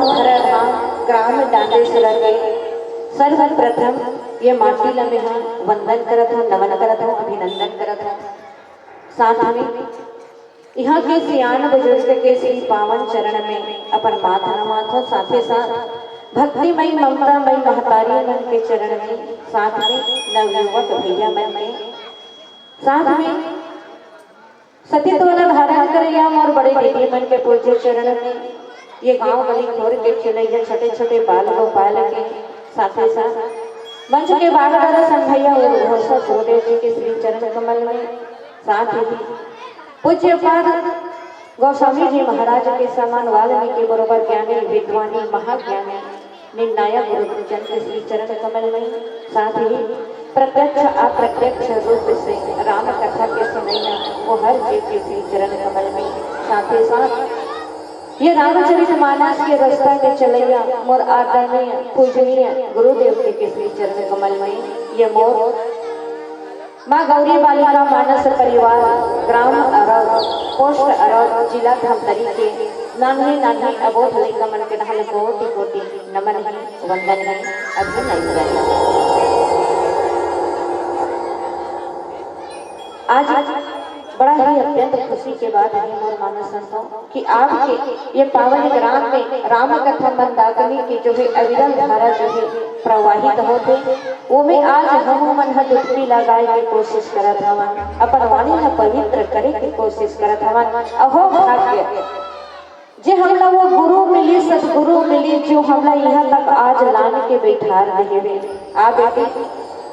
धरा धाम ग्राम डांडेसरा के सर्वप्रथम ये माटी ला मेहा वंदन करत हूँ, नमन करत हूँ, अभिनंदन करत हूँ। साथ में यहाँ के सियान बुजुर्ग के श्री पावन चरण में अपन माथ नमात हूँ, साथे साथ भक्तिमय ममतामय महतारी मन के चरण में, साथ में नवयुवक भैया मन के, साथ में सती तोला धारण करैया मोर बड़े दीदी मन के पूज्य चरण में, ये गांव गली खोर के खेलैया छोटे छोटे बाल गोपाल के, साथे साथ मंच के बागदारा संघैया और घोषा छोटे जी के श्री चरण कमल में, साथ ही पूज्य पाद गोस्वामी जी महाराज के समान वाल्मीकि बरोबर ज्ञानी विद्वानी महाज्ञानी निर्णायक गुरु जन के श्री चरण कमल में, साथ ही प्रत्यक्ष अप्रत्यक्ष रूप से राम कथा के सुनैया वो हर जीव के श्री चरण कमल में, साथ ही साथ ये रामचरित मानस के रास्ता के चलैया मोर आदरणीय पूजनीय गुरुदेव जी के श्री चरण कमल में ये मोर माँ गौरी बालिका मानस परिवार ग्राम अरौद, पोस्ट अरौद, जिला धमतरी के नान्हे नान्हे अबोध लइका मन के डहार ले कोटि कोटि नमन हे, वंदन हे, अभिनंदन हे। आज बड़ा ही अत्यंत खुशी के बात है मोर मानस संतों कि आपके ये पावन ग्राम में राम कथा मंदाकिनी की जो है अविरल धारा जो है प्रवाहित होत हे, वो में आज हम मन ह डुबकी लगाए के कोशिश करत हवन, अपन वाणी ला पवित्र करे के कोशिश करत हवन। अहो भाग्य जे हमला वो गुरु मिली, सतगुरु मिली, जो हमला यहाँ तक आज लान के बैठार दे हे। आ बेटी,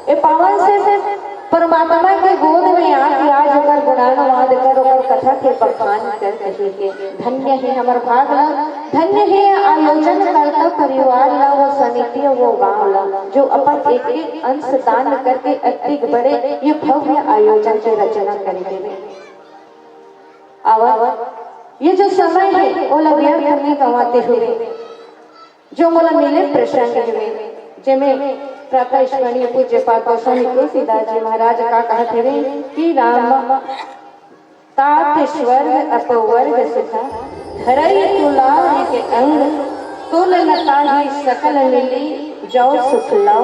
ए पावन से परमात्मा के गोद में आके आज ओकर गुणानुवाद कर, ओकर कथा के बखान कर कहे के धन्य हे हमर भाग ला, धन्य हे आयोजन करता परिवार ला, वो समिति, वो गांव ला, जो अपन एक एक अंश दान करके अतिक बड़े ये भव्य आयोजन के रचना करे हे। आवा, ये जो समय हे, ओला व्यर्थ नहीं गंवाते हुए, जो मोला मिले प्रसंग में, जेमे प्रातः स्मरणीय पूज्य पाद गोस्वामी तुलसीदास जी महाराज का कहत हवे कि राम तात स्वर्ग अपवर्ग सुख, धरई तुला एक अंग, तुल न ताहि सकल मिली, जो सुख लव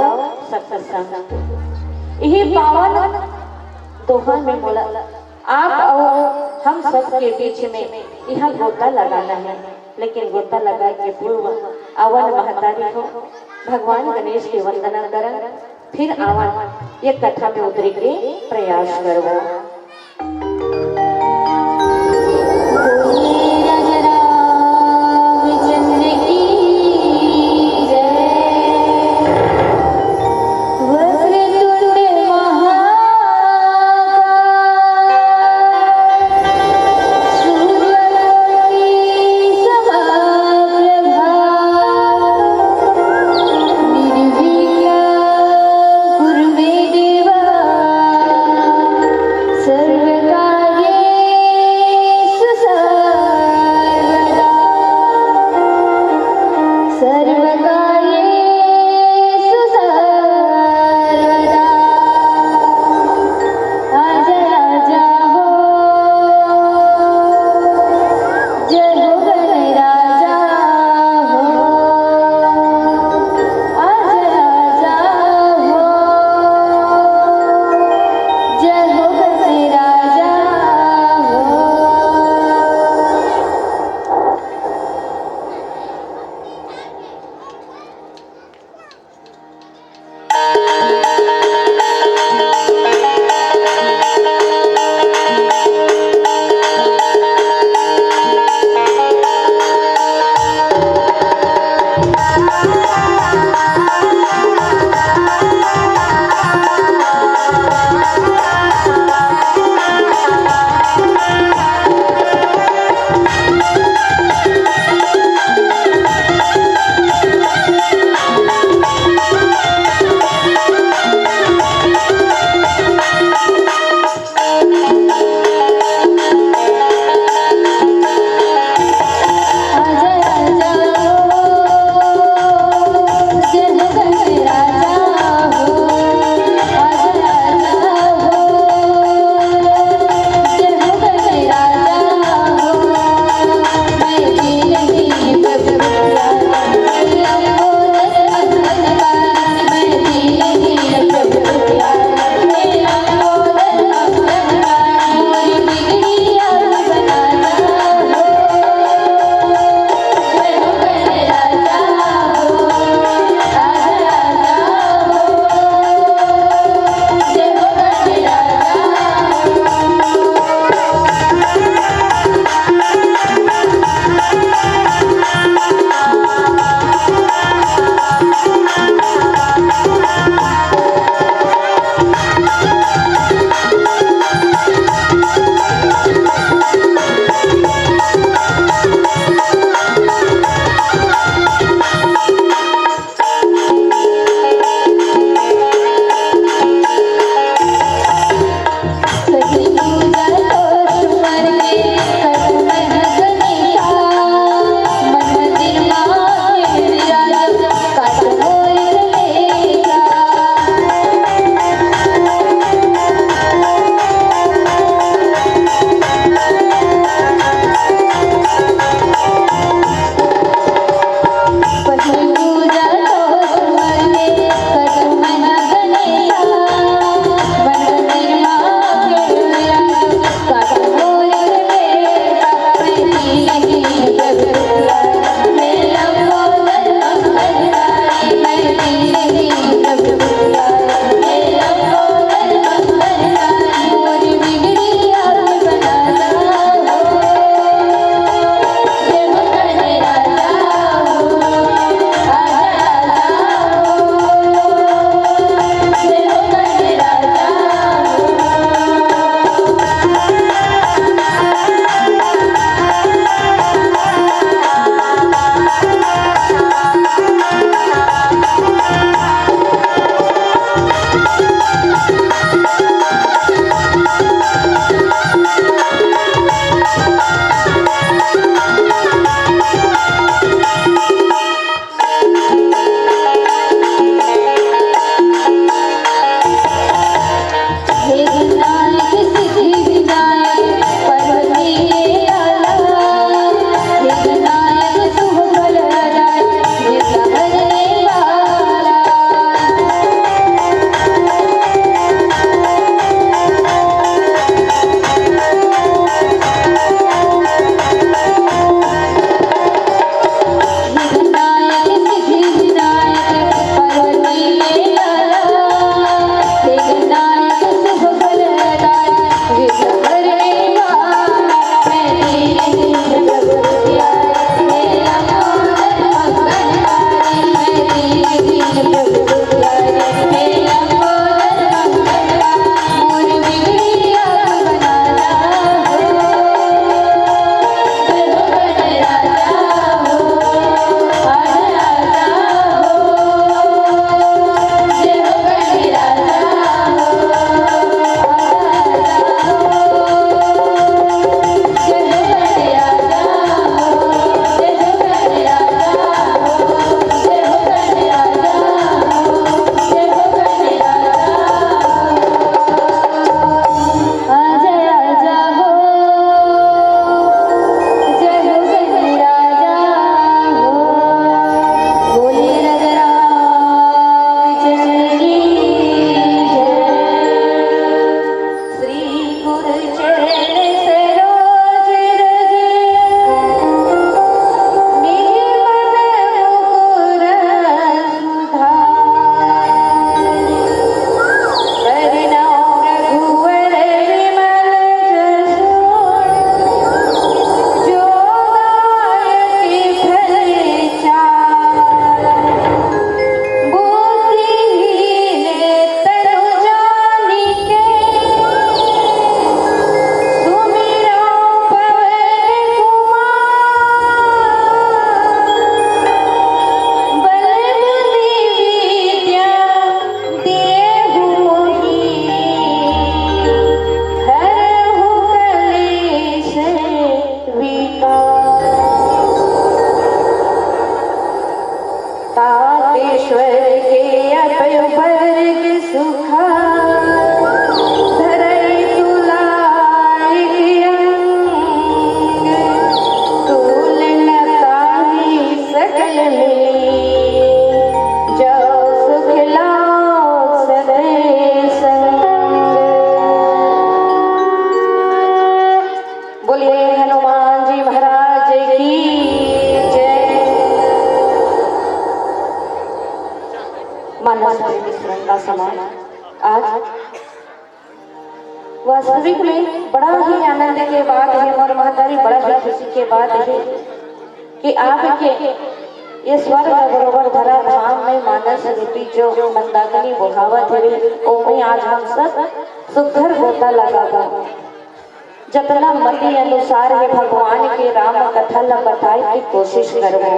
सत्संग। यही पावन दोहा में मोला आप अउ हम सब के बीच में यहाँ गोता लगाना है, लेकिन गोता लगाए के पूर्व आवन महतारी हो, भगवान गणेश के वंदना करन, फिर आवन ये कथा में उतरे के प्रयास करबो। बोले राजा रामचंद्र की जय। वक्रतुंड महाकाय, सूर्यकोटि समप्रभा, निर्विघ्नं कुरु मे देव, सर्वकार्येषु हनुमान जी महाराज की जय। मानस प्रेमी श्रद्धा समाज, आज वास्तविक में बड़ा ही आनंद के बात हे और महतारी बड़ा ही खुशी के बात हे कि आपके ये स्वर्ग बरोबर धरा धाम में मानस रूपी जो मंदाकिनी बोहावत हे, ओमे आज हम सब सुघर गोता लगाबो। जतना मति अनुसार हे भगवान के राम कथा ल बताए के कोशिश करबो।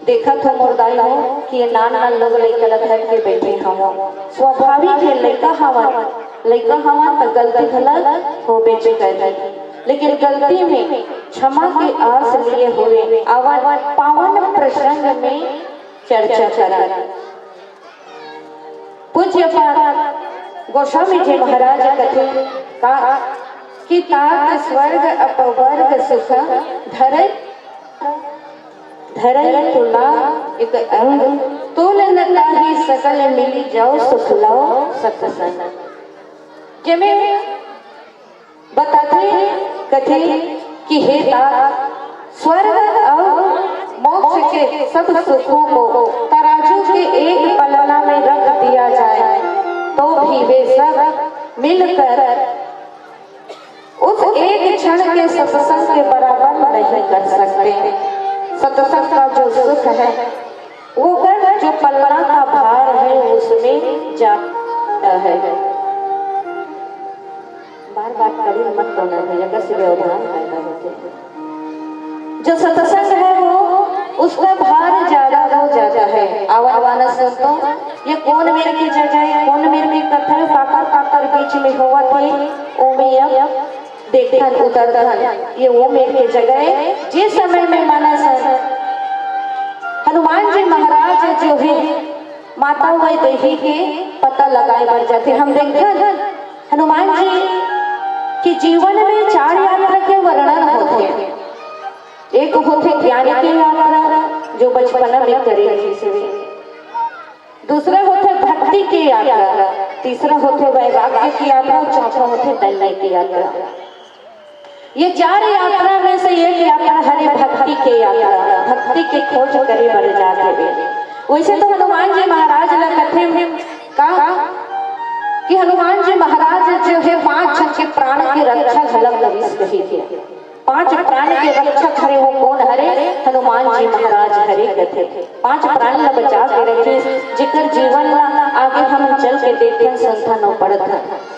देखत हो मोर दाई हो कि ये नान नान लोग लइका ल धर के बैठे हवं। स्वाभाविक हे, लइका हवन, लइका हवन त गलती घलत होबेच करही, लेकिन गलती में क्षमा के आस लिए हुए आवन पावन प्रसंग में चर्चा करन। पूज्य पाद गोस्वामी जी महाराज कथे का कि ताक स्वर्ग अपवर्ग सुख धरई, धरई तुला एक अंग, तोल न ताहि सकल मिलि जाउ सुख लव सत्संग। जेमे बताथे, कथे कि हे तात, स्वर्ग अउ मोक्ष के सब सुखों को तराजू के एक पलना में रख दिया जाए, तो भी वे सब मिलकर उस एक क्षण के सत्संग के बराबर नहीं कर सकते। सत्संग का जो सुख है, वो कर जो पलना का भार है, उसमें जाता है। बार बार कड़ी मत करना भैया, कैसे व्यवधान पैदा होते हैं। जो सत्संग है, वो उसका भार ज्यादा हो जाता है। आवर मानस संतों, ये कोन मेर के जगह हे, कोन मेर के कथा हे, काकर काकर बीच में होवत हे, ओमे अब देखथन उतरथन। ये वो मेर के जगह हे, जे समय में मानस हनुमान जी महाराज जो हे, माता वैदेही के पता लगाए बर जाथे। हम देखथन हनुमान जी के जीवन में चार यात्रा के वर्णन होथे। एक होथे ज्ञान के यात्रा, जो बचपना में करे रहिस हे। दूसरा होथे भक्ति के यात्रा, तीसरा होथे वैराग्य की यात्रा, चौथा होथे दैन्य की यात्रा। ये चार यात्रा में से एक यात्रा हरे भक्ति के यात्रा, भक्ति के खोज करे बर जात हवे। वैसे तो हनुमान जी महाराज ला कथे का कि हनुमान जी महाराज जो हे पांच झन के प्राण के रक्षा घलक करिस कहिथे। पांच प्राण के रक्षक हरे वो कोन हरे? हनुमान जी महाराज हरे कथे। पांच प्राण ला बचा के रखे, जेकर जीवन ला आगे हम चल के देखथन, सुनथन अउ पढ़थन।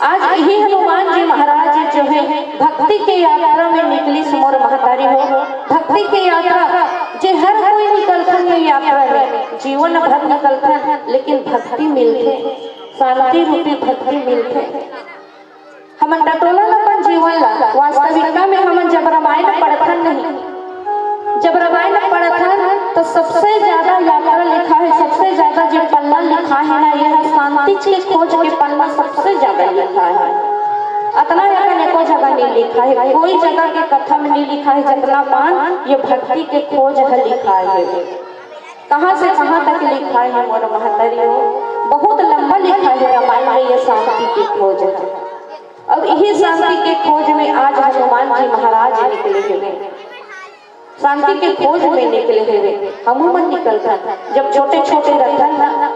आज इही हनुमान जी महाराज जो हे भक्ति के यात्रा में निकलिस मोर महतारी हो। भक्ति के यात्रा जे हर कोई निकलथन ये यात्रा में, जीवन भर निकलथन, लेकिन भक्ति मिलथे, शांति रूपी भक्ति मिलथे। हमन टटोलन अपन जीवन ला। वास्तविकता में हमन जब रामायण पढ़थन नहीं, जब रामायण पढ़थन तो सबसे ज्यादा यात्रा लिखा हे, सबसे ज्यादा जो पन्ना लिखा हे ना, ये ह शांति के खोज के पन्ना सबसे ज्यादा लिखा हे। अतना ज्यादा एको जगह नहीं लिखा हे, कोई जगह के कथा में नहीं लिखा हे, जितना पान ये भक्ति के खोज ह लिखा हे। कहाँ से कहाँ तक लिखा हे मोर महतारी हो, बहुत लंबा लिखा हे रामायण में ये शांति के खोज ह। अब इही शांति के खोज में आज हनुमान जी महाराज निकले हवे, शांति के खोज में निकले हवे। हमू मन निकलथन, जब छोटे छोटे रथन ना,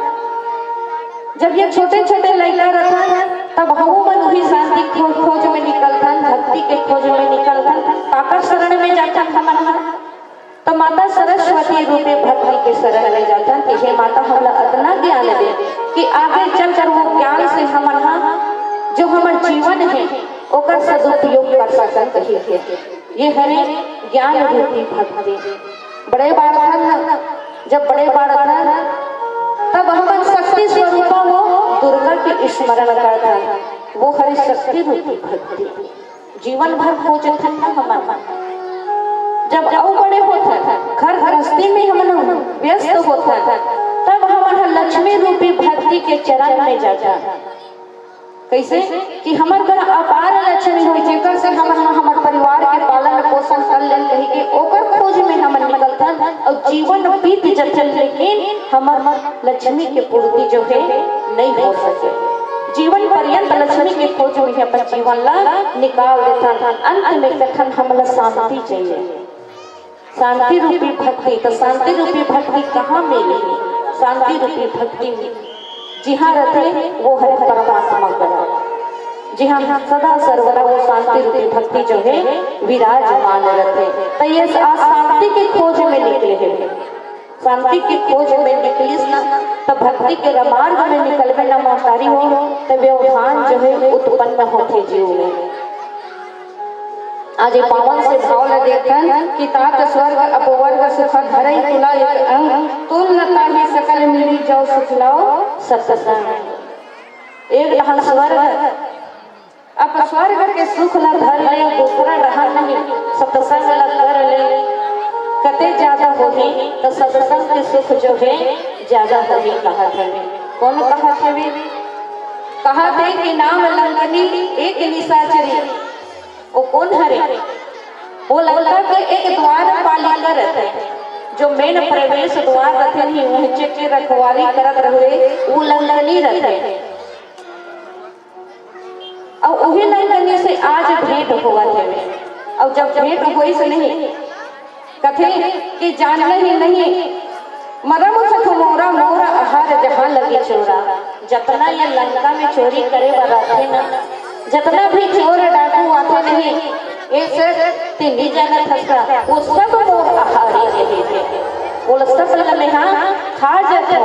जब ये छोटे छोटे लइका रथन, तब हमू मन उही शांति खो-, खोज में निकलथन, भक्ति के खोज में निकलथन। काकर शरण में जाथन हमन ह? तो माता सरस्वती रूपे भक्ति के शरण में जाथन कि हे माता, हमला अतना ज्ञान दे कि आगे चलकर वो ज्ञान से हमन ह जो हमर जीवन हे ओकर सदुपयोग कर सकन कहिके। ये हरे ज्ञान रूपी भक्ति। बड़े बाढ़थन, जब बड़े बाढ़थन तब हमन शक्ति स्वरूपा वो दुर्गा के स्मरण करथन। वो हरे शक्ति रूपी भक्ति। जीवन भर खोजथन ना हमन। जब अउ बड़े होथन, घर गृहस्थी में हमन व्यस्त होथन, तब हमन ह लक्ष्मी रूपी भक्ति के चरण में जाथन। कैसे कि हमर घर अपार लक्ष्मी होय, जेकर से हमन ह हमर परिवार के पालन पोषण कर लेन कहिके ओकर खोज में हमन निकलथन और जीवन बीत जथे, लेकिन हमर लक्ष्मी के पूर्ति जो हे नहीं हो सके। जीवन पर्यंत लक्ष्मी के खोज में ही अपन जीवन ला निकाल देथन। अंत में कथन, हमला शांति चाहिए, शांति रूपी भक्ति। तो शांति रूपी भक्ति कहाँ मिलही? शांति रूपी भक्ति जिहाँ रथे, वो हरे परमात्मा करा, जिहाँ सदा सर्वदा वो शांति रूपी भक्ति जो है विराजमान रथे। तो ये आज शांति के खोज में निकले हैं। शांति के खोज में निकलिस ना, त भक्ति के मार्ग में निकलबे ना महतारी हो, त व्यवधान जो है उत्पन्न होथे जीव में। आज ये पावन से भाव ला देखन कि तात स्वर्ग अपवर्ग सुख धरई तुला एक अंग, तुल न ताहि सकल मिली जौ सुख लौ सत्संग। एक डहन स्वर्ग, अब स्वर्ग के सुख ला धर ले, दूसरा डहर नहीं, सत्संग ला कर ले, कते ज्यादा होही, तो सत्संग के सुख जो है, ज्यादा होही, कहत हवे। कौन कहत हवे? कहत हे कि नाम लंकनी एक निशाचरी। वो कौन हरे? वो लंका के एक द्वारपालिका रथे, जो मेन प्रवेश द्वार रथे नहीं, वहीं चेक के रखवारी करत रहे, वो लंकनी रथे। अउ उही लंकनी से आज भेंट होवत हवे। अउ जब भेंट होइस नहीं, कथे कि जान ही नहीं, मरम सख मोरा, मोरा आहार जहाँ लगी चोरा। जतना ये लंका में चोरी करे वाला थे ना, जतना भी चोर डाकू आथे नहीं, ये सब तीन ही जन थसका, वो सब मोर आहारी रहे थे। वो सब लमेहा खा जाते।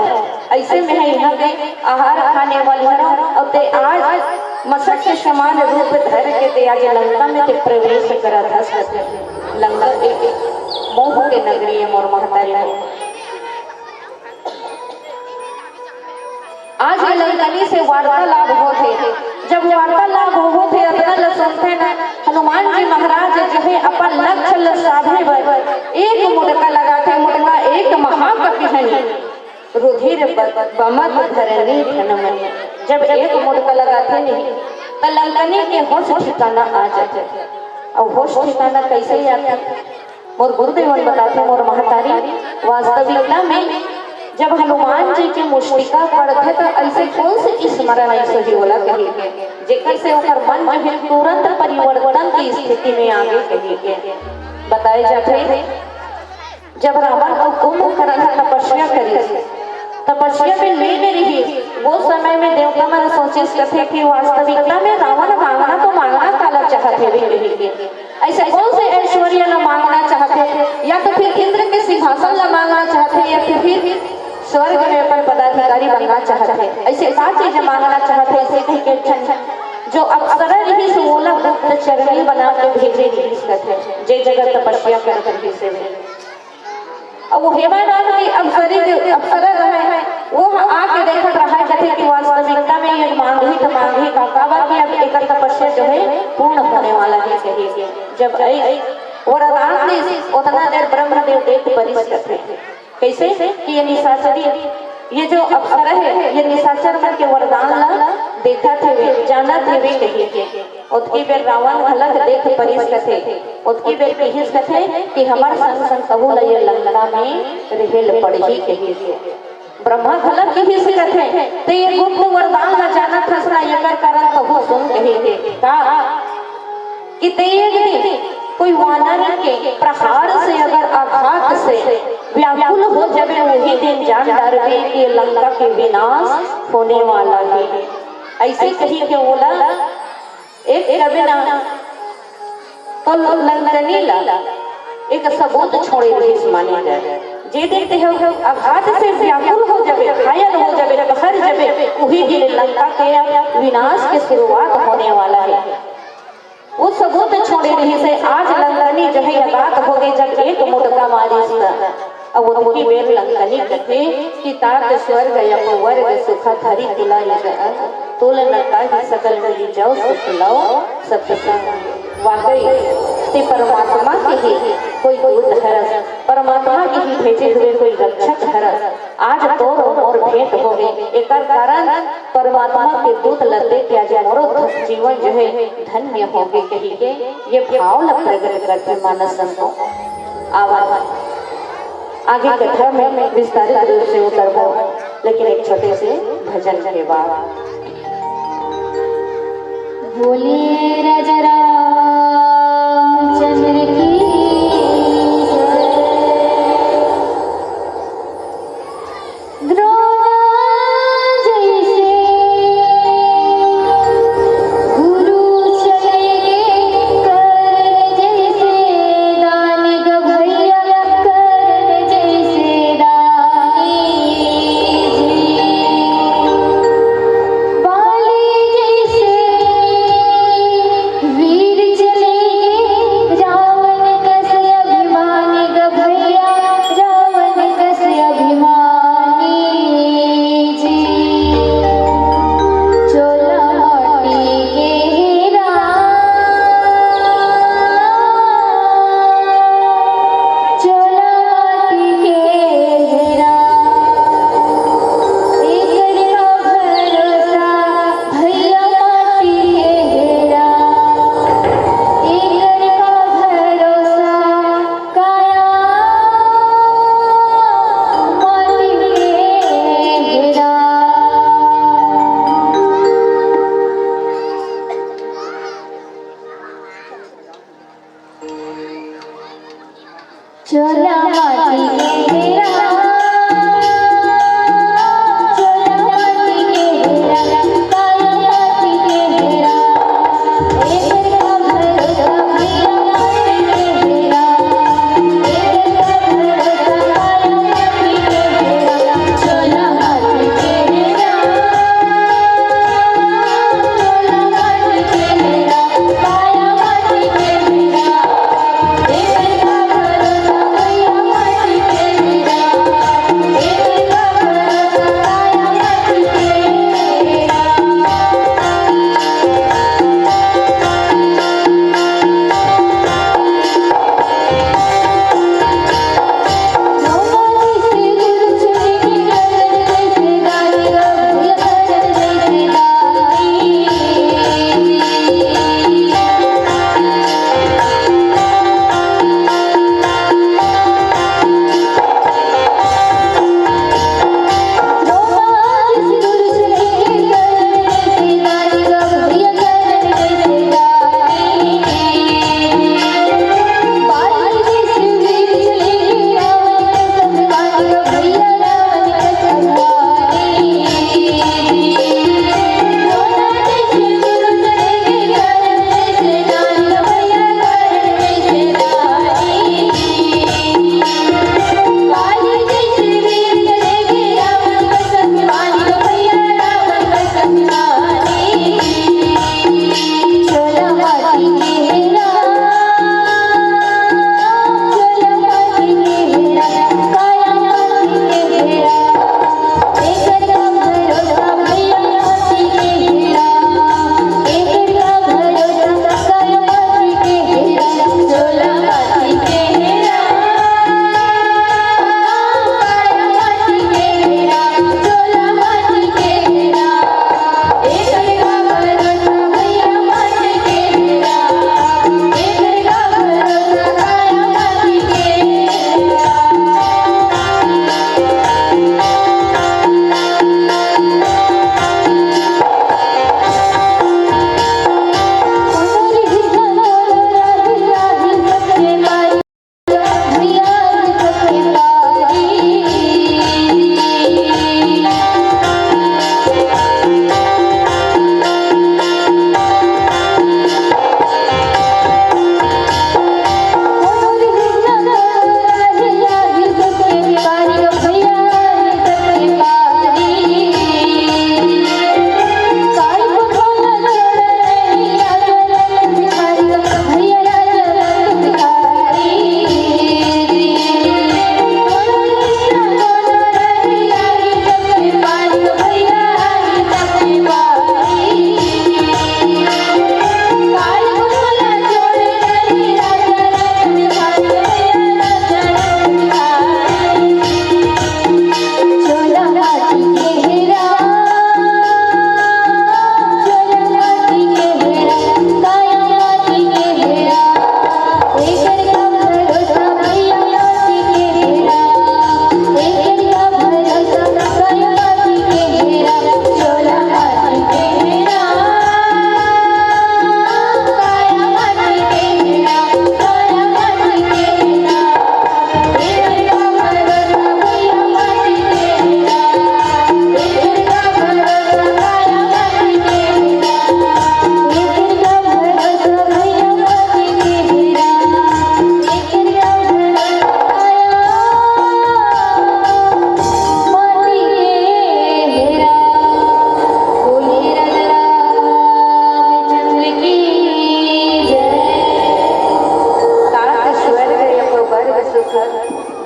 ऐसे में है यहाँ के आहार खाने वाली हरो, और ते आज मशक के समान रूप धर के ते आज लंका में ते प्रवेश करत हस। लंका एक मोह के नगरी है मोर महतारी हो। आज ये लंकनी से वार्तालाप होथे। जब वार्तालाप होथे, अतना ल सुनथे न, हनुमान जी महाराज जो है अपन लक्ष्य ल साधे बर एक मुटका लगाथे, मुटका एक महाकपि हनी। रुधिर ब-, बमत धरनी धन मनी। जब एक मुटका लगाथे नहीं, त लंकनी के होश ठिकाना आ जाथे। अउ होश ठिकाना कैसे आथे? मोर गुरुदेव मन बताथे, मोर महतारी, वास्तविकता में जब हनुमान जी के मुष्टिका पड़थे, त ऐसे कौन से स्मरण ऐसे ही होला कही के, जेकर से ओकर मन जो है तुरंत परिवर्तन की स्थिति में आगे कही के बताए जाथे। जब रावण अउ कुंभकर्ण ह तपस्या करिस, तपस्या में लीन रिहिस, वो समय में देवता मन सोचिस कथे कि वास्तविकता में रावण मांगना तो मांगना काला चाहत हे कही के। ऐसे कौन से ऐश्वर्य ला मांगना चाहत हे, या तो फिर इंद्र के सिंहासन ला मांगना चाहत हे, या फिर, फिर स्वर्ग में अपन पदाधिकारी बनना चाहत हे। ऐसे का चीज मांगना चाहत हे, ऐसे कही के ठन जो अप्सरा रिहिस ओला गुप्तचरनी बना के भेजे रिहिस कथे, जे जगह तपस्या करत रिहिस हे। अब वो हेमा नाम की अप्सरी, अप्सरा रहे, वो ह आके देखत रहे, जथे कि वास्तविकता में ये मांगही त मांगही का, काबर कि अब एकर तपस्या जो है पूर्ण होने वाला है कही के। जब ऐ वरदान दिस, उतना देर ब्रह्मदेव देख परिस कथे। कैसे कि ये निशाचरी, ये जो अप्सरा है, ये निशाचर मन के वरदान ला देखत हेवे, जानत हेवे कही के। ओतकी बेर रावण घलक देख परिस कथे, ओतकी बेर किहिस कथे कि हमर संग संग कहू ल ये लंका में रेहेल पड़ही कही के। ब्रह्मा घलक किहिस कथे, ते ये गुप्त वरदान ला जानत हस ना, एकर कारण कहू सुन कही के। का कि ते एक दिन कोई वानर के प्रहार से अगर आघात से व्याकुल हो जाबे, वही दिन जान डारबे कि लंका के विनाश होने वाला है। ऐसे कही के ओला एक कबे ना तो लंकनी ला एक सबूत छोड़े रहिस माने जाए। जे दिन ते आघात से व्याकुल हो जाबे, घायल हो जाबे, कहर जाबे, वही दिन लंका के विनाश के शुरुआत होने वाला है। वो सबूत छोड़े रहिस हे। आज लंकनी जो है आघात हो गई, जब एक मुटका मारिस त अब ओतकी बेर लंकनी कथे कि तात स्वर्ग अपवर्ग सुख धरी तुला एक अंग, तुल न ताहि सकल मिली जौ सुख लौ सत्संग। वाकई ते परमात्मा के ही कोई दूत हरस, परमात्मा के ही भेजे हुए कोई रक्षक हरस। आज तोर मोर भेंट होगे, एकर कारण परमात्मा के दूत ल देख के आज मोरो ध-, जीवन जो है धन्य होगे कही के ये भाव ल प्रकट करथे मानस संतो। आवा आगे कथा में विस्तारित रूप से उतरबो, लेकिन एक छोटे से भजन के बाद। बोलिए राजा रामचंद्र की जय। द्रोण जैसे गुरु चले गे, कर्ण जैसे दानी ग भैया, कर्ण जैसे दानी जी। बाली जैसे वीर चले गे, रावण कस अभिमानी ग भैया, रावण कस अभिमानी जी। चोला माटी के हीरा, चोला माटी के हीरा, एकर का भरोसा भैया, माटी के हीरा, एकर का भरोसा काया, माटी के हीरा। चोला माटी के हीरा, चोला माटी के हीरा, काया माटी के हीरा। एकर का भरोसा भैया, माटी के हीरा। एकर का भरोसा काया माटी के हीरा। चोला माटी के हीरा, चोला माटी के हीरा, काया माटी के हीरा।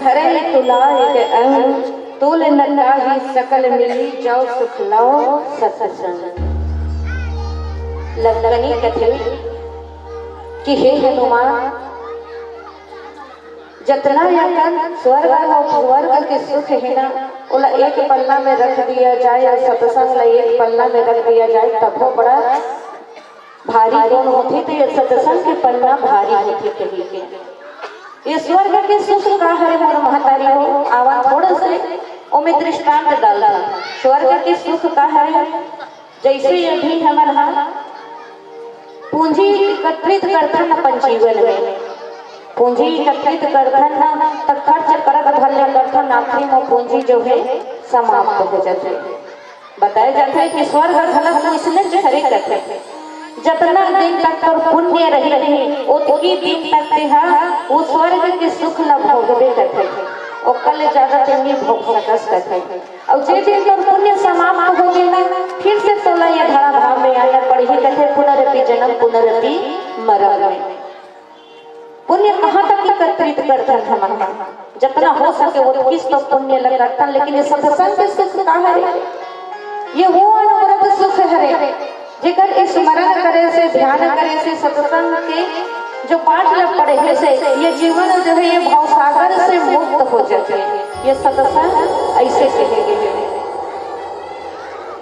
हरहि तुला एक अंग, तूल न ताहि सकल मिली, जौ सुख लौ सतसंग। लंकनी कथे कि हे हनुमान, जतना अकन स्वर्ग अउ स्वर्ग के सुख हे ना, ओला एक पन्ना में रख दिया जाए अउ सतसंग ला एक पन्ना में रख दिया जाए, तभो बड़ा भारी कोन होथे, त ये सतसंग के पन्ना भारी होथे कहिके। ये स्वर्ग के सुख का हरे मोर महतारी हो, आवा थोड़ा से ओमे दृष्टांत डालथन। स्वर्ग के सुख का हरे, जैसे अभी हमन ह पूंजी एकत्रित करथन अपन जीवन में, पूंजी एकत्रित करथन ना, त खर्च करत भर ले करथन, आखिरी में पूंजी जो है समाप्त हो जाथे। बताए जाथे कि स्वर्ग घलक वइसने हरे कथे, जतना दिन तक तोर पुण्य रही, ओतकी दिन तक तेहा वो स्वर्ग के सुख ल भोगबे कथे, ओकर ले ज्यादा तें नइ भोग सकस कथे। अउ जे दिन तोर पुण्य समाप्त हो गे ना, फिर से तोला ये धरा धाम में आना पड़ही कथे, पुनरपि जन्म पुनरपि मरण में। पुण्य कहाँ तक एकत्रित करथन हमन ह? जतना हो सके ओतकीच तो पुण्य ल करथन, लेकिन ये सत्संग के सुख का हरे? ये वो अनवरत सुख हरे, जेकर स्मरण करे से, ध्यान करे से, सत्संग के जो पाठ ल पढ़े से ये जीवन जो है ये भवसागर से मुक्त हो जाथे। ये सत्संग ऐसे कहे गए हे।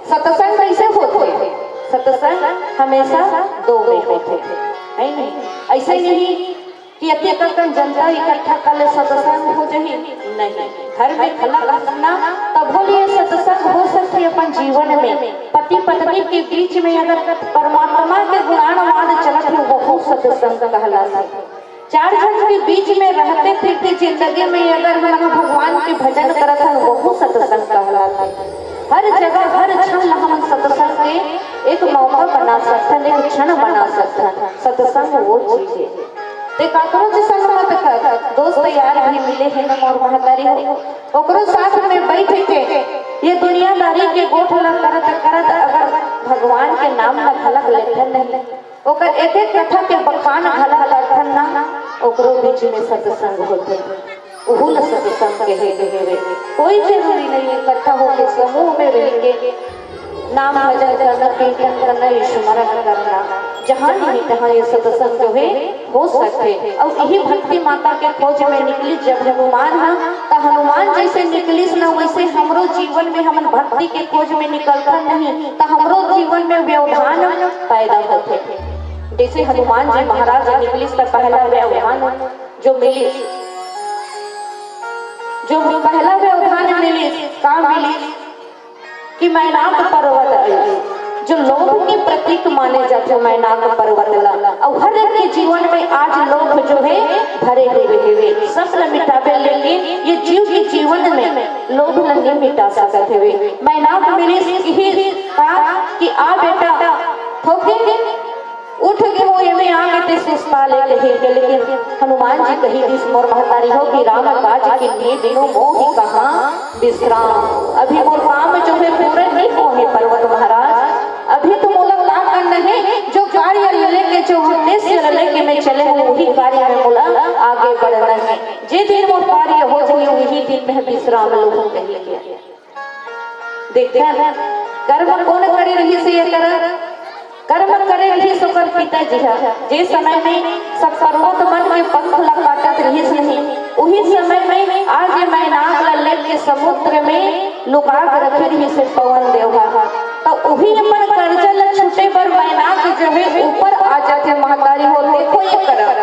सत्संग कैसे होथे? सत्संग हमेशा दो में होथे, है नहीं? ऐसे नहीं कि अतेक अकन जनता इकट्ठा कर ले सत्संग हो जाही, नहीं। घर में घलक रखना, तभो ले सत्संग हो सकथे अपन जीवन में। पति पत्नी के बीच में अगर परमात्मा के गुणानुवाद चलत हे, वहू सत्संग कहलाथे। चार झन के बीच में रहते फिरते जिंदगी में अगर हमन भगवान के भजन करत हन, वहू सत्संग कहलाथे। हर जगह, हर क्षण ला हमन सत्संग के एक मौका बना सकथन, एक क्षण बना सकथन। सत्संग वो चीज हे। ते काकरो के संग मत कर, दोस्त यार भी मिले हे न मोर महतारी हो, ओकरो साथ में बैठ के ये दुनियादारी के गोठ ला करत करत अगर भगवान के नाम ला घलक लेथन नहीं, ओकर एक एक कथा के बखान घला करथन ना, ओकरो बीच में सत्संग होथे, उहू ल सत्संग कहे गए हवे। कोई जरूरी नहीं है इकट्ठा होके समूह में रह के नाम भजन करना, कीर्तन करना, स्मरण करना। जहाँ नहीं तहाँ ये सत्संग जो है हो सकथे। अउ यही भक्ति माता के खोज में निकली जब हनुमान ह, त हनुमान जैसे निकलिस ना, वैसे हमरो जीवन में हमन भक्ति के खोज में निकलथन नहीं, त हमरो जीवन में व्यवधान पैदा होथे। जैसे हनुमान जी महाराज निकलिस त पहला व्यवधान जो मिलिस, जो पहला व्यवधान मिलिस, का मिलिस कि मैनाक पर्वत अइस, जो लोभ के प्रतीक माने जाथे मैनाक पर्वत ला। अउ हर एक के जीवन में आज लोभ जो है भरे हुए हवे, सब ला मिटाबे, लेकिन ये जीव के जीवन में लोभ ला नहीं मिटा सकत हवे। मैनाक मिलिस इही का कि आ बेटा, थोकिन उठ गे हो, एमे आके ते सुस्ता ले कहे के, लेकिन हनुमान जी कही दिस मोर महतारी हो कि राम काज कीन्हे बिनु मोहि कहाँ विश्राम। अभी मोर काम जो है पूरा नहीं होहे पर्वत महाराज, अभी तो मोला का करना है, जो कार्य लेके, जो उद्देश्य लेके मैं चले हूँ, वही कार्य में मोला आगे बढ़ना है। जे दिन मोर कार्य हो जाही, वही दिन मैं विश्राम लूँ कही के। देखथन, कर्म कोन करे रहिस एकर? कर्म करे रहिस ओकर पिताजी ह। जे समय में सब पर्वत मन के पंख ला काटत रहिस नहीं, उही समय में आज ये मैनाक ला लेके समुद्र में लुका के रखे रहिस पवन देव ह। त उही अपन कर्जा ला छूटे बर मैनाक जो है ऊपर आ जाथे महतारी हो। देखो ये कर्म,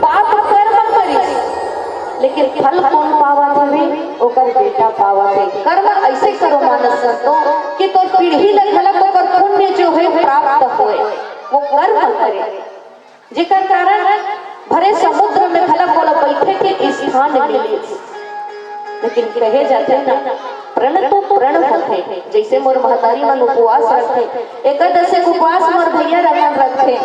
बाप कर्म करिस, लेकिन फल कोन पावत हवे? ओकर बेटा पावत हे। कर्म ऐसे करो मानस संतो कि तोर पीढ़ी ले घलक ओकर पुण्य जो है प्राप्त होए। वो कर्म करे, जेकर कारण भरे समुद्र में घलक ओला बैठे के स्थान मिले। लेकिन कहे जाथे ना, प्रण तो प्रण होथे। जैसे मोर महतारी मन उपवास रखथे, एकादशी के उपवास मोर भैया रमन रखथे।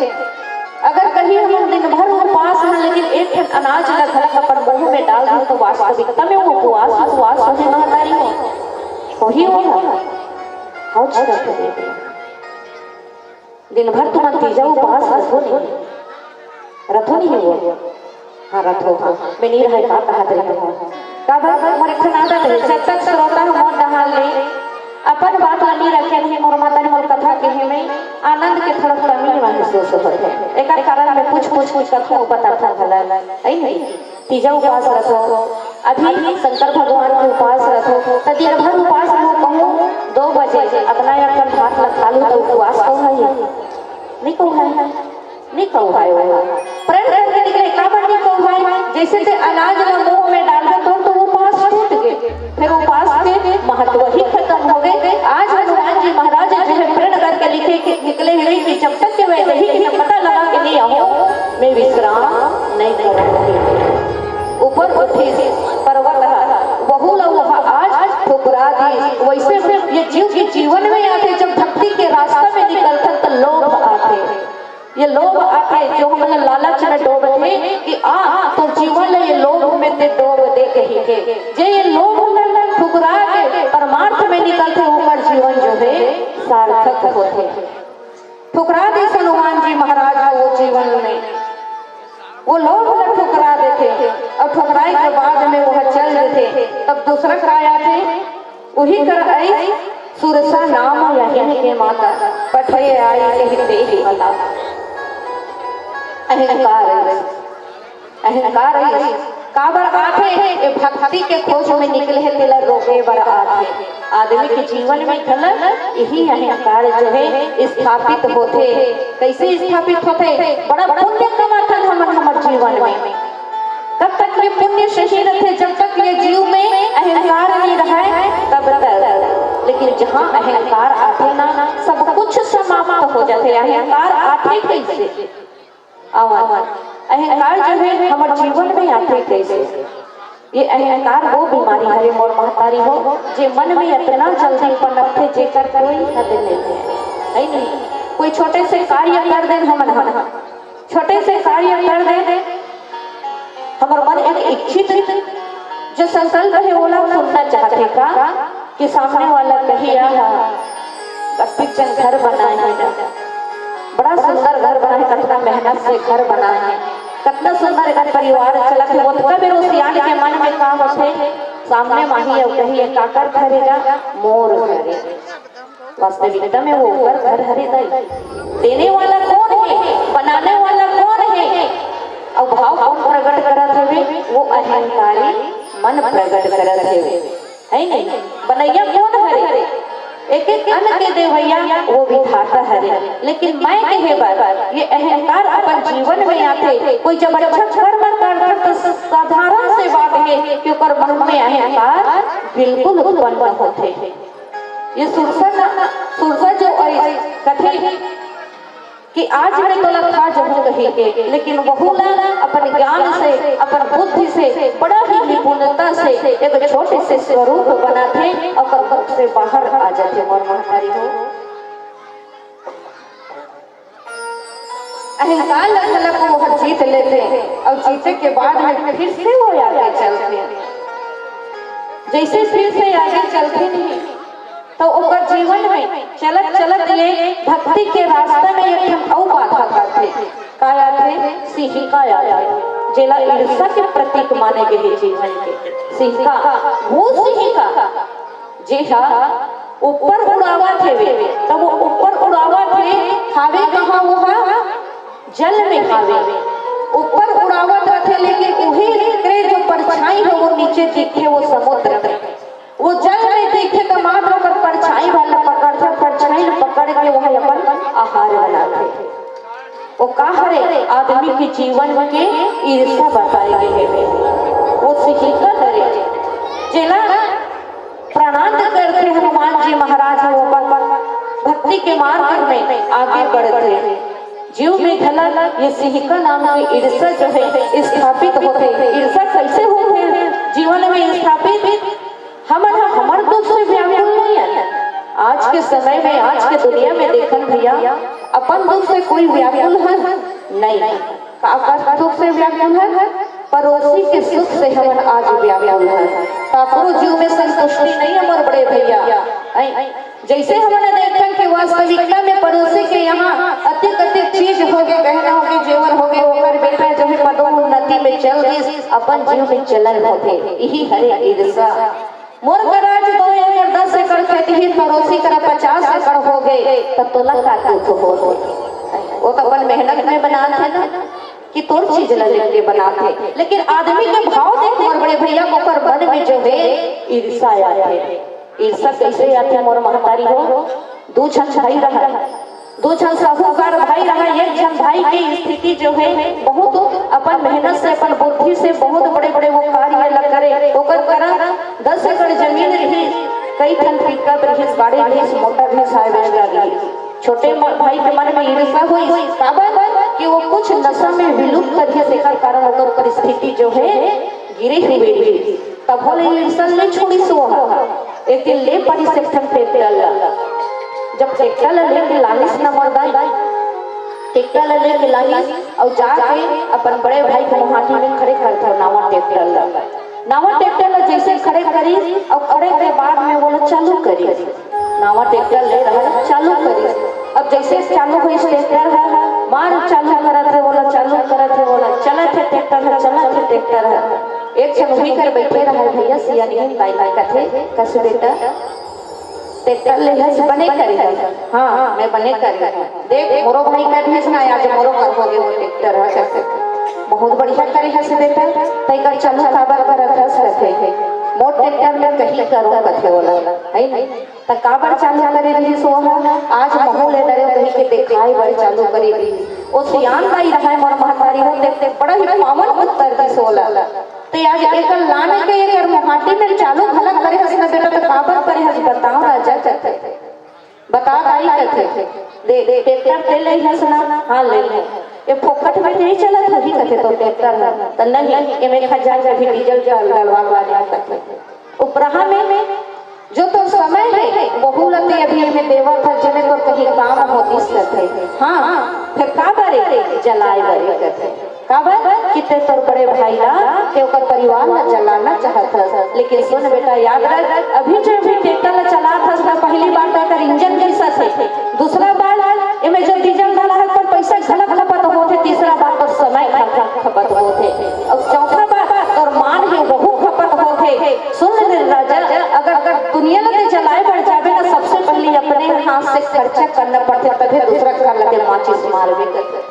अगर कहीं हम दिन भर उपवास में, लेकिन एक ठन अनाज ला घलक अपन मुंह में डाल दूं, तो वास्तविकता में वो उपवास, उपवास होही महतारी हो? होही हो ना? हौच करके दे दे। दिन भर तुमन तीजा उपवास रखो नहीं, रखो नहीं वो। हाँ, रथो, हाँ। मैं नहीं रहे, का कहत रहे हो? का भाई, मोर एक ठन आदत है, जब तक श्रोता ह मोर डहार ले अपन बात ला नहीं रखे नहीं, मोर माता ने मोर कथा कहे में आनंद के थोड़ा कमी महसूस होत है। एकर कारण मैं पूछ, पूछ, पूछ कथों, बता था भला, है नहीं? तीजा उपास रथो, अभी शंकर भगवान के उपास रथो, त दिन भर उपास में कहूँ दो बजे अतना अकन भात ला खा लूँ, त उपवास कहूँ है? नहीं कहूँ है। नहीं कहू भाई, वो प्रण करके निकले, काबर नहीं कहू भाई? जैसे ते अनाज ला मुंह में डाल दे तो, तो वो उपास टूट गए, फिर उपास के महत्व ही खत्म हो गए। आज हनुमान जी महाराज जो है प्रण करके लिखे कि निकले हुए कि जब तक के वैदेही के पता लगा के नहीं आऊं, मैं विश्राम नहीं करूंगी। ऊपर उठे पर्वत है, वहू ला वह आज ठुकरा दी। वैसे ये जीव के जीवन में आते, जब भक्ति के रास्ता में निकलते तो लोभ आते। ये लोभ आथे, जो हमन ला लालच में डोबथे कि आ, तोर जीवन ल ये लोभ में ते डोब दे कहिके। जे ये लोभ ल ठुकरा के परमार्थ में निकलथे, ओकर जीवन जो है सार्थक होथे। ठुकरा दे हनुमान जी महाराज ह वो जीवन में, वो लोभ ल ठुकरा देथे और ठुकराए के बाद में वह चल देथे। तब दूसरा काय आथे? उही कर अइस सुरसा नाम यहिन के माता, पठे आई कहि तेहि अला। अहंकार अइस, अहंकार अइस। काबर आथे? ये भक्ति के खोज में निकले हे, तेला रोके बर आथे। आदमी के जीवन में घला यही अहंकार जो है स्थापित होथे। कैसे स्थापित होथे? बड़ा पुण्य कमाथन हमन हमर जीवन में। कब तक ये पुण्य सही रथे? जब तक ये जीव में अहंकार नहीं रहे, तब तक। लेकिन जहाँ अहंकार आथे ना, सब कुछ समाप्त हो जाथे। अहंकार आथे कैसे? आवन, अहंकार जो है हमर जीवन में आथे कैसे? ये अहंकार वो बीमारी हरे मोर महतारी हो, जे मन में इतना जल्दी पनपथे, जेकर कोई हद नहीं है, है नहीं? कोई छोटे से कार्य कर देन हमन, हम छोटे से कार्य कर देन, हमर मन एक इच्छित जो संकल्प है, ओला सुनना चाहथे का कि सामने वाला कही, "आहा, कतिक जन घर बनाए हे ना, बड़ा सुंदर घर बनाए, कतना मेहनत से घर बनाए हे, कतना सुंदर एकर परिवार चलत हे।" ओतका बेर ओ सियान के मन में का होथे, सामने माही अउ कही, "काकर घर हे गा?" "मोर घर हे।" वास्तविकता में वो ओकर घर हरे दाई। देने वाला कौन है, बनाने वाला कौन है, और भाव कौन प्रकट करत हवे? वो अहंकारी मन प्रकट करत हवे, है नहीं? बनैया कौन हरे? एक एक अन्न के देवैया वो विधाता हरे। लेकिन मैं कहे बर ये अहंकार अपन जीवन में आथे। कोई जब अच्छा कर्म करथे तो साधारण से बात है कि ओकर मन में अहंकार बिल्कुल उत्पन्न होथे। ये सुरसा ना, सुरसा जो अइस कथे कि आज मैं तोला खा जहूं कही के, लेकिन वहू ला अपन ज्ञान से, अपन बुद्धि से, बड़ा ही निपुणता से एक छोटे से स्वरूप बनाथे, ओकर मुख से बाहर आ जाथे, मोर महतारी हो। अहंकार ल घलक वो हर जीत लेथे, और जीते के बाद में फिर से वो आगे चलथे। जैसे फिर से आगे चलथे नहीं, तो ओकर जीवन में चलत चलत ये भक्ति के रास्ता में एक ठन अउ बाधा आथे। का आथे? सिहिका आथे, जेला ईर्षा के प्रतीक माने गे हे जीवन के। सिहिका, वो सिहिका जेहा ऊपर उड़ावत हेवे, त वो ऊपर उड़ावत हे, हावे कहाँ वो हा? जल में हावे। ऊपर उड़ावत रथे, लेकिन उही करे जो परछाई हो, वो नीचे दिखे, वो समुद्र में। वो जल में दिखे त मात्र ओकर परछाई वाला पकड़थे, परछाई ल पकड़ के वह अपन आहार बनाथे। वो का हरे? आदमी के जीवन के ईर्षा बताए गे हे। वो सिहिका हरे, जेला प्रणाम करथे हनुमान जी महाराज, वो अपन भक्ति के मार्ग में आगे बढ़थे। जीव में घला ये सिहिका नाम की ईर्षा जो है स्थापित होथे। ईर्षा कैसे होथे जीवन में स्थापित? हमन ह हमर दुख से व्याकुल नहीं है। आज के समय में, आज के दुनिया में देखन भैया, अपन दुख से कोई व्याकुल है नहीं। का अपन दुख से व्याकुल है? पड़ोसी के सुख से हमन आज व्याकुल है। काकरो जीव में संतुष्टि नहीं है मोर बड़े भैया। ऐ, जैसे हमन देखन कि वास्तविकता में पड़ोसी के यहाँ अतिक अतिक चीज होगे, गहना होगे, जेवर होगे, ओकर बेटा जो है पदोन्नति में चल दिस, अपन जीव में जलन होथे, इही हरे ईर्षा। मोर करा दो एकड़ दस एकड़ खेत ही, परोसी करा पचास एकड़ हो गे, त तोला का दुख हो? वो तो अपन मेहनत में बनात हे ना, कि तोर चीज ला लेके बनात हे, लेकिन आदमी के भाव देख मोर बड़े भैया, ओकर मन में जो हे ईर्षा आथे। ईर्षा कैसे आथे मोर महतारी हो? दू झन भाई रहा, दू झन साहूकार भाई रहा, एक झन भाई की स्थिति जो हे बहुत अपन मेहनत से, अपन बुद्धि से बहुत बड़े बड़े वो कार्य ला करे। ओकर करा दस एकड़ जमीन रही, कई ठन पिकअप रही, गाड़ी रही, मोटर रही, हार्वेस्टर रही। छोटे म-, भाई के मन में ईर्षा हुई, काबर कि वो कुछ नशा में विलुप्त रही, तेकर कारण ओकर परिस्थिति जो हे गिरे हुए रही। तब होले ईर्षा ले छोड़ी सो हा। एक दिन ले पड़ी से ठन ट्रैक्टर ला। जब ट्रैक्टर ला लेके लानिस ना मोर दाई, ट्रैक्टर ला लेके लानिस अउ जाके अपन बड़े भाई के मुहाटी में खड़े कर दे नावा ट्रैक्टर ला। नावा ट्रैक्टर ला जैसे खड़े करिस अउ खड़े के बाद में वो ला चालू करिस। नावा ट्रैक्टर ले रहा चालू करिस। अब जैसे चालू होइस ट्रैक्टर हा, मार चालू करत हे वो ला, चालू करत हे वो ला, चलत हे ट्रैक्टर हा, चलत हे ट्रैक्टर हा। एक झन उही कर बैठे रहा भैया, सियानी दाई कथे, कस बेटा, ट्रैक्टर ले हस बने करे हस। हाँ, मैं बने करे हस। देख, मोरो भाई कर हस ना, आज मोरो कर हो गे वो ट्रैक्टर हा, कस। बहुत बढ़िया करे हस बेटा, तै कर चालू काबर करत हस कथे। मोर ट्रैक्टर में कहीं करो कथे वो ला, है ना? त काबर चालू करे रहिस वो हा? आज महूँ ले डरेंव कहि के देखाय बर चालू करे रहिस। ओ सियान दाई रहय मोर महतारी हो, ते, ते बड़ा ही पावन उत्तर दिस वो ला। ते आज एकर लान के एकर मुहाटी में चालू घलक करे हस न बेटा, त काबर करे हस बताव राजा कथे। बता दाई कथे। दे, दे, ट्रैक्टर ते ले हस ना? हाँ, ले ले। ए फोकट में नहीं चलत होही कथे तो ट्रैक्टर ह। त नहीं, एमे एक हजार के भी डीजल डल-, डलवा के लाने कथे। उपराहा में जो तोर समय हे, वहू ल ते अभी एमे देवत हस, जेमे तोर कहीं काम होतिस कथे। हाँ, फेर काबर ए? जलाय बर ए कथे। काबर? कि ते तोर बड़े भाई ला, ते ओकर परिवार ला जलाना चाहत हस। लेकिन सुन बेटा, याद रख, अभी जो भी ट्रैक्टर ला चलात हस ना, पहली बात तो एकर इंजन घिसत हे, दूसरा बात एमे जो डीजल डाला है, पर पैसा घलक खपत होथे, तीसरा बात तो समय खपत होथे, और चौथा बात तोर मान हे वहू खपत होथे। सुन ले राजा, अगर, अगर दुनिया ल ते जलाए बर जाबे ना, सबसे पहली अपने हाथ से खर्चा करना पड़थे, तभे दूसरा घर ल ते माचिस मारबे करथे।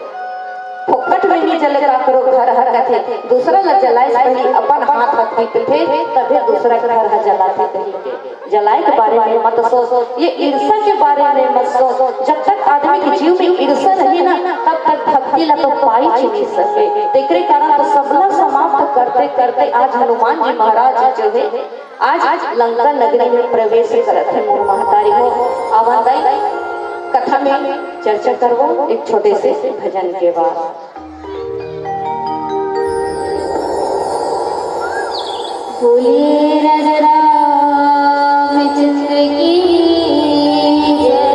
फोकट में नहीं जले काकरो घर ह कथे, दूसरा ल जलाए से पहली अपन हाथ ह पीटथे, तभे दूसरा घर ह जलाथे कहिके। जलाए के बारे में मत सोच, ये ईर्षा के बारे में मत सोच। जब तक आदमी के जीव में ईर्षा रही ना, तब तक भक्ति ला तो पाई नहीं सके। तेकरे कारण तो सबला समाप्त करते करते आज हनुमान जी महाराज जो हे, आज लंका नगरी में प्रवेश करत हे। मोर महतारी हो, आवा दाई, कथा में चर्चा करबो एक छोटे से भजन के बाद। बोलिए राजा रामचंद्र की जय।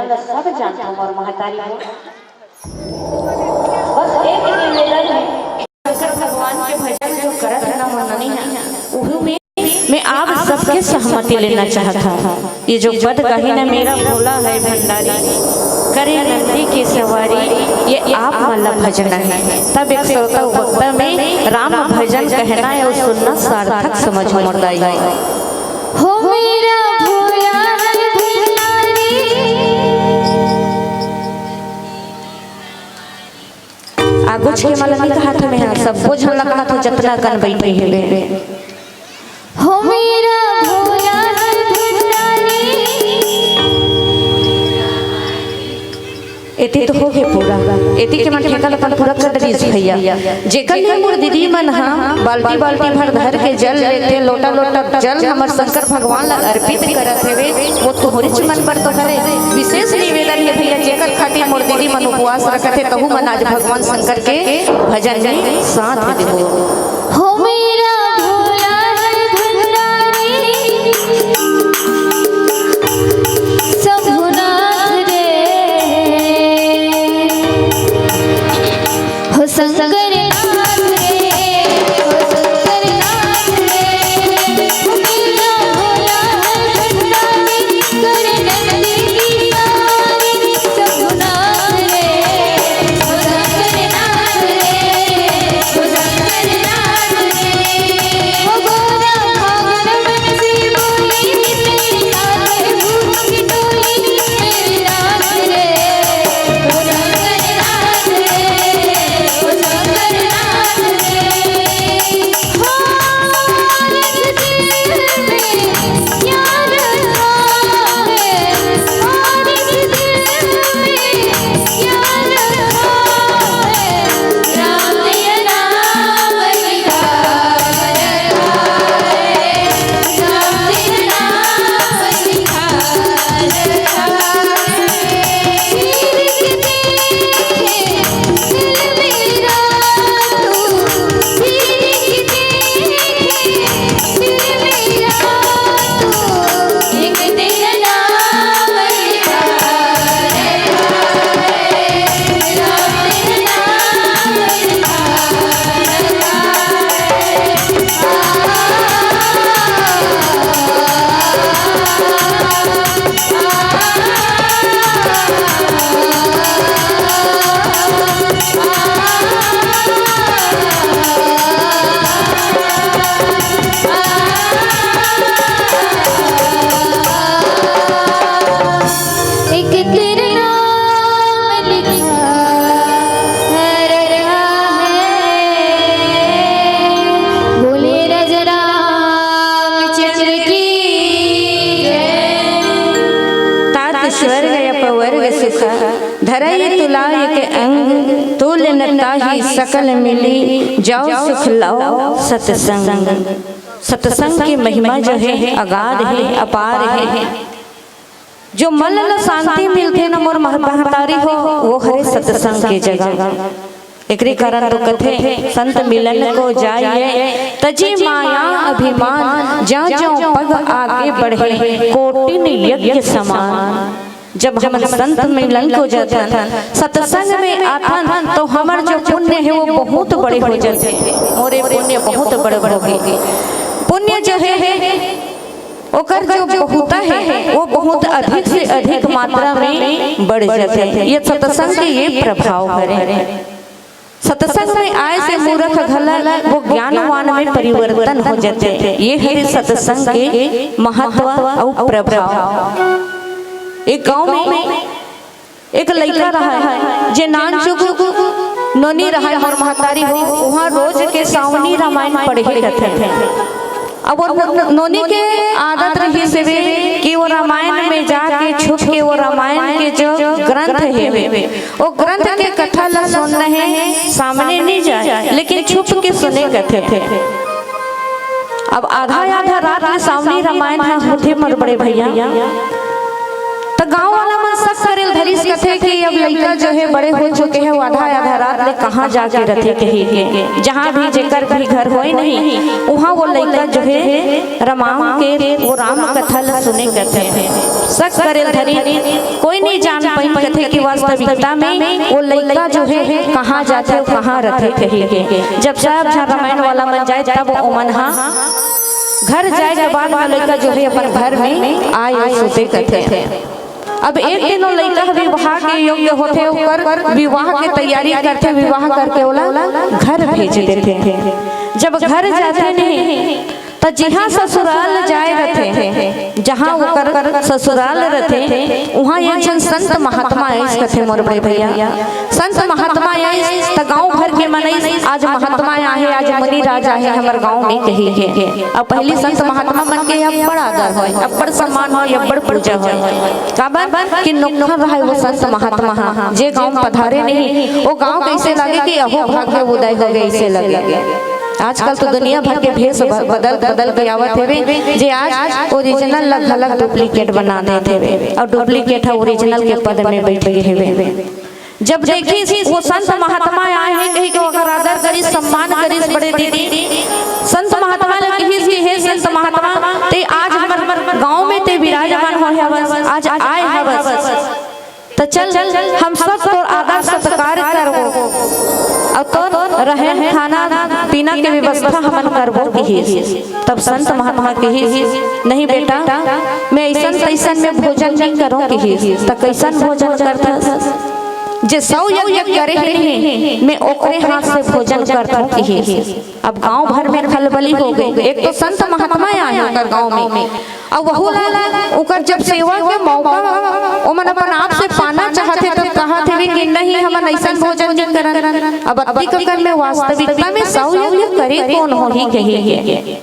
ल सब जानथव मोर महतारी हो। बस एक निवेदन हे, शंकर भगवान के भजन जो करत हे ना मोर ननी ह, उहू में मैं आप सबके सहमति लेना चाहत हूँ। ये जो पद कही ना, मेरा भोला है भंडारी, करे नंदी की सवारी, ये आप मन ला भजना है। तब एक श्रोता वक्ता में राम भजन कहना है और सुनना सार्थक समझ मोर दाई। हो मेरा भोला है भंडारी। आगोच के मला नहीं कहा था मैं, हाँ, सब बोझ लगा था जतना कन बैठे हेबे। हो मेरा भोला है भंडारी। एती तो हो गे पूरा, एती के मन ठेका ल अपन पूरा कर डरिस भैया। जेकर ले मोर दीदी मन ह बाल्टी बाल्टी भर धर के जल लेथे, लोटा लोटा जल हमर शंकर भगवान ल अर्पित करत हेवे, वो तोहरेच मन बर तो हरे। विशेष निवेदन हे भैया, जेकर खातिर मोर दीदी मन उपवास रखत हे, तहू मन आज भगवान शंकर के भजन में साथ देबो। हो मेरा भोला है भंडारी, शंभुनाथ रे, हो शंकर नाथ रे, हो शंकर नाथ रे, हो मेरा भोला है भंडारी, करे नंदी की सवारी, शंभुनाथ रे, हो शंकर नाथ रे, हो शंकर नाथ रे, हो गोरा भांवर मन से बोली, तेरे साथ भूत की टोली, मेरे नाथ रे, हो शंकर नाथ रे, हो शंकर नाथ रे। हो रंग दिल में एक तेरा नाम लिखा रहा है। बोले राजा रामचंद्र की जय। तात स्वर्ग अपवर्ग सुख, धरई तुला एक अंग, तूल न ताहि सकल मिली, जाओ सुख लाओ सत्संग। सत्संग की महिमा जो है अगाध है, अपार है। जो मन ल शांति मिलथे न मोर मह-, महतारी हो, वो हरे सत्संग के जगह। एकरे कारण तो कथे, संत मिलन को जाइए, तजी माया अभिमान, जा जो पग आगे बढ़े, कोटिन यज्ञ समान। जब हम संत मिलन को जाथन, सत्संग में आथन, तो हमर जो पुण्य है वो बहुत बड़े हो जाथे। मोरे पुण्य बहुत बड़े होगे। पुण्य जो है, ओकर जो बहुता है, वो बहुत अधिक से अधिक मात्रा में बढ़ जाथे। ये सत्संग के ये प्रभाव हरे। सत्संग में आए से मूर्ख घला वो ज्ञानवान में परिवर्तन हो जाथे। ये हरे सत्संग के महत्व अउ प्रभाव। एक गांव में एक लइका रहय, जे नानचुक नोनी रहय, मोर महतारी हो, उहाँ रोज के सावनी रामायण पढ़े जाथे। अब वो न-, नोनी के आदत रहिस हवे कि वो रामायण में जाके छुप के वो रामायण के जो ग्रंथ हे, वो ग्रंथ के कथा ला सुनना हे, सामने नहीं जाए, लेकिन छुप के सुने कथे। अब आधा आधा रात में सावनी रामायण ह होथे मोर बड़े भैया। त त गांव वाला मन शक करे ल धरिस, कथे कि अब लइका जो हे बड़े हो चुके हे, वो आधा आधा रात ले कहाँ जाके रथे कहिके। जहाँ भी जेकर भी घर होय नहीं, उहाँ वो लइका जो हे रमाम के वो राम कथा ल सुने कथे। शक करे ल धरिस, कोई नहीं जान पाइन कथे कि वास्तविकता में वो लइका जो हे कहाँ जाथे, कहाँ रथे कहिके। जब सब झन रामायण वाला मन जाय तब ओमन हा घर जाय के बाद म लइका जो हे अपन घर में आय अउ सुते कथे। अब एक दिन वो लइका विवाह के योग्य होथे, ओकर विवाह के तैयारी करथे, विवाह करके ओला घर भेज देथे। जब घर जाथे नहीं, त जिहाँ ससुराल जाय रथे, जहाँ ओकर ससुराल रथे, उहाँ एक झन संत महात्मा आइस कथे मोर बड़े भैया। संत महात्मा आइस त गांव भर के मन आइस, "आज महात्मा आहे, आज मुनिराज आहे हमर गांव में," कहिके। अब पहली संत महात्मा मन के अब्बड़ आदर होय, अब्बड़ सम्मान होय, अब्बड़ पूजा होय। काबर कि नोखर रहे वो संत महात्मा हा, जे गांव पधारे नहीं, वो गांव कइसे लगे कि अहो भाग्य उदय हो गए, अइसे लगे। आजकल तो दुनिया भर के भेष ब-, बदल, बदल के आवत हेवे, जे आज ओरिजिनल ला घलक डुप्लीकेट बना देत हेवे, अउ डुप्लीकेट ह ओरिजिनल के पद में बइठ गे हेवे। जब देखिस वो संत महात्मा आय हे कहिके ओकर आदर करिस, सम्मान करिस बड़े दीदी। संत महात्मा ला कहिस कि हे संत महात्मा, ते आज हमर गांव में ते विराजमान होय हवस, आज आय हवस, त चल हम सब तोर आदर सत्कार करबो अउ तोर रहन खाना पीना के व्यवस्था हमन करबो किहिस। तब संत महात्मा किहिस, "नहीं बेटा, मैं अइसन तइसन में भोजन नइ करों," किहिस। "त कइसन भोजन करथस?" "जे सौ यज्ञ करे हे, मैं ओकरे हाथ से भोजन करथों," किहिस। अब गांव भर में खलबली हो गई। एक तो संत महात्मा आए ओकर गांव में, अउ वहू ला ओकर जब सेवा के मौका ओमन अपन आप से पाना चाहथे, त कहत हेवे कि नहीं, हमन अइसन भोजन नइ करन। अब अतिक अकन में वास्तविकता में सौ यज्ञ करे कोन होही कहिके।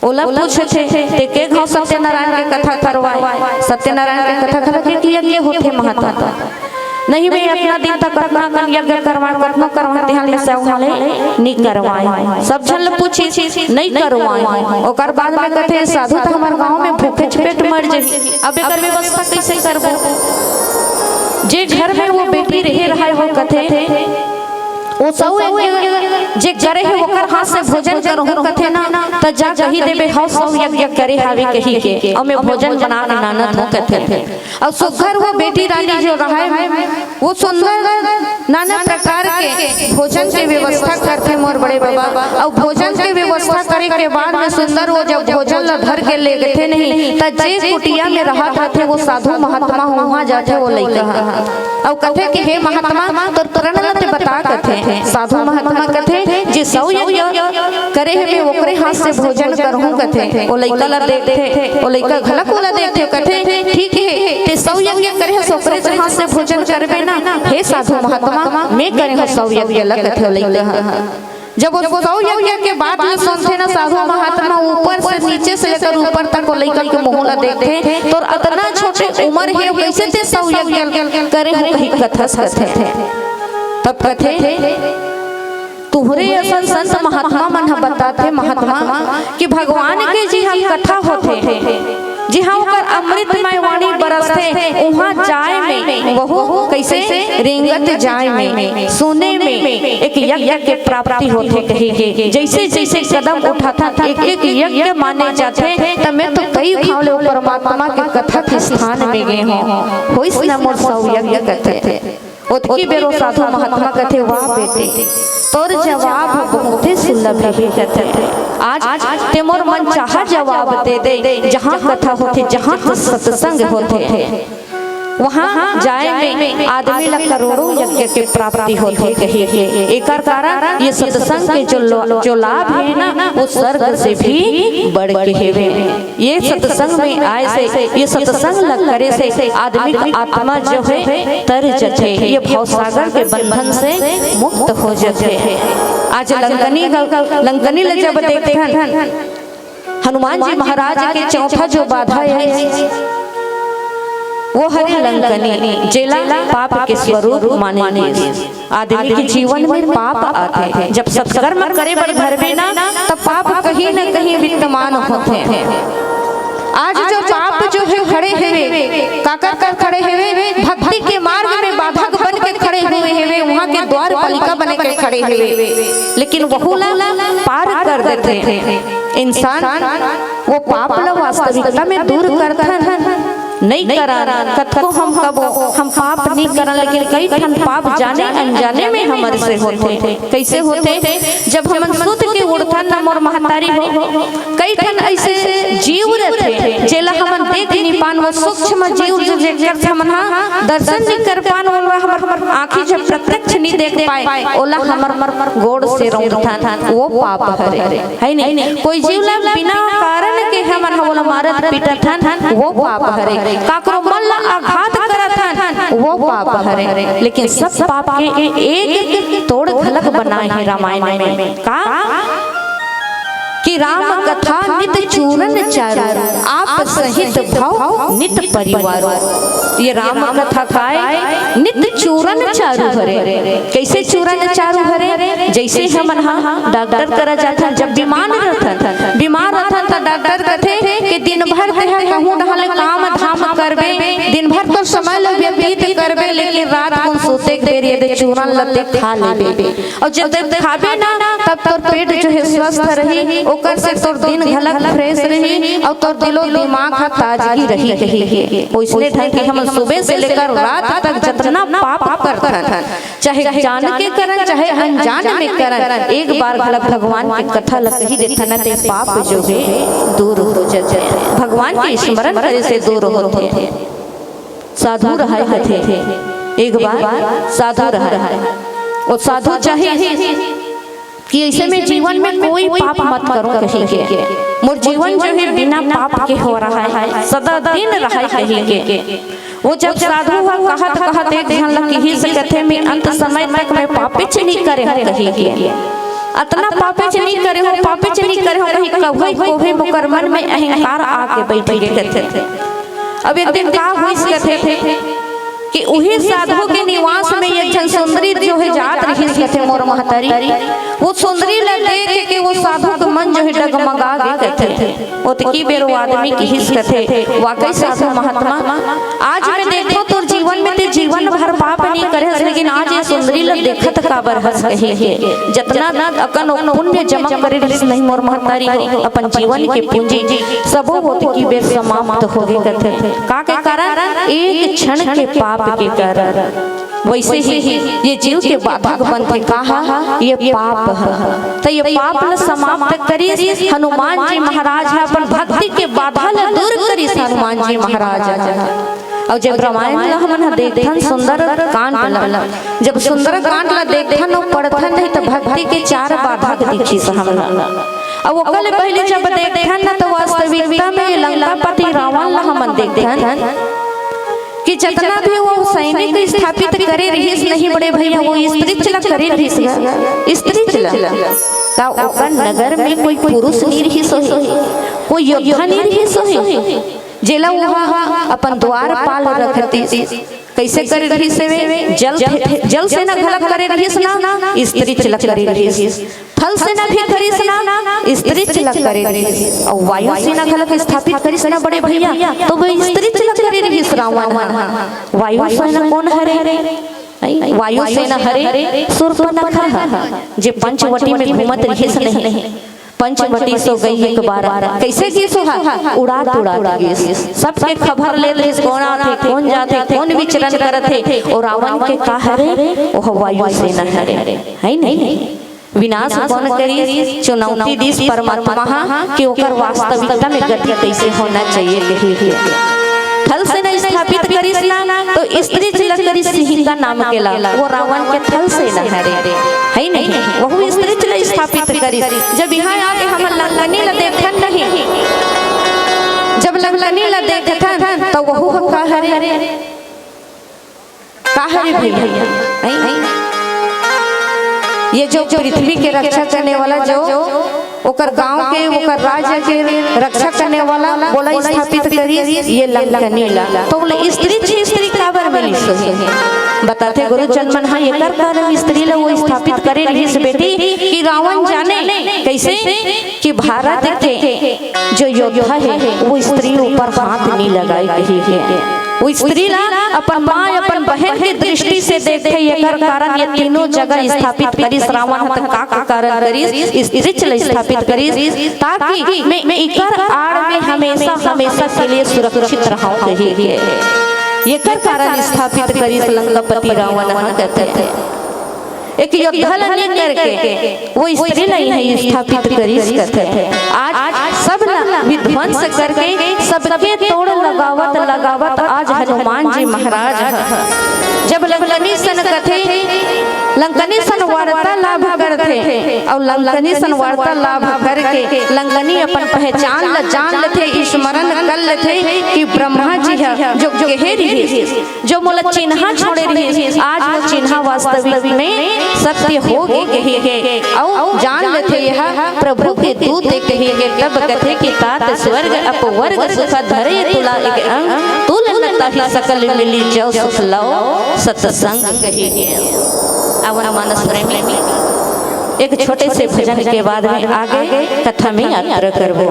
ओला पूछथे, "ते के घांव सत्यनारायण के कथा करवाय?" सत्यनारायण के कथा घला के कि यज्ञ होथे महता। "नहीं, मैं अतना दिन तक कतना कन यज्ञ करवाय, कतना करवाय, तेहा ले सौ घांव ले नी करवाय।" सब झन ल पूछिस, "नहीं करवाय।" ओकर बाद में कथे, "साधु त हमर गांव में भूखेच पेट मर जही, अब एकर व्यवस्था कइसे करबो?" जे घर में वो बेटी रहे रहाय, वो कथे, "ओ सौ यज्ञ जे करे हे, ओकर हाथ से भोजन करहूं," कथे ना, "त जा कहि देबे, हव सौ यज्ञ करे हावे कहिके, अउ मैं भोजन बना के लानत हों," कथे। अउ सुघर वो बेटी रानी जो रहाय, वो सुंदर नाना प्रकार के भोजन के व्यवस्था करथे मोर बड़े बाबा। अउ भोजन के व्यवस्था करे के बाद में सुंदर वो जब भोजन ला धर के लेगथे नहीं, त जे कुटिया में रहत रथे, वो साधु महात्मा उहाँ जाथे, वो लइका ह। अउ कथे कि हे महात्मा, तोर प्रण ल ते बता, कथे। साधु महात्मा कथे, "जे सौ यज्ञ करे हे, मैं ओकरे हाथ से भोजन करहूं," कथे। ओ लइका ल देखथे, ओ लइका घलक ओला देखथे, कथे, "ठीक हे, ते सौ यज्ञ करे हस, ओकरे हाथ से भोजन करबे ना। हे साधु महात्मा, मैं करे हंव सौ यज्ञ ल," कथे ओ लइका ह। जब वो सौ यज्ञ के बात ल सुनथे ना साधु महात्मा, ऊपर से, नीचे से लेकर ऊपर तक वो लइका के मुंह ला देखथे, "तोर अतना छोटे उमर हे, कइसे ते सौ यज्ञ करे हस?" कहि कथस कथे। तब कथे, "तुहरे असन संत महात्मा मन ह बताथे महात्मा कि भगवान के जिहां कथा होथे, जिहां ओकर अमृतमय वाणी बरसथे, उहां जाय में, वहू कइसे, रेंगत जाय में, सुने में एक यज्ञ के प्राप्ति होथे कहिके। जइसे जइसे कदम उठाथन, एक एक यज्ञ माने जाथे। त मैं तो कई घांव ले ओ परमात्मा के कथा के स्थान में गे हंव, होइस न मोर सौ यज्ञ," कथे। ओतकी बेर ओ साधु महात्मा कथे, "वाह बेटे, तोर जवाब बहुते सुलभ हे," कथे। "आज ते मोर मन चाहा जवाब दे दे, जहां कथा होथे, जहां सत्संग होथे, वहां जाय में आदमी ला करोड़ों यज्ञ के प्राप्ति होथे," कहिके। एकर कारण ये सत्संग के जो लो-, जो लाभ हे ना, वो स्वर्ग से भी बढ़ के हेवे। ये सत्संग में आय से, ये सत्संग ल करे से आदमी के आत्मा जो हे तर जथे, ये भवसागर के बंधन से मुक्त हो जथे। आज लंकनी ल, लंकनी ल जब देखथन, हनुमान जी महाराज के चौथा जो बाधा हे, वो हरे लंकनी, जेला पाप के स्वरूप माने गिस। आदमी के जीवन में पाप आथे। जब सत्कर्म करे बर धरबे ना, तब पाप कहीं न कहीं विद्यमान होथे। आज जो पाप जो हे खड़े हेवे, काकर कर खड़े हेवे? भक्ति के मार्ग में बाधक बन के खड़े हुए हेवे, उहाँ के द्वारपालिका बने के खड़े हेवे। लेकिन वहू ला पार कर देथे इंसान। वो पाप ला वास्तविकता में दूर करथन, नइ करन। कतको हम कबो हम पाप नइ करन, लेकिन कई ठन पाप जाने अनजाने में हमर से होथे। कइसे होथे? जब हमन सुत के उठथन ना मोर महतारी हो, कई ठन अइसे जीव रथे, जेला हमन देख नइ पान, वो सूक्ष्म जीव जो जेकर से हमन हा दर्शन नइ कर पान, ओला हमर आँखी जब प्रत्यक्ष नइ देख पाए, ओला हमर गोड़ से रौंदथन, वो पाप हरे, है नहीं? कोई जीव ला बिना कारण के हमन हा ओला मारत पीटत हन, वो पाप हरे। काकरो मन ला आघात करत हन, वो पाप हरे। लेकिन सब पाप के एक तोड़ घलक बनाए हे रामायण में। का? कि राम कथा नित चूरन चारू, आप सहित भव नित परिवारो। ये राम कथा काय नित चूरन चारू हरे। कइसे चूरन चारू हरे? जइसे हमन हा डॉक्टर करा जाथन, जब बीमार रथन, बीमार रथन त डॉक्टर कथे कि दिन भर तेहा कहूँ डहर ले काम धाम करबे, दिन भर तोर समय ल व्यतीत करबे, लेकिन रात कुन सूते के बेर ये दे चूरन ल ते खा लेबे। अउ जब तक खाबे ना, तब तोर पेट जो हे स्वस्थ रही, ओकर से तोर दिन घलक fresh रही, अउ तोर दिलो दिमाग ह ताजगी रही, कही हे। ओइसने ढंग के हमन सुबह से लेकर रात तक जतना पाप करथन, चाहे जान के करन, चाहे अनजान में करन, एक बार घलक भगवान के कथा ल कही देथन, ते पाप जो हे दूर हो जाथे। भगवान के स्मरण करे से दूर होथे। साधु रहाय कथे, एक बार साधु रहाय। वो साधु चाहे कि अइसे में जीवन में कोई पाप मत करो कही के, मोर जीवन जो हे बिना पाप के हो रहाय, सदा दिन रहाय कही के। वो जब साधु हा कहत कहत एक झन ल किहिस कथे, मैं अंत समय तक मैं पापेच नइ करे हँव कही के। अतना पापेच नइ करे हँव, पापेच नइ करे हँव कही, कभू कभू मोकर मन में अहंकार आके बइठ गे कथे। अब एक दिन का होइस कथे कि उही साधु के निवास में एक झन सुंदरी जो हे जात रहिस कथे मोर महतारी, वो सुंदरी ल देख के वो साधु के मन जो हे डगमगा गे कथे। ओतकी बेर वो आदमी किहिस कथे, वाकई साधु महात्मा, आज मैं देखथँव तोर जीवन में ते जीवन भर पाप नइ करे हस, लेकिन आज ये सुंदरी ल देखत काबर हस कही के। जतना अकन ओ पुण्य जमा करे रहिस नहीं मोर महतारी हो, अपन जीवन के पूंजी सबो ओतकी बेर समाप्त हो गे कथे। का के कारण? एक क्षण के पाप के कारण। वइसे ही ये जीव के बाधक बनथे। का हा? ये पाप ह। त ये पाप ल समाप्त करिस हनुमान जी महाराज ह, अपन भक्ति के बाधा ल दूर करिस हनुमान जी महाराज ह। अउ जब रामायण ल हमन ह देखथन सुंदर कांड ल, जब सुंदर कांड ल देखथन अउ पढ़थन नहीं त भक्ति के चार बाधक दिखिस हमन ल। अउ ओकर ले पहिली जब देखथन न त वास्तविकता में ये लंकापति रावण ल हमन देखथन कि जतना भी वो सैनिक स्थापित करे रहिस नहीं बड़े भैया, वो स्त्रीच ल करे रहिस गा, स्त्रीच ल। का ओकर नगर में कोई पुरुष नइ रहिस होही, कोई योद्धा नइ रहिस होही, जेला ओहा अपन द्वारपाल रखतिस? कइसे करे रहिस वे? जल, जल सेना घलक करे रहिस ना, स्त्रीच ल करे रहिस। थल सेना भी करिस ना, स्त्रीच ल करे रहिस। अउ वायु सेना घलक स्थापित करिस ना बड़े भैया, त वो स्त्रीच ल करे रहिस रावण ह। वायु सेना कोन हरे? वायु सेना हरे सूर्पनखा ह, जे पंचवटी में घूमत रहिस नहीं। पंचवटी सो गई एक बार, कइसे गिस ओहा? उड़ात उड़ात गिस। सबके खबर लेत रहिस, कोन आथे, कोन जाथे, कोन विचरण करत हे। अउ रावण के का हरे? ओह वायु सेना हरे, है नहीं? विनाश कोन करिस? चुनौती दिस परमात्मा ह कि ओकर वास्तविकता में गति कइसे होना चाहिए कही के। थल सेना स्थापित करिस ना, त स्त्रीच ल करिस सिंहिका नाम के ला, वो रावण के थल सेना हरे, है नहीं? वहू स्त्रीच ल स्थापित करिस। जब इहाँ आके हमन लंकनी ल देखथन नहीं, जब लंकनी ल देखथन त वहू ह का हरे? का हरे भैया? हैं? ये जो पृथ्वी के रक्षा करने वाला, जो ओकर गांव के, ओकर राज्य के रक्षा करने वाला, ओला स्थापित करिस ये लंकनी ला। त ओला स्त्री, स्त्री काबर मिलिस होही? बताथे गुरुजन मन ह, एकर कारण स्त्री ला वो स्थापित करे रहिस बेटी, कि रावण जाने जैसे कि भारत के जो योद्धा हे, वो स्त्री ऊपर हाथ नहीं लगाए कही हे। वो स्त्री ला अपन माँ, अपन बहन के दृष्टि से देखे, एकर कारण ये तीनों जगह स्थापित करिस। रावण ह त का के कारण करिस, स्त्री ला स्थापित करिस, ताकि मैं एकर आड़ में हमेशा, हमेशा के लिए सुरक्षित रहूं कही हे। एकर कारण स्थापित करिस लंकापति रावण ह कथे। एक योद्धा ला नहीं करके वो स्त्री ला ही स्थापित करिस कथे। आज सब ला विध्वंस करके, सबके तोड़ लगावत लगावत आज हनुमान जी महाराज ह जब लंकनी सन कथे, लंकनी सन वार्तालाप करथे, अउ लंकनी सन वार्तालाप करके लंकनी अपन पहचान ला जान लेथे, स्मरण कर लेथे कि ब्रह्मा जी ह जो कहे रिहिस, जो मोला चिन्हा छोड़े रिहिस, आज वो चिन्हा वास्तविक में सत्य हो गे कही हे। अउ जान लेथे यह प्रभु के दूत हे कही हे। तब कथे कि तात स्वर्ग अपवर्ग सुख धरे तुला एक अंग, तुल न ताहि सकल मिली जो सुख लव सतसंग कही हे। अवन मानस प्रेमी, एक छोटे से भजन के बाद में आगे कथा में यात्रा करबो।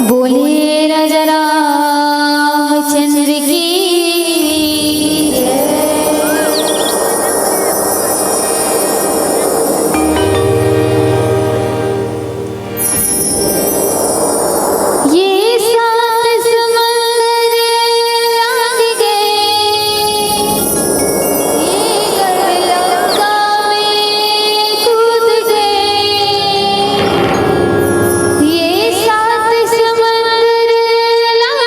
बोले राजा रामचंद्र की जय। ये सात समंदर लांघ गए, ये गढ़ लंका में कूद गए। ये सात समंदर लांघ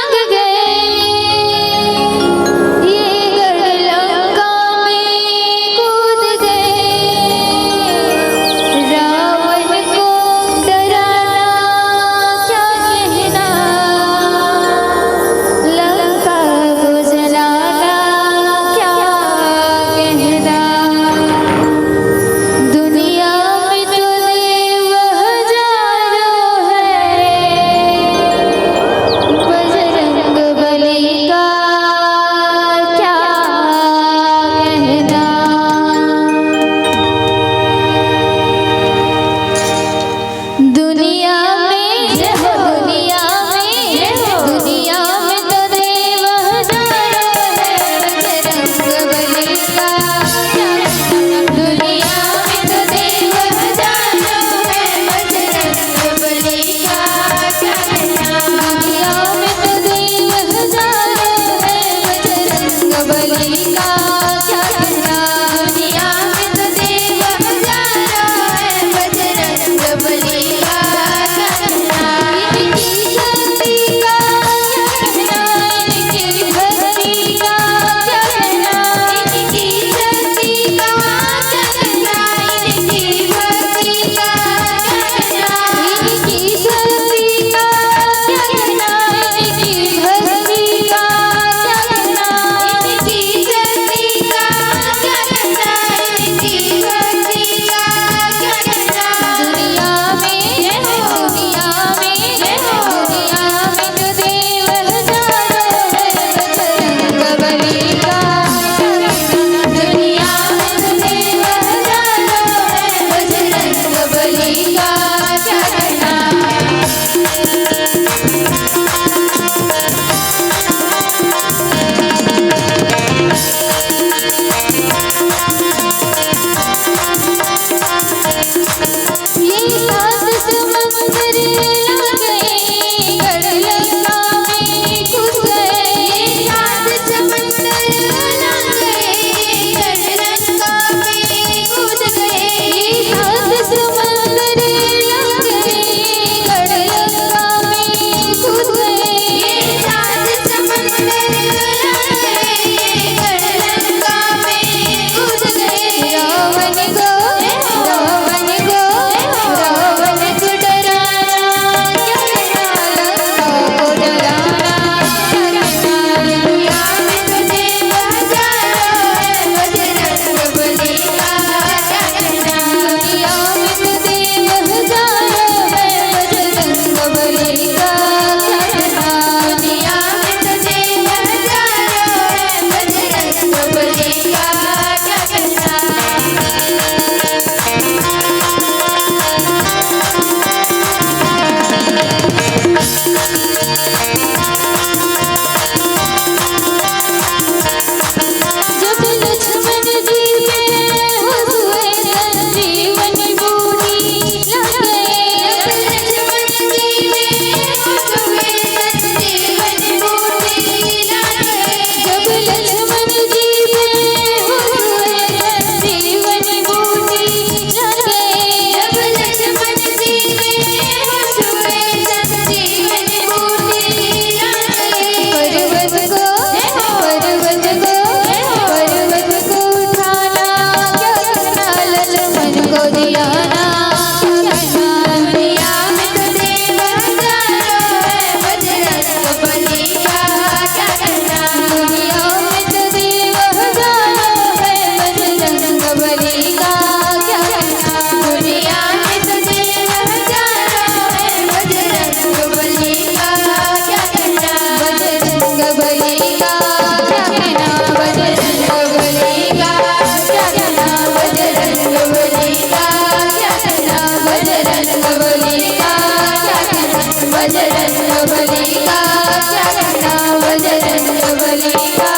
बजरंग बली का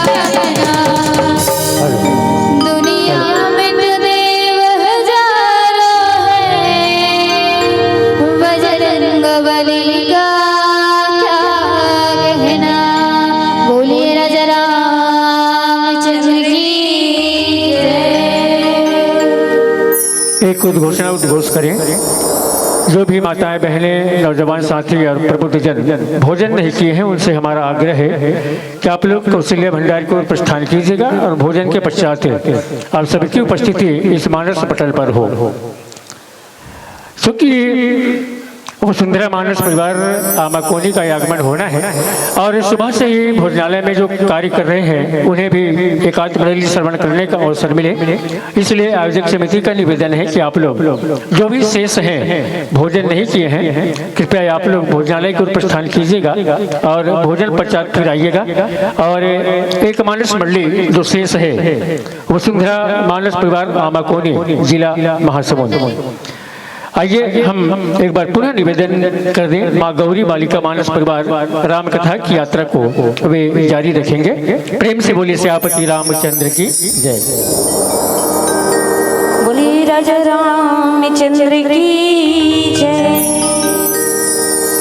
कहना। दुनिया में तो देव हजारों हैं, बजरंग बली का क्या कहना। बोलिए राजा रामचंद्र की जय। एक उद्घोषणा उद्घोष करें। जो भी माताएं, बहनें, नौजवान साथी और प्रबुद्धजन भोजन नहीं किए हैं, उनसे हमारा आग्रह है कि आप लोग कौशल्या भंडार की ओर प्रस्थान कीजिएगा और भोजन के पश्चात आप सभी की उपस्थिति इस मानस पटल पर हो। चूंकि वसुंधरा मानस परिवार आमाकोनी का आगमन होना है और सुबह से ही भोजनालय में जो कार्य कर रहे हैं, उन्हें भी एकांत मंडली श्रवण करने का अवसर मिले, इसलिए आयोजक समिति का निवेदन है कि आप लोग जो भी शेष हैं, भोजन नहीं किए हैं, कृपया आप लोग भोजनालय की ओर प्रस्थान कीजिएगा और भोजन पश्चात फिर आइएगा। और एक मानस मंडली जो शेष है, वसुंधरा मानस परिवार आमाकोनी, जिला महासमुंद। आइए हम एक बार पुनः निवेदन कर दें, माँ गौरी बालिका मानस परिवार राम कथा की यात्रा को वे जारी रखेंगे। प्रेम से बोलिए सियापति रामचंद्र की जय। बोलिए राजा रामचंद्र की जय।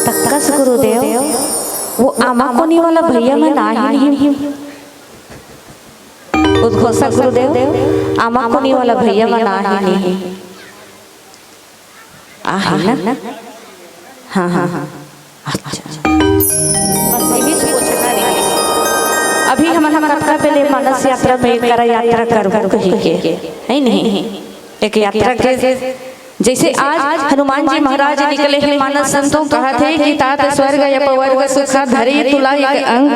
तक्कस गुरुदेव, वो आमाकोनी वाला भैया मन आए नहीं। उद्घोषक गुरुदेव, आमाकोनी वाला भैया मन आए नहीं। आहे ना? हाँ, हाँ, हाँ। अच्छा। बस यही पूछना रहे। अभी हमन ह कतका पहले मानस यात्रा में करा यात्रा करबो कही के, है नहीं? एक यात्रा के जैसे आज हनुमान जी महाराज निकले हैं, मानस संतों कहत हे कि तात स्वर्ग अपवर्ग सुख धरे तुला एक अंग,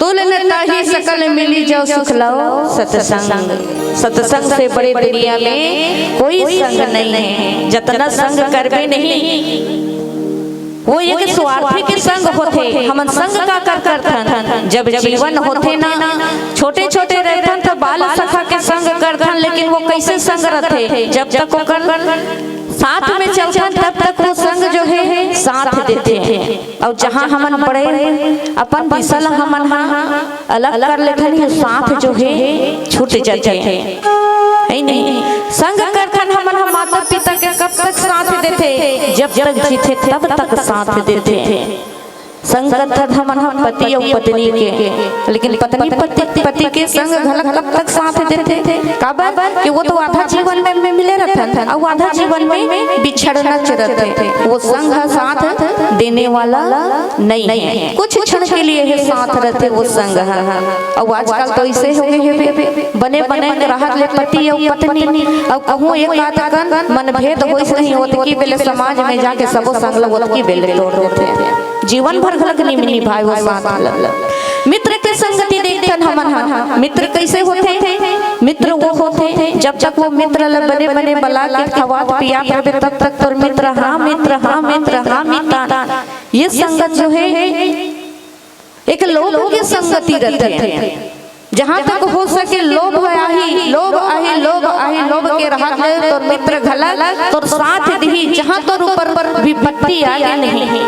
तुल न ताहि सकल मिली जो सुख लव सत्संग। सत्संग से बड़े दुनिया में कोई संग नहीं है। जतना संग करबे नहीं, वो एक स्वार्थी के संग होथे। हमन संग का कर करथन? जब जीवन होथे ना, छोटे छोटे रहथन तो बाल सखा के संग करथन, लेकिन वो कैसे संग रहथे? जब तक ओकर साथ में चलथन तब तक वो संग जो है साथ देथे। और जहाँ हमन बड़े अपन दिशा ला हमन हा अलग कर लेथन, ये साथ जो है छूट जाथे, है नहीं? संग करथन हमन हा माता पिता के कब तक साथ देथे? जब तक जीथे तब तक साथ देथे। संग करथन हमन हा पति अउ पत्नी के, लेकिन पत्नी पति, पति के संग घलक कब तक साथ देथे? काबर कि वो तो आधा जीवन में, में मिले रहथन अउ आधा जीवन में बिछड़ना च रहथे। वो संग हा साथ देने वाला नहीं है, कुछ क्षण के लिए ही साथ रहथे वो संग हा। अउ आजकल तो ऐसे हो गए हे, बने बने रहत ले पति अउ पत्नी, अउ कहूँ एक आध कन मनभेद होइस नहीं, ओतकी बेले समाज में जाके सबो संग ल ओतकी बेले तोड़ देथे। जीवन भर घलक नि-, निभाए वो साथ ल। मित्र के संगति देखथन हमन हा, मित्र कैसे होथे? मित्र वो होथे जब तक वो मित्र ल बने बने बला के खवात पियात रहे तब तक तोर मित्र, हाँ मित्र, हाँ मित्र, हाँ मित्र। ये संगत जो है एक लोभ के संगति रथे। जहाँ तक हो सके लोभ आही, लोभ आही, लोभ आही, लोभ के रहत ले तोर मित्र घलक तोर साथ दिही, जहाँ तोर ऊपर विपत्ति आगे नहीं,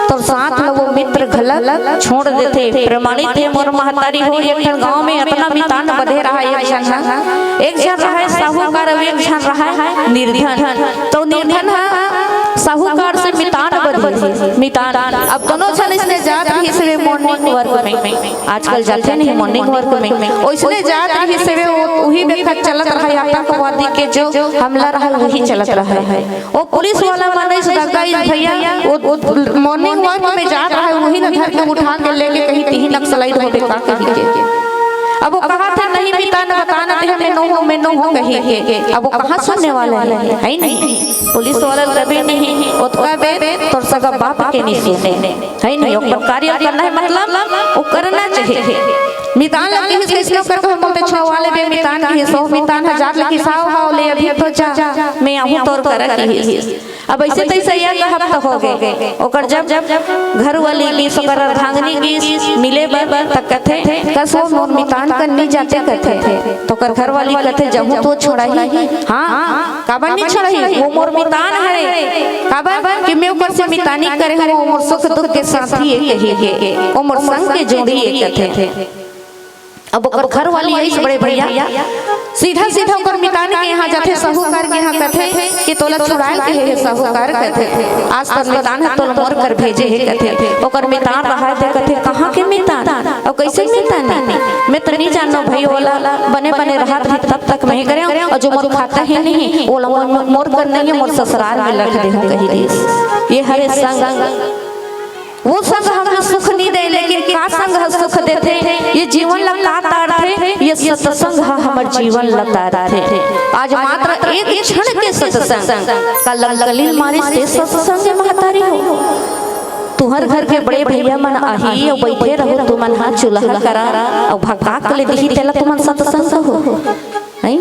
तोर साथ ल वो मित्र घलक छोड़ देथे। प्रमाणित हे मोर महतारी हो, एक ठन गाँव में अतना मितान बधे रहा, एक झन ह, एक झन रहा साहूकार अउ एक झन रहा निर्धन। तो निर्धन ह साहूकार से मितान बधे, मितान। अब दोनों झन इसने जात रहिस वे morning work में, आजकल जाथे नहीं morning work में, ओइसने जात रहिस वे, वो, उही बेखत चलत रहा आतंकवादी के जो हमला रहा, वही चलत रहा है। वो पुलिस वाला मन इस दगा इस भैया, वो, वो morning work में जात रहा, वही न धर के उठा के लेके कहीं तिही नक्सलाइट होबे का कही के। अब वो कहा था नहीं मितान बताना ते हमें नो हो, मैं नो हो कही के। अब वो कहाँ सुनने वाला है, है नहीं? पुलिस वाला तभी नहीं, ओतका बेर तोर सगा बाप के नहीं सुने, है नहीं? ओकर कार्य करना है, मतलब वो करना चाहिए। मितान ल किहिस, "कइसनो करके मोर ते छुड़वा लेबे।" मितान किहिस, "ओ मितान ह जात ले किसाव हव ले अभी तो जा, मैं आहूं तोर करा," किहिस। अब अइसे तइसे ये कहब त हो गे। ओकर जब घरवाली गिस, ओकर अर्धांगिनी गिस मिले बर, त कथे, "कस ओ मोर मितान कन नी जाते," कथे। त ओकर घरवाली कथे, "जहूं तो छुड़ाही।" हाँ, काबर नी छुड़ाही? ओ मोर मितान हरे। काबर कि मैं ओकर से मितानी करे हंव, ओ मोर सुख दुख के साथी ए कहिके, ओ मोर संग के जोड़ी ए कथे। अब ओकर घरवाली आइस बड़े भैया, सीधा सीधा ओकर मितान के इहां जाथे, साहूकार के इहां कथे कि तोला छुड़ाए के हे साहूकार, कथे, "आज तोर मितान ह तोला मोर कर भेजे हे," कथे। ओकर मितान रहय ते कथे, "कहां के मितान? अउ कइसे मितान? मैं तो नी जानंव भई, ओला बने बने रहत रही तब तक मैं करेंव, अउ जो मोर खाता हे नहीं, ओला मोर, मोर कर नहीं हे, मोर ससुराल में रख देहूं," कहि दिस। ये हरे संग। वो संग हमला सुख नी दे, लेकिन का संग ह सुख देथे? ये जीवन ला का तारथे? ये सत्संग ह हमर जीवन ला तारथे। आज मात्र एक क्षण के सत्संग, का लंकनिल मारिस ते सत्संग ए महतारी हो? तुंहर घर के बड़े भैया मन आही अउ बइठे रहू, तुमन ह चूल्हा करा अउ भकाक ले दिही, तेला तुमन सत्संग कहो? नहीं?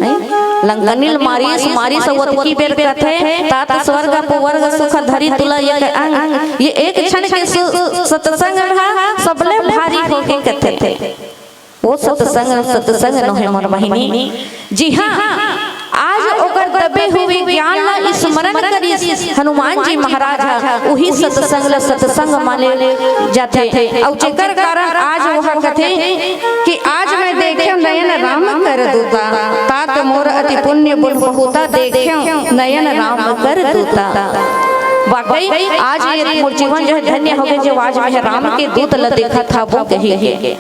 लंकनिल मारिस, मारिस अउ ओतकी बेर कथे, "तात स्वर्ग अपवर्ग सुख धरी तुला एक अंग।" ये एक क्षण के सु-, सत्संग ह सबले भारी होगे कथे। वो सत्संग, सत्संग नोहे मोर बहिनी। जी हाँ, आज ओकर दबे हुए ज्ञान ला स्मरण करिस हनुमान जी महाराज ह, उही सत्संग ला सत्संग माने जाथे। अउ जेकर कारण आज वह कथे कि आज मैं देखेंव नयन राम कर दूता, तात मोर अति पुण्य गुण बहुता, देखेंव नयन राम कर दूता। वाकई आज ये मोर जीवन जो है धन्य होगे, जो आज मैं राम के दूत ला देखत हंव कहिके।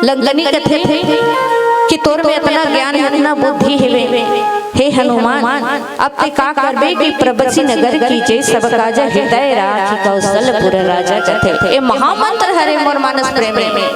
लंकनी कथे कि तोर में अतना ज्ञान, अतना बुद्धि हेवे, हे हनुमान, अब ते का करबे कि प्रभसी नगर कीजे सब काज हृदय राखि कौशलपुर राजा कथे। ए महामंत्र हरे मोर मानस प्रेम में।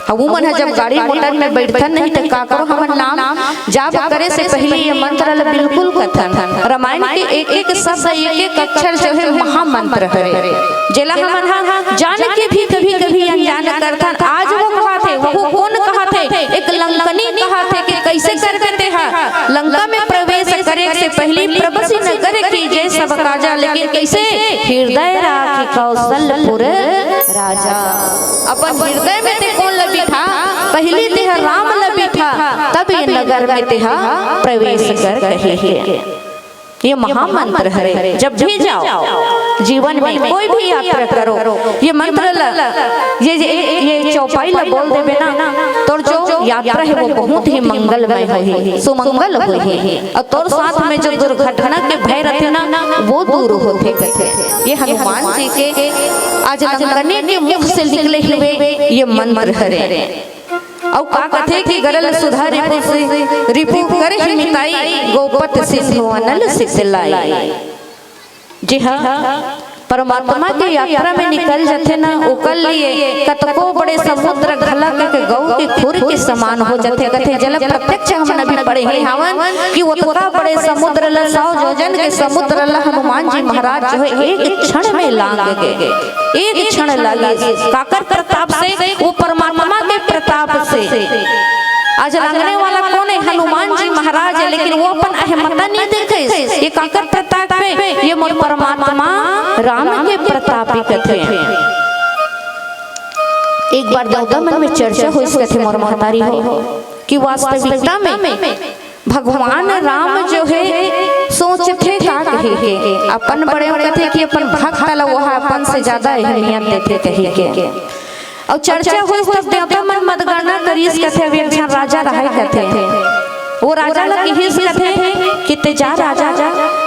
अब उमन ह जब गाड़ी मोटर में बइठथन नहीं त काकरो हमन नाम जाप करे से पहिली ये मंत्र ल बिल्कुल कथन। रामायण के एक एक शब्द, एक एक अक्षर जो हे महामंत्र हरे, जेला हमन ह जान के भी कभी कभी अनजान करथन। आज वो कहाथे, वो कोन कहाथे? एक लंकनी कहाथे कि कइसे करबे तेहा लंका में प्रवेश करे से पहिली प्रभसी नगर कीजे सब काजा, लेकिन कइसे? हृदय राखि कौशलपुर राजा। अपन हृदय में ते कोन ल बिठा? पहिली तेहा राम ल बिठा, तब ये नगर में तेहा प्रवेश कर कहे हे। ये महामंत्र हरे। जब भी जाओ जीवन में, कोई भी यात्रा करो, ये मंत्र ल, ये, ये, ये चौपाई ल बोल देबे ना, तोर जो यात्रा हे वो बहुत ही मंगलमय होही, सुमंगल होही। अउ तोर साथ में जो दुर्घटना के भय रथे ना, वो दूर होथे कथे। ये हनुमान जी के आज लंकनी के मुख से निकले हुए ये मंत्र हरे। अउ का कथे कि गरल सुधा रिपु से, रिपु करहि मिताई, गोपत सिंधु अनल सित लाई। जी हाँ, परमात्मा के यात्रा में निकल जाथे ना, ओकर लिए कतको बड़े समुद्र घला के, के गऊ के खुर के समान हो जाथे। कथे जेला प्रत्यक्ष हमन अभी पढ़े हे हावन कि ओतका बड़े समुद्र ल, सौ योजन के समुद्र ल हनुमान जी महाराज जो हे एक क्षण में लांग गे, एक क्षण लागे। काकर प्रताप से? वो परमात्मा के प्रताप से। आज लांगने वाला कोन हे? हनुमान जी महाराज हे, लेकिन वो अपन अहमता नहीं देखे। ये काकर प्रताप हे? ये मोर परमात्मा राम के प्रताप ही कथे। एक बार देवता मन में चर्चा होइस कथे मोर महतारी हो कि वास्तविकता में भगवान राम जो हे सोचथे का कहे के, अपन बड़े कथे कि अपन भक्त ला वो ह अपन से ज्यादा अहमियत देथे कहे के। अउ चर्चा होइस तब देवता मन मतगणना करिस कथे, अब एक झन राजा रहय कथे, वो राजा ला किहिस कथे कि ते जा राजा,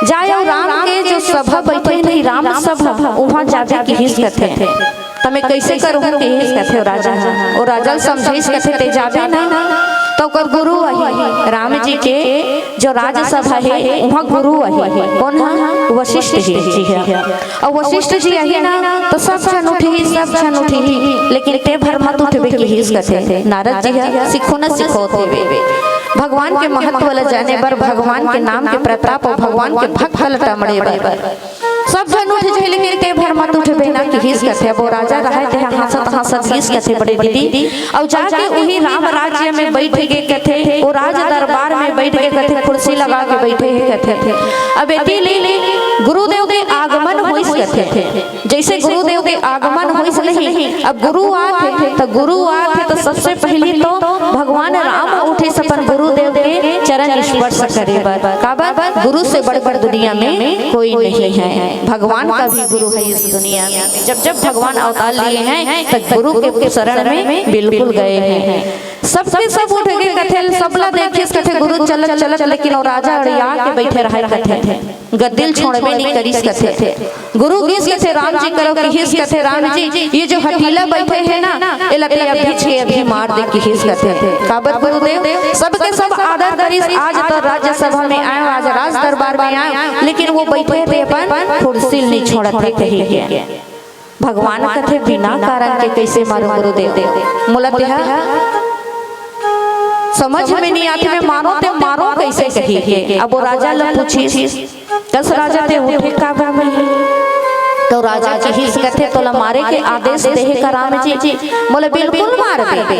जा अउ राम के जो सभा बइठे नहीं, राम सभा, उहाँ जाबे किहिस कथे। त मैं कइसे करहूँ किहिस कथे ओ राजा ह। ओ राजा ल समझाइस कथे ते जाबे ना, त ओकर गुरु आही, राम जी के जो राजसभा हे, उहाँ गुरु आही। कोन ह? वशिष्ठ जी, जी ह। अउ वशिष्ठ जी आही ना, त सब झन उठही, सब झन उठही, लेकिन ते भर मत उठबे किहिस कथे। नारद जी ह सिखो न सिखोत हेवे। भगवान के महत्व ल जाने बर, भगवान के नाम के प्रताप अउ भगवान के भक्त ल टमड़े बर सब झन उठ जाही, लेकिन ते भर मत उठबे ना, किहिस कथे। अब वो राजा रहय, तेहा हाँसत हाँसत गिस कथे बड़े दीदी, अउ जाके उही राम राज्य में बइठ गे कथे, वो राज दरबार में बइठ गे कथे, कुर्सी लगा के बइठे हे कथे। अब एती ले गुरुदेव के आगमन होइस कथे। जइसे गुरुदेव के आगमन होइस नहीं, अब गुरु आत हे, त गुरु आत हे, त सबसे पहिली तो भगवान राम उठिस अपन गुरुदेव के चरण स्पर्श करे बर। काबर? गुरु से बढ़कर दुनिया में कोई नहीं है। भगवान का भी गुरु है इस दुनिया में। जब जब भगवान अवतार लिए हैं, तब गुरु के शरण में बिल्कुल गए हैं। सबके सब उठ के कथे, सबला देखिस कथे गुरु चलत चलत, लेकिन वो राजा अड़िया के बइठे रहय कथे, गद्दी ल छोड़बे नइ करिस कथे। गुरु गिस कथे राम जी करो, किहिस कथे राम जी, ये जो हठीला बइठे हे ना, एला ते अभी के अभी मार दे, किहिस कथे। काबर गुरुदेव? सबके सब आदर करिस, आज तो राज्यसभा में आयो, आज राज दरबार में आयो, लेकिन वो बइठे हे ते अपन कुर्सी ल नइ छोड़त हे कहिके। भगवान कथे, बिना कारण के कइसे मारो गुरुदेव? मोला तेहा समझ में नइ आत हे, मैं मारो ते मारो कइसे कहिके। अब वो राजा ल पूछिस, कस राजा ते उठे काबर नहीं? त राजा किहिस कथे, तोला मारे के आदेश देहे का राम जी? मोला बिल्कुल मारबे।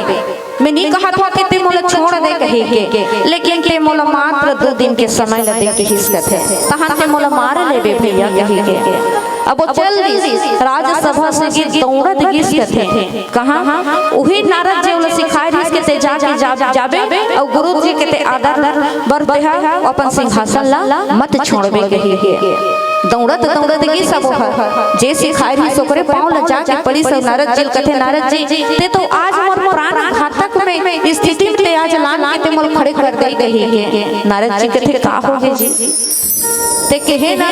मैं नइ कहत हँव कि ते मोला छोड़ दे कहिके, लेकिन ते मोला मात्र दू दिन के समय ल दे किहिस कथे। तहन ते मोला मार लेबे भइया कहिके। अब वो चल दिस, राजसभा से गिस, दौड़त गिस कथे। कहाँ? उही नारद जी ओला सिखाए रिहिस के ते जाके जा-, जाबे, अउ गुरु जी के ते आदर बर तेहा अपन सिंहासन ला मत छोड़बे कहिके। दौड़त दौड़त गिस, अब ओहा जे सिखाए रिहिस ओकरे पाँव ला जाके पड़िस, अउ नारद जी ल कथे, नारद जी, ते तो आज मोर प्राण घातक में स्थिति में ते आज लान के ते मोला खड़े कर दे कहिके। नारद जी कथे, का होगे जी? ते कहे ना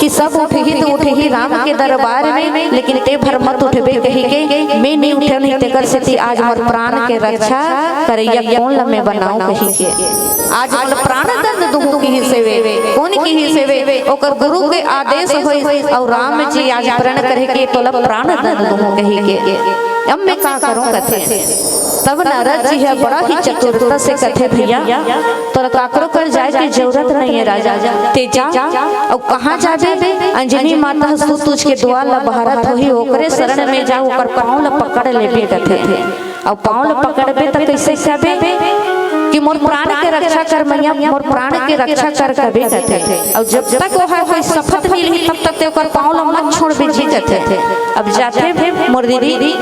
कि सब उठही त उठही राम के दरबार में, लेकिन ते भर मत उठबे कहिके। मैं नइ उठन ही, तेकर सेती आज मोर प्राण के रक्षा करइया कोन ल मैं बनाऊं कहिके। आज मोला प्राण दंड दूं किहिस हे वे। कोन किहिस हे वे? ओकर गुरु के आदेश होइस अउ राम जी आज प्रण करे के तोला प्राण दंड दूं कहिके। अब मैं का करूं कथे। तब नारद जी ह बड़ा ही चतुरता से कथे, भइया, तोला काकरो कर जाए के जरूरत नइ हे राजा, ते जा। अउ कहाँ जाबे? अंजनी माता ह सुत उठ के दुआर ला बहारत होही, ओकरे शरण में जा, ओकर पाँव ला पकड़ लेबे कथे। अउ पाँव ला पकड़बे त कइसे कहबे कि मोर प्राण के रक्षा कर मैया, मोर प्राण के रक्षा कर कहबे कथे। अउ जब तक ओहा कोई शपथ नइ लिही, तब तक ते ओकर पाँव ला मत छोड़बे जी कथे। अब जाथे मोर दीदी,